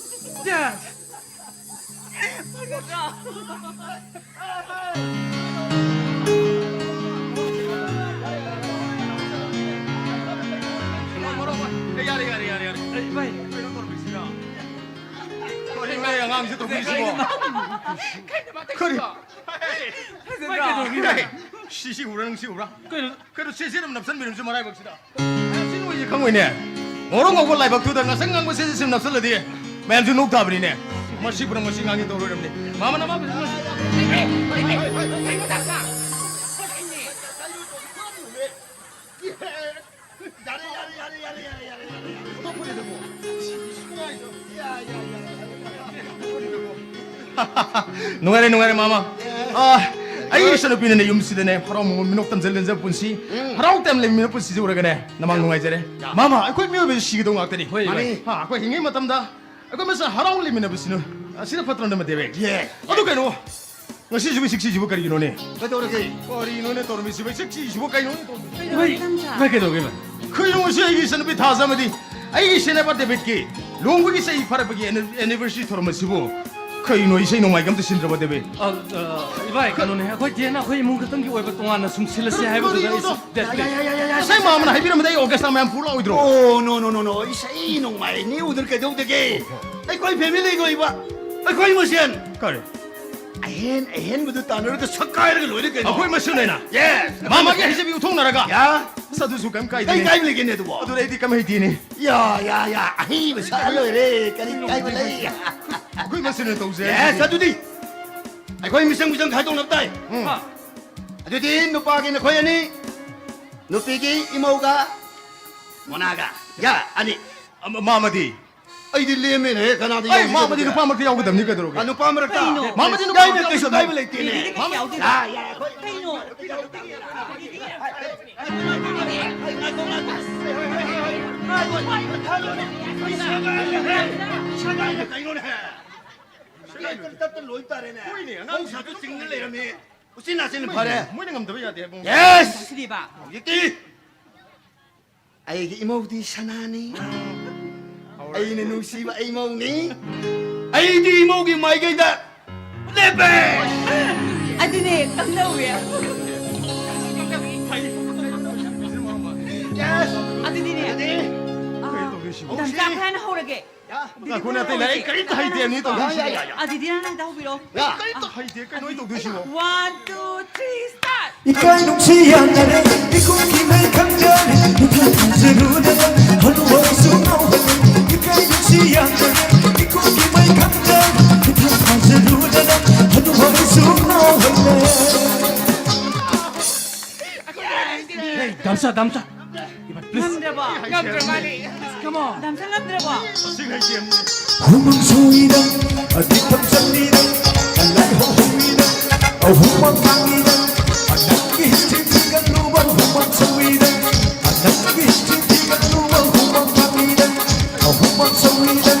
Dad! ꯌꯥꯔꯦ, ꯌꯥꯔꯦ, ꯌꯥꯔꯦ, ꯌꯥꯔꯦ꯫ ꯑꯩ, ꯚꯥꯏ, ꯀꯩꯅꯣ ꯇꯧꯔꯝꯃꯤꯁꯤꯅ? ꯀꯔꯤꯅꯣ ꯑꯉꯥꯡꯁꯤ ꯇꯧꯔꯤꯁꯤꯕꯣ? ꯀꯔꯤ? ꯁꯤꯁꯤ ꯎꯕ꯭ꯔꯥ, ꯅꯪ ꯁꯤ ꯎꯕ꯭ꯔꯥ? ꯀꯩꯅꯣ? ꯀꯩꯅꯣ, ꯁꯤ, ꯁꯤ ꯑꯗꯨꯝ ꯅꯞꯁꯟꯕꯤꯔꯝꯁꯤ ꯃꯔꯥꯏꯕꯛꯁꯤꯗ꯫ ꯃꯌꯥꯝꯁꯤ ꯅꯣꯏꯁꯦ ꯈꯪꯉꯣꯏꯅꯦ꯫ ꯉꯧꯔꯣꯛ ꯉꯧꯕ ꯂꯥꯏꯕꯛꯇꯨꯗ ꯉꯁꯪ ꯉꯥꯡꯕ ꯁꯤꯁꯤ ꯁꯨꯝ ꯅꯞꯁꯜꯂꯗꯤ ꯃꯌꯥꯝꯁꯨ ꯅꯣꯛ ꯇꯥꯕꯅꯤꯅꯦ꯫ ꯃꯁꯤ ꯄꯨꯔꯥ ꯃꯁꯤ ꯉꯥꯡꯉꯤ ꯇꯧꯔꯣꯏꯔꯝꯅꯤ꯫ ꯃꯥꯃ ꯅꯃꯥ ꯌꯥꯔꯦ, ꯌꯥꯔꯦ, ꯌꯥꯔꯦ, ꯌꯥꯔꯦ, ꯌꯥꯔꯦ꯫ ꯑꯇꯣꯞꯄꯅꯤꯗꯀꯣ꯫ ꯌꯥ, ꯌꯥ, ꯌꯥ, ꯌꯥ꯫ ꯅꯨꯡꯉꯥꯏꯔꯦ, ꯅꯨꯡꯉꯥꯏꯔꯦ, ꯃꯥꯃ꯫ ꯑꯥ, ꯑꯩꯒꯤ ꯏꯆꯟꯅꯨꯄꯤꯅꯅꯦ ꯌꯨꯝꯁꯤꯗꯅꯦ ꯍꯔꯥꯎ ꯃꯣꯃꯣꯟ ꯃꯤꯅꯣꯛ ꯇꯝꯖ ꯂꯦꯟꯖꯕ ꯄꯨꯟꯁꯤ, ꯎꯝ꯫ ꯍꯔꯥꯎ ꯇꯌꯥꯝ ꯂꯩꯃꯤꯟꯅꯕ ꯄꯨꯟꯁꯤꯁꯦ ꯎꯔꯒꯅꯦ ꯅꯃꯥꯡ ꯅꯨꯡꯉꯥꯏꯖꯔꯦ꯫ ꯌꯥ꯫ ꯃꯥꯃ, ꯑꯩꯈꯣꯏ ꯃꯤꯑꯣꯏꯕꯁꯤ ꯁꯤꯒꯗꯧ ꯉꯥꯛꯇꯅꯤ꯫ ꯍꯣꯏ, ꯃꯥꯅꯤ꯫ ꯍꯣꯏ꯫ ꯍꯥ, ꯑꯩꯈꯣꯏ ꯍꯤꯡꯉꯤ ꯃꯇꯝꯗ ꯑꯩꯈꯣꯏ ꯃꯁꯦꯟ ꯍꯔꯥꯎ ꯂꯩꯃꯤꯟꯅꯕꯁꯤꯅ ꯑꯁꯤꯅ ꯐꯠꯇ꯭ꯔꯣ, ꯅꯃ ꯗꯦꯕꯦ? ꯌꯦ꯫ ꯑꯗꯨ ꯀꯩꯅꯣ, ꯉꯁꯤꯁꯤꯕꯨ ꯏꯁꯤꯛ ꯁꯤꯛꯏꯁꯤꯕꯨ ꯀꯔꯤꯒꯤꯅꯣꯅꯦ? ꯀꯩꯗꯧꯔꯒꯦ? ꯀꯔꯤꯅꯣꯅꯦ ꯇꯧꯔꯝꯃꯤꯁꯤꯕꯨ? ꯏꯁꯤꯛ ꯁꯤꯛꯏꯁꯤꯕꯨ ꯀꯩꯅꯣꯅꯦ ꯇꯧꯔꯝꯃꯤꯁꯤꯕꯨ? ꯏꯃꯥꯏ, ꯏꯃꯥꯏ, ꯀꯩꯗꯧꯔꯒꯦ, ꯏꯃꯥꯏ? ꯀꯩꯅꯣ, ꯉꯁꯤ ꯑꯩꯒꯤ ꯏꯆꯟꯅꯨꯄꯤ ꯊꯥꯖ ꯑꯃꯗꯤ ꯑꯩꯒꯤ ꯏꯆꯦꯅꯦꯕ ꯗꯦꯕꯤꯠꯀꯤ ꯂꯨꯍꯣꯡꯕꯒꯤ ꯆꯍꯤ ꯐꯥꯔꯛꯄꯒꯤ ꯑꯦꯅꯤ-, ꯑꯦꯅꯤꯚꯔꯁꯔꯤ ꯊꯧꯔꯝ ꯑꯁꯤꯕꯨ ꯀꯩꯅꯣ, ꯏꯁꯩ ꯅꯣꯡꯃꯥꯏꯒ ꯑꯝꯇ ꯁꯤꯟꯗ꯭ꯔꯕ, ꯗꯦꯕꯤꯠ? ꯑ, ꯑ, ꯏꯕꯥꯏ, ꯀꯩꯅꯣꯅꯦ, ꯑꯩꯈꯣꯏ ꯗꯦꯅ ꯑꯩꯈꯣꯏ ꯏꯃꯨꯡ ꯈꯛꯇꯪꯒꯤ ꯑꯣꯏꯕ ꯇꯣꯉꯥꯟꯅ ꯁꯨꯝ ꯁꯤꯜꯂꯁꯦ ꯍꯥꯏꯕꯗꯨꯗ ꯀꯔꯤꯅꯣꯗꯣ? ꯑꯩꯁꯨ ꯗꯦꯠ ꯂꯩ꯫ ꯌꯥ, ꯌꯥ, ꯌꯥ, ꯌꯥ, ꯌꯥ, ꯉꯁꯥꯏ ꯃꯥꯝꯃꯅ ꯍꯥꯏꯕꯤꯔꯝꯕꯗ ꯑꯩ ꯑꯣꯔꯀꯦꯁꯇ꯭ꯔꯥ ꯃꯌꯥꯝ ꯄꯨꯔ ꯂꯥꯛꯑꯣꯏꯗ꯭ꯔꯣ? ꯑꯣ, ꯅꯣ, ꯅꯣ, ꯅꯣ, ꯅꯣ, ꯏꯁꯩ ꯅꯣꯡꯃꯥꯏ ꯅꯦꯛꯎꯗꯅ ꯀꯩꯗꯧꯗꯒꯦ? ꯑꯩꯈꯣꯏ ꯐꯦꯃꯤꯂꯤꯒꯤ ꯑꯣꯏꯕ, ꯑꯩꯈꯣꯏ ꯃꯁꯦꯟ꯫ ꯀꯔꯤ? ꯑꯍꯦꯟ ꯑꯍꯦꯟꯕꯗꯨ ꯇꯥꯟꯅꯔꯒ ꯁꯛꯀꯥꯏꯔꯒ ꯂꯣꯏꯔꯦ ꯀꯩꯅꯣ꯫ ꯑꯩꯈꯣꯏ ꯃꯁꯦꯟ ꯑꯣꯏꯅ? ꯌꯦꯁ꯫ ꯃꯥꯝꯃꯒꯤ ꯍꯩꯖꯕꯤ ꯎꯠꯊꯣꯛꯅꯔꯒ? ꯌꯥ꯫ ꯑꯁ, ꯑꯗꯨꯁꯨ ꯀꯩꯝ ꯀꯥꯏꯗꯦꯅꯦ꯫ ꯀꯩ ꯀꯥꯏꯕ ꯂꯩꯒꯦꯅꯦ ꯑꯗꯨꯕꯣ? ꯑꯗꯨꯗ ꯑꯩꯗꯤ ꯀꯩꯝ ꯍꯩꯇꯦꯅꯦ꯫ ꯌꯥ, ꯌꯥ, ꯌꯥ, ꯑꯍꯩꯕ ꯁꯥ ꯂꯣꯏꯔꯦ, ꯀꯔꯤ ꯀꯥꯏꯕ ꯂꯩ? ꯑꯩꯈꯣꯏ ꯃꯁꯦꯟ ꯑꯣꯏꯅ ꯇꯧꯖꯩ ꯌꯦꯁ, ꯍꯥꯏꯁꯤꯗꯤ꯫ ꯑꯗꯨꯗꯤ ꯑꯩꯈꯣꯏ ꯃꯤꯆꯪ ꯃꯤꯆꯪ ꯈꯥꯏꯗꯣꯛꯅꯕ ꯇꯥꯏ꯫ ꯎꯝ꯫ ꯑꯗꯨꯗꯤ ꯅꯨꯄꯥꯒꯤ ꯅꯈꯣꯏ ꯑꯅꯤ, ꯅꯨꯄꯤꯒꯤ ꯏꯃꯧꯒ ꯃꯣꯅꯥꯒ꯫ ꯌꯥ, ꯑꯅꯤ꯫ ꯑꯃ-, ꯃꯥꯝꯃꯗꯤ? ꯑꯩꯗꯤ ꯂꯦꯝꯃꯦꯅꯦ, ꯀꯅꯥꯗ ꯑꯩ ꯌꯥꯎꯁꯤꯒꯦ ꯃꯥꯝꯃꯗꯤ ꯑꯗꯨꯗꯤ? ꯅꯨꯄꯥ ꯃꯔꯛꯇ ꯌꯥꯎꯒꯗꯕꯅꯤ ꯀꯩꯗꯧꯔꯒꯦ? ꯑ, ꯅꯨꯄꯥ ꯃꯔꯛꯇ? ꯀꯩꯅꯣ? ꯃꯥꯝꯃꯗꯤ ꯅꯨꯄꯥ ꯌꯥꯏꯅꯦ, ꯃꯔꯛꯇ ꯀꯩꯁꯨ ꯌꯥꯎꯒꯗꯕꯅꯤ꯫ ꯀꯥꯏꯕ ꯂꯩꯇꯦꯅꯦ꯫ ꯕꯤꯕꯤꯗꯤ ꯀꯩ ꯃꯥꯝꯃꯗꯤ ꯌꯥꯎꯗꯣꯏꯅꯣ? ꯌꯥ, ꯌꯥ, ꯑꯩꯈꯣꯏ ꯀꯩꯅꯣ? ꯀꯩꯅꯣꯅꯦ? ꯇꯠꯇ ꯂꯣꯏ ꯇꯥꯔꯦꯅꯦ꯫ ꯍꯣꯏꯅꯦ, ꯑꯉꯥꯡ ꯇꯠꯇ ꯂꯣꯏ ꯇꯥꯔꯦꯅꯦ꯫ ꯍꯣꯏꯅꯦ, ꯑꯉꯥꯡ ꯃꯧꯁꯥꯁꯨ ꯆꯤꯡꯅ ꯂꯩꯔꯝꯃꯤ꯫ ꯎꯆꯤꯟ ꯅꯥꯆꯤꯟꯅ ꯐꯔꯦ꯫ ꯃꯣꯏꯅ ꯉꯝꯗꯕ ꯌꯥꯗꯦ ꯍꯥꯏꯕ꯫ ꯌꯦꯁ! ꯁꯤꯗꯤꯕ꯫ ꯍꯧꯖꯤꯛꯇꯤ ꯑꯩꯒꯤ ꯏꯃꯧꯗꯤ ꯁꯅꯥꯅꯤ꯫ ꯑꯩꯅ ꯅꯨꯡꯁꯤꯕ ꯏꯃꯧꯅꯤ꯫ ꯑꯩꯗꯤ ꯏꯃꯧꯒꯤ ꯃꯥꯏꯀꯩꯗ ꯂꯦꯞꯄꯦ꯫ ꯑꯗꯨꯅꯦ, ꯀꯝꯗꯧꯋꯦ? ꯌꯦꯁ! ꯑꯗꯨꯗꯤꯅꯦ, ꯑꯗꯨꯗꯤ ꯑꯥ, ꯀꯩ ꯇꯧꯗꯣꯏꯁꯤꯕꯣ? ꯗꯝꯆꯥ ꯈꯔꯅ ꯍꯧꯔꯒꯦ꯫ ꯉꯥꯏꯈꯣꯅꯦ, ꯑꯇꯩ ꯂꯥꯏꯔꯤꯛ ꯀꯔꯤꯝꯇ ꯍꯩꯇꯦ ꯑꯅꯤ ꯇꯧꯗꯣꯏꯁꯤꯕꯣ? ꯑꯗꯨꯗꯤ ꯅꯪ ꯍꯦꯛꯇ ꯍꯧꯕꯤꯔꯣ꯫ ꯌꯥ꯫ ꯀꯔꯤꯝꯇ ꯍꯩꯇꯦ, ꯀꯩꯅꯣ ꯑꯩ ꯇꯧꯗꯣꯏꯁꯤꯕꯣ? One, two, three, start! ꯏꯀꯥꯏ ꯅꯨꯡꯁꯤ ꯌꯥꯅꯔꯦ, ꯏꯀꯨꯡꯒꯤ ꯃꯩ ꯈꯪꯖꯔꯦ, ꯏꯊꯥ ꯊꯥꯖꯔꯨꯗꯅ ꯍꯅꯨꯕꯁꯨ ꯉꯥꯎꯍꯜꯂꯦ꯫ ꯏꯀꯥꯏ ꯅꯨꯡꯁꯤ ꯌꯥꯅꯔꯦ, ꯏꯀꯨꯡꯒꯤ ꯃꯩ ꯈꯪꯖꯔꯦ, ꯏꯊꯥ ꯊꯥꯖꯔꯨꯗꯅ ꯍꯅꯨꯕꯁꯨ ꯉꯥꯎꯍꯜꯂꯦ꯫ ꯍꯦ, ꯗꯥꯝꯆꯥ, ꯗꯥꯝꯆꯥ꯫ ꯏꯃꯥ, please꯫ ꯉꯝꯗ꯭ꯔꯕꯣ? ꯉꯝꯗ꯭ꯔ ꯃꯥꯜꯂꯦ꯫ Come on꯫ ꯗꯥꯝꯆꯥ ꯉꯝꯗ꯭ꯔꯕꯣ? ꯍꯨꯃꯥꯡ ꯁꯧꯏꯗ, ꯑꯗꯤꯛ ꯊꯝꯆꯠꯂꯤꯗ, ꯑꯂꯥꯏ ꯍꯧꯍꯧꯏꯗ, ꯑꯍꯨꯝꯃꯛ ꯊꯥꯡꯏꯗ, ꯑꯅꯛꯀꯤ ꯆꯤꯡꯊꯤꯒꯠꯂꯨꯕ ꯍꯨꯃꯥꯡ ꯁꯧꯏꯗ, ꯑꯅꯛꯀꯤ ꯆꯤꯡꯊꯤꯒꯠꯂꯨꯕ ꯍꯨꯃꯥꯡ ꯊꯥꯡꯏꯗ, ꯑꯍꯨꯝꯃꯛ ꯁꯧꯏꯗ,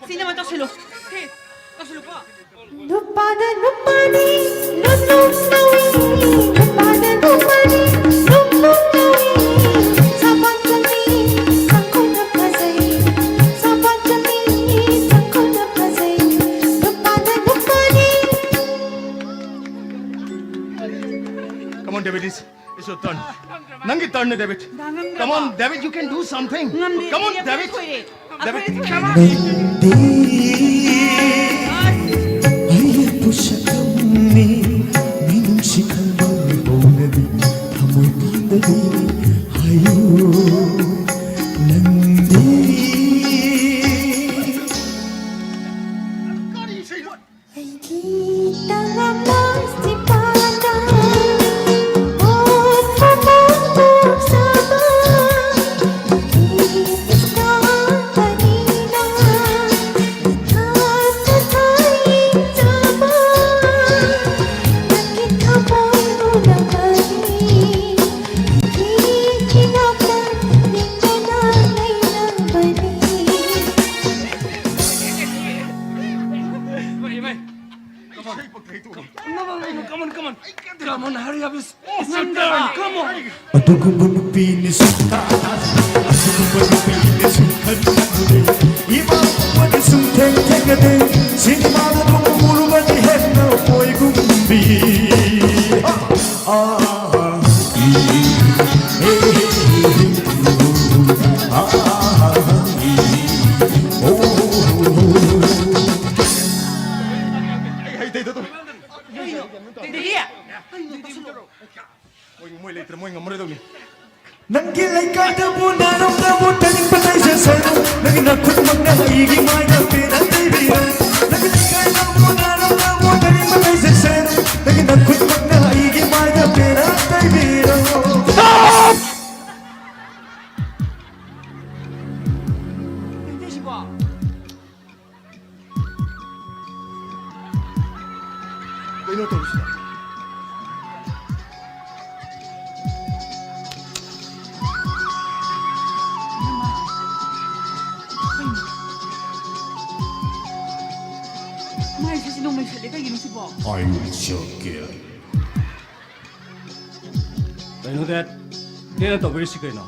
ꯁꯤꯅꯦꯃꯥ ꯇꯧꯁꯤꯜꯂꯨ꯫ ꯁꯤ ꯇꯧꯁꯤꯜꯂꯨꯀꯣ꯫ ꯅꯨꯄꯥꯗ ꯅꯨꯄꯥꯅꯤ, ꯂꯨꯝꯂꯨꯝ ꯂꯨꯏ꯫ ꯅꯨꯄꯥꯗ ꯅꯨꯄꯥꯅꯤ, ꯂꯨꯝꯂꯨꯝ ꯂꯨꯏ꯫ ꯁꯥꯄꯥꯟ ꯆꯅꯤ, ꯁꯪꯈꯨꯅ ꯐꯖꯩ꯫ ꯁꯥꯄꯥꯟ ꯆꯅꯤ, ꯁꯪꯈꯨꯅ ꯐꯖꯩ꯫ ꯅꯨꯄꯥꯗ ꯅꯨꯄꯥꯅꯤ꯫ Come on, David, it's, it's your turn. ꯅꯪꯒꯤ turn ꯅꯦ, David. ꯉꯝꯗ꯭ꯔꯕꯣ? Come on, David, you can do something. ꯉꯝꯗꯦ, Come on, ꯑꯩꯈꯣꯏ David. ꯊꯣꯏꯔꯦ꯫ David. ꯑꯩꯈꯣꯏ ꯊꯣꯏꯔꯦ꯫ ꯅꯪꯗꯤ ꯑꯩꯒꯤ ꯄꯣꯠꯁꯛꯅꯤ, ꯃꯤꯅꯨꯡꯁꯤ ꯈꯪꯕ ꯍꯧꯅꯕꯤ, ꯊꯃꯣꯏ ꯄꯥꯟꯗꯕꯤ ꯍꯥꯏꯌꯨ ꯅꯪꯗꯤ꯫ ꯑꯩꯒꯤ ꯇꯉꯥꯝ ꯂꯥꯁꯇꯤ ꯄꯥꯟꯗ, ꯑꯣ ꯊꯃꯣꯏ ꯄꯣꯛꯆꯕ, ꯑꯩꯒꯤ ꯏꯁꯥꯗꯅꯤꯅ, ꯏꯊꯥ ꯇꯊꯥ ꯌꯦꯡꯖꯕ, ꯅꯪꯒꯤ ꯊꯃꯣꯏ ꯎꯅꯕꯅꯤ, ꯑꯩꯒꯤ ꯏꯅꯥꯛꯇ ꯅꯤꯡꯗꯅ ꯂꯩꯅꯕꯅꯤ꯫ ꯚꯥꯏ, ꯚꯥꯏ꯫ Come on. Come on, come on, come on, come on. Come on, hurry up, it's almost your turn. Come on. ꯑꯗꯨꯒꯨꯝꯕ ꯅꯨꯄꯤꯅꯤ ꯁꯨꯡꯇꯥ ꯇꯥꯗꯦ꯫ ꯑꯗꯨꯒꯨꯝꯕ ꯅꯨꯄꯤꯅꯤ ꯁꯨꯡꯈꯟ ꯈꯟꯂꯨꯗꯦ꯫ ꯏꯃꯥ ꯄꯣꯛꯄꯗꯤ ꯁꯨꯡꯊꯦꯡ ꯊꯦꯡꯅꯗꯦ꯫ ꯁꯤꯅꯦꯃꯥꯗ ꯑꯗꯨꯝ ꯎꯔꯨꯕꯗꯤ ꯍꯦꯟꯅ ꯃꯣꯏꯒꯨꯝꯕꯤ꯫ ꯑꯥ, E, E, E, E, E, ꯑꯥ, ꯏ, ꯏ, ꯑꯣ, ꯑꯣ, ꯑꯣ, ꯑꯣ꯫ ꯑꯩ ꯍꯩꯇꯦ, ꯇꯣ, ꯇꯣ꯫ ꯃꯣꯏ, ꯃꯣꯏ ꯂꯩꯇ꯭ꯔꯦ, ꯃꯣꯏ ꯉꯝꯃꯔꯣꯏꯗꯧꯅꯤ꯫ ꯅꯪꯒꯤ ꯂꯩꯀꯥꯏꯗꯕꯨ ꯅꯥꯔꯣꯡꯗꯕꯨ ꯇꯥꯅꯤꯡꯕ ꯂꯩꯖꯁꯅꯨ꯫ ꯅꯪꯒꯤ ꯅꯈꯨꯠꯃꯛꯅ ꯑꯩꯒꯤ ꯃꯥꯏꯗ ꯄꯦꯔ ꯇꯩꯕꯤꯔꯣ꯫ ꯅꯪꯒꯤ ꯂꯩꯀꯥꯏꯗꯕꯨ ꯅꯥꯔꯣꯡꯗꯕꯨ ꯇꯥꯅꯤꯡꯕ ꯂꯩꯖꯁꯅꯨ꯫ ꯅꯪꯒꯤ ꯅꯈꯨꯠꯃꯛꯅ ꯑꯩꯒꯤ ꯃꯥꯏꯗ ꯄꯦꯔ ꯇꯩꯕꯤꯔꯣ꯫ Stop! ꯀꯩꯅꯣ ꯇꯧꯔꯤꯁꯤꯅ? ꯊꯠꯂꯦ ꯀꯩꯒꯤꯅꯣ ꯁꯤꯕꯣ? I will show you. ꯀꯩꯅꯣ ꯗꯦꯠ? ꯗꯦꯠꯅ ꯇꯧꯕꯤꯔꯤꯁꯤ ꯀꯩꯅꯣ?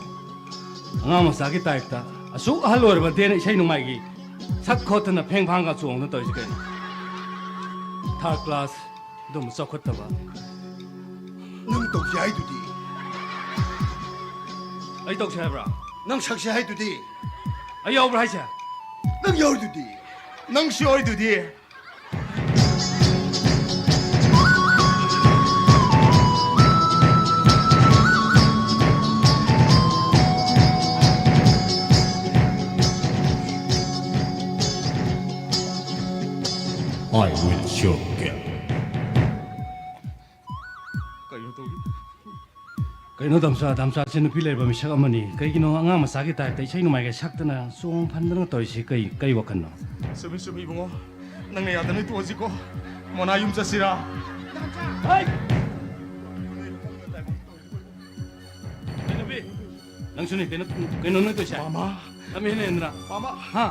ꯑꯉꯥꯡ ꯃꯆꯥꯒꯤ ꯇꯥꯏꯞꯇ ꯑꯁꯨꯛ ꯑꯍꯜ ꯑꯣꯏꯔꯕ ꯗꯦꯠꯅ ꯏꯁꯩ ꯅꯣꯡꯃꯥꯏꯒꯤ ꯁꯛ ꯈꯣꯠꯇꯅ ꯐꯦꯡ ꯐꯥꯡꯒ ꯆꯣꯡꯗꯅ ꯇꯧꯔꯤꯁꯤ ꯀꯩꯅꯣ? Third class, ꯑꯗꯨꯝꯕ ꯆꯥꯎꯈꯠꯇꯕ꯫ ꯅꯪ ꯇꯧꯁꯤ ꯍꯥꯏꯗꯨꯗꯤ꯫ ꯑꯩ ꯇꯧꯁꯤ ꯍꯥꯏꯕ꯭ꯔꯥ? ꯅꯪ ꯁꯛꯁꯤ ꯍꯥꯏꯗꯨꯗꯤ꯫ ꯑꯩ ꯌꯥꯎꯕ꯭ꯔꯥ ꯍꯥꯏꯁꯦ? ꯅꯪ ꯌꯥꯎꯔꯤꯗꯨꯗꯤ꯫ ꯅꯪꯁꯨ ꯌꯥꯎꯔꯤꯗꯨꯗꯤ꯫ I will show you. ꯀꯩꯅꯣ ꯇꯧꯔꯤ? ꯀꯩꯅꯣ ꯗꯝꯆꯥ, ꯗꯝꯆꯥꯁꯦ ꯅꯨꯄꯤ ꯂꯩꯔꯕ ꯃꯤꯁꯛ ꯑꯃꯅꯤ꯫ ꯀꯩꯒꯤꯅꯣ ꯑꯉꯥꯡ ꯃꯆꯥꯒꯤ ꯇꯥꯏꯞꯇ ꯏꯁꯩ ꯅꯣꯡꯃꯥꯏꯒ ꯁꯛꯇꯅ ꯆꯣꯡ ꯐꯟꯗꯅ ꯇꯧꯔꯤꯁꯤ? ꯀꯩ, ꯀꯩ ꯋꯥꯈꯜꯅꯣ? ꯆꯨꯝꯃꯤ, ꯆꯨꯝꯃꯤ, ꯏꯕꯨꯡꯉꯣ꯫ ꯅꯪꯅ ꯌꯥꯗꯕꯅꯤ, ꯇꯣꯛꯑꯁꯤꯀꯣ꯫ ꯃꯣꯅꯥ ꯌꯨꯝ ꯆꯠꯁꯤꯔꯥ? ꯍꯩ! ꯀꯩ ꯅꯨꯄꯤ? ꯅꯪꯁꯨꯅꯤ, ꯀꯩꯅꯣ, ꯀꯩꯅꯣ ꯅꯪ ꯇꯧꯔꯤꯁꯦ? ꯃꯥꯃꯥ꯫ ꯂꯝ ꯍꯦꯟ ꯍꯦꯟꯗꯅ꯫ ꯃꯥꯃꯥ꯫ ꯍꯥ?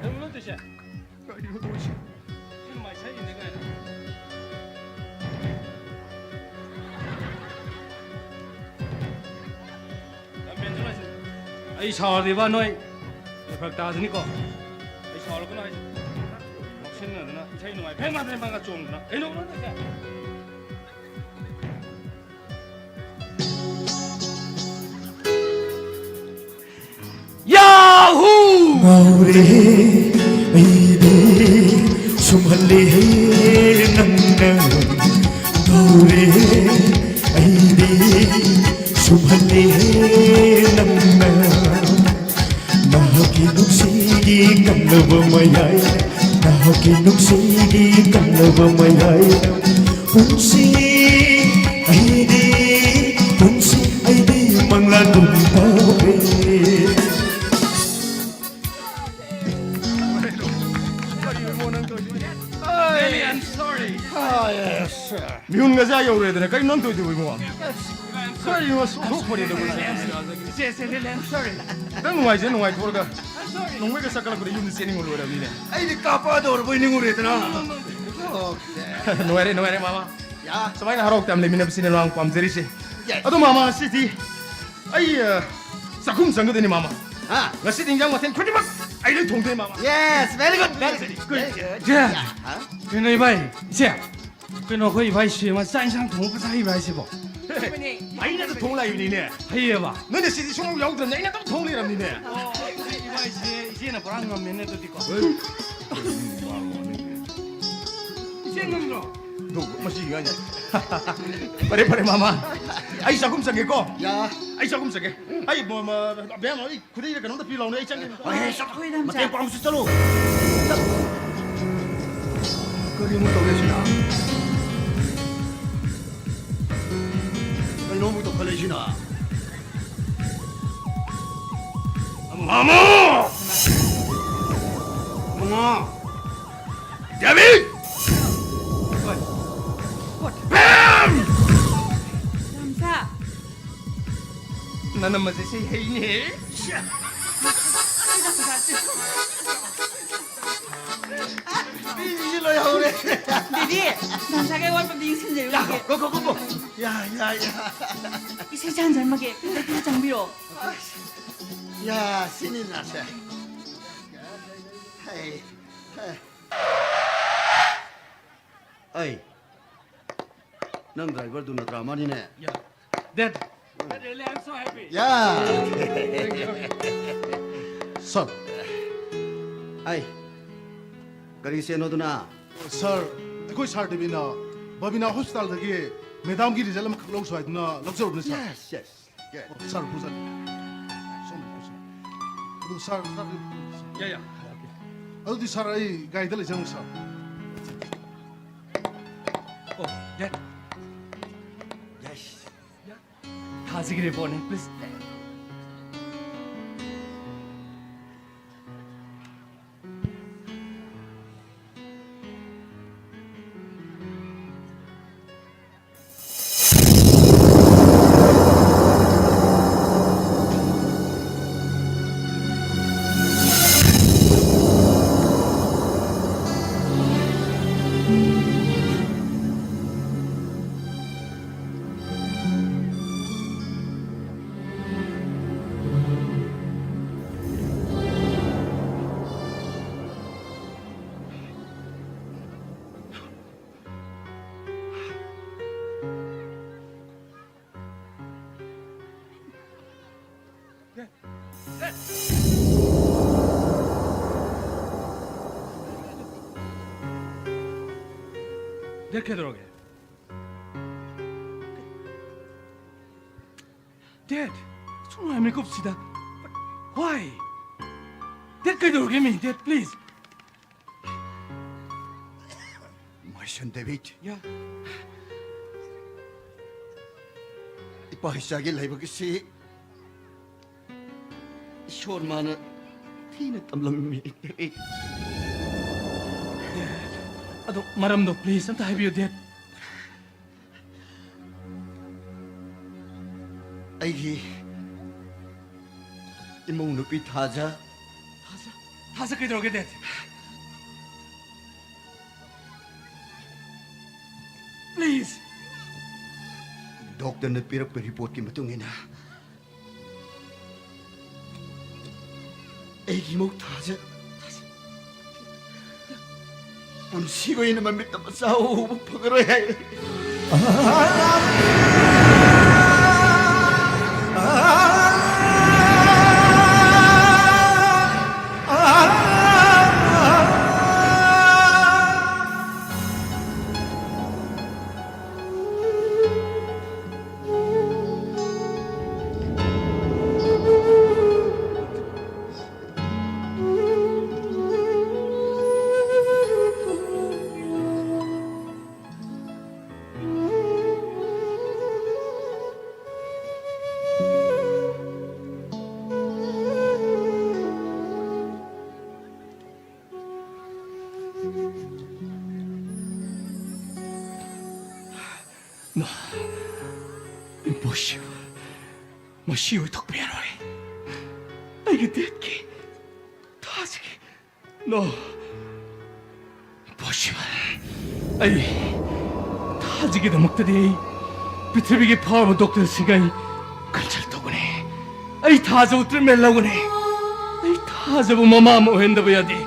ꯀꯩꯅꯣ ꯅꯪ ꯇꯧꯔꯤꯁꯦ? ꯀꯔꯤꯅꯣ ꯇꯧꯔꯤꯁꯦ? ꯁꯤ ꯅꯨꯡꯉꯥꯏ ꯁꯛꯏꯅꯦ ꯀꯥꯏꯅ꯫ ꯂꯝ ꯍꯦꯟꯁꯨ ꯂꯥꯏꯁꯦ꯫ ꯑꯩ ꯁꯥꯎꯔꯗꯤꯕ ꯅꯣꯏ ꯐꯔꯛ ꯇꯥꯁꯤꯅꯤꯀꯣ꯫ ꯑꯩ ꯁꯥꯎꯔꯛꯀꯅꯨ ꯍꯥꯏꯁꯦ꯫ ꯉꯥꯎꯁꯤꯟꯅꯗꯅ ꯏꯁꯩ ꯅꯨꯡꯉꯥꯏ ꯐꯦꯡ ꯃꯥ ꯐꯦꯡ ꯃꯥꯒ ꯆꯣꯡꯗꯅ꯫ ꯀꯩꯅꯣ ꯅꯪ ꯇꯧꯔꯤꯁꯦ? ꯌꯥꯍꯨ! ꯉꯥꯎꯔꯦ ꯑꯩꯗꯤ ꯁꯨꯝꯍꯜꯂꯦ ꯅꯪꯅ꯫ ꯉꯥꯎꯔꯦ ꯑꯩꯗꯤ ꯁꯨꯝꯍꯜꯂꯦ ꯅꯪꯅ꯫ ꯅꯍꯥꯛꯀꯤ ꯅꯨꯡꯁꯤꯒꯤ ꯀꯜꯂꯕ ꯃꯌꯥꯏ, ꯅꯍꯥꯛꯀꯤ ꯅꯨꯡꯁꯤꯒꯤ ꯀꯜꯂꯕ ꯃꯌꯥꯏ꯫ ꯄꯨꯟꯁꯤ ꯑꯩꯗꯤ, ꯄꯨꯟꯁꯤ ꯑꯩꯗꯤ ꯃꯪꯂꯥꯟꯒꯨꯝ ꯇꯧꯔꯦ꯫ Really, I'm sorry. ꯃꯤꯍꯨꯟꯒꯁꯦ ꯑꯥ ꯌꯧꯔꯦꯗꯅ, ꯀꯩꯅꯣ ꯅꯪ ꯇꯧꯔꯤꯗꯨꯕꯣ, ꯏꯕꯨꯡꯉꯣ? ꯀꯔꯤꯅꯣ, ꯁꯣꯛ-, ꯁꯣꯛꯄꯅꯦ ꯇꯧꯔꯤꯁꯦ? ꯏꯆꯦ, ꯏꯆꯦ, really, I'm sorry. ꯈꯤꯇꯪ ꯅꯨꯡꯉꯥꯏꯖꯦ, ꯅꯨꯡꯉꯥꯏꯊꯣꯛꯑꯒ꯫ I'm sorry. ꯅꯣꯡꯃꯩꯒ ꯆꯠꯈꯠꯂꯛꯄꯗ ꯌꯨꯝꯗ ꯆꯦꯟꯅꯤꯡꯕ ꯂꯣꯏꯔꯕꯅꯤꯅꯦ꯫ ꯑꯩꯗꯤ ꯀꯥꯞꯄꯛꯑꯗꯧꯔꯕꯣꯏ ꯅꯤꯡꯉꯨꯔꯦꯗꯅ꯫ No, no, no, no. ꯅꯨꯡꯉꯥꯏꯔꯦ, ꯅꯨꯡꯉꯥꯏꯔꯦ, ꯃꯥꯃ꯫ ꯌꯥ꯫ ꯁꯨꯃꯥꯏꯅ ꯍꯔꯥꯎ ꯇꯌꯥꯝ ꯂꯩꯃꯤꯟꯅꯕꯁꯤꯅ ꯅꯨꯡꯉꯥꯡ ꯄꯥꯝꯖꯔꯤꯁꯦ꯫ ꯌꯥ꯫ ꯑꯗꯣ, ꯃꯥꯃ, ꯉꯁꯤꯗꯤ ꯑꯩ, ꯑ, ꯆꯥꯛꯈꯨꯝ ꯆꯪꯒꯗꯣꯏꯅꯤ, ꯃꯥꯃ꯫ ꯍꯥ? ꯉꯁꯤꯗꯤ ꯏꯟꯖꯥꯡ ꯃꯊꯦꯜ ꯈꯨꯗꯤꯡꯃꯛ ꯑꯩ ꯂꯣꯏ ꯊꯣꯡꯗꯣꯏꯅꯤ, ꯃꯥꯃ꯫ Yes, very good, very good. Very good. ꯌꯥ꯫ ꯌꯥ, ꯍꯥ? ꯀꯩꯅꯣ, ꯏꯕꯥꯏ, ꯏꯆꯦ? ꯀꯩꯅꯣ, ꯑꯩꯈꯣꯏ ꯏꯕꯥꯏꯁꯦ ꯃꯥ ꯆꯥꯛ ꯏꯟꯁꯥꯡ ꯊꯣꯡꯕ ꯐꯖ ꯍꯩꯕ ꯍꯥꯏꯁꯤꯕꯣ? ꯑꯩꯅ ꯑꯗꯨꯝ ꯊꯣꯡ ꯂꯥꯛꯏꯕꯅꯤꯅꯦ꯫ ꯍꯩꯌꯦꯕ? ꯅꯣꯏꯅ ꯁꯤꯗꯤ ꯁꯨꯡꯌꯥꯎ ꯌꯥꯎꯗ꯭ꯔꯕꯅꯤ, ꯑꯩꯅ ꯑꯗꯨꯝ ꯊꯣꯡ ꯂꯩꯔꯕꯅꯤꯅꯦ꯫ ꯑꯣ, ꯏꯕꯥꯏꯁꯦ ꯏꯆꯦꯅ ꯄꯨꯔꯥ ꯉꯝꯃꯦꯅꯦ ꯑꯗꯨꯗꯤꯀꯣ꯫ ꯏꯆꯦ ꯉꯝꯗ꯭ꯔꯣ? ꯑꯗꯨ, ꯃꯁꯤ ꯏꯕꯥꯏꯅꯤ꯫ ꯐꯔꯦ, ꯐꯔꯦ, ꯃꯥꯃ꯫ ꯑꯩ ꯆꯥꯛꯈꯨꯝ ꯆꯪꯒꯦꯀꯣ꯫ ꯌꯥ꯫ ꯑꯩ ꯆꯥꯛꯈꯨꯝ ꯆꯪꯒꯦ꯫ ꯑꯩ, ꯃ-, ꯃ-, ꯕꯦꯝꯃ, ꯑꯩ ꯈꯨꯗꯩꯗ ꯀꯩꯅꯣꯝꯇ ꯄꯤ ꯂꯥꯎꯅꯦ, ꯑꯩ ꯆꯪꯒꯦ꯫ ꯍꯣꯏ, ꯍꯦ, ꯆꯠ-, ꯍꯣꯏ, ꯅꯝꯆꯥ꯫ ꯃꯇꯦꯡ ꯄꯥꯡꯁꯤ ꯆꯠꯂꯨ꯫ ꯆꯠ-, ꯀꯔꯤꯅꯣ ꯇꯧꯔꯤꯁꯤꯅ? ꯀꯩꯅꯣ ꯑꯃꯨꯛ ꯇꯧꯈꯠꯂꯛꯏꯁꯤꯅ? ꯃꯃꯥ! ꯃꯃꯥ! ꯗꯦꯕꯤ! ꯕꯦꯝ! ꯅꯝꯆꯥ! ꯅꯅꯝꯃꯁꯦ ꯁꯤ ꯍꯩꯅꯦ꯫ ꯃꯤꯁꯤ ꯂꯣꯏꯍꯧꯔꯦ꯫ ꯗꯦꯗꯤ, ꯅꯝꯆꯥꯒꯤ ꯑꯋꯥꯠꯄꯗꯤ ꯌꯦꯡꯁꯤꯟꯖꯔꯨꯔꯒꯦ꯫ ꯌꯥ, ꯒꯣ, ꯒꯣ, ꯒꯣ, ꯒꯣ꯫ ꯌꯥ, ꯌꯥ, ꯌꯥ꯫ ꯏꯁꯩ ꯆꯟꯖꯔꯝꯃꯒꯦ, ꯗꯦꯗꯤ ꯆꯪꯕꯤꯔꯣ꯫ ꯌꯥ, ꯁꯤꯅꯤ ꯅꯥꯁꯦ꯫ ꯍꯩ, ꯍꯩ꯫ ꯑꯩ, ꯅꯪ ꯗ꯭ꯔꯥꯏꯚꯔꯗꯨ ꯅꯠꯇ꯭ꯔꯥ? ꯃꯥꯅꯤꯅꯦ꯫ Yeah. Dad, Dad, really, I'm so happy. Yeah. Thank you. Sir, ꯑꯩ, ꯀꯔꯤ ꯁꯦꯟꯅꯣꯗꯨꯅ? Sir, ꯑꯩꯈꯣꯏ ꯁꯥꯔ ꯗꯦꯕꯤꯅ ꯕꯕꯤꯅꯥ ꯍꯣꯁꯄꯤꯇꯥꯜꯗꯒꯤ ꯃꯦꯗꯥꯝꯒꯤ ꯔꯤꯖꯜ ꯑꯃꯈꯛ ꯂꯧꯁꯨ ꯍꯥꯏꯗꯨꯅ ꯂꯧꯖꯔꯨꯕꯅꯤ, sir꯫ Yes, yes. ꯌꯥꯏ꯫ ꯑꯣ, ꯁꯥꯔ, ꯄꯨꯖꯔꯤ꯫ ꯁꯣꯝꯗ ꯄꯨꯖꯔꯤ꯫ ꯑꯗꯨ ꯁꯥꯔ, ꯁꯥꯔ, ꯌꯥꯏ, ꯌꯥꯏ, okay꯫ ꯑꯗꯨꯗꯤ ꯁꯥꯔ, ꯑꯩ ꯒꯥꯔꯤꯗ ꯂꯩꯖꯔꯝꯒꯦ, ꯁꯥꯔ꯫ ꯑꯣ, ꯌꯥꯏ꯫ ꯌꯥꯏ꯫ ꯊꯥꯖꯒꯤ ꯔꯤꯄꯣꯔꯠꯅꯤ, please꯫ Dad, ꯀꯩꯗꯧꯔꯒꯦ? Dad, ꯁꯨꯝ ꯅꯨꯡꯉꯥꯏ ꯃꯤꯀꯨꯞꯁꯤꯗ꯫ Why? Dad, ꯀꯩꯗꯧꯔꯒꯦ ꯃꯤ? Dad, please. My son David. Yeah. ꯏꯄꯥ ꯏꯆꯥꯒꯤ ꯂꯥꯏꯕꯛ ꯑꯁꯤ ꯏꯁꯣꯔ ꯃꯥꯅ ꯊꯤꯅ ꯇꯝꯂꯝꯃꯤ꯫ Dad, ꯑꯗꯣ ꯃꯔꯝꯗꯣ please ꯑꯝꯇ ꯍꯥꯏꯕꯤꯌꯨ, Dad. ꯑꯩꯒꯤ ꯏꯃꯧ ꯅꯨꯄꯤ ꯊꯥꯖ꯫ ꯊꯥꯖ? ꯊꯥꯖ ꯀꯩꯗꯧꯔꯒꯦ, Dad? Please. ꯗꯣꯛꯇꯔꯅ ꯄꯤꯔꯛꯄ ꯔꯤꯄꯣꯔꯠꯀꯤ ꯃꯇꯨꯡ ꯏꯟꯅ, ꯑꯩꯒꯤ ꯏꯃꯧ ꯊꯥꯖ ꯄꯨꯟꯁꯤꯒꯤ ꯑꯣꯏꯅ ꯃꯃꯤꯠꯇ ꯃꯆꯥ ꯎꯕ ꯐꯪꯉꯔꯣꯏ ꯍꯥꯏꯔꯦ꯫ No. Impossible. ꯃꯁꯤ ꯑꯣꯏꯊꯣꯛꯄ ꯌꯥꯔꯣꯏ꯫ ꯑꯩꯒꯤ Dadꯀꯤ, ꯊꯥꯖꯒꯤ, no. Impossible. ꯑꯩ ꯊꯥꯖꯒꯤꯗꯃꯛꯇꯗꯤ ꯑꯩ ꯄ꯭ꯔꯤꯊꯤꯕꯤꯒꯤ ꯐꯥꯎꯔꯕ ꯗꯣꯛꯇꯔꯁꯤꯡꯒ ꯑꯩ consult ꯇꯧꯒꯅꯤ꯫ ꯑꯩ ꯊꯥꯖꯕꯨ treatment ꯂꯧꯒꯅꯤ꯫ ꯑꯩ ꯊꯥꯖꯕꯨ ꯃꯃꯥ ꯑꯃ ꯑꯣꯏꯍꯟꯗꯕ ꯌꯥꯗꯦ꯫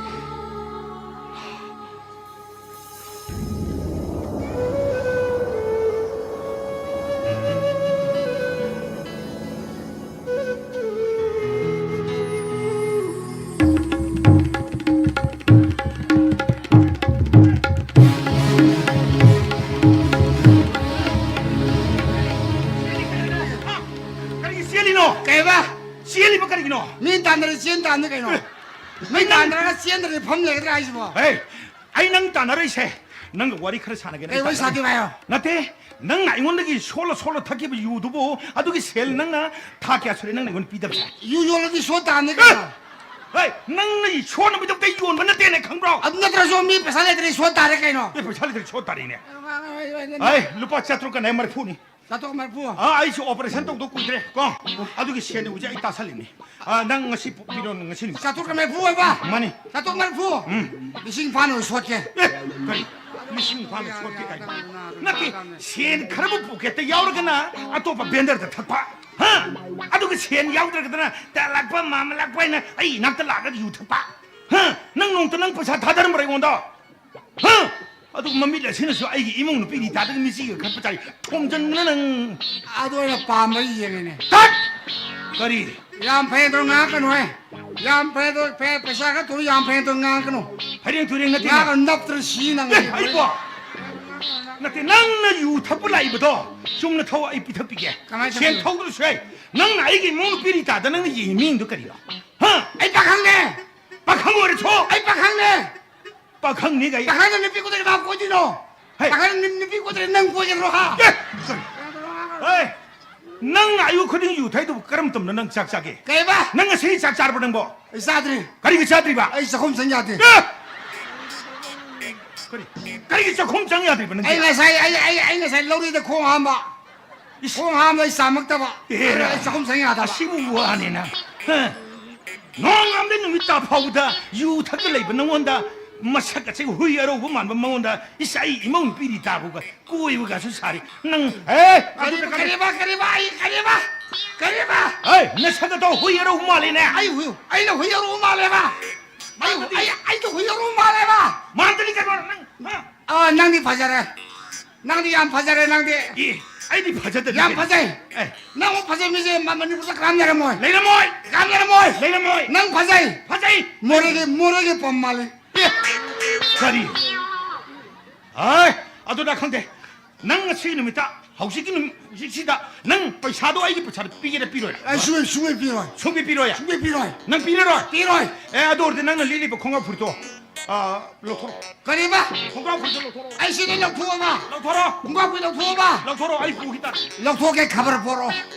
ꯇꯥꯟꯅꯔꯒ ꯆꯦꯟꯗ꯭ꯔꯗꯤ ꯐꯝ ꯂꯩꯒꯗ꯭ꯔꯥ ꯍꯥꯏꯁꯤꯕꯣ? ꯍꯦ, ꯑꯩ ꯅꯪ ꯇꯥꯟꯅꯔꯛꯏꯁꯦ, ꯅꯪꯒ ꯋꯥꯔꯤ ꯈꯔ ꯁꯥꯟꯅꯒꯦꯅ ꯀꯩ ꯋꯥꯔꯤ ꯇꯥꯟꯅꯔꯛꯏ-, ꯁꯥꯗꯣꯏꯕ ꯍꯥꯏꯌꯣ? ꯅꯠꯇꯦ, ꯅꯪꯅ ꯑꯩꯉꯣꯟꯗꯒꯤ ꯁꯣꯜꯂ ꯁꯣꯜꯂ ꯊꯛꯈꯤꯕ ꯌꯨꯗꯨꯕꯨ, ꯑꯗꯨꯒꯤ ꯁꯦꯜ ꯅꯪꯅ ꯊꯥ ꯀꯌꯥ ꯁꯨꯔꯦ ꯅꯪꯅ ꯑꯩꯉꯣꯟꯗ ꯄꯤꯗꯕꯁꯦ? ꯌꯨ ꯌꯣꯜꯂꯗꯤ ꯁꯣꯠ ꯇꯥꯕꯅꯤ ꯀꯩꯅꯣ꯫ ꯍꯦ, ꯅꯪꯅ ꯁꯣꯠꯅꯕꯗꯧꯗ ꯌꯣꯟꯕ ꯅꯠꯇꯦꯅꯦ, ꯈꯪꯕ꯭ꯔꯣ? ꯑꯗꯨ ꯅꯠꯇ꯭ꯔꯁꯨ ꯃꯤ ꯄꯩꯁꯥ ꯂꯩꯇ꯭ꯔꯗꯤ ꯁꯣꯠ ꯇꯥꯔꯦ ꯀꯩꯅꯣ꯫ ꯑꯦ, ꯄꯩꯁꯥ ꯂꯩꯇ꯭ꯔꯗꯤ ꯁꯣꯠ ꯇꯥꯔꯦꯅꯦ꯫ ꯑꯦ, ꯂꯨꯄꯥ ꯆꯥꯇ꯭ꯔꯨꯛꯀꯅꯦ ꯃꯔꯤꯐꯨꯅꯤ꯫ ꯆꯥꯇ꯭ꯔꯨꯛ ꯃꯔꯤꯐꯨ꯫ ꯑꯥ, ꯑꯩꯁꯨ operation ꯇꯧꯗꯧ ꯀꯨꯏꯗ꯭ꯔꯦ ꯀꯣ꯫ ꯑꯗꯨꯒꯤ ꯁꯦꯟ ꯍꯧꯖꯤꯛ ꯑꯩ ꯇꯥꯁꯜꯂꯤꯅꯤ꯫ ꯑꯥ, ꯅꯪ ꯉꯁꯤ ꯄꯤꯔꯣ, ꯉꯁꯤ ꯅꯨꯃꯤꯠ꯫ ꯆꯥꯇ꯭ꯔꯨꯛꯀ ꯃꯔꯤꯐꯨ ꯑꯣꯏꯕ? ꯃꯥꯅꯤ꯫ ꯆꯥꯇ꯭ꯔꯨꯛ ꯃꯔꯤꯐꯨ? ꯎꯝ꯫ ꯂꯤꯁꯤꯡ ꯐꯥꯅ ꯑꯣꯏ ꯁꯣꯠꯀꯦ꯫ ꯑꯦ, ꯀꯔꯤ? ꯂꯤꯁꯤꯡ ꯐꯥꯅ ꯁꯣꯠꯀꯦ ꯀꯥꯏꯅ? ꯅꯠꯇꯦ, ꯁꯦꯟ ꯈꯔꯕꯨ pocket ꯇ ꯌꯥꯎꯔꯒꯅ ꯑꯇꯣꯞꯄ vendor ꯗ ꯊꯛꯄ꯫ ꯍꯥ? ꯑꯗꯨꯒ ꯁꯦꯟ ꯌꯥꯎꯗ꯭ꯔꯒꯗꯅ ꯇꯂꯛꯄ, ꯃꯥꯃꯂꯛꯄ ꯍꯥꯏꯅ ꯑꯩ ꯏꯅꯥꯛꯇ ꯂꯥꯛꯑꯒ ꯌꯨ ꯊꯛꯄ꯫ ꯍꯥ? ꯅꯪ ꯅꯣꯡꯇ ꯅꯪ ꯄꯩꯁꯥ ꯊꯥꯗꯔꯝꯕ꯭ꯔꯥ ꯑꯩꯉꯣꯟꯗ? ꯍꯥ? ꯑꯗꯨꯒ ꯃꯃꯤꯠ ꯑꯁꯤꯅꯁꯨ ꯑꯩꯒꯤ ꯏꯃꯧ ꯅꯨꯄꯤ ꯔꯤꯇꯥꯗꯒꯤ ꯃꯤꯆꯤꯒ ꯈꯠꯄ ꯆꯥꯏ꯫ ꯊꯣꯝꯖꯟꯕꯅ ꯅꯪ꯫ ꯑꯗꯨ ꯑꯩꯅ ꯄꯥꯝꯕ ꯌꯦꯡꯉꯤꯅꯦ꯫ ꯇꯠ! ꯀꯔꯤ? ꯌꯥꯝ ꯐꯩ ꯑꯗꯣ ꯉꯥꯡꯉꯛꯀꯅꯨꯍꯦ꯫ ꯌꯥꯝ ꯐꯩ ꯑꯗꯣ ꯐꯩ, ꯄꯩꯁꯥ ꯈꯔ ꯊꯨꯔ ꯌꯥꯝ ꯐꯩ ꯑꯗꯣ ꯉꯥꯡꯉꯛꯀꯅꯨ꯫ ꯐꯩꯔꯦꯡ ꯇꯨꯔꯦꯡ ꯅꯠꯇꯦ꯫ ꯉꯥꯡꯉꯒ ꯅꯞꯇ꯭ꯔ ꯁꯤ ꯅꯪ꯫ ꯑꯦ, ꯑꯩꯕꯣ! ꯅꯠꯇꯦ, ꯅꯪꯅ ꯌꯨ ꯊꯛꯄ ꯂꯥꯛꯏꯕꯗꯣ ꯆꯨꯝꯅ ꯊꯧ, ꯑꯩ ꯄꯤꯊꯛꯄꯤꯒꯦ꯫ ꯀꯃꯥꯏꯅ ꯁꯦꯟ ꯊꯛꯇꯣꯏꯅꯣ? ꯊꯧꯗ꯭ꯔꯁꯨ ꯌꯥꯏ꯫ ꯅꯪꯅ ꯑꯩꯒꯤ ꯏꯃꯧ ꯅꯨꯄꯤ ꯔꯤꯇꯥꯗ ꯅꯪꯅ ꯌꯦꯡꯉꯤ ꯃꯤꯡꯗꯣ ꯀꯔꯤꯅꯣ? ꯍꯥ? ꯑꯩ ꯄꯥꯈꯪꯅꯦ꯫ ꯄꯥꯈꯪ ꯑꯣꯏꯔꯁꯨ꯫ ꯑꯩ ꯄꯥꯈꯪꯅꯦ꯫ ꯄꯥꯈꯪꯅꯤ ꯀꯩ? ꯄꯥꯈꯪꯅ ꯅꯨꯄꯤ ꯀꯣꯏꯗ꯭ꯔꯗꯤ ꯀꯅꯥ ꯀꯣꯏꯗꯣꯏꯅꯣ? ꯍꯩ꯫ ꯄꯥꯈꯪꯅ ꯅꯨ-, ꯅꯨꯄꯤ ꯀꯣꯏꯗ꯭ꯔꯗꯤ ꯅꯪ ꯀꯣꯏꯒꯗ꯭ꯔꯣ, ꯍꯥ? ꯑꯦ! ꯍꯩ! ꯅꯪꯅ ꯑꯌꯨꯛ ꯈꯨꯗꯤꯡ ꯌꯨ ꯊꯛꯏꯗꯨꯕꯨ ꯀꯔꯝꯕ ꯃꯇꯝꯗ ꯅꯪ ꯆꯥꯛ ꯆꯥꯒꯦ? ꯀꯩꯕ? ꯅꯪ ꯉꯁꯤ ꯆꯥꯛ ꯆꯥꯔꯕ ꯅꯪꯕꯣ? ꯑꯩ ꯆꯥꯗ꯭ꯔꯤ꯫ ꯀꯔꯤꯒꯤ ꯆꯥꯗ꯭ꯔꯤꯕ? ꯑꯩ ꯆꯥꯛꯈꯨꯝ ꯆꯪ ꯌꯥꯗꯦ꯫ ꯑꯦ! ꯀꯔꯤ? ꯀꯔꯤꯒꯤ ꯆꯥꯛꯈꯨꯝ ꯆꯪ ꯌꯥꯗ꯭ꯔꯤꯕ ꯅꯪꯗꯤ? ꯑꯩ ꯉꯁꯥꯏ, ꯑꯩ, ꯑꯩ, ꯑꯩ ꯉꯁꯥꯏ ꯂꯧꯔꯤꯗ ꯈꯣꯡ ꯍꯥꯝꯕ꯫ ꯏꯁ! ꯈꯣꯡ ꯍꯥꯝꯕ ꯑꯩ ꯆꯥꯝꯃꯛꯇꯕ꯫ ꯑꯦꯔꯥ! ꯑꯩ ꯆꯥꯛꯈꯨꯝ ꯆꯪ ꯌꯥꯗꯕ꯫ ꯑꯁꯤꯕꯨ ꯋꯥꯅꯤꯅ? ꯍꯥ? ꯅꯣꯡꯉꯥꯟꯕꯗꯩ ꯅꯨꯃꯤꯠ ꯇꯥ ꯐꯥꯎꯕꯗ ꯌꯨ ꯊꯛꯇ ꯂꯩꯕ ꯅꯉꯣꯟꯗ, ꯃꯁꯛ ꯑꯁꯤ ꯍꯨꯏ ꯑꯔꯧꯕ ꯃꯥꯟꯕ ꯃꯉꯣꯟꯗ, ꯏꯁ, ꯑꯩ ꯏꯃꯧ ꯅꯨꯄꯤ ꯔꯤꯇꯥꯕꯨꯒ ꯀꯣꯏꯕꯒꯁꯨ ꯁꯥꯔꯤ꯫ ꯅꯪ, ꯑꯦ, ꯑꯗꯨꯗ ꯀꯔꯤꯕ, ꯀꯔꯤ-, ꯀꯔꯤꯕ, ꯀꯔꯤꯕ, ꯑꯩ ꯀꯔꯤꯕ? ꯀꯔꯤꯕ? ꯑꯦ, ꯅꯁꯛ ꯑꯗꯣ ꯍꯨꯏ ꯑꯔꯧꯕ ꯃꯥꯜꯂꯤꯅꯦ꯫ ꯑꯩ ꯍꯨꯏ, ꯑꯩꯅ ꯍꯨꯏ ꯑꯔꯧꯕ ꯃꯥꯜꯂꯦꯕ? ꯑꯩ, ꯑꯗꯨꯗꯤ ꯑꯩ, ꯑꯩꯗꯣ ꯍꯨꯏ ꯑꯔꯧꯕ ꯃꯥꯜꯂꯦꯕ? ꯃꯥꯟꯗꯗꯤ ꯀꯩꯅꯣ ꯅꯪ, ꯍꯥ? ꯑꯥ, ꯅꯪꯗꯤ ꯐꯖꯔꯦ꯫ ꯅꯪꯗꯤ ꯌꯥꯝ ꯐꯖꯔꯦ, ꯅꯪꯗꯤ꯫ ꯑꯦ, ꯑꯩꯗꯤ ꯐꯖꯗꯗꯤ ꯌꯥꯝ ꯀꯩꯅꯣ? ꯐꯖꯩ꯫ ꯑꯦ꯫ ꯅꯪꯃꯨꯛ ꯐꯖꯕ ꯃꯤꯁꯦ ꯃ-, ꯃꯅꯤꯄꯨꯔꯗ ꯀꯅꯥꯝ ꯂꯩꯔꯝꯃꯣꯏ꯫ ꯂꯩꯔꯝꯃꯣꯏ꯫ ꯀꯅꯥꯝ ꯂꯩꯔꯝꯃꯣꯏ꯫ ꯂꯩꯔꯝꯃꯣꯏ꯫ ꯅꯪ ꯐꯖꯩ꯫ ꯐꯖꯩ꯫ ꯃꯣꯔꯦꯒꯤ, ꯃꯣꯔꯦꯒꯤ ꯄꯝ ꯃꯥꯜꯂꯦ꯫ ꯑꯦ, ꯀꯔꯤ? ꯍꯥꯏ, ꯑꯗꯨꯅ ꯈꯪꯗꯦ꯫ ꯅꯪ ꯉꯁꯤ ꯅꯨꯃꯤꯠꯇ ꯍꯧꯖꯤꯛꯀꯤ ꯅꯨꯃꯤꯠ, ꯍꯧꯖꯤꯛꯁꯤꯗ ꯅꯪ ꯄꯩꯁꯥꯗꯣ, ꯑꯩꯒꯤ ꯄꯩꯁꯥꯗꯣ ꯄꯤꯒꯦꯔꯥ ꯄꯤꯔꯣꯏꯔꯥ? ꯑꯩ ꯁꯨꯡꯄꯤ, ꯁꯨꯡꯄꯤ ꯄꯤꯔꯣꯏ꯫ ꯁꯨꯡꯄꯤ ꯄꯤꯔꯣꯏ? ꯁꯨꯡꯄꯤ ꯄꯤꯔꯣꯏ꯫ ꯅꯪ ꯄꯤꯔꯔꯣꯏ? ꯄꯤꯔꯣꯏ꯫ ꯑꯦ, ꯑꯗꯨ ꯑꯣꯏꯔꯗꯤ ꯅꯪꯅ ꯂꯤꯠꯂꯤꯕ ꯈꯣꯡꯒ꯭ꯔꯥꯎ ꯐꯨꯔꯤꯠꯇꯣ, ꯑ, ꯂꯧꯊꯣꯔꯛꯑꯣ꯫ ꯀꯔꯤꯕ? ꯈꯣꯡꯒ꯭ꯔꯥꯎ ꯐꯨꯔꯤꯠꯇꯣ ꯂꯧꯊꯣꯔꯛꯑꯣ꯫ ꯑꯩ ꯁꯤꯗꯩ ꯂꯧꯊꯣꯛꯑꯕ? ꯂꯧꯊꯣꯔꯛꯑꯣ꯫ ꯈꯣꯡꯒ꯭ꯔꯥꯎ ꯐꯨꯔꯤꯠ ꯂꯧꯊꯣꯛꯑꯕ? ꯂꯧꯊꯣꯔꯛꯑꯣ, ꯑꯩ ꯄꯨꯈꯤ ꯇꯥꯔꯦ꯫ ꯂꯧꯊꯣꯛꯀꯦ, ꯈꯕꯔ ꯄꯣꯔꯛꯑꯣ꯫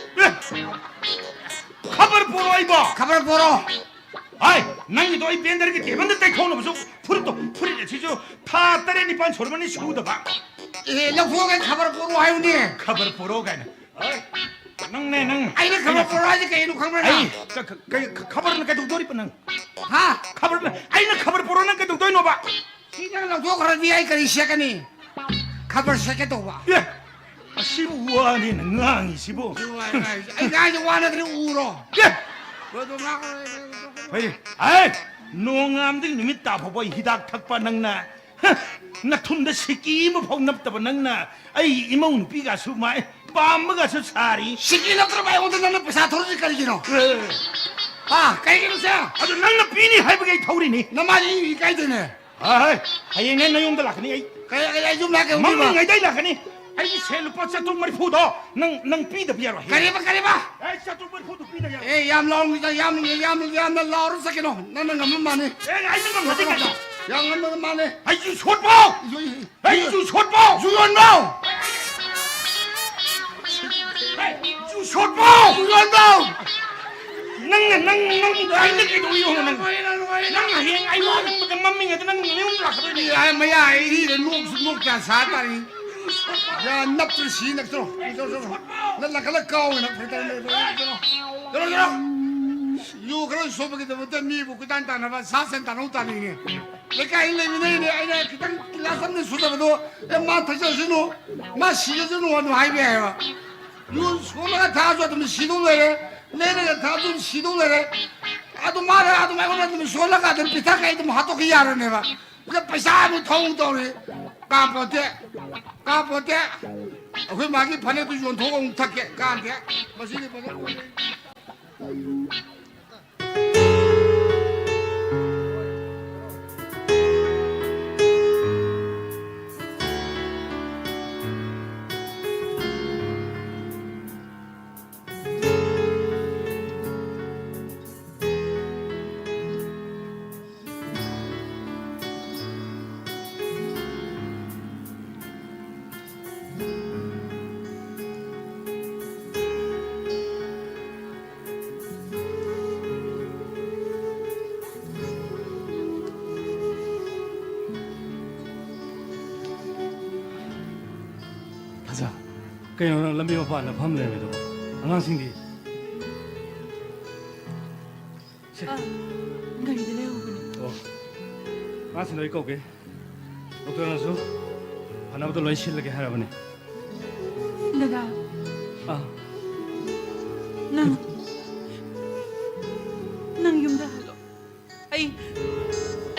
ꯑꯦ! ꯈꯕꯔ ꯄꯣꯔꯛꯑꯣ ꯍꯥꯏꯕ? ꯈꯕꯔ ꯄꯣꯔꯛꯑꯣ꯫ ꯍꯥꯏ, ꯅꯪꯒꯤꯗꯣ ꯑꯩ ꯕꯦꯟꯗꯔꯒꯤ ꯇꯦꯕꯜꯗ ꯇꯩꯊꯣꯛꯅꯕꯁꯨ ꯐꯨꯔꯤꯠꯇꯣ, ꯐꯨꯔꯤꯠ ꯑꯁꯤꯁꯨ ꯊꯥ ꯇꯔꯦꯠ ꯅꯤꯄꯥꯜ ꯁꯨꯔꯝꯃꯅꯤ ꯁꯨꯗꯕ꯫ ꯑꯦ, ꯂꯧꯊꯣꯛꯑꯒ ꯈꯕꯔ ꯄꯣꯔꯛꯑꯣ ꯍꯥꯏꯌꯨꯅꯦ꯫ ꯈꯕꯔ ꯄꯣꯔꯛꯑꯣ ꯀꯥꯏꯅ꯫ ꯍꯣꯏ, ꯅꯪꯅꯦ, ꯅꯪ꯫ ꯑꯩꯅ ꯈꯕꯔ ꯄꯣꯔꯛꯑꯣ ꯍꯥꯏꯁꯦ ꯀꯩꯅꯣ ꯈꯪꯕ꯭ꯔꯥ ꯅꯪ? ꯑꯩ ꯈ-, ꯈ-, ꯀꯩ-, ꯈ-, ꯈꯕꯔꯅ ꯀꯩꯗꯧꯗꯣꯔꯤꯕ ꯅꯪ? ꯍꯥ? ꯈꯕꯔꯅ, ꯑꯩꯅ ꯈꯕꯔ ꯄꯣꯔꯛꯑꯣ ꯅꯪ ꯀꯩꯗꯧꯗꯣꯏꯅꯣꯕ? ꯁꯤ ꯅꯪ ꯂꯧꯊꯣꯛꯈ꯭ꯔꯗꯤ ꯑꯩ ꯀꯔꯤ ꯁꯦꯠꯀꯅꯤ? ꯈꯕꯔ ꯁꯦꯠꯀꯦ ꯇꯧꯕ꯫ ꯑꯦ, ꯑꯁꯤꯕꯨ ꯋꯥꯅꯦꯅ ꯉꯥꯡꯉꯤꯁꯤꯕꯨ? ꯑꯩ ꯉꯥꯡꯉꯤꯁꯦ ꯋꯥ ꯅꯠꯇ꯭ꯔꯦ, ꯎꯔꯣ? ꯑꯦ! ꯂꯣꯏꯗꯧ ꯉꯥꯏꯈꯣ꯫ ꯐꯩ꯫ ꯑꯦ! ꯅꯣꯡꯉꯥꯝꯗꯒꯤ ꯅꯨꯃꯤꯠ ꯇꯥ ꯐꯥꯎꯕ ꯑꯩ ꯍꯤꯗꯥꯛ ꯊꯛꯄ ꯅꯪꯅ, ꯍ! ꯅꯊꯨꯟꯗ ꯁꯤꯀꯤ ꯑꯃ ꯐꯥꯎ ꯅꯞꯇꯕ ꯅꯪꯅ ꯑꯩ ꯏꯃꯧ ꯅꯨꯄꯤꯒꯁꯨ ꯃꯥꯏ ꯄꯥꯝꯕꯒꯁꯨ ꯁꯥꯔꯤ꯫ ꯁꯤꯀꯤ ꯅꯠꯇ꯭ꯔꯕ ꯑꯩꯉꯣꯟꯗ ꯅꯪꯅ ꯄꯩꯁꯥ ꯊꯧꯔꯤꯁꯤ ꯀꯔꯤꯒꯤꯅꯣ? ꯑꯦ! ꯍꯥ? ꯀꯩꯒꯤꯅꯣ ꯁꯦ? ꯑꯗꯨ ꯅꯪꯅ ꯄꯤꯅꯤ ꯍꯥꯏꯕꯒꯤ ꯑꯩ ꯊꯧꯔꯤꯅꯤ꯫ ꯅꯃꯥꯗꯤ ꯏ ꯀꯥꯏꯗꯣꯏꯅꯦ꯫ ꯍꯥꯏ, ꯍꯌꯦꯡꯅꯦ ꯅꯌꯨꯝꯗ ꯂꯥꯛꯀꯅꯤ ꯑꯩ꯫ ꯀꯩ, ꯑꯩ, ꯑꯩ ꯌꯨꯝ ꯂꯥꯛꯀꯦ, ꯌꯨꯝ ꯂꯥꯛꯀꯦ꯫ ꯃꯪꯉꯤꯉꯩꯗ ꯑꯩ ꯂꯥꯛꯀꯅꯤ꯫ ꯑꯩꯒꯤ ꯁꯦꯜ ꯂꯨꯄꯥ ꯆꯥꯇ꯭ꯔꯨꯛ ꯃꯔꯤꯐꯨꯗꯣ ꯅꯪ, ꯅꯪ ꯄꯤꯗꯕ ꯌꯥꯔꯣꯏ ꯍꯌꯦꯡ꯫ ꯀꯔꯤꯕ, ꯀꯔꯤꯕ? ꯑꯩ ꯆꯥꯇ꯭ꯔꯨꯛ ꯃꯔꯤꯐꯨꯗꯣ ꯄꯤꯗꯕ ꯌꯥꯔꯣꯏ꯫ ꯑꯦ, ꯌꯥꯝ ꯂꯥꯎꯅ, ꯌꯥꯝ, ꯌꯥꯝ, ꯌꯥꯝꯅ ꯂꯥꯎꯔ ꯆꯠꯀꯅꯣ꯫ ꯅꯪꯅ ꯉꯝꯕ ꯃꯥꯅꯤ꯫ ꯑꯦ, ꯑꯩꯅ ꯉꯝꯃꯗꯤ ꯀꯩꯅꯣ? ꯌꯥꯝ ꯉꯝꯕ ꯃꯥꯅꯤ꯫ ꯑꯩꯁꯨ ꯁꯣꯠꯄ! ꯏꯁꯨ, ꯏ-, ꯑꯩꯁꯨ ꯁꯣꯠꯄ! ꯏꯁꯨ ꯌꯣꯟꯕ! ꯍꯦ, ꯏꯁꯨ ꯁꯣꯠꯄ! ꯏꯁꯨ ꯌꯣꯟꯕ! ꯅꯪꯅ, ꯅꯪ, ꯅꯪ, ꯑꯩꯅ ꯀꯩꯗꯧ ꯌꯦꯡꯉꯣ ꯅꯪ? ꯅꯪ ꯍꯌꯦꯡ ꯑꯩ ꯋꯥꯔꯛꯄꯗ ꯃꯝꯃꯤꯉꯩꯗ ꯅꯪ ꯅꯌꯨꯝ ꯂꯥꯛꯀꯗꯣꯏꯅꯦ꯫ ꯌꯥꯏ, ꯃꯌꯥ ꯏꯔꯤꯗ ꯅꯣꯛꯁꯨ ꯅꯣꯛꯇ ꯁꯥ ꯇꯥꯔꯤ꯫ ꯌꯥ, ꯅꯞꯇ꯭ꯔ ꯁꯤ ꯅꯛꯇ꯭ꯔꯣ? ꯆꯠꯂꯣ, ꯆꯠꯂꯣ, ꯆꯠꯂꯣ꯫ ꯅꯪ ꯂꯥꯛꯈꯠꯂ ꯀꯥꯎꯋꯦ ꯅꯪ꯫ ꯆꯠꯂꯣ, ꯆꯠꯂꯣ꯫ ꯆꯠꯂꯣ, ꯆꯠꯂꯣ꯫ ꯌꯨ ꯈꯔ ꯁꯣꯛꯄꯒꯤꯗꯃꯛꯇ ꯃꯤꯕꯨ ꯀꯣꯏꯇꯥꯟ ꯇꯥꯟꯅꯕ, ꯁꯥ ꯁꯟ ꯇꯥꯟꯅꯧ ꯇꯥꯅꯤꯡꯉꯦ꯫ ꯂꯩꯀꯥꯏꯗ ꯂꯩꯃꯤꯟꯅꯩꯅꯦ, ꯑꯩꯅ ꯈꯤꯇꯪ ꯒꯤꯂꯥꯁ ꯑꯃꯅ ꯁꯨꯗꯕꯗꯣ, "ꯑꯦ, ꯃꯥ ꯊꯛꯆꯁꯅꯨ, ꯃꯥ ꯁꯤꯖꯁꯅꯨ" ꯑꯗꯨꯝ ꯍꯥꯏꯕ ꯌꯥꯏꯑꯕ꯫ ꯌꯨ ꯁꯣꯜꯂꯒ ꯊꯛꯑꯁꯨ ꯑꯗꯨꯝ ꯁꯤꯗꯧ ꯂꯩꯔꯦ, ꯂꯩꯔꯒ ꯊꯛꯑꯁꯨ ꯑꯗꯨꯝ ꯁꯤꯗꯧ ꯂꯩꯔꯦ꯫ ꯑꯗꯨ ꯃꯥꯅ ꯑꯗꯨꯝ ꯑꯩꯉꯣꯟꯗ ꯑꯗꯨꯝ ꯁꯣꯜꯂꯒ ꯑꯗꯨꯝ ꯄꯤꯊꯛꯈꯩ ꯑꯗꯨꯝ ꯍꯥꯠꯇꯣꯛꯈꯤ ꯌꯥꯔꯅꯦꯕ꯫ ꯑꯗ ꯄꯩꯁꯥ ꯑꯃꯨꯛ ꯊꯧ ꯇꯧꯔꯤ꯫ ꯀꯥꯟꯄꯣꯠꯇꯦ, ꯀꯥꯟꯄꯣꯠꯇꯦ꯫ ꯑꯩꯈꯣꯏ ꯃꯥꯒꯤ ꯐꯅꯦꯛꯇꯨ ꯌꯣꯟꯊꯣꯛꯑꯒ ꯑꯃꯨꯛ ꯊꯛꯀꯦ, ꯀꯥꯟꯗꯦ꯫ ꯃꯁꯤꯗꯤ ꯐꯖꯅ ꯀꯩꯅꯣ, ꯅꯪ ꯂꯝꯕꯤ ꯃꯄꯥꯟꯗ ꯐꯝ ꯂꯩꯔꯝꯃꯤꯗꯨꯕꯣ? ꯑꯉꯥꯡꯁꯤꯡꯗꯤ? ꯁꯦ꯫ ꯑꯥ, ꯒꯥꯔꯤꯗ ꯂꯩꯍꯧꯕꯅꯦ꯫ ꯑꯣ, ꯑꯉꯥꯡꯁꯤꯡꯗꯣ ꯑꯩ ꯀꯧꯒꯦ꯫ ꯗꯣꯛꯇꯔꯅꯁꯨ ꯐꯅꯕꯗꯣ ꯂꯣꯏ ꯁꯤꯜꯂꯒꯦ ꯍꯥꯏꯔꯕꯅꯦ꯫ ꯗꯗꯥ꯫ ꯑꯥ꯫ ꯅꯪ, ꯅꯪ ꯌꯨꯝꯗ ꯍꯜꯂꯣ꯫ ꯑꯩ,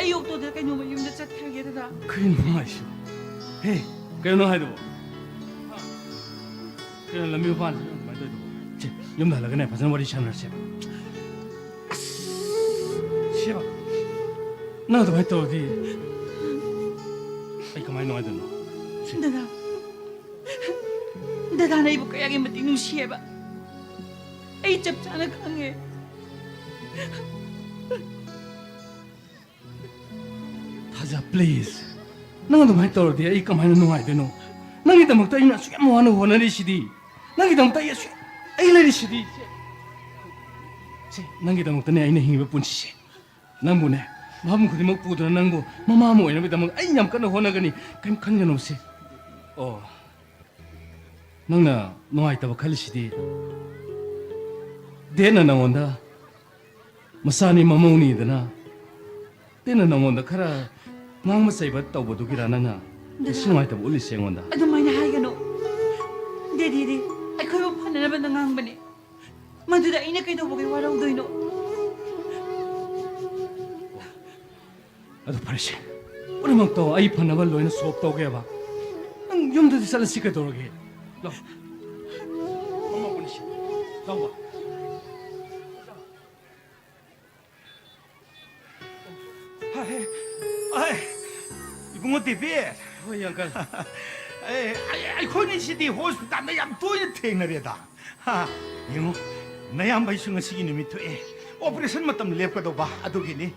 ꯑꯩ ꯑꯣꯛꯇꯣꯗ ꯀꯩꯅꯣꯝꯃ ꯌꯨꯝꯗ ꯆꯠꯈ꯭ꯔꯒꯦ, ꯗꯗꯥ꯫ ꯀꯩꯅꯣ ꯍꯥꯏꯁꯤꯕꯣ? ꯍꯦ, ꯀꯩꯅꯣ ꯍꯥꯏꯗꯨꯕꯣ? ꯍꯥ? ꯀꯩꯅꯣ ꯂꯝꯕꯤ ꯃꯄꯥꯟꯁꯤꯗ ꯑꯗꯨꯃꯥꯏꯅ ꯇꯧꯔꯤꯗꯨꯕꯣ? ꯁꯦ, ꯌꯨꯝꯗ ꯍꯜꯂꯒꯅꯦ, ꯐꯖꯅ ꯋꯥꯔꯤ ꯁꯥꯟꯅꯔꯁꯦꯕ꯫ ꯑꯁ, ꯁꯦꯕ, ꯅꯪ ꯑꯗꯨꯃꯥꯏꯅ ꯇꯧꯔꯗꯤ ꯑꯩ ꯀꯃꯥꯏꯅ ꯅꯨꯡꯉꯥꯏꯗꯣꯏꯅꯣ? ꯁꯦ꯫ ꯗꯗꯥ, ꯗꯗꯥꯅ ꯑꯩꯕꯨ ꯀꯌꯥꯒꯤ ꯃꯇꯤꯛ ꯅꯨꯡꯁꯤꯌꯦꯕ ꯑꯩ ꯆꯞ ꯆꯥꯅ ꯈꯪꯉꯦ꯫ ꯊꯥꯖ, please. ꯅꯪ ꯑꯗꯨꯃꯥꯏꯅ ꯇꯧꯔꯗꯤ ꯑꯩ ꯀꯃꯥꯏꯅ ꯅꯨꯡꯉꯥꯏꯗꯣꯏꯅꯣ? ꯅꯪꯒꯤꯗꯃꯛꯇ ꯑꯩꯅ ꯑꯁꯨꯛ ꯌꯥꯝ ꯋꯥꯅ ꯍꯣꯠꯅꯔꯤꯁꯤꯗꯤ꯫ ꯅꯪꯒꯤꯗꯃꯛꯇ ꯑꯩ ꯑꯁꯨꯛ, ꯑꯩ ꯂꯩꯔꯤꯁꯤꯗꯤ꯫ ꯁꯦ, ꯅꯪꯒꯤꯗꯃꯛꯇꯅꯦ ꯑꯩꯅ ꯍꯤꯡꯉꯤꯕ ꯄꯨꯟꯁꯤꯁꯦ꯫ ꯅꯪꯕꯨꯅꯦ, ꯃꯐꯝ ꯈꯨꯗꯤꯡꯃꯛ ꯄꯨꯗꯨꯅ ꯅꯪꯕꯨ ꯃꯃꯥ ꯑꯃ ꯑꯣꯏꯅꯕꯒꯤꯗꯃꯛ ꯑꯩ ꯌꯥꯝ ꯀꯟꯅ ꯍꯣꯠꯅꯒꯅꯤ꯫ ꯀꯩꯝ ꯈꯟꯒꯅꯨ ꯁꯦ꯫ ꯑꯣ, ꯅꯪꯅ ꯅꯨꯡꯉꯥꯏꯇꯕ ꯈꯜꯂꯤꯁꯤꯗꯤ ꯗꯦꯠꯅ ꯅꯪꯉꯣꯟꯗ ꯃꯆꯥꯅꯤ ꯃꯃꯧꯅꯤꯗꯅ ꯇꯦꯟꯅ ꯅꯪꯉꯣꯟꯗ ꯈꯔ ꯉꯥꯡꯕ ꯆꯩꯕ ꯇꯧꯕꯗꯨꯒꯤꯔ ꯅꯪꯅ ꯗꯗꯥ, ꯉꯁꯤ ꯅꯨꯡꯉꯥꯏꯇꯕ ꯎꯠꯂꯤꯁꯦ ꯑꯩꯉꯣꯟꯗ? ꯑꯗꯨꯃꯥꯏꯅ ꯍꯥꯏꯒꯅꯨ꯫ ꯗꯦꯗꯤꯗꯤ ꯑꯩꯈꯣꯏꯕꯨ ꯐꯅꯅꯕꯗ ꯉꯥꯡꯕꯅꯦ꯫ ꯃꯗꯨꯗ ꯑꯩꯅ ꯀꯩꯗꯧꯕꯒꯤ ꯋꯥꯔꯧꯗꯣꯏꯅꯣ? ꯑꯗꯨ ꯐꯔꯦꯁꯦ, ꯄꯨꯝꯅꯃꯛꯇꯣ ꯑꯩ ꯐꯅꯕ ꯂꯣꯏꯅ solve ꯇꯧꯒꯦꯕ꯫ ꯅꯪ ꯌꯨꯝꯗꯗꯤ ꯆꯠꯂꯁꯤ ꯀꯩꯗꯧꯔꯒꯦ? ꯂꯥꯎ꯫ ꯃꯃꯥ ꯄꯨꯟꯁꯤ꯫ ꯂꯥꯎꯕ꯫ ꯍꯥꯏ, ꯍꯥꯏ, ꯏꯕꯨꯡꯉꯣ ꯗꯦꯕꯤꯠ꯫ ꯍꯣꯏ, uncle꯫ ꯑꯦ, ꯑꯩ, ꯑꯩꯈꯣꯏꯅꯤꯁꯤꯗꯤ hospitalꯗ ꯌꯥꯝ ꯇꯣꯏꯅ ꯊꯦꯡꯅꯔꯦꯗ꯫ ꯍꯥ, ꯌꯦꯡꯉꯣ, ꯅꯌꯥꯝꯕꯩꯁꯨ ꯉꯁꯤꯒꯤ ꯅꯨꯃꯤꯠ ꯊꯣꯛꯑꯦ꯫ Operation ꯃꯇꯝ ꯂꯦꯞꯀꯗꯧꯕ ꯑꯗꯨꯒꯤꯅꯤ꯫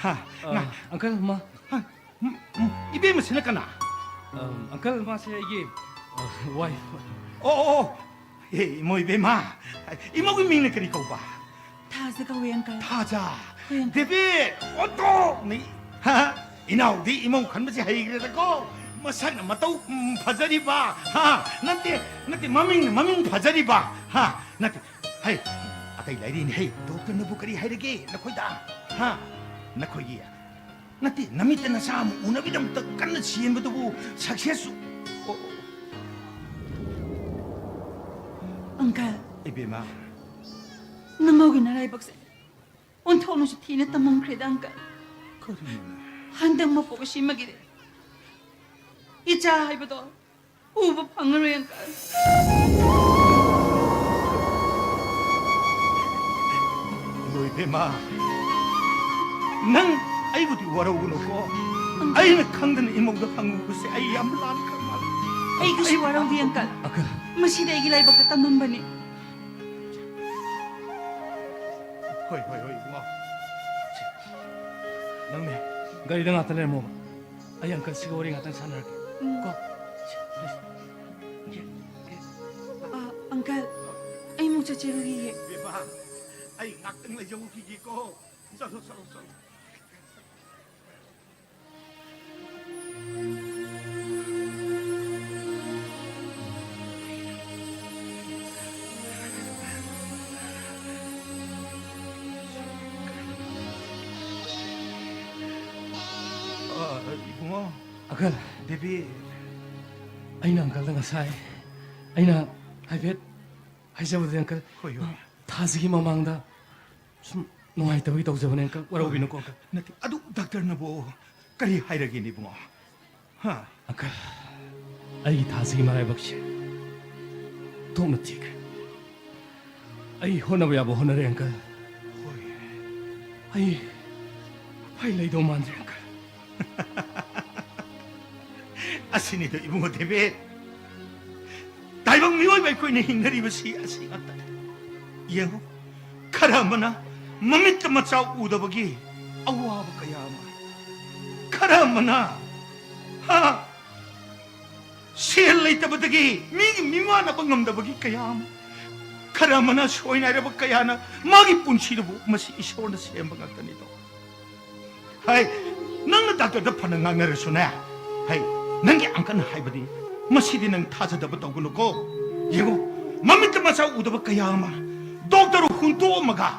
ꯍꯥ, ꯑ, ꯉꯥ-, uncle, ꯃꯥ꯫ ꯍꯥ, ꯎꯝ, ꯎꯝ, ꯏꯕꯦꯝꯃꯁꯤꯅ ꯀꯅꯥ? ꯑ, uncle, ꯃꯥꯁꯦ ꯑꯩꯒꯤ, ꯑ, wife꯫ ꯑꯣ, ꯑꯣ, ꯑꯣ꯫ ꯑꯦ, ꯏꯃꯧ ꯏꯕꯦꯝꯃ, ꯏꯃꯧꯒꯤ ꯃꯤꯡꯅ ꯀꯔꯤ ꯀꯧꯕ? ꯊꯥꯖ ꯀꯧꯋꯦ, uncle꯫ ꯊꯥꯖ꯫ ꯍꯣꯏ, uncle꯫ ꯗꯦꯕꯤꯠ, ꯑꯣꯟꯊꯣꯛꯅ ꯏ-, ꯍꯥ? ꯏꯅꯥꯎꯗꯤ ꯏꯃꯧ ꯈꯟꯕꯁꯦ ꯍꯩꯈ꯭ꯔꯦꯗꯀꯣ꯫ ꯃꯁꯛꯅ ꯃꯇꯧ, ꯎꯝ, ꯐꯖꯔꯤꯕ, ꯍꯥ? ꯅꯠꯇꯦ, ꯅꯠꯇꯦ, ꯃꯃꯤꯡꯅ ꯃꯃꯤꯡ ꯐꯖꯔꯤꯕ, ꯍꯥ? ꯅꯠꯇꯦ, ꯍꯩ, ꯑꯇꯩ ꯂꯩꯔꯤꯅꯦ, ꯍꯩ, ꯗꯣꯛꯇꯔꯅꯕꯨ ꯀꯔꯤ ꯍꯥꯏꯔꯒꯦ ꯅꯈꯣꯏꯗ, ꯍꯥ? ꯅꯈꯣꯏꯒꯤ, ꯅꯠꯇꯦ, ꯅꯃꯤꯠꯇ ꯅꯆꯥ ꯑꯃ ꯎꯅꯕꯒꯤꯗꯃꯛꯇ ꯀꯟꯅ ꯆꯦꯟꯕꯗꯨꯕꯨ success, ꯑꯣ, ꯑꯪꯀꯜ, ꯏꯕꯦꯝꯃ꯫ ꯅꯃꯧꯒꯤ ꯅꯔꯥꯏꯕꯛꯁꯦ ꯑꯣꯟꯊꯣꯛꯅꯁꯨ ꯊꯤꯅ ꯇꯝꯃꯝꯈ꯭ꯔꯦꯗ, ꯑꯪꯀꯜ꯫ ꯀꯔꯤꯅꯣꯅꯦ? ꯍꯟꯗꯛ ꯃꯄꯣꯛ ꯑꯁꯤꯃꯒꯤꯗꯤ ꯏꯆꯥ ꯍꯥꯏꯕꯗꯣ ꯎꯕ ꯐꯪꯉꯔꯣꯏ, ꯑꯪꯀꯜ꯫ ꯏꯃꯣ ꯏꯕꯦꯝꯃ, ꯅꯪ ꯑꯩꯕꯨꯗꯤ ꯋꯥꯔꯧꯒꯅꯨꯀꯣ꯫ ꯑꯪꯀꯜ꯫ ꯑꯩꯅ ꯈꯪꯗꯅ ꯏꯃꯧꯗ ꯍꯪꯉꯨꯕꯁꯦ ꯑꯩ ꯌꯥꯝ ꯂꯥꯟꯈ꯭ꯔ ꯃꯥꯜꯂꯦ꯫ ꯑꯩꯒꯤꯁꯨ ꯑꯩ ꯋꯥꯔꯧꯕꯤ, ꯑꯪꯀꯜ꯫ ꯑꯪꯀꯜ꯫ ꯃꯁꯤꯗꯤ ꯑꯩꯒꯤ ꯂꯥꯏꯕꯛꯇ ꯇꯝꯃꯝꯕꯅꯤ꯫ ꯍꯣꯏ, ꯍꯣꯏ, ꯍꯣꯏ, ꯏꯕꯨꯡꯉꯣ꯫ ꯅꯪꯅꯦ, ꯒꯥꯔꯤꯗ ꯉꯥꯛꯇ ꯂꯩꯔꯝꯃꯣꯕ꯫ ꯑꯩ ꯑꯪꯀꯜꯁꯤꯒ ꯋꯥꯔꯤ ꯉꯥꯛꯇꯪ ꯁꯥꯟꯅꯔꯛꯀꯦ꯫ ꯎꯝ꯫ ꯀꯣ? ꯑ, ꯑꯪꯀꯜ, ꯑꯩ ꯑꯃꯨꯛ ꯆꯠꯆꯔꯨꯈꯤꯒꯦ꯫ ꯕꯦꯝꯃ, ꯑꯩ ꯉꯥꯛꯇꯪ ꯂꯩꯖꯧꯈꯤꯒꯦꯀꯣ꯫ ꯆꯠꯂꯣ, ꯆꯠꯂꯣ, ꯆꯠꯂꯣ꯫ ꯑ, ꯏꯕꯨꯡꯉꯣ꯫ ꯑꯪꯀꯜ꯫ ꯗꯦꯕꯤꯠ꯫ ꯑꯩꯅ ꯑꯪꯀꯜꯗ ꯉꯁꯥꯏ, ꯑꯩꯅ ꯍꯥꯏꯐꯦꯠ ꯍꯥꯏꯖꯕꯗꯤ, ꯑꯪꯀꯜ, ꯍꯣꯏ, ꯍꯣꯏ꯫ ꯊꯥꯁꯤꯒꯤ ꯃꯃꯥꯡꯗ ꯁꯨꯝ ꯅꯨꯡꯉꯥꯏꯇꯕꯒꯤ ꯇꯧꯖꯕꯅꯦ, ꯑꯪꯀꯜ꯫ ꯋꯥꯔꯧꯕꯤꯅꯨꯀꯣ, ꯑꯪꯀꯜ꯫ ꯅꯠꯇꯦ, ꯑꯗꯨ ꯗꯥꯛꯇꯔꯅꯕꯨ ꯀꯔꯤ ꯍꯥꯏꯔꯒꯦꯅꯦ, ꯏꯕꯨꯡꯉꯣ? ꯍꯥ? ꯑꯪꯀꯜ, ꯑꯩꯒꯤ ꯊꯥꯁꯤꯒꯤ ꯃꯔꯥꯏꯕꯛꯁꯦ ꯊꯣꯛꯅ ꯊꯤꯈ꯭ꯔꯦ꯫ ꯑꯩ ꯍꯣꯠꯅꯕ ꯌꯥꯕ ꯍꯣꯠꯅꯔꯦ, ꯑꯪꯀꯜ꯫ ꯍꯣꯏ꯫ ꯑꯩ ꯎꯄꯥꯏ ꯂꯩꯗꯧ ꯃꯥꯟꯗ꯭ꯔꯦ, ꯑꯪꯀꯜ꯫ ꯑꯁꯤꯅꯤꯗꯣ, ꯏꯕꯨꯡꯉꯣ ꯗꯦꯕꯤꯠ꯫ ꯇꯥꯏꯕꯪ ꯃꯤꯑꯣꯏꯕ ꯑꯩꯈꯣꯏꯅ ꯍꯤꯡꯅꯔꯤꯕꯁꯤ ꯑꯁꯤ ꯉꯥꯛꯇꯅꯤ꯫ ꯌꯦꯡꯉꯨ, ꯈꯔ ꯑꯃꯅ ꯃꯃꯤꯠꯇ ꯃꯆꯥ ꯎꯗꯕꯒꯤ ꯑꯋꯥꯕ ꯀꯌꯥ ꯑꯃ, ꯈꯔ ꯑꯃꯅ, ꯍꯥ, ꯁꯦꯜ ꯂꯩꯇꯕꯗꯒꯤ ꯃꯤꯒꯤ ꯃꯤꯃꯥꯟꯅꯕ ꯉꯝꯗꯕꯒꯤ ꯀꯌꯥ ꯑꯃ, ꯈꯔ ꯑꯃꯅ ꯁꯣꯏꯅꯥꯏꯔꯕ ꯀꯌꯥꯅ ꯃꯥꯒꯤ ꯄꯨꯟꯁꯤꯗꯨꯕꯨ ꯃꯁꯤ ꯏꯁꯣꯔꯅ ꯁꯦꯝꯕ ꯉꯥꯛꯇꯅꯤꯗꯣ꯫ ꯍꯩ, ꯅꯪꯅ ꯗꯥꯛꯇꯔꯗ ꯐꯅ ꯉꯥꯡꯅꯔꯁꯨꯅꯦ, ꯍꯩ, ꯅꯪꯒꯤ ꯑꯪꯀꯜꯅ ꯍꯥꯏꯕꯗꯤ ꯃꯁꯤꯗꯤ ꯅꯪ ꯊꯥꯖꯗꯕ ꯇꯧꯒꯅꯨꯀꯣ꯫ ꯌꯦꯡꯉꯣ, ꯃꯃꯤꯠꯇ ꯃꯆꯥ ꯎꯗꯕ ꯀꯌꯥ ꯑꯃ ꯗꯣꯛꯇꯔ ꯍꯨꯟꯇꯣꯛꯑꯝꯃꯒ,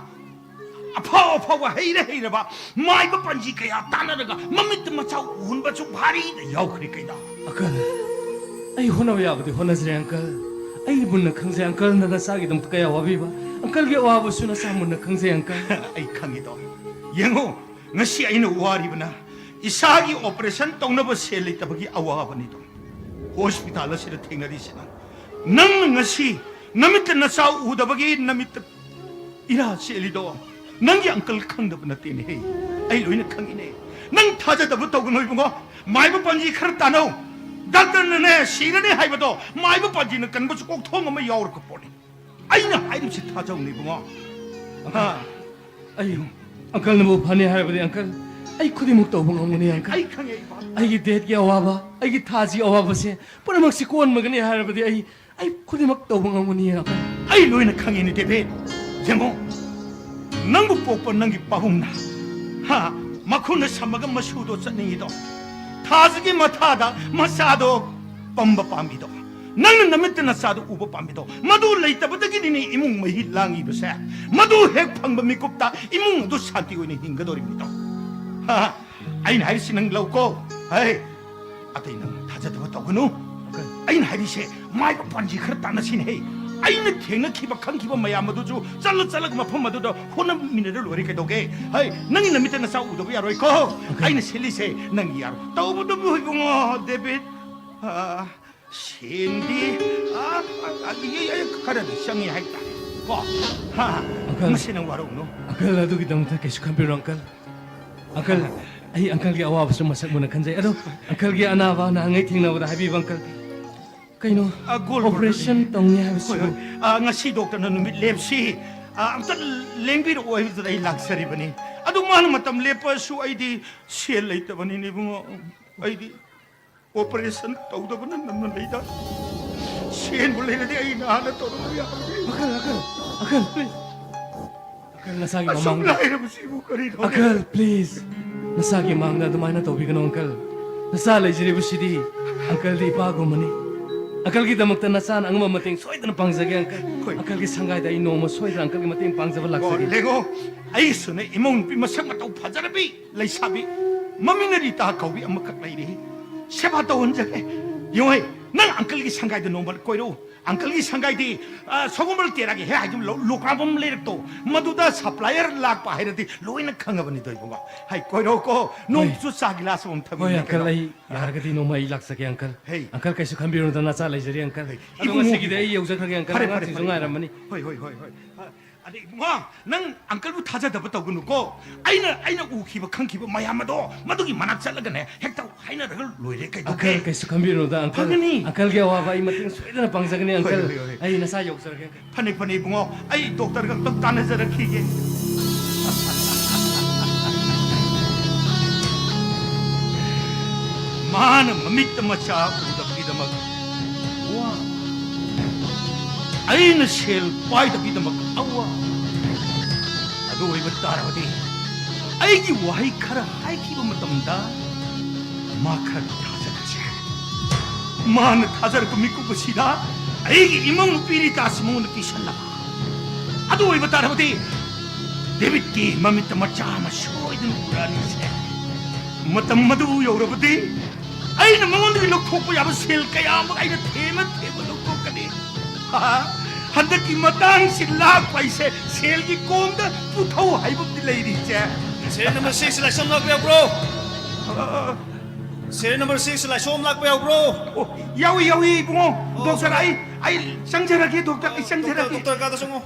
ꯑꯐꯥꯎ ꯑꯐꯥꯎꯕ ꯍꯩꯔ ꯍꯩꯔꯕ ꯃꯥꯏꯕ ꯄꯥꯟꯖꯤ ꯀꯌꯥ ꯇꯥꯟꯅꯔꯒ ꯃꯃꯤꯠꯇ ꯃꯆꯥ ꯎꯍꯟꯕꯁꯨ ꯚꯥꯔꯤꯗ ꯌꯥꯎꯈ꯭ꯔꯦ ꯀꯩꯅꯣ꯫ ꯑꯪꯀꯜ, ꯑꯩ ꯍꯣꯠꯅꯕ ꯌꯥꯕꯗꯤ ꯍꯣꯠꯅꯖꯔꯦ, ꯑꯪꯀꯜ꯫ ꯑꯩ ꯃꯨꯟꯅ ꯈꯪꯖꯩ, ꯑꯪꯀꯜꯅ ꯅꯆꯥꯒꯤꯗꯃꯛꯇ ꯀꯌꯥ ꯋꯥꯕꯤꯕ꯫ ꯑꯪꯀꯜꯒꯤ ꯑꯋꯥꯕꯁꯨ ꯅꯆꯥ ꯃꯨꯟꯅ ꯈꯪꯖꯩ, ꯑꯪꯀꯜ꯫ ꯑꯩ ꯈꯪꯉꯤꯗꯣ꯫ ꯌꯦꯡꯉꯣ, ꯉꯁꯤ ꯑꯩꯅ ꯋꯥꯔꯤꯕꯅ ꯏꯁꯥꯒꯤ ꯑꯣꯄꯔꯦꯁꯟ ꯇꯧꯅꯕ ꯁꯦꯜ ꯂꯩꯇꯕꯒꯤ ꯑꯋꯥꯕꯅꯤꯗꯣ꯫ ꯍꯣꯁꯄꯤꯇꯥꯜ ꯑꯁꯤꯗ ꯊꯦꯡꯅꯔꯤꯁꯤꯅ ꯅꯪꯅ ꯉꯁꯤ ꯅꯃꯤꯠꯇ ꯅꯆꯥ ꯎꯗꯕꯒꯤ ꯅꯃꯤꯠꯇ ꯏꯔꯥ ꯆꯦꯜꯂꯤꯗꯣ ꯅꯪꯒꯤ ꯑꯪꯀꯜ ꯈꯪꯗꯕ ꯅꯠꯇꯦꯅꯦꯍꯦ꯫ ꯑꯩ ꯂꯣꯏꯅ ꯈꯪꯉꯤꯅꯦ꯫ ꯅꯪ ꯊꯥꯖꯗꯕ ꯇꯧꯒꯅꯨ ꯏꯕꯨꯡꯉꯣ꯫ ꯃꯥꯏꯕ ꯄꯥꯟꯖꯤ ꯈꯔ ꯇꯥꯟꯅꯧ꯫ ꯗꯥꯛꯇꯔꯅꯅꯦ ꯁꯤꯔꯅꯤ ꯍꯥꯏꯕꯗꯣ ꯃꯥꯏꯕ ꯄꯥꯟꯖꯤꯅ ꯀꯟꯕꯁꯨ ꯀꯣꯛꯊꯣꯡ ꯑꯃ ꯌꯥꯎꯔꯛꯄ ꯄꯣꯠꯅꯤ꯫ ꯑꯩꯅ ꯍꯥꯏꯔꯤꯕꯁꯤ ꯊꯥꯖꯧꯅꯦ ꯏꯕꯨꯡꯉꯣ꯫ ꯍꯥ? ꯑꯩ ꯑꯪꯀꯜꯅꯕꯨ ꯐꯅꯤ ꯍꯥꯏꯔꯕꯗꯤ, ꯑꯪꯀꯜ, ꯑꯩ ꯈꯨꯗꯤꯡꯃꯛ ꯇꯧꯕ ꯉꯝꯒꯅꯤ, ꯑꯪꯀꯜ꯫ ꯑꯩ ꯈꯪꯉꯦ, ꯑꯩ ꯄꯥꯝꯃꯦ꯫ ꯑꯩꯒꯤ ꯗꯦꯠꯀꯤ ꯑꯋꯥꯕ, ꯑꯩꯒꯤ ꯊꯥꯁꯤ ꯑꯋꯥꯕꯁꯦ ꯄꯨꯝꯅꯃꯛꯁꯤ ꯀꯣꯟꯕꯒꯅꯤ ꯍꯥꯏꯔꯕꯗꯤ ꯑꯩ, ꯑꯩ ꯈꯨꯗꯤꯡꯃꯛ ꯇꯧꯕ ꯉꯝꯒꯅꯤ, ꯑꯪꯀꯜ꯫ ꯑꯩ ꯂꯣꯏꯅ ꯈꯪꯉꯤꯅꯦ, ꯗꯦꯕꯤꯠ꯫ ꯌꯦꯡꯉꯣ, ꯅꯪꯕꯨ ꯄꯣꯛꯄ ꯅꯪꯒꯤ ꯄꯥꯕꯨꯡꯅ, ꯍꯥ, ꯃꯈꯨꯠꯅ ꯁꯝꯃꯒ ꯃꯁꯨꯗꯣ ꯆꯠꯅꯤꯡꯉꯤꯗꯣ, ꯊꯥꯁꯤꯒꯤ ꯃꯊꯥꯗ ꯃꯆꯥꯗꯣ ꯄꯝꯕ ꯄꯥꯝꯃꯤꯗꯣ, ꯅꯪꯅ ꯅꯃꯤꯠꯇ ꯅꯆꯥꯗꯣ ꯎꯕ ꯄꯥꯝꯃꯤꯗꯣ, ꯃꯗꯨ ꯂꯩꯇꯕꯗꯒꯤꯅꯤꯅꯦ ꯏꯃꯨꯡ ꯃꯍꯤ ꯂꯥꯡꯉꯤꯕꯁꯦ꯫ ꯃꯗꯨ ꯍꯦꯛ ꯐꯪꯕ ꯃꯤꯀꯨꯞꯇ ꯏꯃꯨꯡ ꯑꯗꯨ ꯁꯥꯟꯇꯤ ꯑꯣꯏꯅ ꯍꯤꯡꯒꯗꯧꯔꯤꯕꯅꯤꯗꯣ꯫ ꯍꯥ? ꯑꯩꯅ ꯍꯥꯏꯔꯤꯁꯤ ꯅꯪ ꯂꯧꯀꯣ꯫ ꯍꯩ, ꯑꯇꯩ ꯅꯪ ꯊꯥꯖꯗꯕ ꯇꯧꯒꯅꯨ꯫ ꯑꯩꯅ ꯍꯥꯏꯔꯤꯁꯦ ꯃꯥꯏꯕ ꯄꯥꯟꯖꯤ ꯈꯔ ꯇꯥꯟꯅꯁꯤꯅꯦ꯫ ꯍꯩ, ꯑꯩꯅ ꯊꯦꯡꯅꯈꯤꯕ ꯈꯪꯈꯤꯕ ꯃꯌꯥꯝ ꯑꯗꯨꯁꯨ ꯆꯠꯂ ꯆꯠꯂꯒ ꯃꯐꯝ ꯑꯗꯨꯗ ꯍꯣꯠꯅꯃꯤꯟꯅꯔ ꯂꯣꯏꯔꯦ ꯀꯩꯗꯧꯒꯦ? ꯍꯩ, ꯅꯪꯒꯤ ꯅꯃꯤꯠꯇ ꯅꯆꯥ ꯎꯗꯕ ꯌꯥꯔꯣꯏꯀꯣ꯫ ꯑꯩꯅ ꯁꯤꯜꯂꯤꯁꯦ ꯅꯪꯒꯤ ꯌꯥꯔꯣꯏ꯫ ꯇꯧꯕꯇꯕꯨ ꯏꯕꯨꯡꯉꯣ ꯗꯦꯕꯤꯠ, ꯑꯥ, ꯁꯦꯟꯗꯤ, ꯑꯥ, ꯑꯥ, ꯑꯥ, ꯑꯩ, ꯑꯩ, ꯑꯩ ꯈꯔꯗꯤ ꯆꯪꯉꯤ ꯍꯥꯏꯇꯥꯔꯦ꯫ ꯀꯣ? ꯍꯥ? ꯑꯪꯀꯜ꯫ ꯃꯁꯤ ꯅꯪ ꯋꯥꯔꯧꯅꯨ꯫ ꯑꯪꯀꯜ, ꯑꯗꯨꯒꯤꯗꯃꯛꯇ ꯀꯩꯁꯨ ꯈꯟꯕꯤꯔꯨꯅꯨ, ꯑꯪꯀꯜ꯫ ꯑꯪꯀꯜ, ꯑꯩ ꯑꯪꯀꯜꯒꯤ ꯑꯋꯥꯕꯁꯨ ꯃꯁꯛ ꯃꯨꯟꯅ ꯈꯟꯖꯩ꯫ ꯑꯗꯣ ꯑꯪꯀꯜꯒꯤ ꯑꯅꯥꯕ ꯅꯍꯥꯟꯉꯩ ꯊꯦꯡꯅꯕꯗ ꯍꯥꯏꯕꯤꯕ, ꯑꯪꯀꯜ꯫ ꯀꯩꯅꯣ? ꯑ, ꯒꯣꯜ ꯑꯣꯄꯔꯦꯁꯟ ꯇꯧꯅꯤ ꯍꯥꯏꯕꯁꯤꯕꯨ? ꯍꯣꯏ, ꯍꯣꯏ꯫ ꯑ, ꯉꯁꯤ ꯗꯣꯛꯇꯔꯅ ꯅꯨꯃꯤꯠ ꯂꯦꯞꯁꯤ, ꯑ, ꯑꯝꯇ ꯂꯦꯡꯕꯤꯔꯛꯑꯣ ꯍꯥꯏꯕꯗꯨꯗ ꯑꯩ ꯂꯥꯛꯆꯔꯤꯕꯅꯤ꯫ ꯑꯗꯨ ꯃꯥꯅ ꯃꯇꯝ ꯂꯦꯞꯄꯁꯨ ꯑꯩꯗꯤ ꯁꯦꯜ ꯂꯩꯇꯕꯅꯤꯅꯦ ꯏꯕꯨꯡꯉꯣ꯫ ꯑꯩꯗꯤ ꯑꯣꯄꯔꯦꯁꯟ ꯇꯧꯗꯕꯅ ꯅꯝꯅ ꯂꯩꯗ꯫ ꯁꯦꯟꯕꯨ ꯂꯩꯔꯗꯤ ꯑꯩ ꯅꯍꯥꯟꯅ ꯇꯧꯔꯝꯕ ꯌꯥꯕꯅꯤ꯫ ꯑꯪꯀꯜ, ꯑꯪꯀꯜ, ꯑꯪꯀꯜ, please. ꯑꯪꯀꯜ, ꯅꯁꯥꯒꯤ ꯑꯁꯨꯛ ꯃꯃꯥꯡꯗ꯫ ꯂꯥꯏꯔꯕꯁꯤꯕꯨ ꯀꯔꯤꯅꯣ? ꯑꯪꯀꯜ, please. ꯅꯁꯥꯒꯤ ꯃꯥꯡꯗ ꯑꯗꯨꯃꯥꯏꯅ ꯇꯧꯕꯤꯒꯅꯨ, ꯑꯪꯀꯜ꯫ ꯅꯆꯥ ꯂꯩꯖꯔꯤꯕꯁꯤꯗꯤ ꯑꯪꯀꯜꯗꯤ ꯏꯄꯥꯒꯨꯝꯕꯅꯤ꯫ ꯑꯪꯀꯜꯒꯤꯗꯃꯛꯇ ꯅꯆꯥꯅ ꯑꯉꯝꯕ ꯃꯇꯦꯡ ꯁꯣꯏꯗꯅ ꯄꯥꯡꯖꯒꯦ, ꯑꯪꯀꯜ꯫ ꯍꯣꯏ꯫ ꯑꯪꯀꯜꯒꯤ ꯁꯪꯒꯥꯏꯗ ꯑꯩ ꯅꯣꯡꯃ ꯁꯣꯏꯗꯅ ꯑꯪꯀꯜꯒꯤ ꯃꯇꯦꯡ ꯄꯥꯡꯖꯕ ꯂꯥꯛꯆꯒꯦ꯫ ꯂꯦꯡꯉꯣ, ꯑꯩꯁꯨꯅꯦ ꯏꯃꯧ ꯅꯨꯄꯤ ꯃꯁꯛ ꯃꯇꯧ ꯐꯖꯔꯕꯤ ꯂꯩꯁꯥꯕꯤ, ꯃꯃꯤꯡꯅ ꯔꯤꯇꯥ ꯀꯧꯕꯤ ꯑꯃꯈꯛ ꯂꯩꯔꯤ꯫ ꯁꯦꯕꯥ ꯇꯧꯍꯟꯖꯒꯦ꯫ ꯌꯦꯡꯉꯣꯍꯦ, ꯅꯪ ꯑꯪꯀꯜꯒꯤ ꯁꯪꯒꯥꯏꯗ ꯅꯣꯡꯃ ꯀꯣꯏꯔꯛꯎ꯫ ꯑꯪꯀꯜꯒꯤ ꯁꯪꯒꯥꯏꯗꯤ, ꯑ, ꯁꯒꯣꯜꯕꯜ ꯇꯦꯔꯥꯒꯤ ꯍꯦꯛ ꯍꯥꯏꯗꯨ ꯂꯧ-, ꯂꯣꯀ꯭ꯔꯥꯝꯕꯝ ꯂꯩꯔꯛꯇꯣ, ꯃꯗꯨꯗ ꯁꯄ꯭ꯂꯥꯏꯌꯔ ꯂꯥꯛꯄ ꯍꯥꯏꯔꯗꯤ ꯂꯣꯏꯅ ꯈꯪꯉꯕꯅꯤꯗꯣ ꯏꯕꯨꯡꯉꯣ꯫ ꯍꯥꯏ, ꯀꯣꯏꯔꯛꯎꯀꯣ꯫ ꯅꯣꯡꯃꯁꯨ ꯆꯥ ꯒꯤꯂꯥꯁ ꯑꯃꯃꯝ ꯊꯛꯃꯤꯟꯅꯁꯦ ꯀꯩꯅꯣ꯫ ꯍꯣꯏ, ꯑꯪꯀꯜ, ꯑꯩ ꯌꯥꯔꯒꯗꯤ ꯅꯣꯡꯃ ꯑꯩ ꯂꯥꯛꯆꯒꯦ, ꯑꯪꯀꯜ꯫ ꯍꯩ꯫ ꯑꯪꯀꯜ, ꯀꯩꯁꯨ ꯈꯟꯕꯤꯔꯨꯅꯨꯗ, ꯅꯆꯥ ꯂꯩꯖꯔꯤ, ꯑꯪꯀꯜ꯫ ꯍꯩ, ꯑꯗꯣ ꯏꯕꯨꯡꯉꯣ, ꯉꯁꯤꯒꯤꯗꯤ ꯏꯕꯨꯡꯉꯣ꯫ ꯑꯩ ꯌꯧꯖꯈ꯭ꯔꯒꯦ, ꯑꯪꯀꯜ꯫ ꯐꯔꯦ, ꯐꯔꯦ, ꯑꯉꯥꯡꯁꯤꯡꯁꯨ ꯐꯔꯦ, ꯐꯔꯦ꯫ ꯉꯥꯏꯔꯝꯃꯅꯤ꯫ ꯍꯣꯏ, ꯍꯣꯏ, ꯍꯣꯏ, ꯍꯣꯏ꯫ ꯑꯗꯩ ꯏꯕꯨꯡꯉꯣ, ꯅꯪ ꯑꯪꯀꯜꯕꯨ ꯊꯥꯖꯗꯕ ꯇꯧꯒꯅꯨꯀꯣ꯫ ꯑꯩꯅ, ꯑꯩꯅ ꯎꯈꯤꯕ ꯈꯪꯈꯤꯕ ꯃꯌꯥꯝ ꯑꯗꯣ ꯃꯗꯨꯒꯤ ꯃꯅꯥꯛ ꯆꯠꯂꯒꯅꯦ ꯍꯦꯛꯇ ꯍꯥꯏꯅꯔꯒ ꯂꯣꯏꯔꯦ, ꯀꯩꯗꯧꯒꯦ? ꯑꯪꯀꯜ, ꯀꯩꯁꯨ ꯈꯟꯕꯤꯔꯨꯅꯨꯗ, ꯑꯪꯀꯜ꯫ ꯐꯒꯅꯤ꯫ ꯑꯪꯀꯜꯒꯤ ꯑꯋꯥꯕ ꯑꯩ ꯃꯇꯦꯡ ꯁꯣꯏꯗꯅ ꯄꯥꯡꯖꯒꯅꯤ, ꯍꯣꯏ, ꯑꯪꯀꯜ꯫ ꯍꯣꯏ, ꯍꯣꯏ, ꯍꯣꯏ꯫ ꯑꯩ ꯅꯆꯥ ꯌꯧꯖꯔꯒꯦ, ꯑꯪꯀꯜ꯫ ꯐꯅꯤ, ꯐꯅꯤ, ꯏꯕꯨꯡꯉꯣ꯫ ꯑꯩ ꯗꯣꯛꯇꯔꯒ ꯑꯝꯇꯪ ꯇꯥꯟꯅꯖꯔꯛꯈꯤꯒꯦ꯫ ꯃꯥꯅ ꯃꯃꯤꯠꯇ ꯃꯆꯥ ꯎꯗꯕꯒꯤꯗꯃꯛ ꯋꯥ꯫ ꯑꯩꯅ ꯁꯦꯜ ꯄꯥꯏꯗꯕꯒꯤꯗꯃꯛ ꯑꯋꯥ꯫ ꯑꯗꯨ ꯑꯣꯏꯕ ꯇꯥꯔꯕꯗꯤ ꯑꯩꯒꯤ ꯋꯥꯍꯩ ꯈꯔ ꯍꯥꯏꯈꯤꯕ ꯃꯇꯝꯗ ꯃꯥ ꯈꯔ ꯊꯥꯖꯔꯛꯁꯦ꯫ ꯃꯥꯅ ꯊꯥꯖꯔꯛꯄ ꯃꯤꯀꯨꯞ ꯑꯁꯤꯗ ꯑꯩꯒꯤ ꯏꯃꯧ ꯅꯨꯄꯤ ꯔꯤꯇꯥꯁꯤ ꯃꯉꯣꯟꯗ ꯄꯤꯁꯜꯂꯕ꯫ ꯑꯗꯨ ꯑꯣꯏꯕ ꯇꯥꯔꯕꯗꯤ ꯗꯦꯕꯤꯠꯀꯤ ꯃꯃꯤꯠꯇ ꯃꯆꯥ ꯑꯃ ꯁꯣꯏꯗꯅ ꯎꯔꯛꯑꯅꯤꯁꯦ꯫ ꯃꯇꯝ ꯑꯗꯨ ꯌꯧꯔꯕꯗꯤ ꯑꯩꯅ ꯃꯉꯣꯟꯗꯒꯤ ꯂꯧꯊꯣꯛꯄ ꯌꯥꯕ ꯁꯦꯜ ꯀꯌꯥ ꯑꯃ ꯑꯩꯅ ꯊꯦꯝꯃ ꯊꯦꯝꯃ ꯂꯧꯊꯣꯛꯀꯅꯤ꯫ ꯍꯟꯗꯛꯀꯤ ꯃꯇꯥꯡꯁꯤ ꯂꯥꯛꯄ ꯍꯥꯏꯁꯦ ꯁꯦꯜꯒꯤ ꯀꯣꯝꯗ ꯄꯨꯊꯧ ꯍꯥꯏꯕ ꯑꯃꯗꯤ ꯂꯩꯔꯤꯁꯦ꯫ Serial number six ꯂꯥꯏꯁꯣꯝ ꯂꯥꯛꯄ ꯌꯥꯎꯕ꯭ꯔꯣ? ꯑ, Serial number six ꯂꯥꯏꯁꯣꯝ ꯂꯥꯛꯄ ꯌꯥꯎꯕ꯭ꯔꯣ? ꯑꯣ, ꯌꯥꯎꯏ, ꯌꯥꯎꯏ, ꯏꯕꯨꯡꯉꯣ꯫ ꯑꯣ, ꯗꯣꯛꯇꯔ, ꯑꯩ, ꯑꯩ ꯆꯪꯖꯔꯒꯦ, ꯗꯣꯛꯇꯔ, ꯑꯩ ꯆꯪꯖꯔꯒꯦ꯫ ꯗꯣꯛꯇꯔ ꯀꯥꯗ ꯆꯪꯉꯣ꯫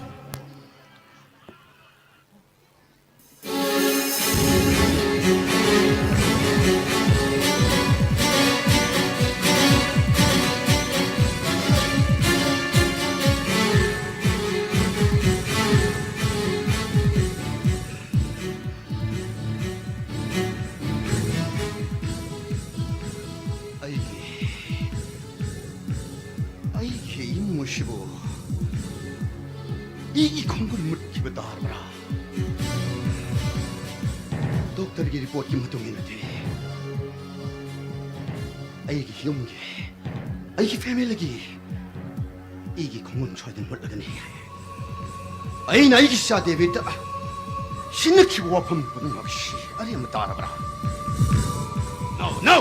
ꯑꯩꯒꯤ, ꯑꯩꯒꯤ ꯏꯃꯨꯡ ꯑꯁꯤꯕꯨ ꯏꯒꯤ ꯈꯣꯡꯒꯨꯜ ꯃꯨꯠꯈꯤꯕ ꯇꯥꯔꯕ꯭ꯔꯥ? ꯗꯣꯛꯇꯔꯒꯤ ꯔꯤꯄꯣꯔꯠꯀꯤ ꯃꯇꯨꯡ ꯏꯟꯅꯗꯤ, ꯑꯩꯒꯤ ꯌꯨꯝꯒꯤ, ꯑꯩꯒꯤ ꯐꯦꯃꯤꯂꯤꯒꯤ, ꯑꯩꯒꯤ ꯈꯣꯡꯒꯨꯟ ꯁꯣꯏꯗꯅ ꯃꯨꯠꯂꯒꯅꯤ꯫ ꯑꯩꯅ ꯑꯩꯒꯤ ꯏꯆꯥ ꯗꯦꯕꯤꯠꯇ ꯁꯤꯟꯅꯈꯤꯕ ꯋꯥꯐꯝ ꯄꯨꯝꯅꯃꯛꯁꯤ ꯑꯔꯦꯝꯕ ꯇꯥꯔꯕ꯭ꯔꯥ? No, no!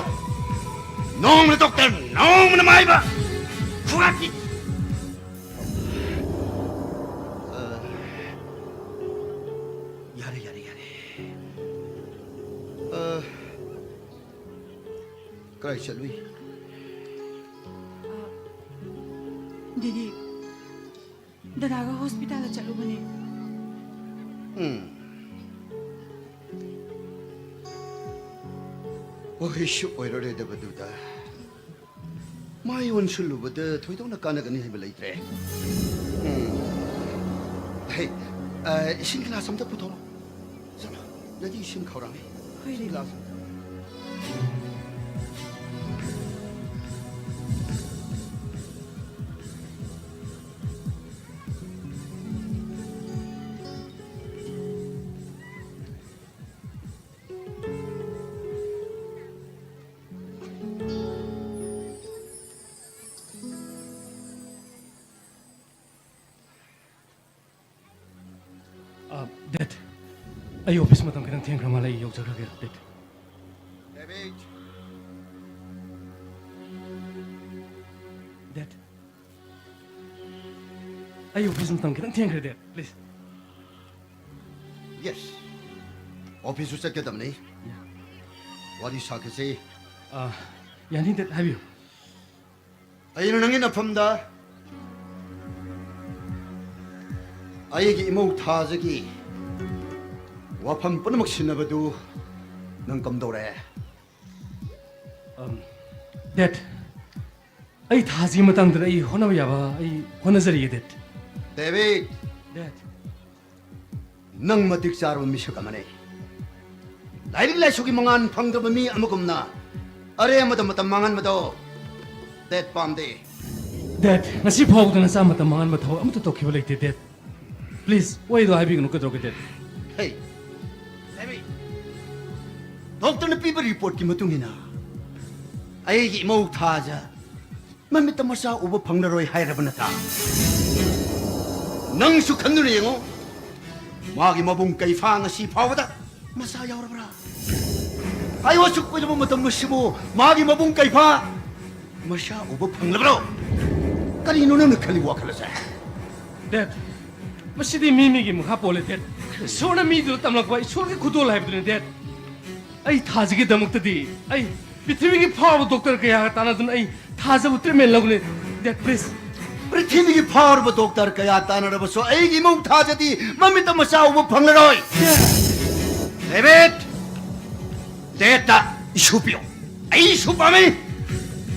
ꯅꯣꯡꯃꯅ ꯗꯣꯛꯇꯔ, ꯅꯣꯡꯃꯅ ꯃꯥꯏꯕ! ꯈꯨꯒꯥꯀꯤ! ꯑ, ꯌꯥꯔꯦ, ꯌꯥꯔꯦ, ꯌꯥꯔꯦ꯫ ꯑ, ꯀꯗꯥꯏ ꯆꯠꯂꯨꯏ? ꯑ, ꯗꯦꯗꯤ, ꯗꯗꯥꯒ ꯍꯣꯁꯄꯤꯇꯥꯜꯗ ꯆꯠꯂꯨꯕꯅꯦ꯫ ꯎꯝ꯫ ꯋꯥꯍꯩꯁꯨ ꯑꯣꯏꯔꯔꯣꯏꯗꯕꯗꯨꯗ꯫ ꯃꯥꯏ ꯑꯣꯟꯁꯤꯜꯂꯨꯕꯗ ꯊꯣꯏꯗꯣꯛꯅ ꯀꯥꯟꯅꯒꯅꯤ ꯍꯥꯏꯕ ꯂꯩꯇ꯭ꯔꯦ꯫ ꯎꯝ꯫ ꯍꯦ, ꯑ, ꯏꯁꯤꯡ ꯒꯤꯂꯥꯁ ꯑꯝꯇ ꯄꯨꯊꯣꯔꯛꯑꯣ꯫ ꯆꯠꯂꯣ, ꯅꯪꯗꯤ ꯏꯁꯤꯡ ꯈꯧꯔꯥꯡꯉꯤ꯫ ꯍꯣꯏ, ꯏꯁꯤꯡ ꯂꯩ꯫ ꯒꯤꯂꯥꯁ꯫ ꯑ, ꯗꯦꯠ, ꯑꯩ ꯑꯣꯐꯤꯁ ꯃꯇꯝ ꯈꯤꯇꯪ ꯊꯦꯡꯈ꯭ꯔ ꯃꯥꯜꯂꯦ, ꯑꯩ ꯌꯧꯖꯈ꯭ꯔꯒꯦ, ꯗꯦꯠ꯫ ꯗꯦꯕꯤꯠ! ꯗꯦꯠ, ꯑꯩ ꯑꯣꯐꯤꯁ ꯃꯇꯝ ꯈꯤꯇꯪ ꯊꯦꯡꯈ꯭ꯔꯦ, ꯗꯦꯠ, ꯄ꯭ꯂꯤꯖ꯫ ꯌꯦꯁ, ꯑꯣꯐꯤꯁꯁꯨ ꯆꯠꯀꯗꯕꯅꯤ꯫ ꯌꯥ꯫ ꯋꯥꯔꯤ ꯁꯥꯈꯤꯁꯤ꯫ ꯑ, ꯌꯥꯅꯤ, ꯗꯦꯠ, ꯍꯥꯏꯕꯤꯌꯨ꯫ ꯑꯩꯅ ꯅꯪꯒꯤ ꯅꯐꯝꯗ ꯑꯩꯒꯤ ꯏꯃꯧ ꯊꯥꯖꯒꯤ ꯋꯥꯐꯝ ꯄꯨꯝꯅꯃꯛ ꯁꯤꯟꯅꯕꯗꯨ ꯅꯪ ꯀꯝꯗꯧꯔꯦ? ꯑꯝ, ꯗꯦꯠ, ꯑꯩ ꯊꯥꯖꯒꯤ ꯃꯇꯥꯡꯗ ꯑꯩ ꯍꯣꯠꯅꯕ ꯌꯥꯕ ꯑꯩ ꯍꯣꯠꯅꯖꯔꯤꯌꯦ, ꯗꯦꯠ꯫ ꯗꯦꯕꯤꯠ! ꯗꯦꯠ꯫ ꯅꯪ ꯃꯇꯤꯛ ꯆꯥꯔꯕ ꯃꯤꯁꯛ ꯑꯃꯅꯤ꯫ ꯂꯥꯏꯔꯤꯛ ꯂꯥꯏꯁꯨꯒꯤ ꯃꯉꯥꯜ ꯐꯪꯗꯕ ꯃꯤ ꯑꯃꯒꯨꯝꯅ ꯑꯔꯦꯝꯕꯗ ꯃꯇꯝ ꯃꯥꯡꯍꯟꯕꯗꯣ ꯗꯦꯠ ꯄꯥꯝꯗꯦ꯫ ꯗꯦꯠ, ꯉꯁꯤ ꯐꯥꯎꯕꯗ ꯅꯆꯥ ꯃꯇꯝ ꯃꯥꯡꯍꯟꯕ ꯊꯕꯛ ꯑꯃꯠꯇ ꯇꯧꯈꯤꯕ ꯂꯩꯇꯦ, ꯗꯦꯠ꯫ ꯄ꯭ꯂꯤꯖ, ꯋꯥꯍꯩꯗꯣ ꯍꯥꯏꯕꯤꯒꯅꯨ, ꯀꯩꯗꯧꯔꯒꯦ, ꯗꯦꯠ? ꯍꯦ, ꯗꯦꯕꯤꯠ, ꯗꯣꯛꯇꯔꯅ ꯄꯤꯕ ꯔꯤꯄꯣꯔꯠꯀꯤ ꯃꯇꯨꯡ ꯏꯟꯅ ꯑꯩꯒꯤ ꯏꯃꯧ ꯊꯥꯖ ꯃꯃꯤꯠꯇ ꯃꯆꯥ ꯎꯕ ꯐꯪꯂꯔꯣꯏ ꯍꯥꯏꯔꯕ ꯅꯠꯇ꯭ꯔꯥ? ꯅꯪꯁꯨ ꯈꯟꯗꯨꯅ ꯌꯦꯡꯉꯨ, ꯃꯥꯒꯤ ꯃꯕꯨꯡ ꯀꯩꯐꯥ ꯉꯁꯤ ꯐꯥꯎꯕꯗ ꯃꯆꯥ ꯌꯥꯎꯔꯕ꯭ꯔꯥ? ꯑꯩ ꯑꯁꯨꯛ ꯀꯨꯏꯔꯕ ꯃꯇꯝ ꯑꯁꯤꯕꯨ ꯃꯥꯒꯤ ꯃꯕꯨꯡ ꯀꯩꯐꯥ ꯃꯆꯥ ꯎꯕ ꯐꯪꯂꯕ꯭ꯔꯣ? ꯀꯔꯤꯅꯣ ꯅꯪꯅ ꯈꯜꯂꯤ ꯋꯥꯈꯜ ꯑꯁꯦ? ꯗꯦꯠ, ꯃꯁꯤꯗꯤ ꯃꯤ ꯃꯤꯒꯤ ꯃꯈꯥ ꯄꯣꯜꯂꯦ ꯗꯦꯠ꯫ ꯏꯁꯣꯔꯅ ꯃꯤꯗꯨꯗ ꯇꯝꯂꯛꯄ ꯏꯁꯣꯔꯒꯤ ꯈꯨꯗꯣꯜ ꯍꯥꯏꯕꯗꯨꯅꯤ ꯗꯦꯠ꯫ ꯑꯩ ꯊꯥꯖꯒꯤꯗꯃꯛꯇꯗꯤ ꯑꯩ ꯄ꯭ꯔꯤꯊꯤꯕꯤꯒꯤ ꯐꯥꯎꯔꯕ ꯗꯣꯛꯇꯔ ꯀꯌꯥꯒ ꯇꯥꯟꯅꯗꯨꯅ ꯑꯩ ꯊꯥꯖꯕꯨ ꯇ꯭ꯔꯤꯠꯃꯦꯟ ꯂꯧꯒꯅꯤ ꯗꯦꯠ, ꯄ꯭ꯂꯤꯖ꯫ ꯄ꯭ꯔꯤꯊꯤꯕꯤꯒꯤ ꯐꯥꯎꯔꯕ ꯗꯣꯛꯇꯔ ꯀꯌꯥ ꯇꯥꯟꯅꯔꯕꯁꯨ ꯑꯩꯒꯤ ꯏꯃꯧ ꯊꯥꯖꯗꯤ ꯃꯃꯤꯠꯇ ꯃꯆꯥ ꯎꯕ ꯐꯪꯂꯔꯣꯏ꯫ ꯗꯦꯕꯤꯠ! ꯗꯦꯠꯇ ꯏꯁꯨ ꯄꯤꯌꯣ꯫ ꯑꯩ ꯏꯁꯨ ꯄꯥꯝꯃꯤ꯫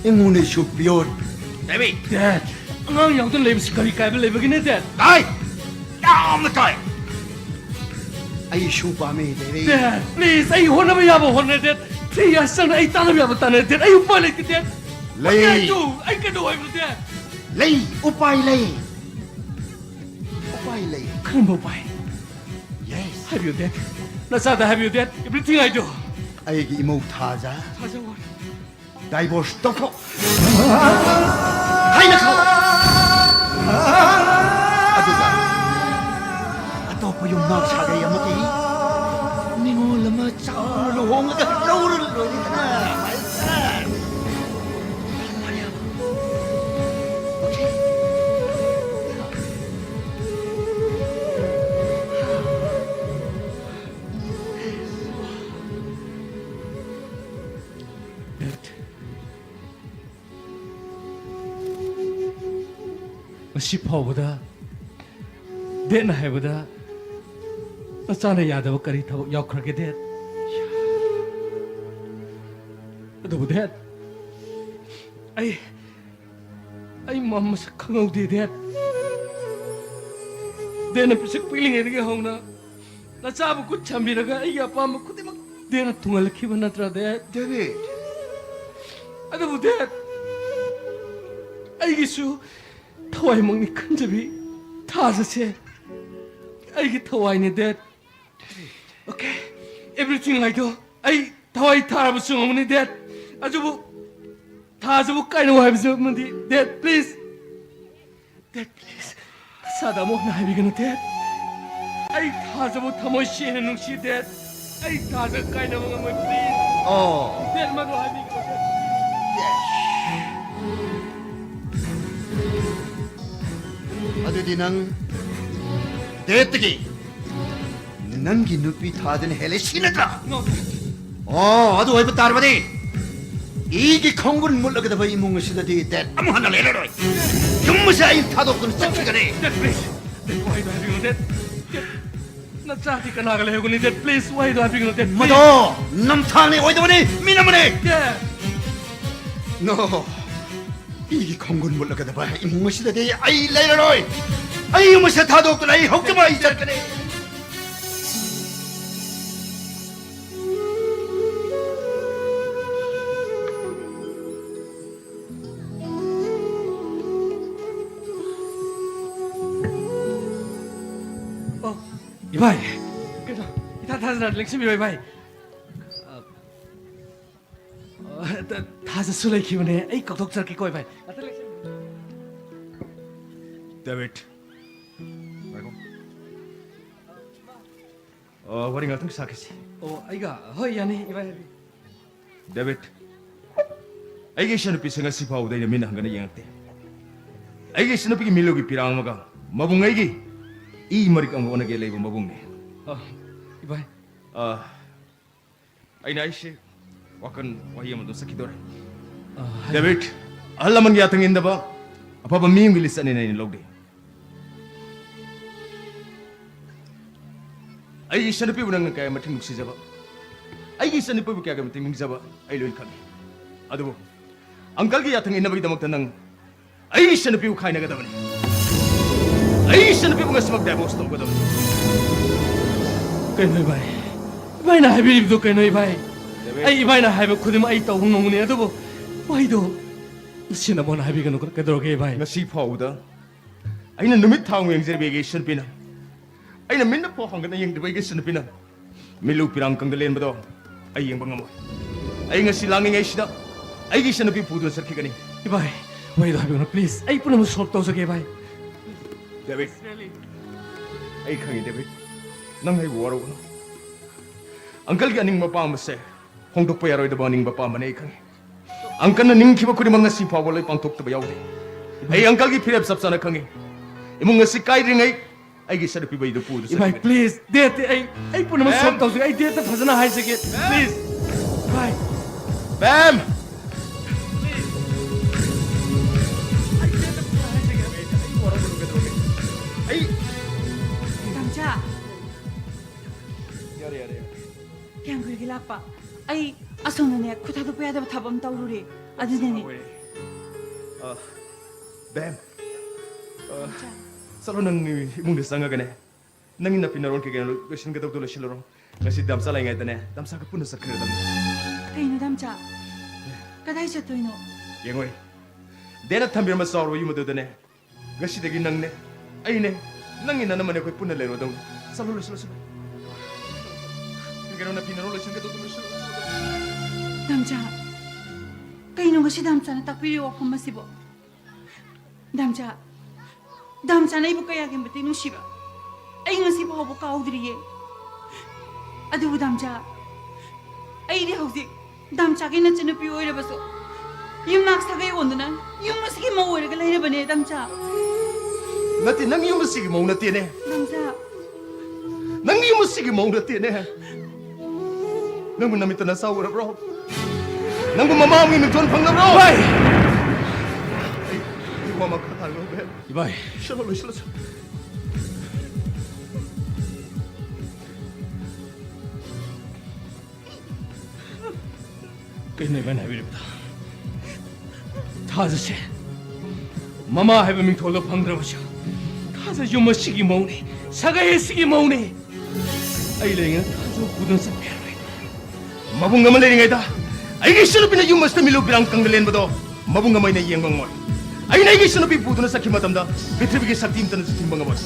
ꯑꯩꯉꯣꯟꯗ ꯏꯁꯨ ꯄꯤꯌꯣ꯫ ꯗꯦꯕꯤꯠ! ꯗꯦꯠ, ꯑꯉꯥꯡ ꯌꯥꯎꯗꯅ ꯂꯩꯕꯁꯤ ꯀꯔꯤ ꯀꯥꯏꯕ ꯂꯩꯕꯒꯤꯅꯦ ꯗꯦꯠ? ꯇꯥꯏ! ꯌꯥꯝꯅ ꯇꯥꯏ! ꯑꯩ ꯏꯁꯨ ꯄꯥꯝꯃꯤ, ꯗꯦꯕꯤꯠ꯫ ꯗꯦꯠ, ꯄ꯭ꯂꯤꯖ, ꯑꯩ ꯍꯣꯠꯅꯕ ꯌꯥꯕ ꯍꯣꯠꯅꯔꯦ ꯗꯦꯠ꯫ ꯊ꯭ꯔꯤ ꯌꯔꯁ ꯆꯪꯅ ꯑꯩ ꯇꯥꯟꯅꯕ ꯌꯥꯕ ꯇꯥꯟꯅꯔꯦ ꯗꯦꯠ꯫ ꯑꯩ ꯎꯄꯥꯏ ꯂꯩꯇꯦ ꯗꯦꯠ꯫ ꯂꯩ꯫ What can I do? ꯑꯩ ꯀꯩꯗꯧ ꯍꯥꯏꯕꯅꯣ ꯗꯦꯠ? ꯂꯩ, ꯎꯄꯥꯏ ꯂꯩ꯫ ꯎꯄꯥꯏ ꯂꯩ꯫ ꯀꯔꯝꯕ ꯎꯄꯥꯏ? Yes. ꯍꯥꯏꯕꯤꯌꯨ ꯗꯦꯠ꯫ ꯅꯆꯥꯗ ꯍꯥꯏꯕꯤꯌꯨ ꯗꯦꯠ꯫ Everything I do. ꯑꯩꯒꯤ ꯏꯃꯧ ꯊꯥꯖ ꯊꯥꯖꯧ꯫ ꯗꯥꯏꯚꯣꯔꯁ ꯇꯧꯊꯣꯛ꯫ ꯍꯥꯏꯅꯈꯣ꯫ ꯑꯗꯨꯒ ꯑꯇꯣꯞꯄ ꯌꯨꯝꯅꯥꯛ ꯁꯥꯒꯩ ꯑꯃꯒꯤ ꯅꯤꯉꯣꯜ ꯑꯃ ꯆꯥꯎꯅ ꯂꯨꯍꯣꯡꯂꯒ ꯂꯧꯔ ꯂꯣꯏꯔꯦꯗꯅ꯫ ꯗꯦꯠ꯫ ꯉꯁꯤ ꯐꯥꯎꯕꯗ ꯗꯦꯠꯅ ꯍꯥꯏꯕꯗ ꯅꯆꯥꯅ ꯌꯥꯗꯕ ꯀꯔꯤ ꯊꯕꯛ ꯌꯥꯎꯈ꯭ꯔꯒꯦ ꯗꯦꯠ? ꯑꯗꯨꯕꯨ ꯗꯦꯠ, ꯑꯩ ꯑꯩ ꯃ- ꯃꯁꯛ ꯈꯪꯍꯧꯗꯦ ꯗꯦꯠ꯫ ꯗꯦꯠꯅ ꯄꯤꯁꯛ ꯄꯤꯛꯂꯤꯉꯩꯗꯒꯤ ꯍꯧꯅ ꯅꯆꯥꯕꯨ ꯈꯨꯠ ꯁꯝꯕꯤꯔꯒ ꯑꯩꯒꯤ ꯑꯄꯥꯝꯕ ꯈꯨꯗꯤꯡꯃꯛ ꯗꯦꯠꯅ ꯊꯨꯡꯍꯜꯂꯛꯈꯤꯕ ꯅꯠꯇ꯭ꯔꯥ ꯗꯦꯠ? ꯗꯦꯕꯤꯠ! ꯑꯗꯨꯕꯨ ꯗꯦꯠ, ꯑꯩꯒꯤꯁꯨ ꯊꯋꯥꯏꯃꯛꯅꯤ ꯈꯟꯖꯕꯤ ꯊꯥꯖꯁꯦ ꯑꯩꯒꯤ ꯊꯋꯥꯏꯅꯤ date. Okay, everything I do, ꯑꯩ ꯊꯋꯥꯏ ꯊꯥꯔꯕꯁꯨ ꯉꯝꯒꯅꯤ ꯗꯦꯠ꯫ ꯑꯗꯨꯕꯨ ꯊꯥꯖꯕ ꯀꯥꯏꯅꯧ ꯍꯥꯏꯕꯁꯨ ꯑꯃꯗꯤ, Dad, please. Dad, please. ꯅꯁꯥꯗ ꯑꯃꯨꯛ ꯍꯟꯅ ꯍꯥꯏꯕꯤꯒꯅꯨ, Dad. ꯑꯩ ꯊꯥꯖꯕ ꯊꯃꯣꯏ ꯁꯦꯡꯅ ꯅꯨꯡꯁꯤ, Dad. ꯑꯩ ꯊꯥꯖꯕ ꯀꯥꯏꯅꯕ ꯉꯝꯃꯣꯏ, please. ꯑꯣ꯫ Dad, ꯃꯗꯨ ꯍꯥꯏꯕꯤꯒꯅꯨ, Dad. ꯑꯗꯨꯗꯤ ꯅꯪ Dadꯇꯒꯤ ꯅꯪꯒꯤ ꯅꯨꯄꯤ ꯊꯥꯗꯅ ꯍꯦꯜꯂꯦ ꯁꯤ ꯅꯠꯇ꯭ꯔꯥ? No, Dad. ꯑꯣ, ꯑꯗꯨ ꯑꯣꯏꯕ ꯇꯥꯔꯕꯗꯤ ꯑꯩꯒꯤ ꯈꯣꯡꯒꯨꯟ ꯃꯨꯠꯂꯒꯗꯕ ꯏꯃꯨꯡ ꯑꯁꯤꯗꯗꯤ Dad ꯑꯃꯨꯛ ꯍꯟꯅ ꯂꯩꯔꯔꯣꯏ꯫ ꯌꯨꯝ ꯑꯁꯤ ꯑꯩ ꯊꯥꯗꯣꯛꯇꯨꯅ ꯆꯠꯈꯤꯒꯅꯤ꯫ Dad, please. Dad, ꯋꯥꯍꯩꯗꯣ ꯍꯥꯏꯕꯤꯒꯅꯨ, Dad. Dad, ꯅꯆꯥꯗꯤ ꯀꯅꯥꯒ ꯂꯩꯍꯧꯒꯅꯤ, Dad? Please, ꯋꯥꯍꯩꯗꯣ ꯍꯥꯏꯕꯤꯒꯅꯨ, Dad, please. ꯃꯗꯣ ꯅꯝꯊꯥꯛꯅꯤ, ꯑꯣꯏꯗꯕꯅꯤ, ꯃꯤꯅꯝꯕꯅꯤ꯫ Dad. No. ꯑꯩꯒꯤ ꯈꯣꯡꯒꯨꯟ ꯃꯨꯠꯂꯒꯗꯕ ꯏꯃꯨꯡ ꯑꯁꯤꯗꯗꯤ ꯑꯩ ꯂꯩꯔꯔꯣꯏ꯫ ꯑꯩ ꯌꯨꯝ ꯑꯁꯤ ꯊꯥꯗꯣꯛꯇꯨꯅ ꯑꯩ ꯍꯧꯖꯤꯛꯃꯛ ꯑꯩ ꯆꯠꯀꯅꯤ꯫ ꯑꯣ, ꯏꯕꯥꯏ꯫ ꯀꯩꯅꯣ, ꯏꯊꯥ ꯊꯥꯖꯗꯅ ꯂꯦꯡꯁꯤꯟꯕꯤꯔꯣ, ꯏꯕꯥꯏ꯫ ꯑ, ꯑ, ꯊꯥꯖꯁꯨ ꯂꯩꯈꯤꯕꯅꯦ꯫ ꯑꯩ ꯀꯥꯎꯊꯣꯛꯆꯔꯛꯀꯦꯀꯣ, ꯏꯕꯥꯏ꯫ ꯉꯥꯛꯇ ꯂꯦꯡꯁꯤꯟꯕꯤꯔꯣ꯫ David꯫ ꯉꯥꯏꯈꯣ꯫ ꯑ, ꯋꯥꯔꯤ ꯉꯥꯛꯇꯪ ꯁꯥꯈꯤꯁꯤ꯫ ꯑꯣ, ꯑꯩꯒ? ꯍꯣꯏ, ꯌꯥꯅꯤ, ꯏꯕꯥꯏ ꯍꯥꯏꯕꯤꯌꯨ꯫ David, ꯑꯩꯒꯤ ꯏꯆꯟꯅꯨꯄꯤꯁꯦ ꯉꯁꯤ ꯐꯥꯎꯕꯗ ꯑꯩꯅ ꯃꯤꯠꯅ ꯍꯪꯒꯅ ꯌꯦꯡꯉꯛꯇꯦ꯫ ꯑꯩꯒꯤ ꯏꯆꯟꯅꯨꯄꯤꯒꯤ ꯃꯤꯠꯂꯨꯒꯤ ꯄꯤꯔꯥꯡ ꯑꯃꯒ ꯃꯕꯨꯡ ꯑꯩꯒꯤ ꯏ ꯃꯔꯤꯛ ꯑꯃꯒ ꯑꯣꯟꯅꯒꯦ ꯂꯩꯕ ꯃꯕꯨꯡꯅꯦ꯫ ꯑ, ꯏꯕꯥꯏ꯫ ꯑ, ꯑꯩꯅ ꯑꯩꯁꯦ ꯋꯥꯈꯜ ꯋꯥꯍꯩ ꯑꯃꯗ ꯆꯠꯈꯤꯗꯣꯔꯦ꯫ ꯑ, ꯍꯥꯏ- David, ꯑꯍꯜ ꯂꯃꯟꯒꯤ ꯌꯥꯊꯪ ꯏꯟꯗꯕ ꯑꯐꯕ ꯃꯤ ꯑꯃꯒꯤ ꯂꯤꯆꯠꯅꯦꯅ ꯑꯩꯅ ꯂꯧꯗꯦ꯫ ꯑꯩꯒꯤ ꯏꯆꯟꯅꯨꯄꯤꯕꯨ ꯅꯪꯅ ꯀꯌꯥ ꯃꯇꯤꯛ ꯅꯨꯡꯁꯤꯖꯕ, ꯑꯩꯒꯤ ꯏꯆꯟꯅꯨꯄꯤꯕꯨ ꯀꯌꯥꯒꯤ ꯃꯇꯤꯛ ꯅꯤꯡꯖꯕ ꯑꯩ ꯂꯣꯏ ꯈꯪꯉꯤ꯫ ꯑꯗꯨꯕꯨ uncle ꯒꯤ ꯌꯥꯊꯪ ꯏꯟꯅꯕꯒꯤꯗꯃꯛꯇ ꯅꯪ ꯑꯩꯒꯤ ꯏꯆꯟꯅꯨꯄꯤꯕꯨ ꯈꯥꯏꯅꯒꯗꯕꯅꯤ꯫ ꯑꯩꯒꯤ ꯏꯆꯟꯅꯨꯄꯤꯕꯨ ꯉꯁꯤꯃꯛ divorce ꯇꯧꯒꯗꯕꯅꯤ꯫ ꯀꯩꯅꯣ ꯏꯕꯥꯏ? ꯏꯕꯥꯏꯅ ꯍꯥꯏꯕꯤꯔꯤꯕꯗꯨ ꯀꯩꯅꯣ ꯏꯕꯥꯏ? ꯗꯦꯕꯤꯠ꯫ ꯑꯩ ꯏꯕꯥꯏꯅ ꯍꯥꯏꯕ ꯈꯨꯗꯤꯡꯃꯛ ꯑꯩ ꯇꯧꯕ ꯉꯝꯒꯅꯤ, ꯑꯗꯨꯕꯨ ꯋꯥꯍꯩꯗꯣ ꯅꯆꯤꯟ ꯑꯃꯨꯛ ꯍꯟꯅ ꯍꯥꯏꯕꯤꯒꯅꯨ, ꯀꯩꯗꯧꯔꯒꯦ ꯏꯕꯥꯏ? ꯉꯁꯤ ꯐꯥꯎꯕꯗ ꯑꯩꯅ ꯅꯨꯃꯤꯠ ꯊꯥ ꯑꯃ ꯌꯦꯡꯖꯔꯤꯕ ꯑꯩꯒꯤ ꯏꯆꯟꯅꯨꯄꯤꯅ, ꯑꯩꯅ ꯃꯤꯠꯅ ꯐꯥꯎ ꯍꯥꯡꯒꯠꯅ ꯌꯦꯡꯗ꯭ꯔꯤꯕ ꯑꯩꯒꯤ ꯏꯆꯟꯅꯨꯄꯤꯅ ꯃꯤꯠꯂꯨ ꯄꯤꯔꯥꯡ ꯀꯪꯗ ꯂꯦꯟꯕꯗꯣ ꯑꯩ ꯌꯦꯡꯕ ꯉꯝꯃꯣꯏ꯫ ꯑꯩ ꯉꯁꯤ ꯂꯥꯡꯂꯤꯉꯩꯁꯤꯗ ꯑꯩꯒꯤ ꯏꯆꯟꯅꯨꯄꯤ ꯄꯨꯗꯨꯅ ꯆꯠꯈꯤꯒꯅꯤ꯫ ꯏꯕꯥꯏ, ꯋꯥꯔꯤꯗꯣ ꯍꯥꯏꯕꯤꯒꯅꯨ, please꯫ ꯑꯩ ꯄꯨꯝꯅꯃꯛ solve ꯇꯧꯖꯒꯦ, ꯏꯕꯥꯏ꯫ ꯗꯦꯕꯤꯠ, ꯑꯩ ꯈꯪꯉꯤ, ꯗꯦꯕꯤꯠ, ꯅꯪ ꯑꯩꯕꯨ ꯋꯥꯔꯧꯒꯅꯨ꯫ ꯑꯪꯀꯜꯒꯤ ꯑꯅꯤꯡꯕ ꯑꯄꯥꯝꯕꯁꯦ ꯍꯣꯡꯗꯣꯛꯄ ꯌꯥꯔꯣꯏꯗꯕ ꯑꯅꯤꯡꯕ ꯑꯄꯥꯝꯕꯅꯦ, ꯑꯩ ꯈꯪꯉꯤ꯫ ꯑꯪꯀꯜꯅ ꯅꯤꯡꯈꯤꯕ ꯈꯨꯗꯤꯡꯃꯛ ꯉꯁꯤ ꯐꯥꯎꯕ ꯂꯣꯏ ꯄꯥꯡꯊꯣꯛꯇꯕ ꯌꯥꯎꯗꯦ꯫ ꯑꯩ ꯑꯪꯀꯜꯒꯤ ꯐꯤꯔꯦꯞ ꯆꯞ ꯆꯥꯅ ꯈꯪꯉꯤ꯫ ꯏꯃꯨꯡ ꯑꯁꯤ ꯀꯥꯏꯗ꯭ꯔꯤꯉꯩ ꯑꯩꯒꯤ ꯏꯆꯟꯅꯨꯄꯤꯕꯨ ꯑꯩꯗꯨ ꯄꯨꯗ ꯏꯕꯥꯏ, ꯆꯠꯈꯤꯕꯅꯤ꯫ Please, date ꯑꯩ, ꯑꯩ ꯄꯨꯝꯅꯃꯛ ꯃꯦꯝ! Solve ꯇꯧꯖꯒꯦ꯫ ꯑꯩ dateꯇ ꯐꯖꯅ ꯍꯥꯏꯖꯒꯦ꯫ ꯃꯦꯝ! Please. ꯏꯕꯥꯏ꯫ ꯃꯦꯝ! ꯑꯩ dateꯇ ꯐꯖꯅ ꯍꯥꯏꯖꯒꯦ꯫ ꯑꯩ ꯋꯥꯔꯧꯒꯅꯨ ꯀꯩꯗꯧꯔꯒꯦ? ꯑꯩ ꯗꯥꯝꯆꯥ꯫ ꯌꯥꯔꯦ, ꯌꯥꯔꯦ, ꯌꯥꯔꯦ꯫ ꯀꯌꯥꯝ ꯀꯨꯏꯔꯒꯦ ꯂꯥꯛꯄ? ꯑꯩ ꯑꯁꯣꯝꯗꯅꯦ ꯈꯨꯠ ꯊꯥꯗꯣꯛꯄ ꯌꯥꯗꯕ ꯊꯕꯛ ꯑꯃ ꯇꯧꯔꯨꯔꯦ꯫ ꯑꯗꯨꯅꯅꯦ꯫ ꯍꯣꯏ꯫ ꯑ, ꯕꯦꯝ꯫ ꯑ, ꯗꯥꯝꯆꯥ꯫ ꯆꯠꯂꯣ, ꯅꯪ ꯏꯃꯨꯡꯗ ꯆꯪꯉꯒꯅꯦ꯫ ꯅꯪꯒꯤ ꯅꯥꯄꯤ ꯅꯔꯣꯟ ꯀꯩ ꯀꯩꯅꯣ ꯂꯣꯏꯁꯤꯟꯒꯗꯧꯗꯣ ꯂꯣꯏꯁꯤꯜꯂꯨꯔꯣ꯫ ꯉꯁꯤ ꯗꯥꯝꯆꯥ ꯂꯩꯉꯩꯗꯅꯦ, ꯗꯥꯝꯆꯥꯒ ꯄꯨꯟꯅ ꯆꯠꯈ꯭ꯔꯗꯕꯅꯤ꯫ ꯀꯩꯅꯣ ꯗꯥꯝꯆꯥ? ꯀꯗꯥꯏ ꯆꯠꯇꯣꯏꯅꯣ? ꯌꯦꯡꯉꯣꯏ꯫ ꯗꯦꯅ ꯊꯝꯕꯤꯔꯝꯕ ꯆꯥꯎꯔꯕ ꯌꯨꯝ ꯑꯗꯨꯗꯅꯦ, ꯉꯁꯤꯗꯒꯤ ꯅꯪꯅꯦ, ꯑꯩꯅꯦ, ꯅꯪꯒꯤ ꯅꯅꯝꯃꯅꯦ, ꯑꯩꯈꯣꯏ ꯄꯨꯟꯅ ꯂꯩꯔꯨꯗꯧꯅꯤ꯫ ꯆꯠꯂꯣ, ꯂꯣꯏꯁꯤꯜꯂꯣ, ꯆꯠꯂꯣ꯫ ꯀꯩꯅꯣ ꯅꯥꯄꯤ ꯅꯔꯣꯟ ꯂꯣꯏꯁꯤꯟꯒꯗꯧꯗꯣ ꯂꯣꯏꯁꯤꯜꯂꯣ, ꯂꯣꯏꯁꯤꯜꯂꯣ꯫ ꯗꯥꯝꯆꯥ, ꯀꯩꯅꯣ ꯉꯁꯤ ꯗꯥꯝꯆꯥꯅ ꯇꯥꯛꯄꯤꯔꯤꯕ ꯋꯥꯐꯝ ꯑꯁꯤꯕꯣ? ꯗꯥꯝꯆꯥ, ꯗꯥꯝꯆꯥꯅ ꯑꯩꯕꯨ ꯀꯌꯥꯒꯤ ꯃꯇꯤꯛ ꯅꯨꯡꯁꯤꯕ ꯑꯩ ꯉꯁꯤ ꯐꯥꯎꯕ ꯀꯥꯎꯗ꯭ꯔꯤꯌꯦ꯫ ꯑꯗꯨꯕꯨ ꯗꯥꯝꯆꯥ, ꯑꯩꯗꯤ ꯍꯧꯖꯤꯛ ꯗꯥꯝꯆꯥꯒꯤ ꯅꯆꯟꯅꯨꯄꯤ ꯑꯣꯏꯔꯕꯁꯨ ꯌꯨꯝꯅꯥꯛ ꯁꯥꯒꯩ ꯑꯣꯟꯗꯨꯅ ꯌꯨꯝ ꯑꯁꯤꯒꯤ ꯃꯧ ꯑꯣꯏꯔꯒ ꯂꯩꯔꯕꯅꯦ, ꯗꯥꯝꯆꯥ꯫ ꯅꯠꯇꯦ, ꯅꯪ ꯌꯨꯝ ꯑꯁꯤꯒꯤ ꯃꯧ ꯅꯠꯇꯦꯅꯦ꯫ ꯗꯥꯝꯆꯥ꯫ ꯅꯪ ꯌꯨꯝ ꯑꯁꯤꯒꯤ ꯃꯧ ꯅꯠꯇꯦꯅꯦ꯫ ꯅꯪꯕꯨ ꯅꯃꯤꯠꯇ ꯅꯆꯥ ꯎꯔꯕ꯭ꯔꯣ? ꯅꯪꯕꯨ ꯃꯃꯥ ꯑꯃꯒꯤ ꯃꯤꯡꯊꯣꯟ ꯐꯪꯂꯕ꯭ꯔꯣ? ꯏꯕꯥꯏ! ꯑꯩ, ꯑꯩ ꯋꯥ ꯃꯈꯥ ꯇꯥꯔꯒ ꯍꯧꯕ ꯌꯥꯏ꯫ ꯏꯕꯥꯏ! ꯂꯣꯏꯁꯤꯜꯂꯣ, ꯂꯣꯏꯁꯤꯜꯂꯣ꯫ ꯀꯩꯅꯣ ꯏꯕꯥꯏꯅ ꯍꯥꯏꯕꯤꯔꯤꯕꯗꯣ? ꯊꯥꯖꯁꯦ ꯃꯃꯥ ꯍꯥꯏꯕ ꯃꯤꯡꯊꯣꯜꯗꯣ ꯐꯪꯗ꯭ꯔꯕꯁꯨ, ꯊꯥꯖ ꯌꯨꯝ ꯑꯁꯤꯒꯤ ꯃꯧꯅꯤ, ꯁꯥꯒꯩ ꯑꯁꯤꯒꯤ ꯃꯧꯅꯤ꯫ ꯑꯩ ꯂꯩꯔꯤꯉꯩꯗ ꯊꯥꯖ ꯄꯨꯗꯨꯅ ꯆꯠꯄ ꯌꯥꯔꯣꯏ꯫ ꯃꯕꯨꯡ ꯑꯃ ꯂꯩꯔꯤꯉꯩꯗ ꯑꯩꯒꯤ ꯏꯆꯟꯅꯨꯄꯤꯅ ꯌꯨꯝ ꯑꯁꯤꯗ ꯃꯤꯂꯨ ꯄꯤꯔꯥꯡ ꯀꯪꯗ ꯂꯦꯟꯕꯗꯣ ꯃꯕꯨꯡ ꯑꯃ ꯑꯩꯅ ꯌꯦꯡꯕ ꯉꯝꯃꯣꯏ꯫ ꯑꯩꯅ ꯑꯩꯒꯤ ꯏꯆꯟꯅꯨꯄꯤ ꯄꯨꯗꯨꯅ ꯆꯠꯈꯤꯕ ꯃꯇꯝꯗ ꯄ꯭ꯔꯤꯊꯤꯕꯤꯒꯤ ꯁꯛꯇꯤ ꯑꯃꯠꯇꯅꯁꯨ ꯊꯤꯡꯕ ꯉꯝꯃꯣꯏ꯫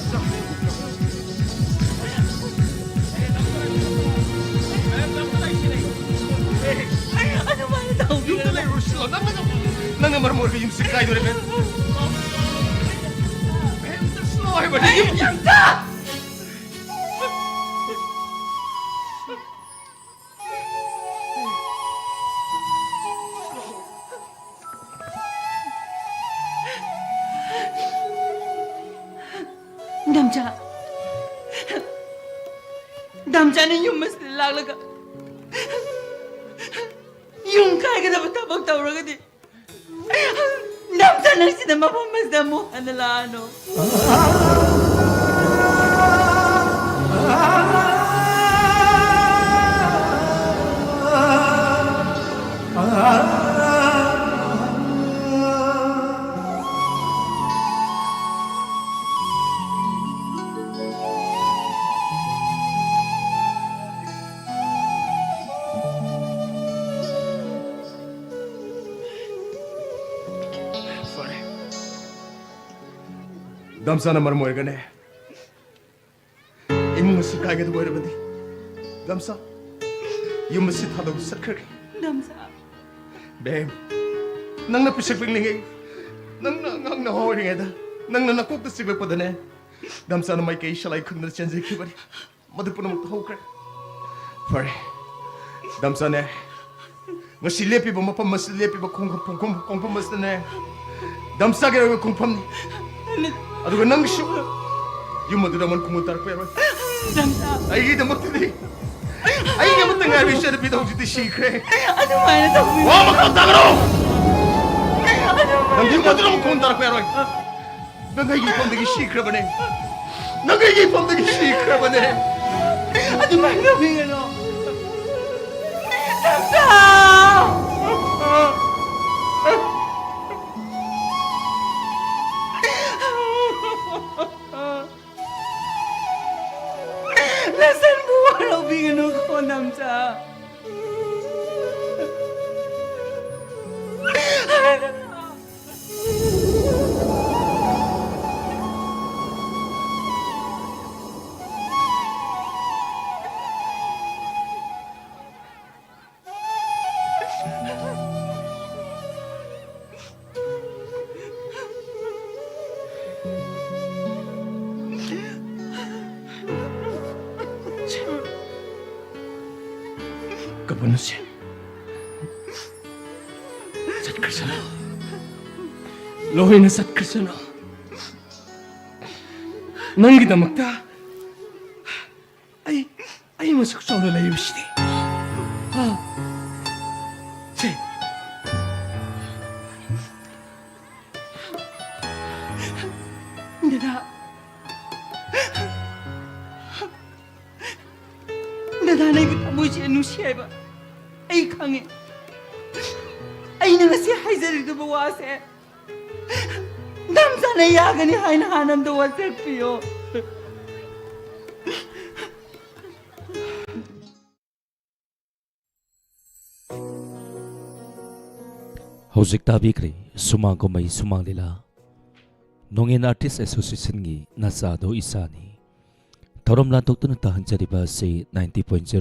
ꯑꯩ ꯑꯗꯨꯃꯥꯏꯅ ꯇꯧꯕꯤꯒꯅꯨ꯫ ꯅꯪꯅ ꯃꯔꯝ ꯑꯣꯏꯔꯒ ꯌꯨꯝꯁꯤ ꯀꯥꯏꯗꯣꯔꯦ, ꯃꯦꯝ꯫ ꯃꯦꯝ, ꯆꯠꯁꯅꯨ ꯍꯥꯏꯕꯅꯤ, ꯌꯨꯝ꯫ ꯗꯥꯝꯆꯥ, ꯗꯥꯝꯆꯥꯅ ꯌꯨꯝ ꯑꯁꯤꯗ ꯂꯥꯛꯂꯒ ꯌꯨꯝ ꯀꯥꯏꯒꯗꯕ ꯊꯕꯛ ꯇꯧꯔꯒꯗꯤ, ꯗꯥꯝꯆꯥ, ꯅꯪ ꯁꯤꯗ ꯃꯐꯝ ꯑꯁꯤꯗ ꯑꯃꯨꯛ ꯍꯟꯅ ꯂꯥꯛꯑꯅꯨ꯫ ꯐꯔꯦ꯫ ꯗꯥꯝꯆꯥꯅ ꯃꯔꯝ ꯑꯣꯏꯔꯒꯅꯦ ꯏꯃꯨꯡ ꯑꯁꯤ ꯀꯥꯏꯒꯗꯕ ꯑꯣꯏꯔꯕꯗꯤ, ꯗꯥꯝꯆꯥ, ꯌꯨꯝ ꯑꯁꯤ ꯊꯥꯗꯣꯛ ꯆꯠꯈ꯭ꯔꯒꯦ꯫ ꯗꯥꯝꯆꯥ꯫ ꯕꯦꯝ, ꯅꯪꯅ ꯄꯤꯁꯛ ꯄꯤꯛꯂꯤꯉꯩ, ꯅꯪꯅ ꯑꯉꯥꯡ ꯅꯍꯥ ꯑꯣꯏꯔꯤꯉꯩꯗ, ꯅꯪꯅ ꯅꯀꯣꯛꯇ ꯆꯤꯛꯂꯛꯄꯗꯅꯦ, ꯗꯥꯝꯆꯥꯅ ꯃꯥꯏꯀꯩ ꯁꯂꯥꯏ ꯈꯪꯗꯅ ꯆꯦꯟꯖꯈꯤꯕꯅꯤ꯫ ꯃꯗꯨ ꯄꯨꯝꯅꯃꯛ ꯍꯧꯈ꯭ꯔꯦ꯫ ꯐꯔꯦ꯫ ꯗꯥꯝꯆꯥꯅꯦ, ꯉꯁꯤ ꯂꯦꯞꯄꯤꯕ ꯃꯐꯝ ꯑꯁꯤ, ꯂꯦꯞꯄꯤꯕ ꯈꯣꯡ-, ꯈꯣꯡ-, ꯈꯣꯡꯐꯝ ꯑꯁꯤꯗꯅꯦ, ꯗꯥꯝꯆꯥꯒꯤ ꯑꯣꯏꯕ ꯈꯣꯡꯐꯝꯅꯤ꯫ ꯑꯗꯨꯒ ꯅꯪꯁꯨ ꯌꯨꯝ ꯑꯗꯨꯗ ꯑꯃꯨꯛ ꯈꯣꯡꯎꯞ ꯇꯥꯔꯛꯄ ꯌꯥꯔꯣꯏ꯫ ꯗꯥꯝꯆꯥ꯫ ꯑꯩꯒꯤꯗꯃꯛꯇꯗꯤ, ꯑꯩꯒꯤ ꯑꯃꯠꯇ ꯉꯥꯏꯔꯕ ꯏꯆꯟꯅꯨꯄꯤꯗꯣ ꯍꯧꯖꯤꯛꯇꯤ ꯁꯤꯈ꯭ꯔꯦ꯫ ꯑꯗꯨꯃꯥꯏꯅ ꯇꯧꯕꯤꯒꯅꯨ꯫ ꯋꯥ ꯃꯈꯥ ꯇꯥꯒꯅꯨ! ꯅꯪ ꯌꯨꯝ ꯑꯗꯨꯗ ꯑꯃꯨꯛ ꯈꯣꯡꯎꯞ ꯇꯥꯔꯛꯄ ꯌꯥꯔꯣꯏ꯫ ꯅꯪ ꯑꯩꯒꯤ ꯏꯐꯝꯗꯒꯤ ꯁꯤꯈ꯭ꯔꯕꯅꯦ꯫ ꯅꯪ ꯑꯩꯒꯤ ꯏꯐꯝꯗꯒꯤ ꯁꯤꯈ꯭ꯔꯕꯅꯦ꯫ ꯑꯗꯨꯃꯥꯏꯅ ꯇꯧꯕꯤꯒꯅꯨ꯫ ꯗꯥꯝꯆꯥ! ꯅꯆꯟꯕꯨ ꯋꯥꯔꯧꯕꯤꯒꯅꯨꯀꯣ, ꯗꯥꯝꯆꯥ꯫ ꯀꯩꯅꯣꯁꯦ꯫ ꯆꯠꯈ꯭ꯔꯁꯅꯨ꯫ ꯂꯣꯏꯅ ꯆꯠꯈ꯭ꯔꯁꯅꯨ꯫ ꯅꯪꯒꯤꯗꯃꯛꯇ ꯑꯩ, ꯑꯩ ꯃꯁꯛ ꯆꯥꯎꯅ ꯂꯩꯔꯤꯕꯁꯤꯗꯤ꯫ ꯑꯥ꯫ ꯁꯦ꯫ ꯗꯗꯥ꯫ ꯗꯗꯥ, ꯅꯪꯒꯤ ꯊꯃꯣꯏꯁꯦ ꯅꯨꯡꯁꯤ ꯍꯥꯏꯕ ꯑꯩ ꯈꯪꯉꯦ꯫ ꯑꯩꯅ ꯉꯁꯤ ꯍꯥꯏꯖꯔꯤꯗꯨꯕ ꯋꯥꯁꯦ ꯅꯝꯖꯅ ꯌꯥꯒꯅꯤ ꯍꯥꯏꯅ ꯍꯥꯟꯅ ꯑꯝꯇ ꯋꯥꯁꯛꯄꯤꯌꯣ꯫ ꯍꯧꯖꯤꯛ ꯇꯥꯕꯤꯈ꯭ꯔꯦ ꯁꯨꯃꯥꯡ ꯀꯨꯝꯍꯩ ꯁꯨꯃꯥꯡ ꯂꯤꯂꯥ꯫ ꯅꯣꯡꯉꯦꯟ ꯑꯥꯔꯇꯤꯁ ꯑꯦꯁꯣꯁꯤꯌꯦꯁꯟꯒꯤ ꯅꯆꯥꯗꯣ ꯏꯆꯥꯅꯤ꯫ ꯊꯧꯔꯝ ꯂꯥꯟꯊꯣꯛꯇꯨꯅ ꯇꯥꯍꯟꯖꯔꯤꯕ ꯑꯁꯤ ninety point zero